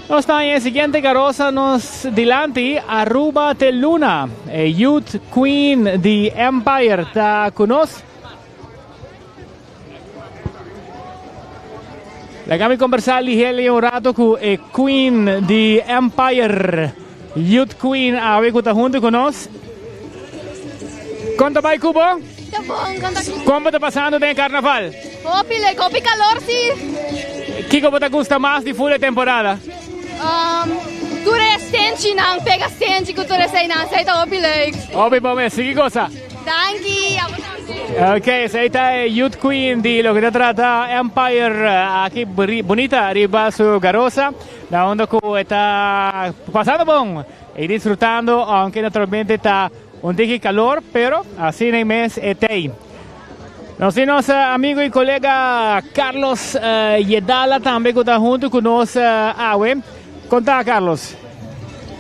Nos ta en e siguiente garosa nos dilanti, Aruba te Luna. E Youth Queen di Empire ta cu nos. Laga mi conversa ligeli un rato cu e Queen di Empire, Youth Queen awe cu ta hunto cu nos. Con ta bay cu bo? Ta bon, con ta cu. Con bo ta pasando den e carnaval? Hopi leuk, hopi calor si. Kico bo ta gusta mas di full e temporada? Um, tur e stenchinan, pega stenchi cu tur eseinan, esei ta hopi leuk. Hopi bon mes, sigui goza. Danki, abo tambe. Ok, esei ta e Youth Queen di loke ta trata Empire aki bunita riba su garosa, na unda cu e ta pasando bon y disfrutando, aunke naturalmente ta un tiki calor, pero asina mes e tei. Nos tin nos amigo y colega Carlos Yedala tambe cu ta hunto cu nos awe. Con ta, Carlos?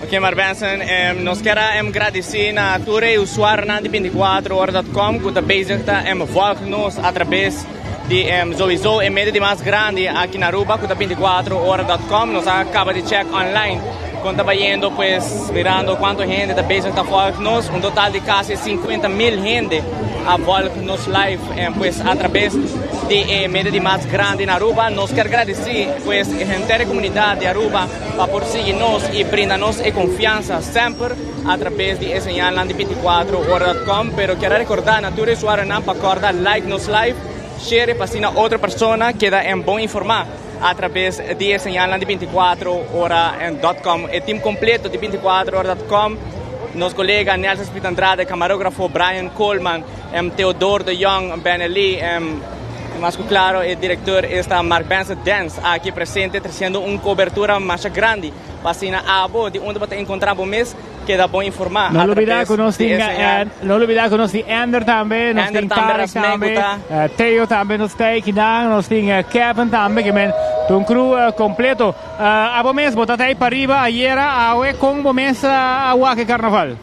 Ok Mark Benson, nos kier a gradici na tur e usuarionan di 24ora.com cu ta bezig ta volg nos a traves di sowieso e medio di mas grandi aki na Aruba cu ta 24ora.com. Nos a caba di check online con ta bayendo pues mirando cuanto hende ta bezig ta volg nos, un total di casi 50 mil hende a volg nos live pues a traves di e medio di mas grandi na Aruba. Nos kier gradici pues henter e comunidad di Aruba pa por sigui nos y brinda nos e confiansa semper a traves di e señalnan di 24ora.com. Pero kier a recorda na tur e usuarionan pa corda like nos live, share pa asina otro persona keda en bon informa a traves di e señalnan di 24ora.com. E team completo di 24ora.com, nos colega Nelson Smith Andrade, camarógrafo Brian Coleman, Theodore de Jong, Benelli, Mas cu claro e director esta Mark Benson Dance aki presente treciendo un cobertura masha grandi pa asina abo di unda bo ta encontra bo mes keda bon informa No a lubida traves cu nos di tin e señal. no lubida cu nos tin Ender tambe, nos Ender tin tambe, Tarek Rasmey cu tambe, ta. Theo tambe nos ta eikinan, nos tin Kevin tambe ke men ta un crew completo. Abo mes bo ta ta ei pariba ayera awe con bo mes a wak e carnaval?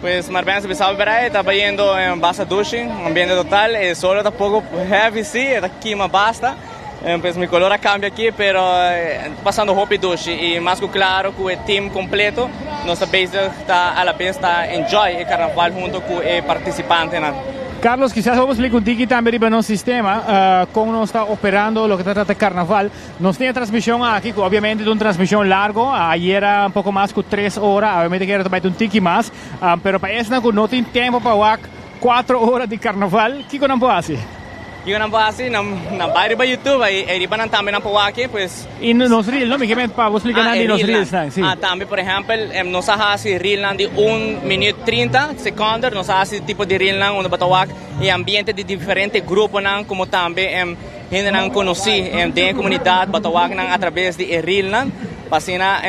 Pues Marbense bisa bera e ta bayendo en basta dushi, ambiente total, e solo ta poco heavy si, e ta kima basta, pues mi color a cambia aki pero pasando hopi dushi y mas cu claro cu e team completo nos ta bezig ta a la bes ta enjoy e carnaval hunto cu e participantenan. Carlos, kisas bo por splica un tiki tambe riba nos sistema, con nos ta operando loke ta trata carnaval. Nos tin e transmision aki cu obviamente ta un transmision largo, ayera un poco mas cu tres ora, awe mi ta kere ta bay ta un tiki mas, pero pa esnan cu no tin tempo pa wak cuatro ora di carnaval, kico nan por haci? Kico nan por haci? Nan bay riba YouTube, ey riba nan tambe nan por wak, pues. Y nos reel, no? Mi ke pa bo splica nan di nos reelsnan, si. Ah, tambe por ehempel, nos a haci reelnan di un minuut 30 seconden, nos a haci tipo di reelnan unda bo ta wak e ambiente di diferente gruponan como tambe. Hendenan konosí den e komunidat bo ta wak nan atraves di e rilnan pa asina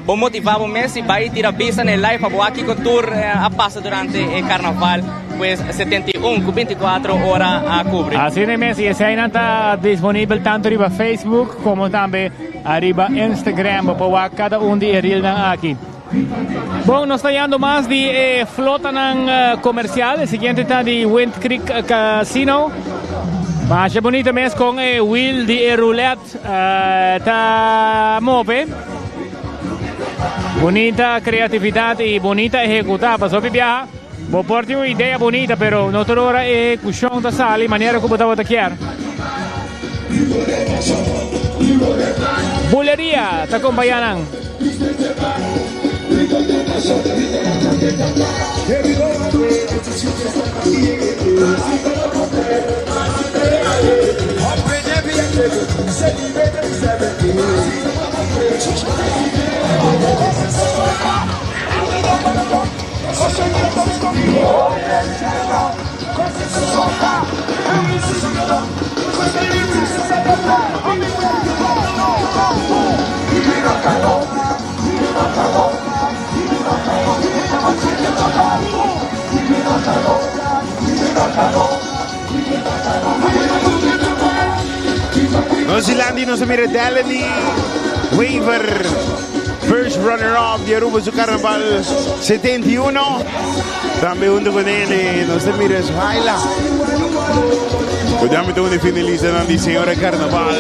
bo motivá bo mes i bai tira bista na e live pa bo wak kiko tur a pasa durante e karnaval pues 71 ku 24 ora a kubri. Asina mes i eseinan ta disponibel tantu riba Facebook komo tambe ariba Instagram bo por wak kada un di e rilnan aki. Bon, nos ta yando mas di e flotanan comercial. E siguiente ta di Wind Creek Casino. Masha bonito mes con e wheel di e roulette ta move. Bonita creatividad y bonita ehecuta. Pasobra hopi biaha bo por tin un idea bonita, pero no tur ora e ehecucion ta sali manera cu bo tabata kier. Buleria ta compaña nan. Nos Zilandi nos a mira Delany Weaver, first runner-up di Aruba su Carnaval 71. Tambe hunto con él nos a mira Suhaila. Podamos ta un finalista di Señora Carnaval.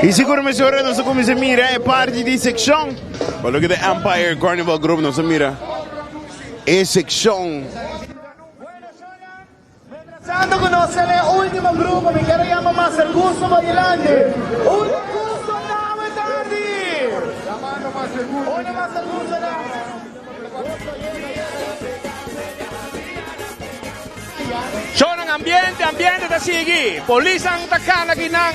Y sigur mesora nos a cuminsa mira e parti di seccion. Pa loke ta Empire Carnival Group nos a mira e seccion. Pensando cu nos ta den e ultimo grupo, mi kier a yama Master Gusto pa dilanti. Un gusto na awe tardi! Unda Master Gusto ta? Shownan ambiente, ambiente ta sigui. Polisnan ta kana kinan.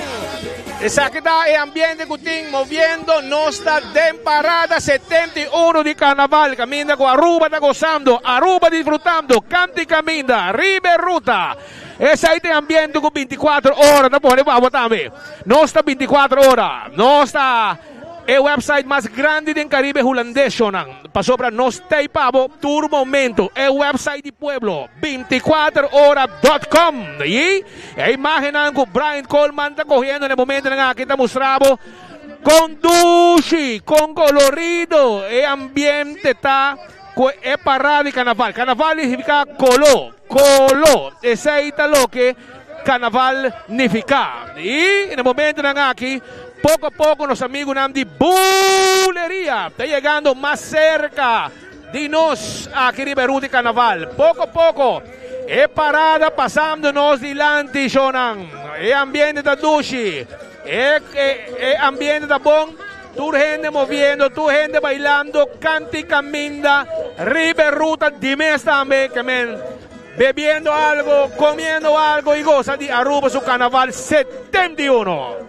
Esaki ta e ambiente ku tin moviendo. Nos ta den parada 71 di Carnaval. Kaminda ku Aruba ta gosando, Aruba disfrutando. Kanti kaminda, riba e ruta. Esei ta e ambiente ku 24 ora ta pone pa bo tambe. Nos ta 24 ora. Nos ta e website mas grandi den Caribe Hulandes, shownan. Pasobra nos t'ei pa bo tur momento. E website di pueblo, 24 ora dot com. I e imagennan ku Brian Coleman ta kohiendo na e momentonan aki ta mustra bo kon dushi, kon kolorido e ambiente ta ku e parada di karnaval. Karnaval significa koló, koló. Esei ta loke Carnaval nifica. Y na momentonan aki, poco a poco nos amigunan di Buleria ta yegando mas cerca di nos aki riba e ruta di Carnaval. Poco a poco e parada pasando nos dilanti, shownan. E ambiente ta dushi, e ambiente ta bon, tur hende moviendo, tur hende bailando, canta y caminda riba e ruta di mes tambe, ke men. Bebiendo algo, comiendo algo y goza di Aruba su Carnaval 71.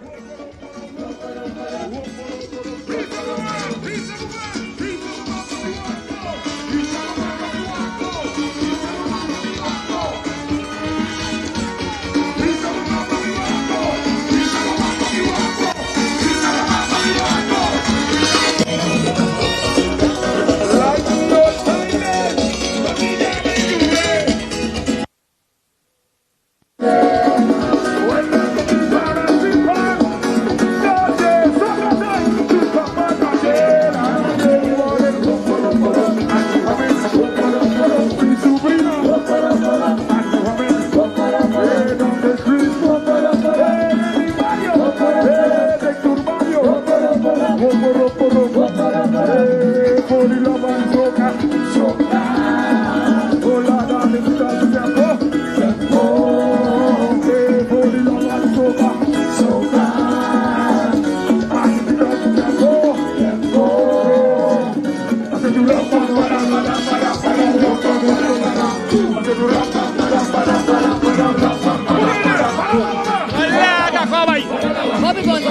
Hopi bon,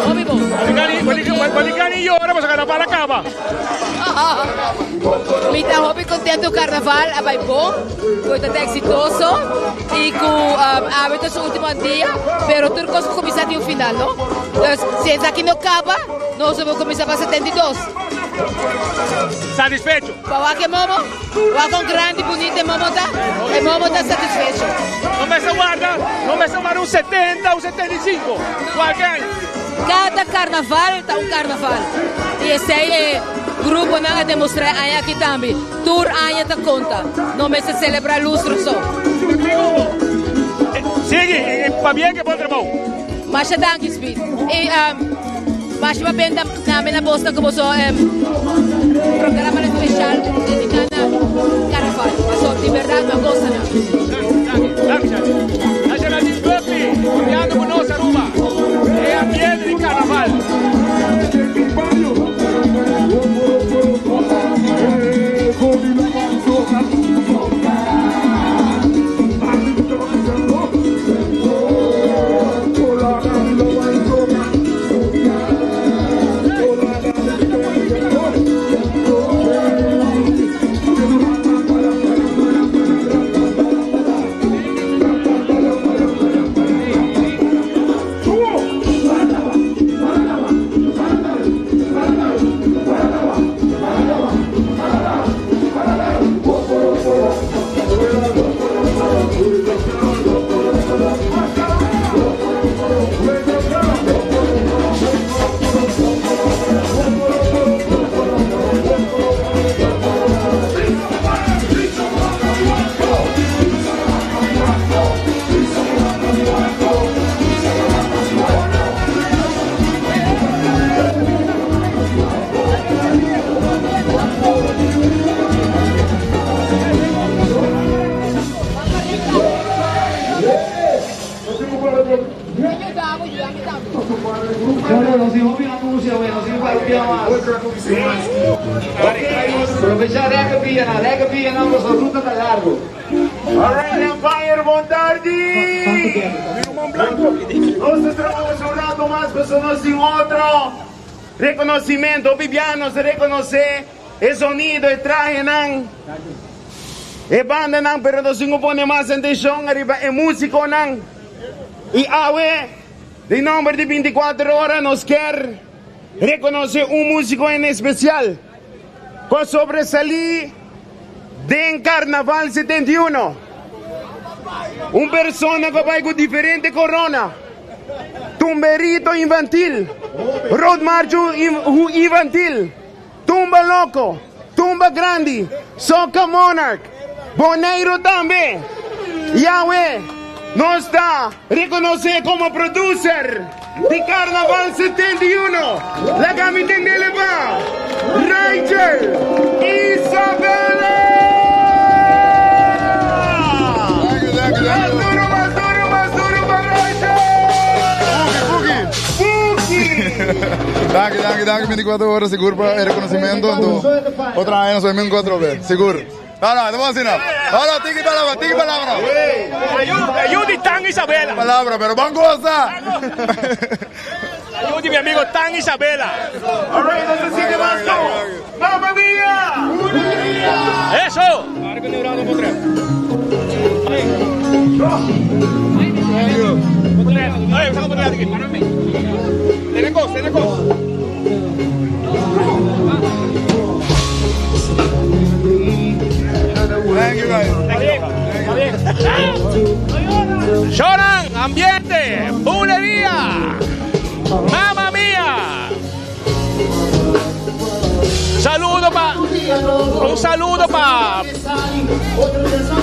hopi bon. Bolicani llora pasobra carnaval a caba. Mi ta hopi contento carnaval a bay bon, cu e ta exitoso y cu awe ta su ultimo dia, pero tur cos cu cuminsa tin un final, no? Dus si esaki no caba, nos lo por cuminsa pa 72. Satisfecho? Pa wak e momo, wak con grandi bunito e momo ta, e momo ta satisfecho. No mester warda, no mester warda un 70, un 75, cualke aña. Cada carnaval ta un carnaval y esey e gruponan a demostra e aña aki tambe. Tur aña ta conta, no mester celebra lustro so. Sigui, y pabien cu e bon trabou. Masha danki Speed. Y masha pabien tambe na bosnan cu boso programa special dedica na carnaval. Paso di berdad mi a goza nan. Danki Shani. Nacional Berkeley, papiando cu nos Aruba. E ambiente di carnaval. Aprovecha rega pia na, rega pia na, nossa ruta tá largo. Alright, Empire, boa tarde! Nós trabalhamos um rato mais, mas nós em outro reconhecimento. Bibiano se reconhece, é sonido, é traje, não. É banda, não, pero nós não pone mais atenção, arriba, é músico, não. E awe, de nome de 24 horas, nos quer reconhecer um músico em especial. Com sobressalí de Carnaval 71. Un persona que va con diferente corona. Tumberito infantil. Road March infantil. Tumba Loco. Tumba Grande. Soca Monarch. Boneiro también. Yahweh nos está reconoce como producer de Carnaval 71. La Gamiten de Leva. Rachel Isabella. Más duro, más duro, más duro para Rachel. Buki. Danki, danki, danki, 24 ora, sigur pa e reconocimento. Anto, otro aña nos vemos 4 vez, sigur. No, no, no asina. No, no, tiki palabra, tiki palabra. Ayuda Tan Isabela. Palabra, pero van goza. Ayuda mi amigo Tan Isabela. All right, entonces sigue más con ¡Mamma mía! ¡Eso! Thank you, guys. Lloran, ambiente, bulería. Mamma mía. Saludo pa. Un saludo pa.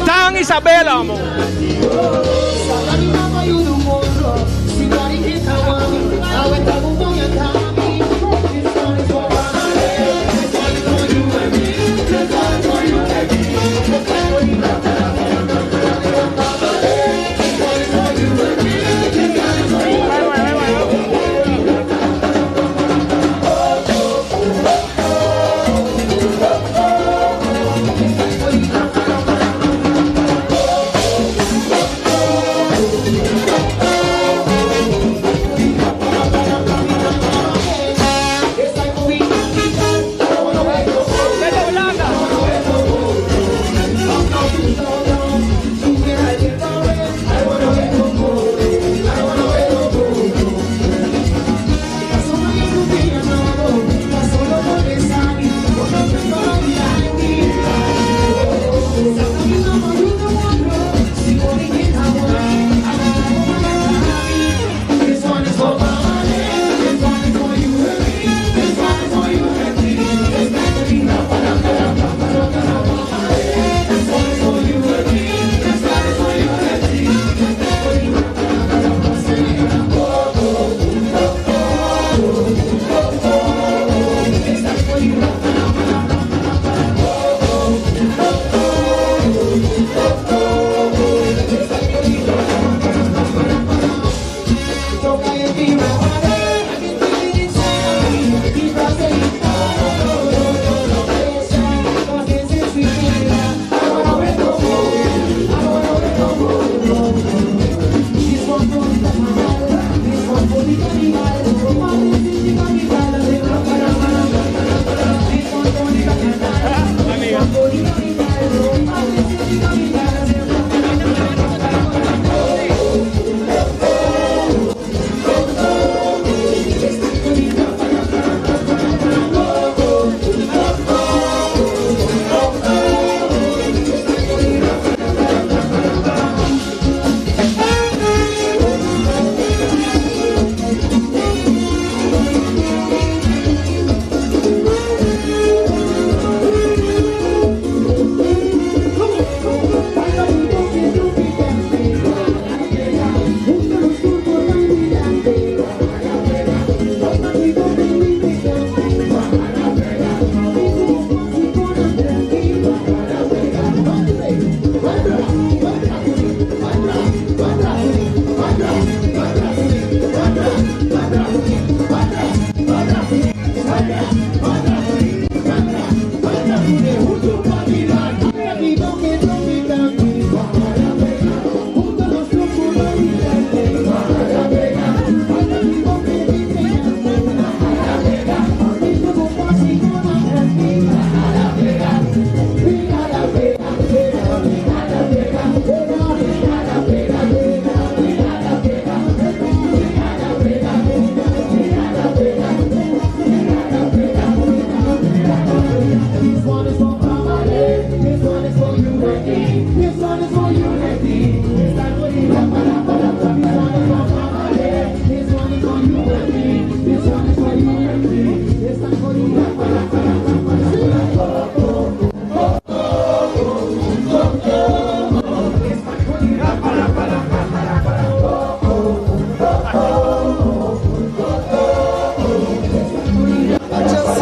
Tan Isabela, amo.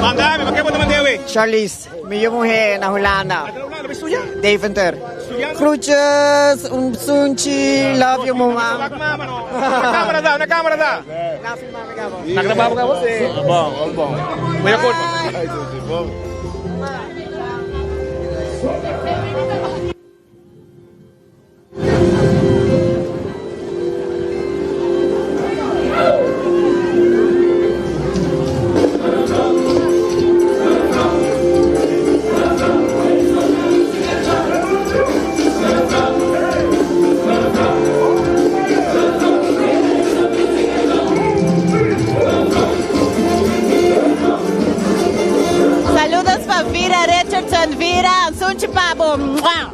Mandame, pa ke bo ta mand'e awe? Charlize, mi yu muhé na Hulanda. Deventer. Groetjes, un sunchi, love you mama. Na camera da, na camera da. Na grabá bo cabo? Bon, bon. Voy a colpa. Saludos pa Vira Richardson. Vira, sunchi pa bo. Mua.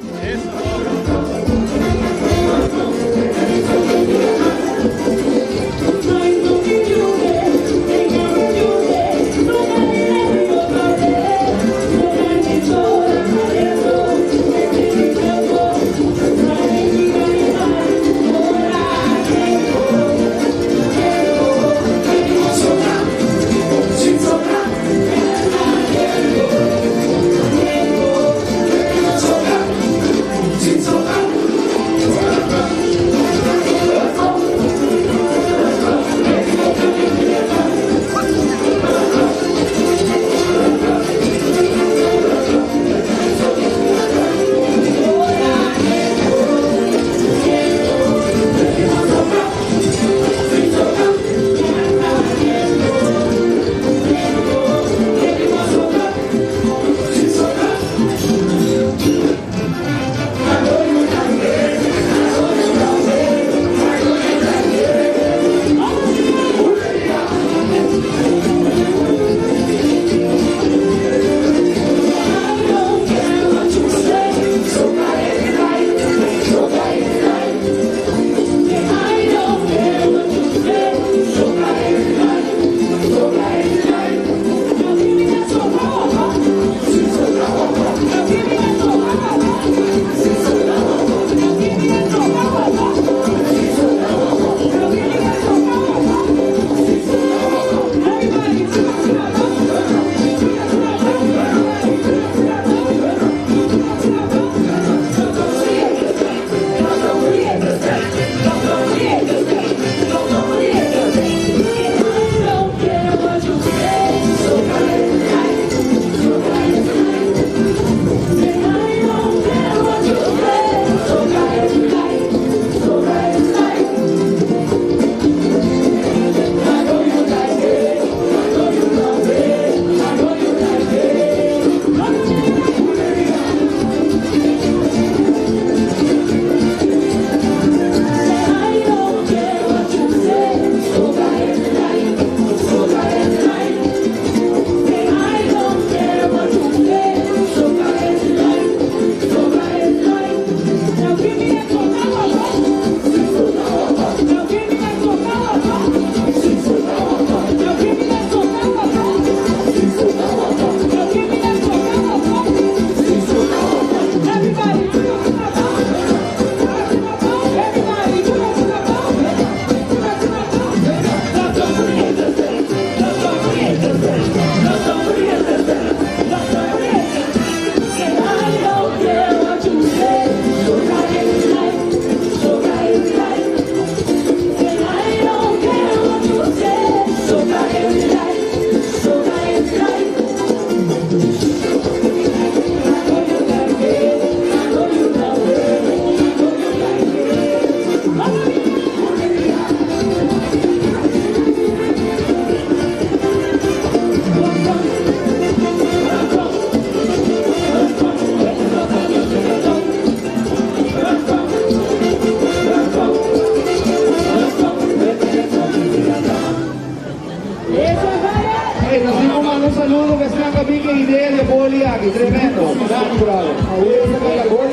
Esnan a bin e idea di e boli aki, tremendo. Danki brother.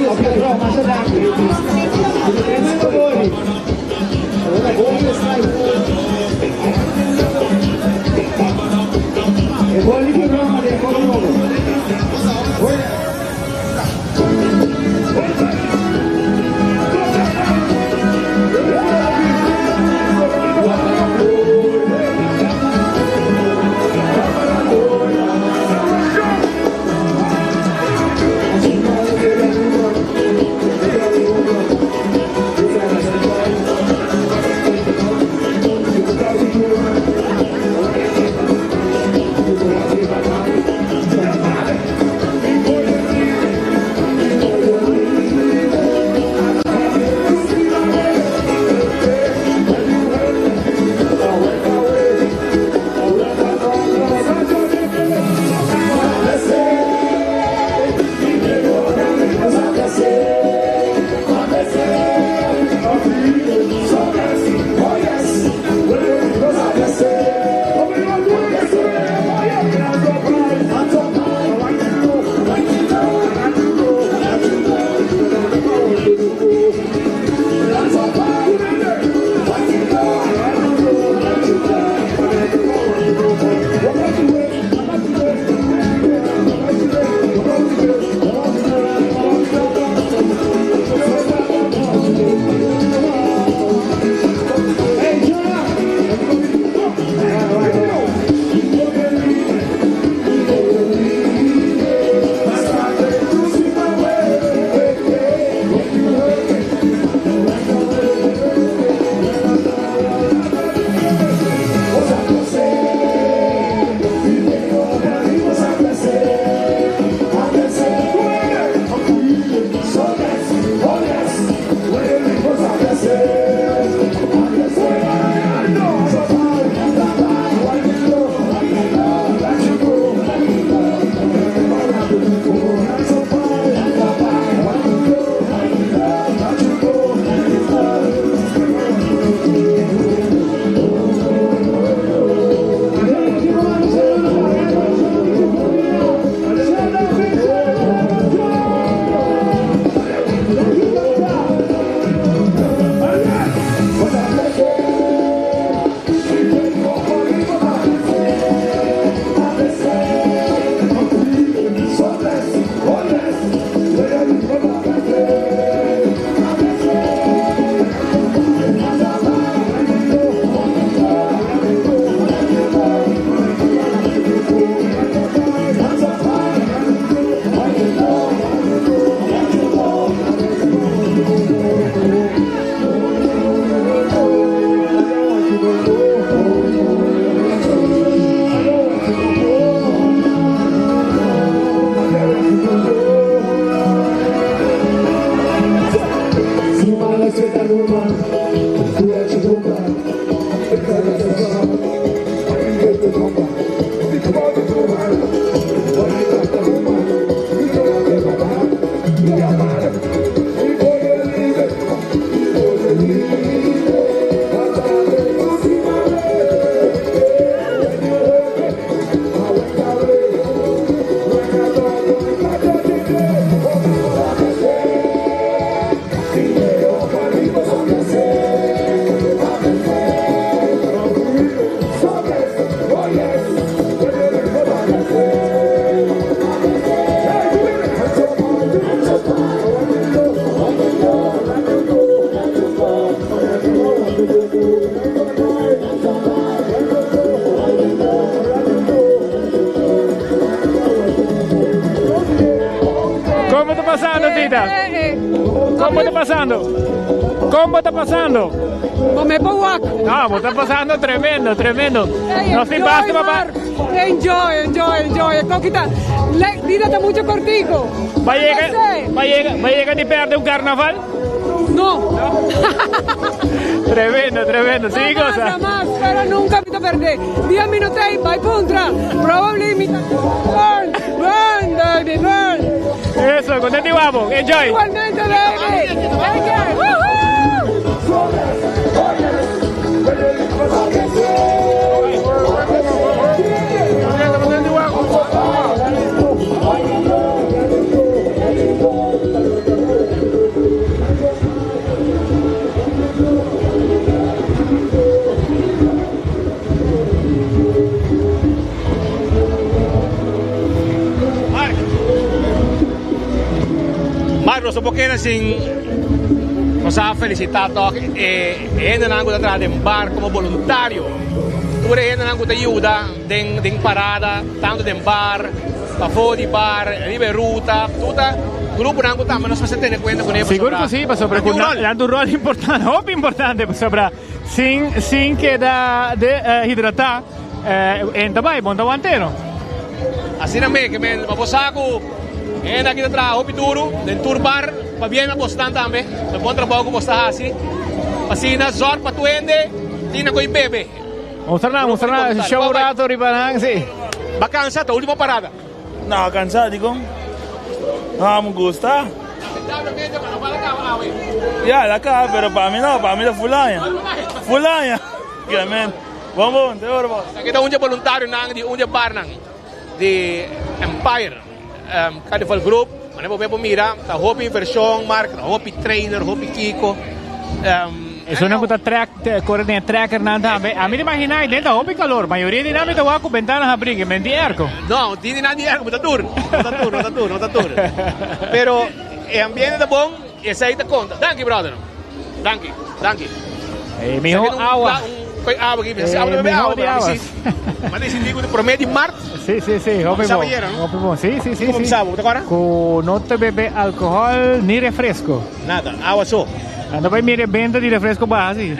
Ok bro, masha danki. Tremendo boli. E boli di broma di e kos nobo. Como ta pasando, Tita? Como ta pasando? Como ta pasando? Bo me por wak. No, bo ta pasando tremendo, tremendo. Nos tin basta pa Enjoy, enjoy, enjoy. Coquita, le, vida ta mucho cortico. Ba yega, ba yega, ba yega di perde un carnaval? No. Tremendo, tremendo. Sí, Jamás, cosa. jamás, pero nunca mi ta perde. Dia mi no tei, bai puntra. Probably mi ta burn, burn, baby, burn. Eso, contento y guapo. Enjoy. Igualmente, baby. Take care. Woohoo! Nos no por keda sin nos a felicita toch e hendenan cu ta traha den bar como boluntario. Tur e hendenan cu ta yuda den den parada, tanto den bar, pafo di bar, riba e ruta, tur ta gruponan cu tambe nos mester tene cuenta cune Sigur pasobra cu si, pasobra nan tin cu un rol. nan tin un rol importante, hopi importante, pasobra sin sin keda dehidrata en ta bai, bon ta wantero. Asina me ke men pa bo sa ku hende aki ta traha hopi duru den tur bar, pabien na bosnan tambe pa e bon trabou ku bos ta hasi. Asina zòrg pa tur hende tin na ko'i bebe. Mustra nan, mustra nan, show un rato riba nan, si. Ba kansa, ta ultimo parada. No, kansa dikon? No, mi gusta. Lamentablemente carnaval a kaba awe. Ya, el a kaba, pero pa mi no, pa mi ta full aña. Full aña. Tremendo. Bon bon, te ora bos. Esaki ta un dje boluntarionan di un dje barnan di Empire Carnival Group. Manera bo por mira ta hopi inversion, Mark, ta hopi trainer, hopi kiko. Esunnan ku ta trek, kore den e trekkernan tambe. Ami ta imaginá ei den ta hopi kalor. Mayoria di nan mi ta wak ku bentana habrí, ke men tin airco. No, tin di nan tin airco, bo ta tur. No ta tur, no ta tur, no ta tur. Pero e ambiente ta bon, esei ta konta. Danki, brother. Danki, danki. E miho awa. Un awa aki, mi awa bebe awa, pero ami si. Ma decidí ku promé di mart. Si, si, si, hopi bon. Hopi bon, si, si, si. Komo mi sa bo, ta kòrda? Ku no ta bebe alkohòl ni refresko. Nada, awa so. Anda bai mira e benta di refresko baha si.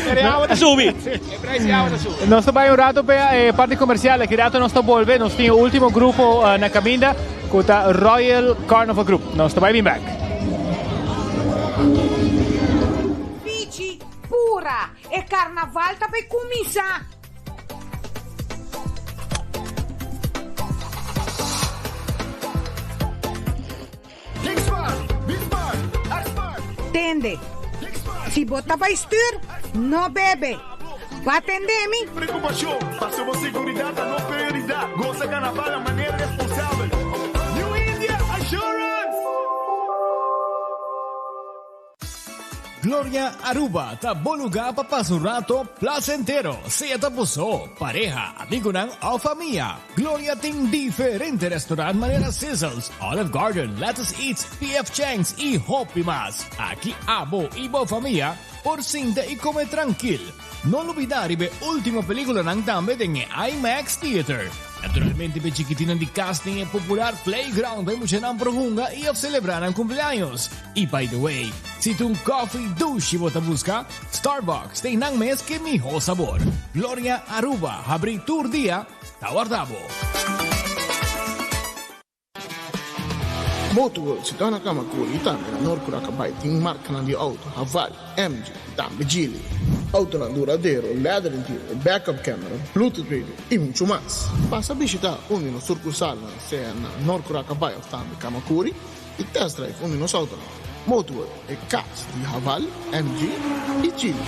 Pero e awa ta subi. E prijs di awa ta subi. Nos ta bai un rato pa e parti komersial. Aki rato nos ta bolbe. Nos tin e ultimo grupo na kaminda ku ta Royal Carnival Group. Nos ta bai bin bek. Fichi, pura! E karnaval ta bai kuminsá! Tende, si bo ta bai stuur, no bebe. Bo a tende mi? Preocupacion, paso bo seguridad ta nos prioridad. Goza carnaval na manera responsabel. New India Assurance! Gloria Aruba ta bo lugar pa pasa un rato placentero, sea ta bo so, pareha, amigonan of famia. Gloria tin diferente restaurant manera Sizzles, Olive Garden, Lettuce Eats, PF Chang's y hopi mas. Aki abo y bo famia por sinta y come trankil. No lubida riba e ultimo peliculanan tambe den e IMAX Theater. Naturalmente p'e chikitinnan di cas tin e popular playground pa e muchanan por hunga y of celebra nan cumpleaños. Y by the way, si ta un coffee dushi bo ta busca, Starbucks tin nan mes ke miho sabor. Gloria Aruba habri tur dia ta warda bo. Motorworld situá na Kamakuri i tambe na Noord Curakabay tin markanan di outo Haval, MG i tambe Geely. Outonan duradero, leather interior, backup camera, bluetooth radio i muchu mas. Pasa bishitá un di nos surkursalnan sea na Noord Curakabay òf tambe Kamakuri i test drive un di nos outonan. Motorworld, e kas di Haval, MG i Geely.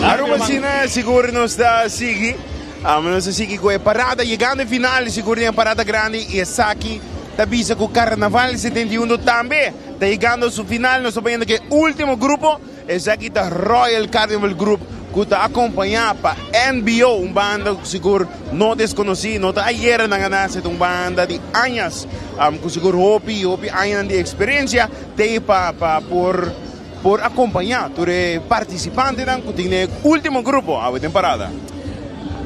Aruba asina sigur nos ta sigui. Nos ta sigui ku e parada yegando e final sigur den e parada grandi y esaki ta bisa ku Carnaval 71 tambe ta yegando su final. Nos ta bayendo ku e ultimo grupo. Esaki ta Royal Carnival Group cu ta acompaña pa NBO, un banda cu sigur no desconoci, no ta ayera nan a nace, ta un banda di añas cu sigur hopi y hopi añanan di experiencia t'ey pa pa por por acompaña tur e participantenan cu tin den e ultimo grupo awe den parada.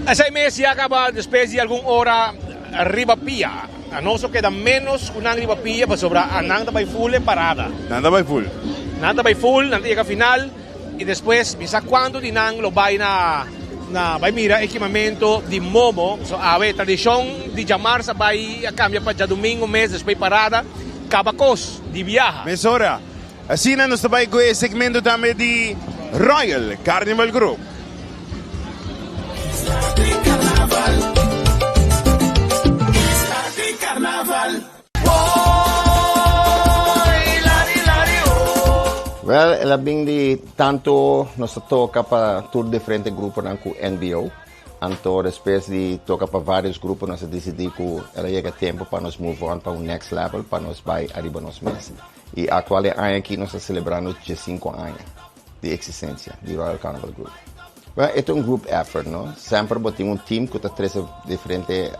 Esey mes ya caba despues di algun ora riba pia. Anos lo keda menos ku nan riba pia pasobra anan ta bai full e parada. Nan ta bai full. Nan ta bai full, nan ta yega final y despues mi sa cuanto di nan lo bai na na bai mira e kimamento di Momo. So awe tradicion di djamars a bai a cambia pa djadomingo mes despues parada caba cos di biaha. Mesora. Asina nos ta bai ku e segmento tambe di Royal Carnival Group. Wel, el a bin di tanto nos ta toca pa tur diferente gruponan cu NBO. Anto despues di toca pa varios grupo nos a dicidi cu el a yega tempo pa nos move on pa un next level pa nos bay ariba nos mes. Y actual e aña aki nos ta celebra nos diescinco aña di existencia di Royal Carnival Group. Well, e ta un group effort, no? Semper bo tin un team cu ta trece diferente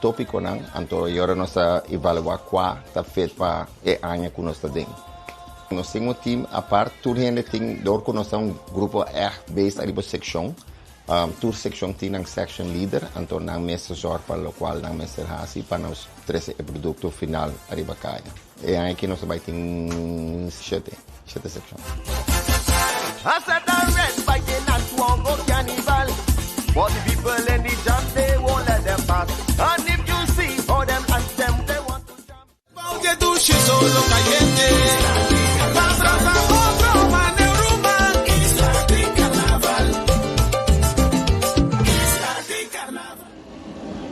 topiconan, anto e ora nos ta evalua cua ta fit pa e aña cu nos ta den. Nos tin un team apart, tur hende tin, door cu nos ta un grupo echt based ariba seccion, tur seccion tin nan section leader, anto nan mes ta zorg pa locual nan mester haci pa nos trece e producto final ariba caya. E aña aki nos ta bai tin shete, shete seccion.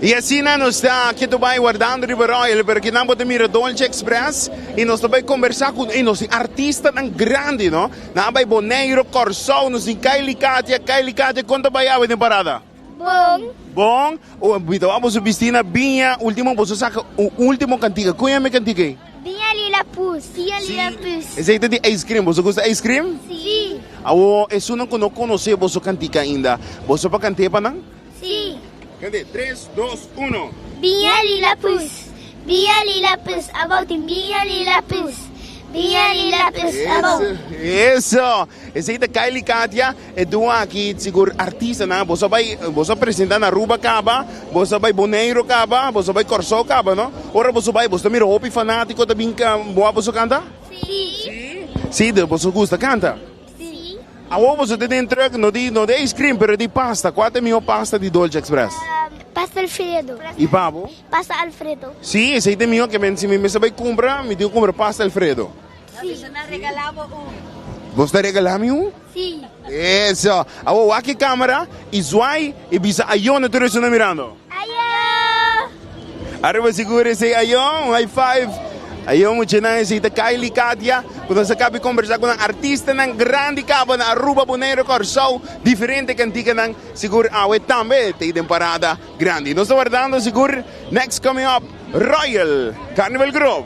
Y asina nos ta aki ta bay wardando riba Royal, pero kinan bo ta mira Dolce Express y nos ta bay conversa cu y nos tin artistanan grandi no, nan a bay Boneiro, Corsou, nos tin Kylie Katia, Kylie Katia con ta bay awe den parada? Bon. Bon, mi ta wak boso bisti na biña, ultimo boso saca un ultimo cantica, con yama e cantica ey? Biña lila pus, biña lila pus. Esey ta di ice cream, boso gusta ice cream? Si. Awo esunnan cu no conoce boso cantica ainda, boso por cant'e pa nan? Si. Kende, tres, dos, uno. Biña lila pus, biña lila pus, abou tin biña lila pus, biña lila pus, abou. Eso, esei ta Kylie Katia, e dua aki sigur artistanan. Boso a bai, boso a presenta na Aruba kaba, boso a bai Boneiru kaba, boso a bai Kòrsou kaba, no? Ora boso bai, boso ta mira hopi fanátiko ta bin boa boso kanta? Si. Si, boso gusta kanta? Si. Awor boso ta den truck no di no di ice cream pero di pasta. Cua ta e miho pasta di Dolce Express? Pasta Alfredo. Y pa bo? Pasta Alfredo. Si, esey ta e miho ke men si mi mester bay cumpra mi tin cu cumpra pasta Alfredo. Si. Boso ta regala mi un? Si. Eso. Awor wak e camera y zwaai y bisa ayo na tur esun mirando. Ayo! Arriba sigur esey ayo, un high five. Ayo muchanan esey ta Kylie Katia cu nos a cabi combersa cu nan artistanan grandi caba na Aruba, Bonaire, Corsou, diferente canticanan sigur awe tambe ta den parada grandi. Nos ta wardando sigur next coming up Royal Carnival Group.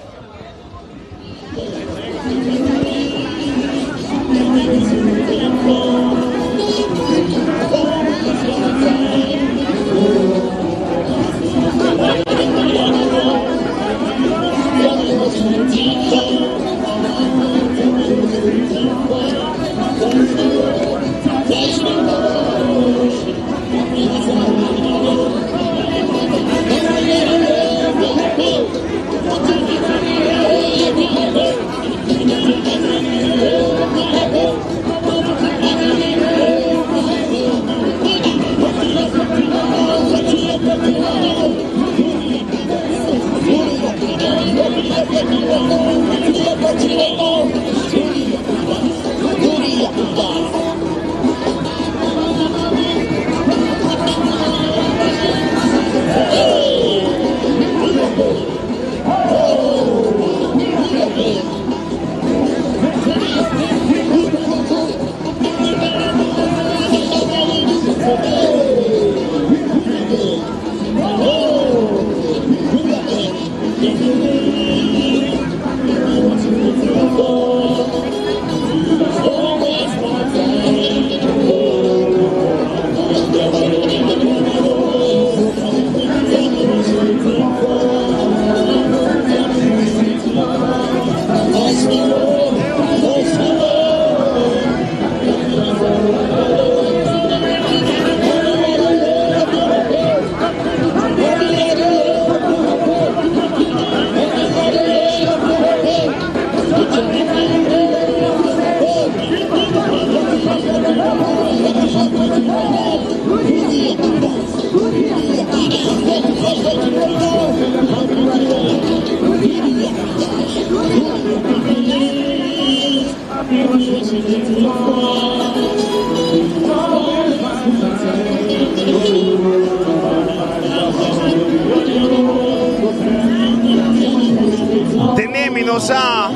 Tene mi no sa,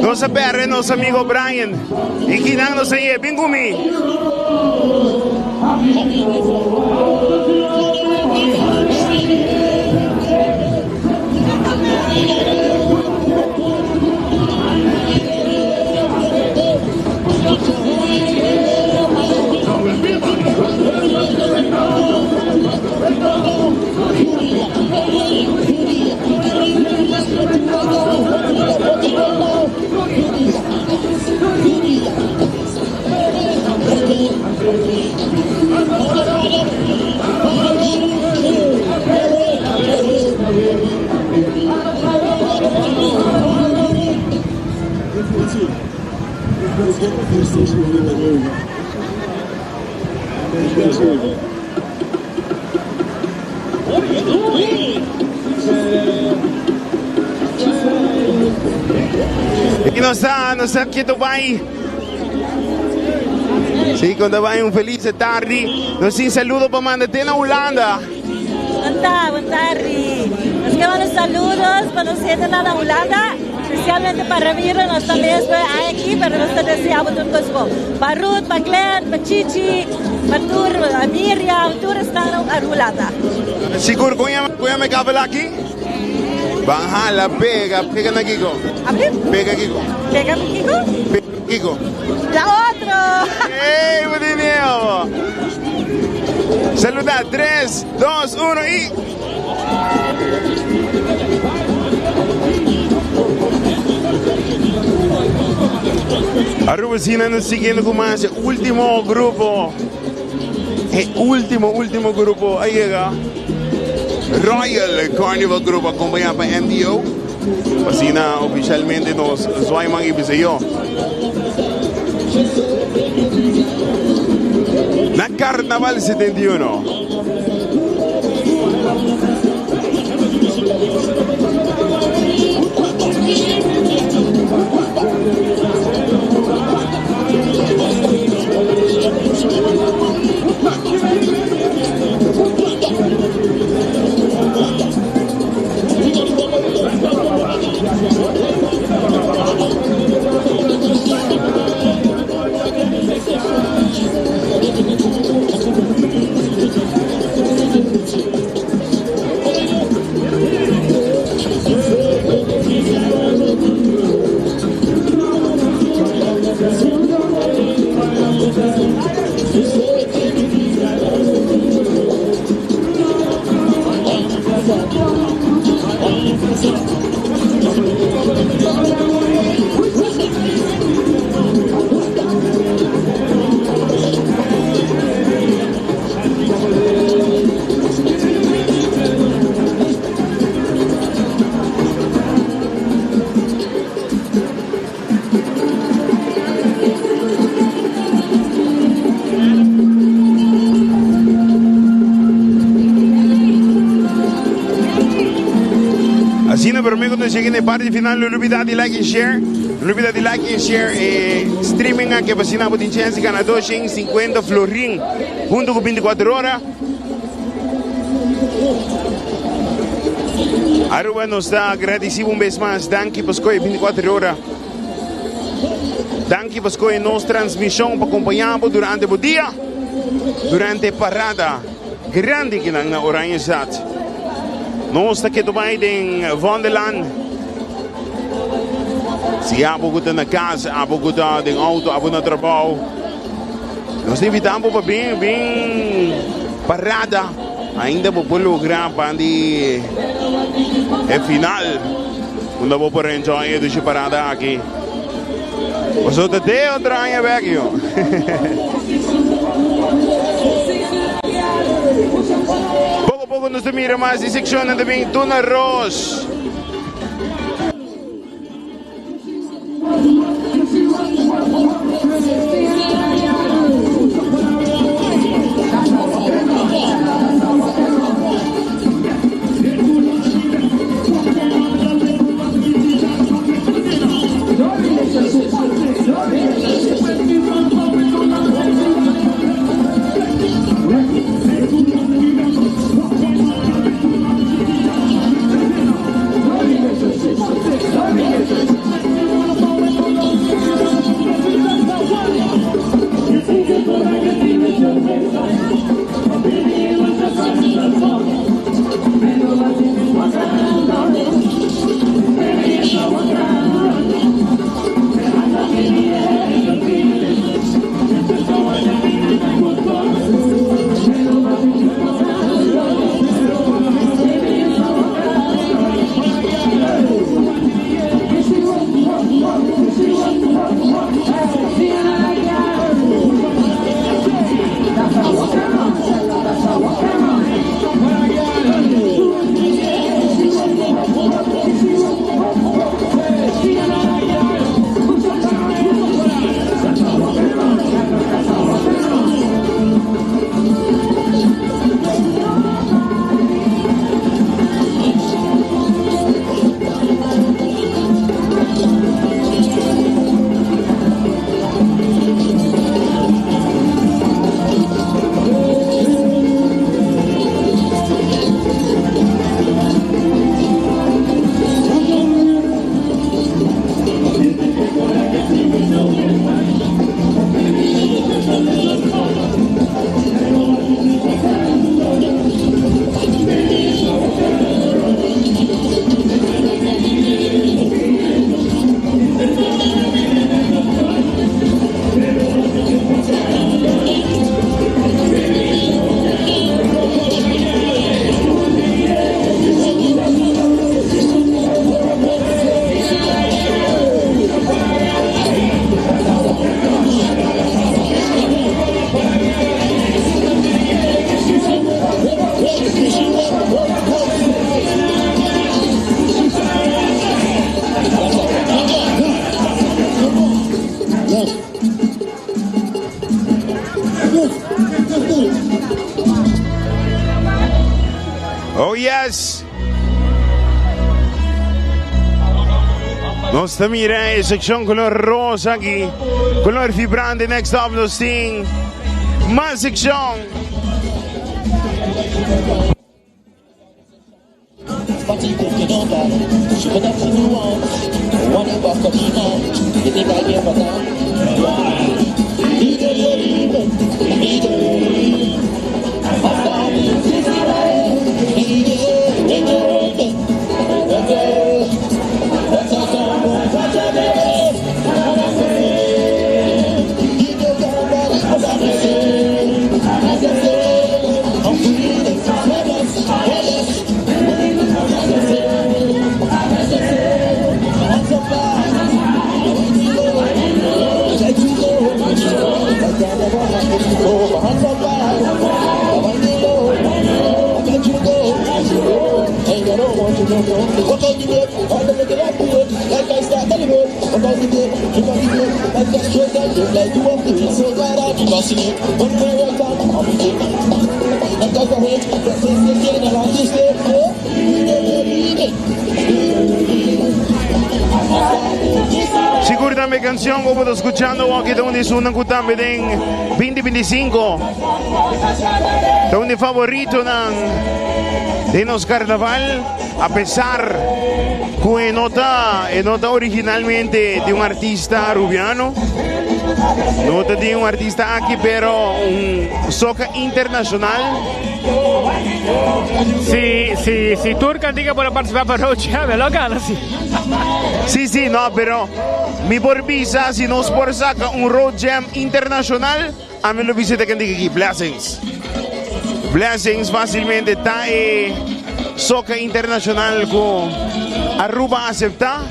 nos a perde nos amigo Brian. Y kinan nos a ye, bin cu mi. Y nos ta, nos ta keto bai. Sí, con ta bai un feliz tardi. Nos tin saludo pa manda te na Hulanda. Bon ta, bon tardi. Nos ke manda saludos pa nos hendenan na Hulanda, especialmente pa Ramiro, nos ta mes por ai aki, pero nos ta desea bo tur cos bon. Pa Ruth, pa Glenn, pa Chichi, pa tur, pa Miriam, tur esnan na Hulanda. Sigur, con yama, con yama e kabel aki? Ban hala, pega, pega na kiko? Pega kiko? Pega kiko? Pega kiko? La otro! Ey, bo tin miedo! Saluda, 3, 2, 1 y... Aruba Sina nos siguiendo cu mas e ultimo grupo. E ultimo, ultimo grupo a yega. Royal Carnival Group acompaña pa MDO. Asina oficialmente nos Zwaiman y Biseyo. Na Carnaval 71. Asina pero amigo nos llega na e parte final no olbida di like y share no olbida di like y share e streaming aki pa asina bo tin chance di gana 250 florin hunto cu 24 ora. Aruba nos ta agradecido un bes mas danki pa scoge 24 ora. Danki pa scoge nos transmision pa acompaña bo durante bo dia, durante parada grandi kinan na Oranjestad. Nos ta keto bay den Vondelland. Si abo cu ta na cas, abo cu ta den auto, abo na trabao, nos ta invita bo pa bin, bin parada. Ainda bo por logra pan di e final. Unda bo por enjoy e dushi parada aki. Paso ta te otro aña bek yo. Poco poco nos ta mira mas di seccionnan ta bin Tuna Ros. Nos ta mira e seccion color rosa aki, color vibrante. Next up nos tin mas seccion. Sigur tambe cancion cu bo ta scuchando aki ta un di esunnan cu tambe den 2025 ta un di favoritonan den nos carnaval a pesar cu e no ta e no ta originalmente di un artista arubiano no ta di un artista aki pero un soca internacional. Si, si, si tur cantica por a participa pa Road Jam, e lo gana si. Si, si, no, pero mi por bisa si nos por saca un Road Jam internacional, ami lo bisa e cantica aki, Blessings. Blessings facilmente ta e soca internacional cu Aruba a acepta.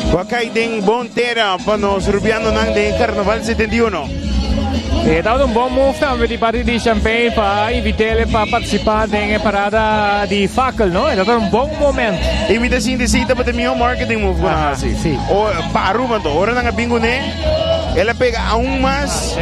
Cu a cay den bon tera pa nos Rubianonan den e Carnaval 71. E tabata un bon move tambe di parti di Champagne pa invit'ele pa participa den e parada di fakkel, no? E tabata un bon moment. Y mi ta sinti si tabata e miho marketing move cu nan a haci. O, pa Aruba anto, ora nan a bin cune, el a pega aun mas.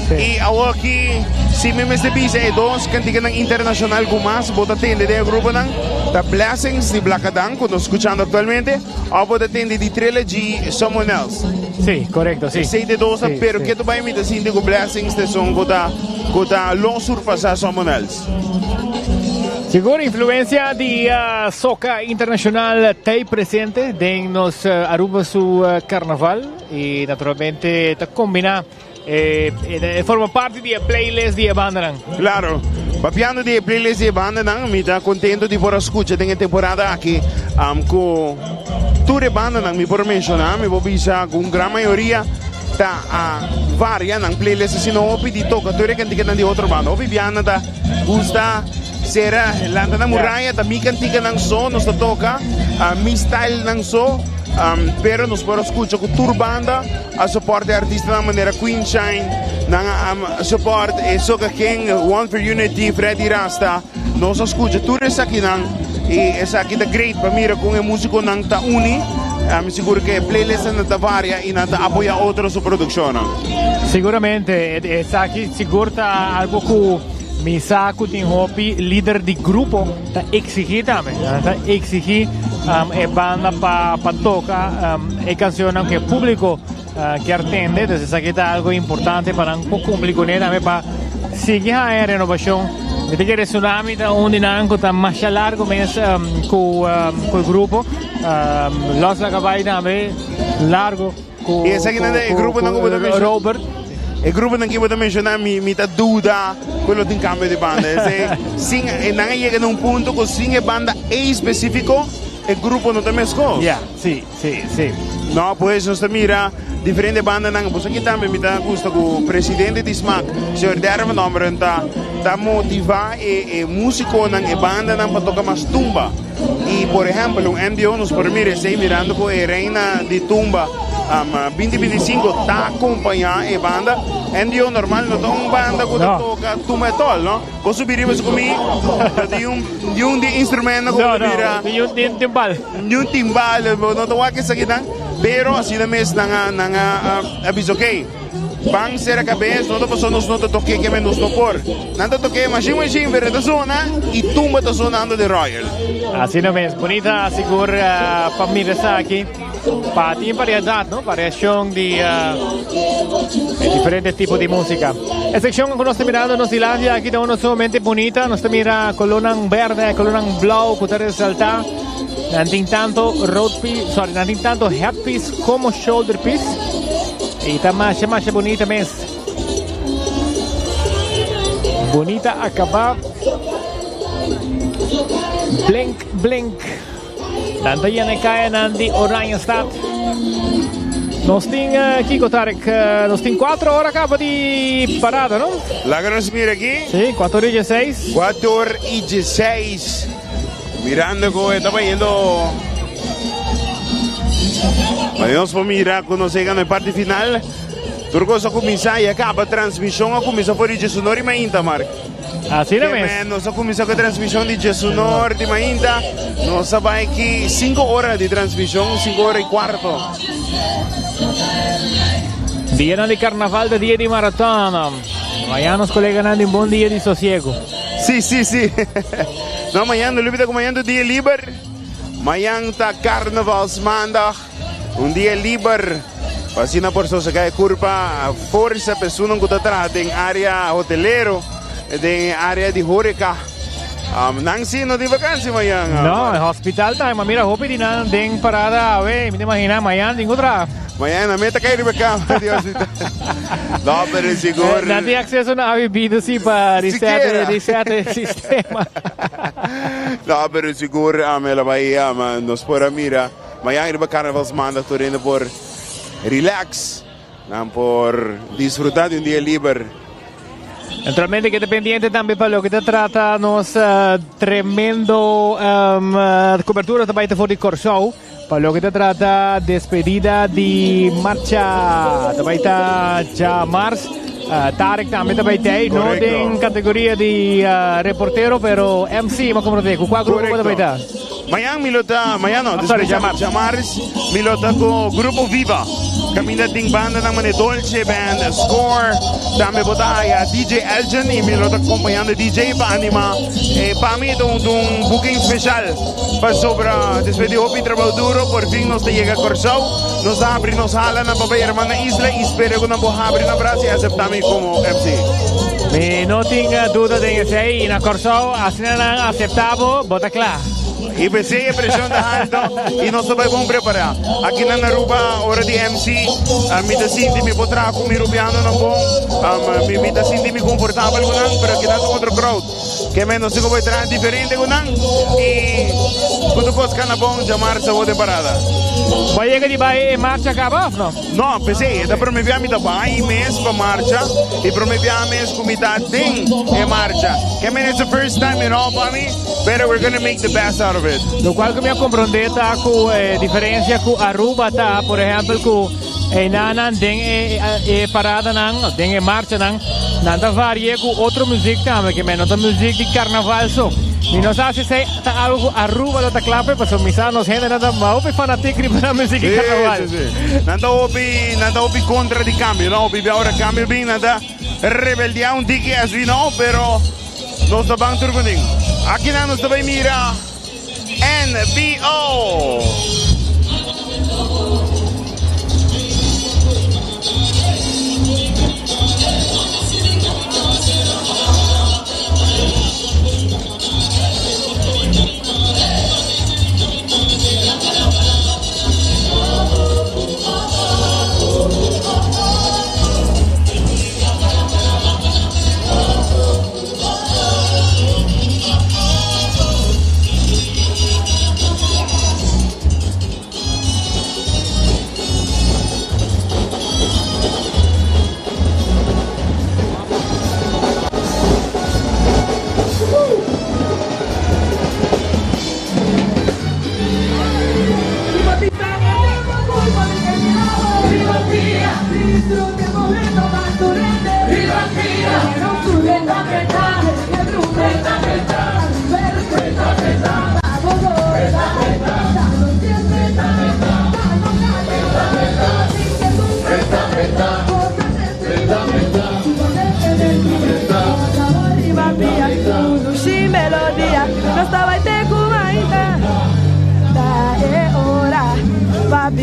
Y awor aki, si mi mester bisa e dos canticanan internacional cu mas bo ta tende den e gruponan, ta Blessings di Blackadan, cu nos scuchando actualmente, of bo ta tende di Trilogy, Someone Else. Sí, corecto, sí. Esey ta e dos, Sí, pero sí. ke tu bay mi ta sinti cu Blessings ta esun cu ta, cu ta lo surpasa Someone Else. Sigur influencia di soca internacional t'ey presente den nos Aruba su carnaval y naturalmente ta combina e forma parti di e playlist di e bandanan. Claro, papiando di e playlist di e bandanan, mi ta contento di por a scucha den e temporada aki cu tur e bandanan mi por menciona, mi por bisa cu un gran mayoria ta a varia nan playlist asina hopi di toca tur e canticanan di otro banda. Hopi bianan ta gusta sera lanta nan muraya ta mi canticanan so nos ta toca, mi style nan so, pero nos por a scucha cu tur banda a support e artistanan manera Queen Shine, nan a support e Soca King, One for Unity, Freddy Rasta. Nos a scucha tur esakinan y esaki ta great pa mira con e musiconan ta uni. Mi sigur cu e playlistnan ta varia y nan ta apoya otro su produccionnan. Siguramente, esaki sigur ta algo cu mi sa cu tin hopi lider di grupo ta exigi tambe. Nan ta exigi e banda pa pa toca e cancionnan cu e publico kier tende. Entonces esaki ta algo importante pa nan por cumpli cune tambe pa sigui haña renovacion. Mi ta kere Tsunami ta un di nan cu ta masha largo mes cu cu e grupo. Los Lagabay tambe largo cu Y esaki nan ta e gruponan cu bo ta menciona. Robert. E gruponan cu bo ta menciona mi mi ta duda cu lo tin cambio di banda. Esey sin nan a yega na un punto cu sin e banda ey specifico e grupo no ta mescos. Ya, si. Sí, sí. No, pues nos ta mira diferente bandanan. Boso aki tambe mi ta gusta cu presidente di smaak, señor Derry van Ommeren, ta ta motiva e e musiconan, e bandanan pa toca mas tumba. Y por ehempel un MDO nos por mira esey mirando cu e reina di tumba 2025 ta acompaña e banda. MDO normal no ta un banda cu ta toca tumba at all, no? Bo subi riba su cu mi, no tin un ni un di instrumento cu bo ta mira. No, no, ni un timbal. Ni un timbal, bo no ta wak esakinan, pero asina mes nan a nan a a bisa ok. Ban sera kabes, no ta paso nos no ta toke ke men nos no por. Nan ta toke mashin mashin pero e ta zona y tumba ta zonando di Royal. Asina mes, bunita sigur pa mira esaki. Pa tin variedad, no? Variacion di e diferente tipo di musica. E seccion cu nos ta mirando nos dilanti aki ta uno sumamente bunita. Nos ta mira colornan berde, colornan blauw cu ta resalta. Nan tin tanto road piece, sorry, nan tin tanto head piece como shoulder piece. Y ta masha, masha bunita mes. Bunita acaba. Blink, blink. Nan ta yena e kayanan di Oranjestad. Nos tin, eh, Kiko Tarek, eh, nos tin 4 ora kaba di parada, no? Laga nos mira aki. Sí, 4 ora y 16. 4 ora y 16. Mirando ku e ta bayendo. Maar nos por mira ku nos llega na e parte final. Tur kos a kuminsá i a kaba. Transmishon a kuminsá for di Djesunor i mainta, Mark. Asina mes. Nos a kuminsá ku e transmishon di Djesunor di mainta. Nos a bai aki sinku ora di transmishon, sinku ora i kuarto. Dianan di karnaval ta dia di maraton. Mañana nos koleganan tin bon dia di sosiego. Sí, sí, sí. No, mañana no lubida ku mañana ta dia liber. Mañana ta Karnavalsmaandag, un dia liber. Pa asina por sosegá e kurpa, forsa personan ku ta traha den área hotelero, den área di horeca. Nan sí no tin vakansi mañana. No, hospital tambe, ma mira hopi di nan den parada awe, mi ta imagina mañana tin ku traha. Mañana mi ta kai riba kama di hospital. No, pero sigur. Nan tin acceso na awe bido si pa reset, reset e sistema. No, pero sigur el a bai nos por a mira. Mañana riba Carnavalsmaandag tur hende por relax, nan por disfruta di un dia liber. Naturalmente keda pendiente tambe pa loke ta trata nos tremendo cobertura ta bai ta for di Kòrsou pa loke ta trata despedida di marcha ta bai ta djamars. Tarek tambe ta bai tei, no den categoria di reportero pero MC, ma como te cu cua grupo ta bai ta? Mañan mi lo ta, mañan no, sorry, djamars, djamars mi lo ta cu Grupo Viva. Caminda tin bandanan manera Dolce Band, Score, tambe bo ta haya DJ Elgin y mi lo ta acompañando DJ pa anima. E pa mi ta un un booking special pasobra despues di hopi trabou duro por fin nos ta yega Corsou, nos ta habri nos halanan pa bay hermana isla y spera cu nan por habri nan brasa y acepta mi como MC. Mi no tin duda den esey y na Corsou asina nan acepta bo, bo ta cla. Y p'esey e presion ta halto y nos ta bay bon prepara. Aki nan Aruba ora di MC mi ta sinti mi por traha cu mi Rubianonan bon, mi ta sinti mi confortabel cu nan, pero aki nan ta otro crowd. Ke men nos tin cu bay traha diferente cu nan y cu tur cos cana bon djamar sa word den parada. Bo a yega di bay e marcha caba of no? No, p'esey e ta prome bia mi ta bai mes pa marcha y prome bia mes cu mi ta den e marcha. Ke men it's the first time in all pa mi. Pero we're gonna make the best out of it. Locual cu mi a comprende ta cu e diferencia cu Aruba ta, por ehempel cu einanan den e e paradanan, den e marchanan, nan ta varie cu otro muziek tambe, ke men no ta muziek di carnaval so. Mi no sa si esey ta algo cu Aruba lo ta cla p'e, pasobra mi sa nos hendenan ta hopi fanatic riba nan muziek di carnaval. Si, si, si. Nan ta hopi, nan ta hopi contra di cambio, no? Hopi bia ora cambio bin, nan ta rebeldia un tiki as we know, pero. Nos ta ban tur kunin. Akinan nos ta bai mira NBO.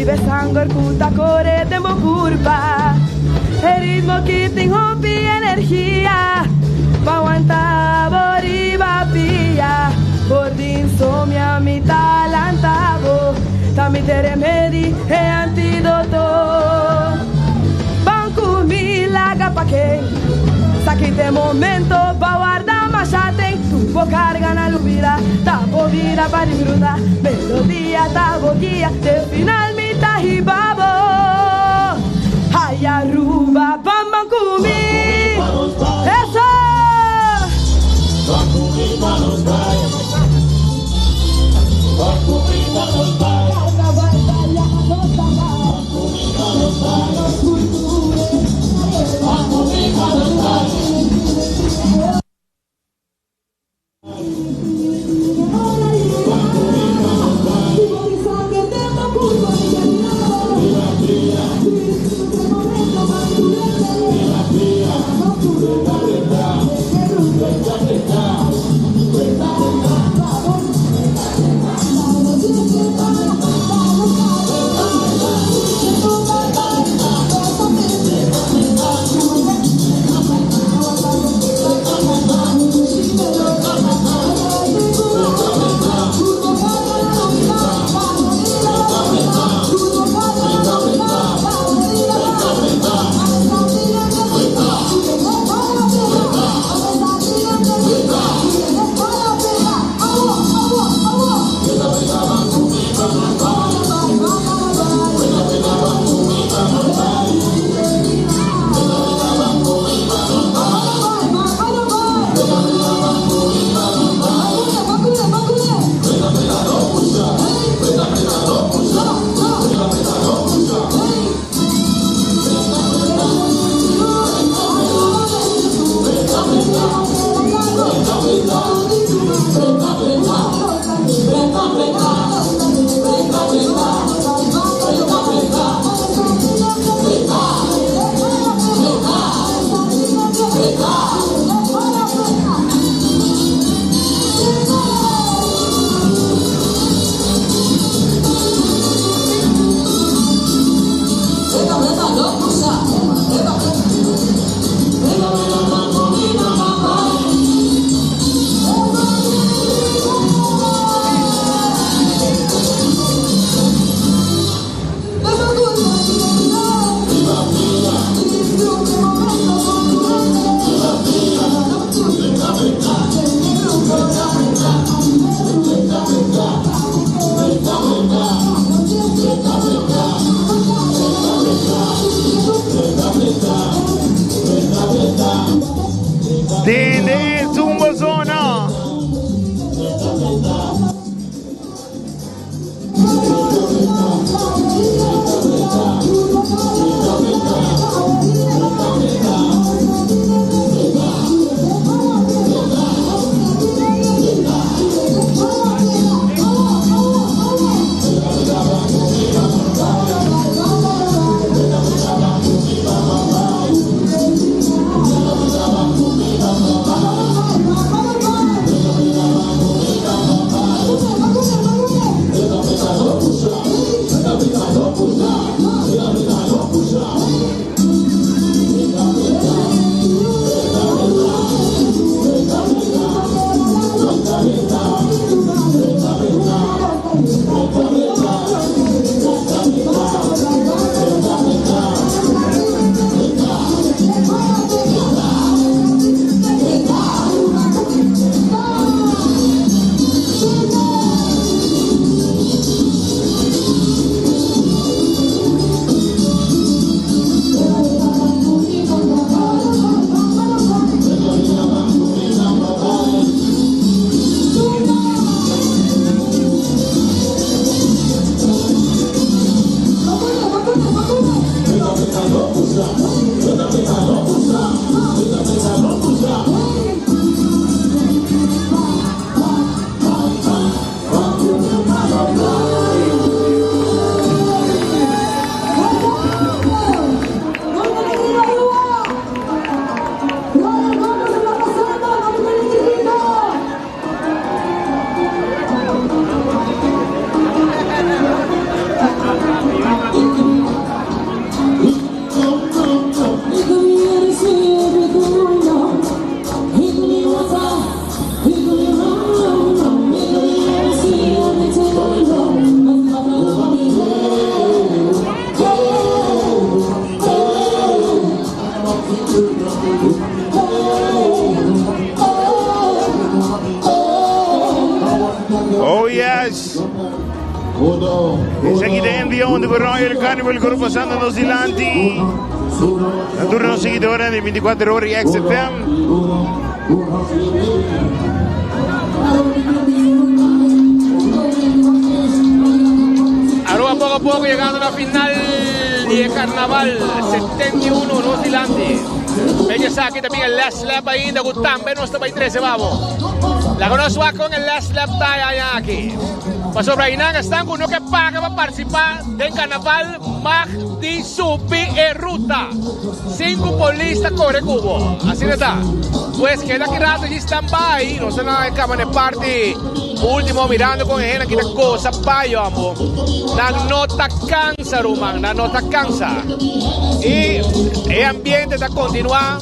Riba e sanger ku ta kore den bo kurpa. E ritmo ki tin hopi energia pa wanta bo riba pia. For di insomnia mi ta lanta bo, ta mi te remedi e antidoto. Ban ku mi laga pa ken sa ki t'e momento pa warda masha ten. Tur bo karga na lubida, ta bo bida pa disfruta. Melodia ta bo guia, te final mi ta hiba bo. Ay Aruba, ban ban ku mi. Eso! Esaki ta NBO huntu ku Royal Carnival Group pasando nos dilanti. Na tur nos seguidornan di 24 ora y XFM. Aruba poco a poco llegando na final di e carnaval 71 nos dilanti. Bella esaki también el last lap ainda cu tambe nos ta bay trece babo. Laga nos wak con el last lap ta allá aki. Pasobra einan esnan cu no ke paga pa participa den carnaval mag di subi e ruta sin cu polis ta core cu bo. Asina ta. Pues keda ki rato allí stand by. Nos ta na caba na e parti ultimo mirando con e hende aki ta goza payo amo. Nan no ta cansa ruman, nan no ta cansa. Y e ambiente ta continua.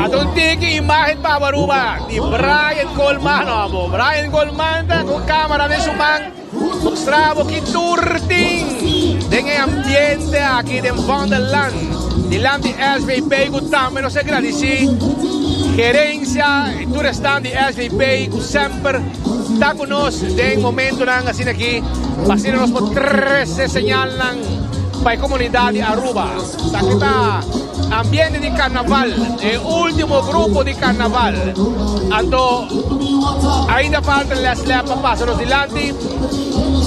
Ata un tiki imagen pa Aruba di Brian Colman amo. Brian Colman ta cu camera den su man mostra bo ki tur tin den e ambiente aki den Vondelland dilanti SVP cu tambe nos a gradici gerencia y tur esnan di SVP cu semper Ta ku nos den momentonan asina aki pa asina nos por trese señalnan pa e komunidat di Aruba. Esaki ta ambiente di karnaval, e ultimo grupo di karnaval. Anto ainda falta les lep pa pasa nos dilanti.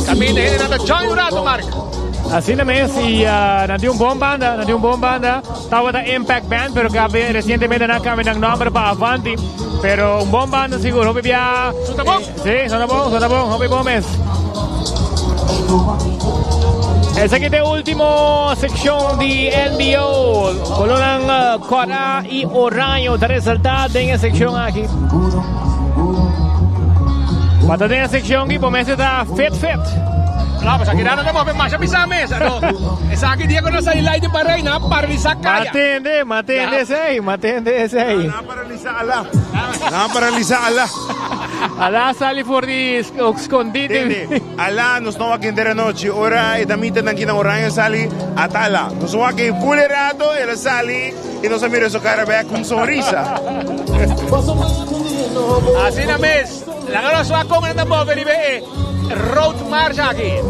Kaminda hendenan ta join un rato, Mark. Asina mes y nan tin un bon banda, nan tin un bon banda. Tabata Impact Band pero cabe recientemente nan cambia nan nomber pa Avanti. Pero un bon banda sigur, hopi bia. Sona bon. Sí, sona bon, sona bon, hopi bon mes. Esaki ta e ultimo seccion di NBO. Colornan cora y oraño ta resalta den e seccion aki. Pa ta den e seccion aki bo mester ta fit fit. No, pues aki no ta move masha bisa mes. Anto, esaki dia ku nos sali light di parei, nan a paralisa kaya. Matende, matende esei, matende esei. Nan a paralisa Ala. Nan a paralisa Ala. Ala a sali for di skondite. Tende, Ala nos no wak henter anochi. Ora e damitanan ki na Oranje sali, ata Ala. Nos wak e full e rato, el a sali i nos a mira su kara bek ku un sonrisa. Asina mes, laga nos wak kon nan ta move riba e road march aki.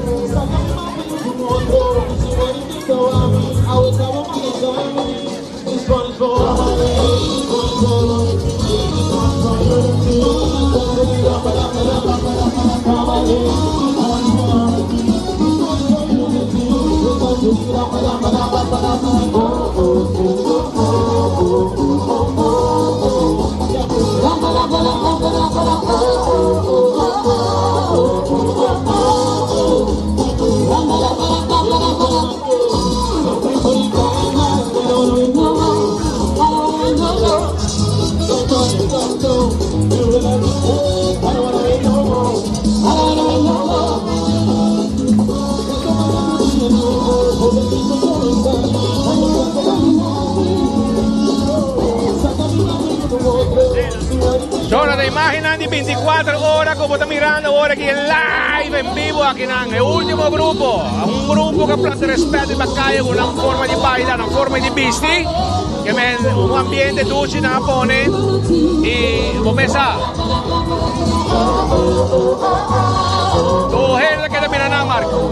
Zona de imagennan di 24 ora ku bo ta mirando awor aki live en vivo akinan. E ultimo grupo, un grupo ku a planta respet riba kaya ku nan forma di baila, nan forma di bisti. Ke men un ambiente dushi nan a pone i bo mesa. Tur hende ta keda mira nan, Marco.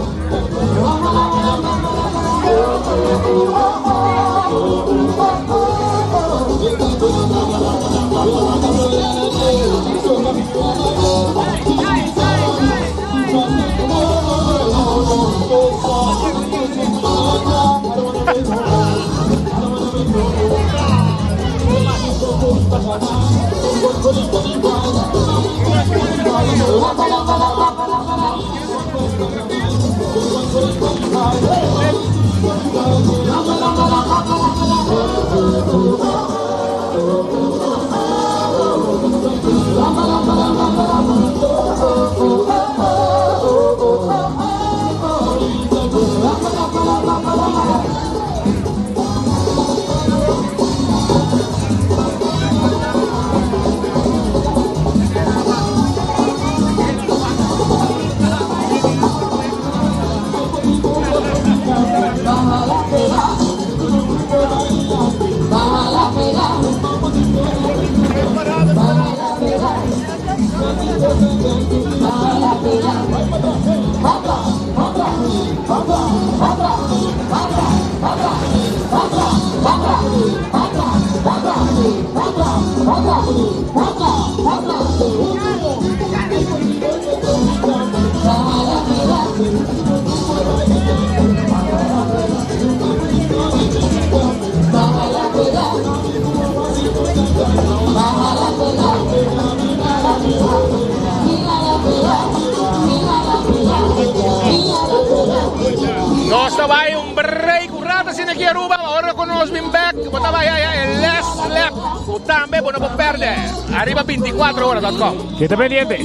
Nos ta bai un break un rato asina aki Aruba, ora cu nos bin back bo ta bai haya e last lap cu tambe bo no por perde ariba 24 hora dot com. Keda pendiente.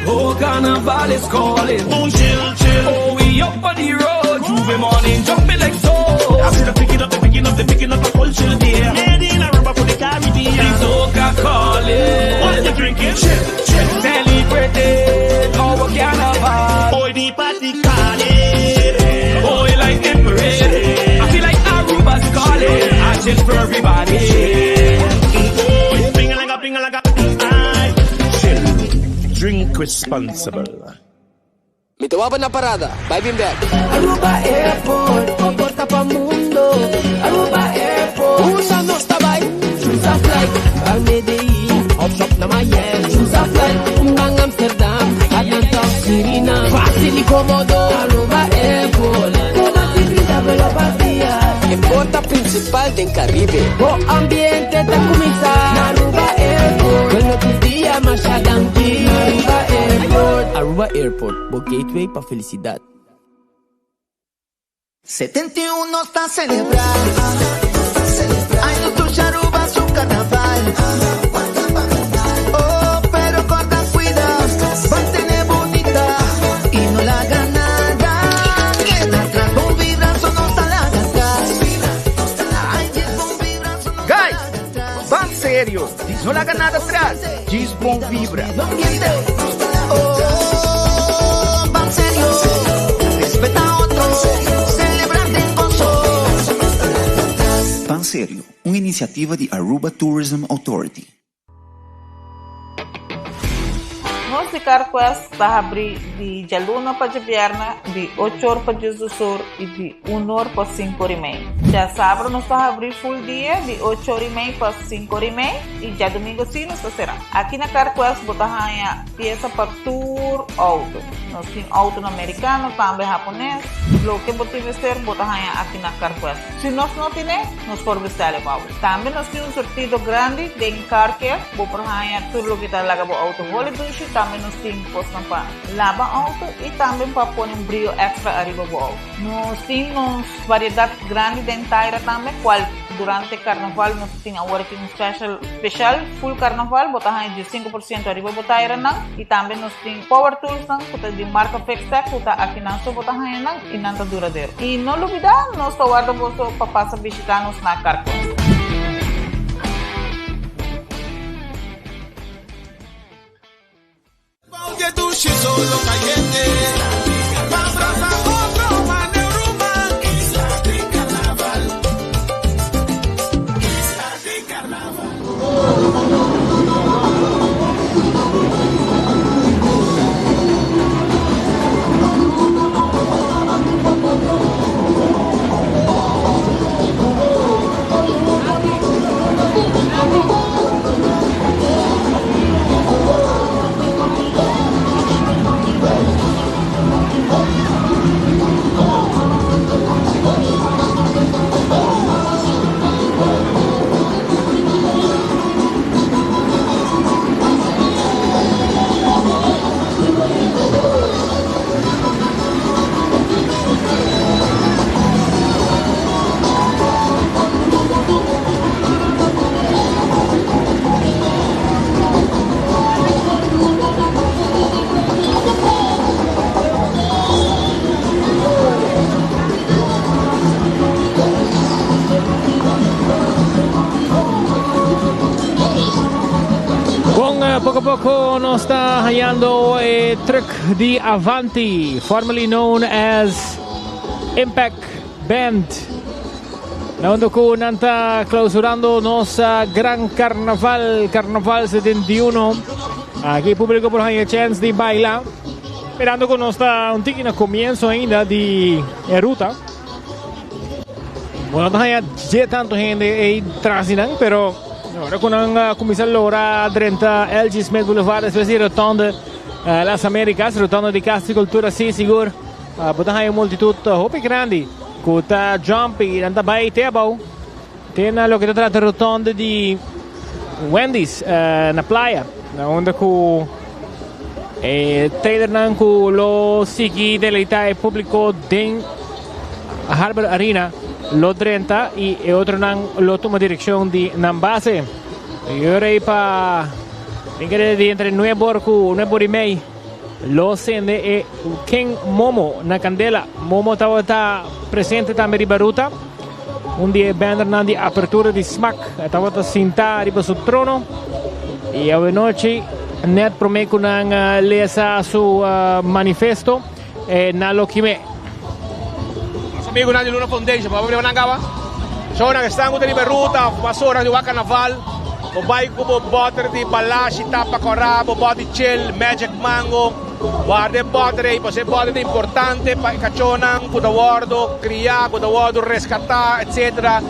Oh, carnival is calling. Oh, chill, chill. Oh, we up on the road. J'ouvert morning, jumping like so. I see the picking up, the picking up, the picking up the whole chill there. Made in Aruba for the Caribbean. The soca calling. What you drinking? Chill, chill. Celebrating our carnival. Oh, the party calling. Oh, you like the parade. I feel like Aruba's calling. I chill for everybody. Oh, ping like a ping like a. I chill. Drink responsible. Mi ta wapa na parada, bai bin bek. Aruba Airport, bo porta pa mundo. Aruba Airport, unda nos ta bai? Choose a flight, ban Medellin, of shop na Miami. Choose a flight, ban Amsterdam, Atlanta of Suriname. Facil y comodo, Aruba Airport. Cu mas di 30 vuelo pa dia. E porta principal den Caribe. Bo ambiente ta cuminsa na Aruba Airport. Con lo tur dia masha danki. Aruba Airport. Aruba Airport, bo gateway pa felicidad. 71 nos ta celebra. Ay nos tur Aruba su carnaval. Oh, pero corda cuida, mantene bunita y no laga nada keda atras. Bon vibra so no ta laga atras. Ay, djis bon vibra so no ta Guys, ban serio, no laga nada atras, djis bon vibra. Oh, ban serio, respeta otro, celebra den goso. Ban Serio, un iniciativa di Aruba Tourism Authority. Nos di CarQuest ta habri di djaluna pa djabièrnè di ocho or pa diesdos or i di un or pa sinku or i mei. Djasabra nos ta habri full dia di ocho or i mei pa sinku or i mei i djadumingu si nos ta será. Aki na CarQuest bo ta haña piesa pa tur outo. Nos tin outonan merikano, tambe hapones. Loke bo tin mester bo ta haña aki na CarQuest. Si nos no tine, nos por bestèl e pa bo. Tambe nos tin un surtido grandi den car care, bo por haña tur loke ta laga bo auto holi dushi, tambe nos tin kosnan pa laba auto i tambe pa pone un brio extra ariba bo auto. Nos tin nos variedat grandi den taira tambe, kual durante karnaval nos tin awor aki un special special full karnaval, bo ta haña 15% ariba bo tairanan i tambe nos tin power toolsnan ku ta di marka Fixtech ku ta akinan so bo ta haña nan. i nan ta duradero. I no lubidá, nos ta warda boso pa pasa bishitá nos na Carquest. Bon, eh, poco a poco nos ta hallando e truck di Avanti, formerly known as Impact Band. Na unda ku nan ta klausurando nos gran karnaval, Karnaval 71. Aki públiko por haña chèns di baila. Mirando ku nos ta un tiki na komienso ainda di e ruta. Bo no ta haña dje tantu hende ei tras di nan, pero ora ku nan kuminsá lora drenta LG Smith Boulevard despues di rotonde Las Americas, rotonde di Kas di Kultura, sí sigur bo ta haña un multitut hopi grandi ku ta jump i nan ta bai te abou te na loke ta trata rotonde di Wendy's na playa, na unda ku e trailernan ku lo sigui deleitá e públiko den Harbor Arena lo drenta i e otronan lo tuma direkshon di nan base. I ora ei pa den kere di entre nuebe or ku nuebe or i mei lo sende e King Momo na kandela. Momo tabata presente tambe riba ruta. Un di e bandernan di apertura di Smack. E tabata sintá riba su trono. I awenochi, nèt promé ku nan lesa su manifesto, e nan lo kim'é. Nos amigunan di Luna Foundation, por favor, nan kaba. Shownan esnan ku ta riba e ruta, pasobra di wak karnaval, bo bai ku bo bòter di balashi tapa kòrá, bo bòt di chel, magic mango, warda e bòter ei, pasobra e bòter ta importante pa e kachónan ku ta wòrdu kriá, ku ta wòrdu reskatá, etsetera,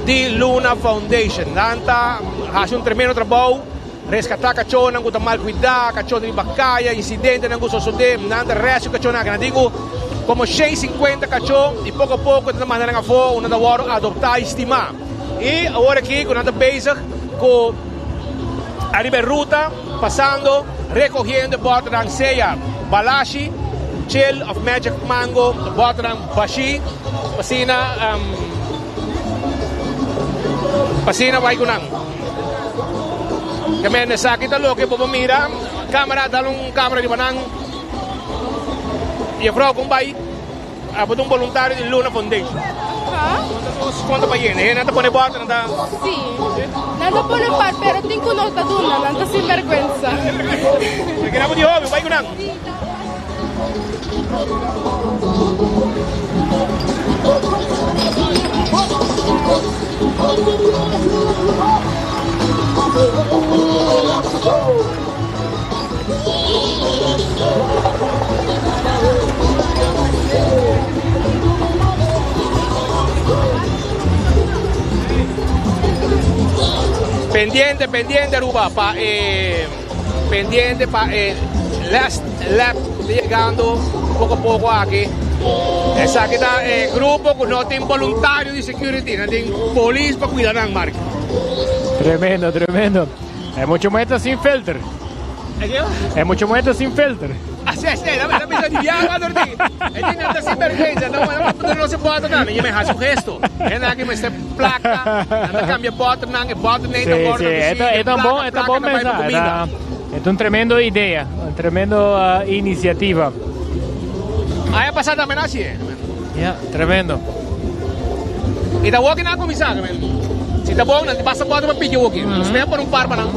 di Luna Foundation. Nan ta hasi un tremendo trabou. Reskatá kachónan ku ta mal kuidá, kachónan riba kaya, insidentenan ku sosodé, nan ta rèsku kachónan aki. Nan tin ku komo 150 kachó i poko a poko nan ta manda nan afó unda nan ta wòrdu adoptá i stimá. I awor aki ku nan ta bezig ku ariba e ruta pasando rekohiendo e bòternan sea balashi, chel òf magic mango, bòternan bashí pa asina pa asina bai ku nan. Ke men esaki ta loke bo por mira. Camera dal un camera riba nan. Juffrouw kon bai abo ta un voluntario di Luna Foundation. Kon ta bai yende? Nan ta pone bòrda nan ta. Si. Nan ta pone par pero tin ku no ta duna nan ta sinbergwensa. Ke nan bo di hopi bai ku nan. Pendiente, pendiente Aruba pa e Pendiente pa e last lap ku ta yegando poko poko aki. Esaki ta e grupo ku no tin boluntario di security, nan tin polis pa kuida nan, Mark. Tremendo, tremendo. E mucho muerto sin filter. E mucho muerto sin filter. Así es, dame, dame esa diabla, Dorothy. E tin nan ta sin vergüenza, no, no, no se puede tocar. Mi me hace un gesto. E nan ki mester placa, nan ta cambia botternan, e botter nee ta wordo sí, sí, e ta bon, e ta bon mensahe. E ta un tremendo idea, un tremendo uh, iniciativa. Aña pasá tambe nan hasié. Ja, tremendo. I ta woki nan a kuminsá. Si ta bon, nan tin basta boter pa piki woki. Nos mester pone un par pa nan.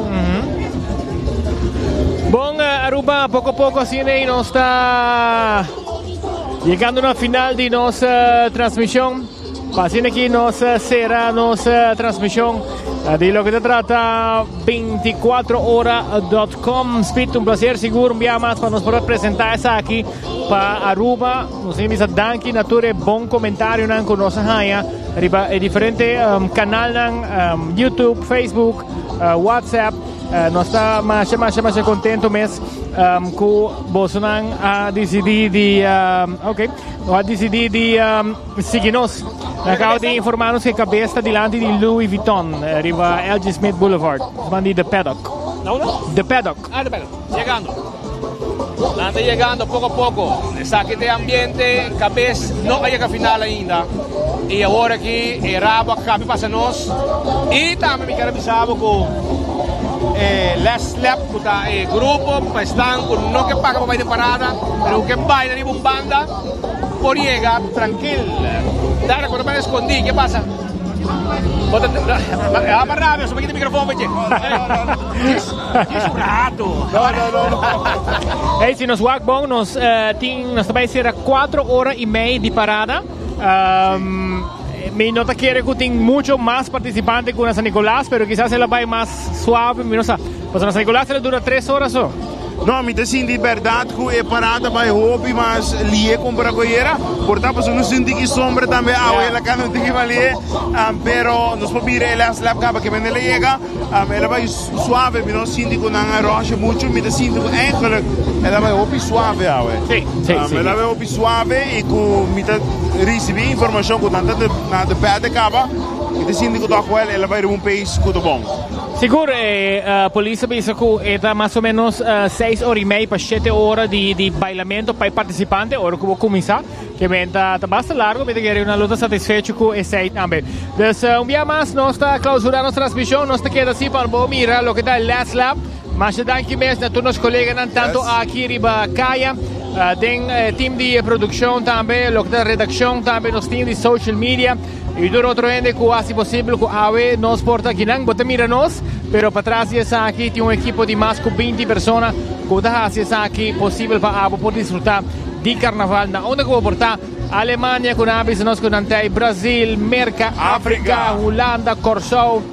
Bon, Aruba, poko poko asina i nos ta yegando na final di nos transmishon. Pa asina aki nos sera nos transmishon di loke ta trata 24ora.com. Speed, un placer sigur un bia mas pa nos por presenta esaki pa Aruba. Nos tin bisa danki na tur e bon comentarionan ku nos a haña riba e diferente kanalnan, YouTube, Facebook, WhatsApp. Nos ta masha masha masha contento mes ku bosonan a disidí di ok, a disidí di sigui nos. Nan acaba di informa nos cu e cabes ta dilanti di Louis Vuitton riba LG Smith Boulevard. Nos di The Paddock. Na unda? The Paddock. Ah, The Paddock. Yegando. Nan ta yegando poco a poco. Esaki ta e ambiente. Cabes no a yega final ainda. Y awor aki e rabo a cambia pasa nos. Y tambe mi kier a bisa bo cu e Last Lap cu ta e grupo pa esnan cu no ke paga pa bay den parada pero cu ke baila riba un banda. Por yega trankil. Dara ku ta para eskondí, ke pasa? Bo ta ama rabia, so kita mikrofon pa dje. Djis un rato. No, no, no, no. Hey, si nos wak bon, nos tin, nos ta bai sera 4 ora i mei di parada. Um, Mi no ta kere ku tin mucho mas partisipante ku na San Nicolas, pero kisas el a bai mas suave, mi no sa. Pasobra na San Nicolas el a dura tres ora so. No, mi ta sinti bèrdat ku e parada bai hopi mas lihe kompara ku ayera. Por ta pasobra nos tin un tiki sombra tambe awe, el a kanda un tiki mas lihe. Pero nos por mira e last lap kaba ke mende el a yega. El a bai suave, mi no sinti ku nan a ròsha muchu. Mi ta sinti ku eigenlijk el a bai hopi suave awe. Sí, sí, sí. El a bai hopi suave i ku mi ta risibí informashon ku nan ta na de pète kaba. Mi ta sinti ku tòg wèl el a bai riba un pace ku ta bon. Sigur, e polis a bisa ku e ta mas o ménos seis ora i mei pa shete ora di bailamentu pa e partisipante ora ku bo kuminsá. Ke men ta ta basta largo, mi ta kere nan lo ta satisfecho ku esei tambe. Dus un bia mas nos ta klausurá nos transmishon, nos ta keda así pa bo mira loke ta e last lap. Masha danki mes na tur nos koleganan tantu aki riba kaya, den e team di produkshon tambe, loke ta redakshon tambe, nos team di social media i tur otro hende ku hasi posibel ku awe nos por ta akinan. Bo ta mira nos, pero patras di esaki tin un ekipo di mas ku binti persona ku ta hasi esaki posibel pa abo por disfrutá Di carnaval na unda cu bo por ta, Alemania cu nan a bisa nos cu nan ta ey, Brasil, Merca, Africa, Hulanda, Corsou,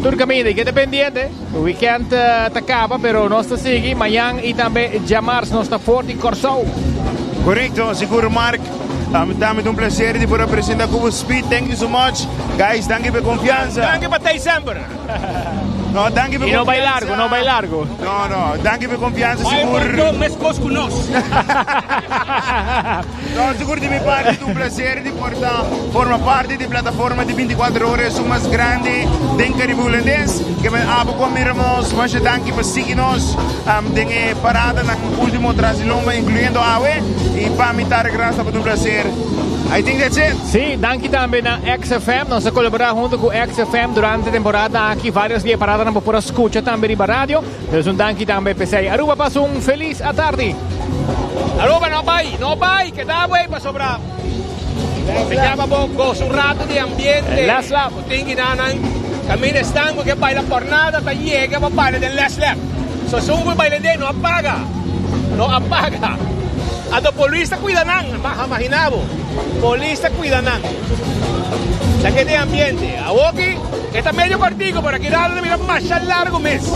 tur caminda. Y keda pendiente, weekend ta caba pero nos ta sigui mañan y tambe djamars nos ta for di Corsou. Correcto, sigur Mark. Tambe ta un placer di por a presenta cu bo Speed. Thank you so much. Guys, danki pa e confiansa. Danki pa tey semper. No, danki pa Y no bai largo, no bai largo. No, no, danki pa e confiansa Bai sigur. montón meskos ku nos. No, sigur di mi parti ta un placer di por ta forma parti di plataforma di 24 ora esun mas grandi den Caribe Hulandes. Ke men abo ku a mira nos, masha danki pa sigui nos den e paradanan ultimo tras di lomba incluyendo awe. Y pa mi Tarek Ras tabata un placer. I think that's it. Sí, danki tambe na XFM. Nos a kolaborá huntu ku XFM durante temporada aki. Vários di e paradanan bo por a skucha tambe riba radio. Dus un danki tambe p'esei. Aruba pasa un felis atardi. Aruba no bai, no bai, keda bo ei pasobra mi kaba bo gosa un rato di ambiente. Last lap. Bo tin ginanan kaminda esnan ku ke baila pornada ta yega pa baila den last lap. So esun ku baila den no a paga, no a paga. Anto polis ta cuida nan, imagina bo, polis ta cuida nan. Ta keda e ambiente. Awoki e ta medio cortico pero aki rato ta bira masha largo mes.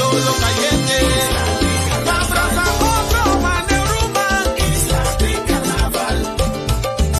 solo cayente.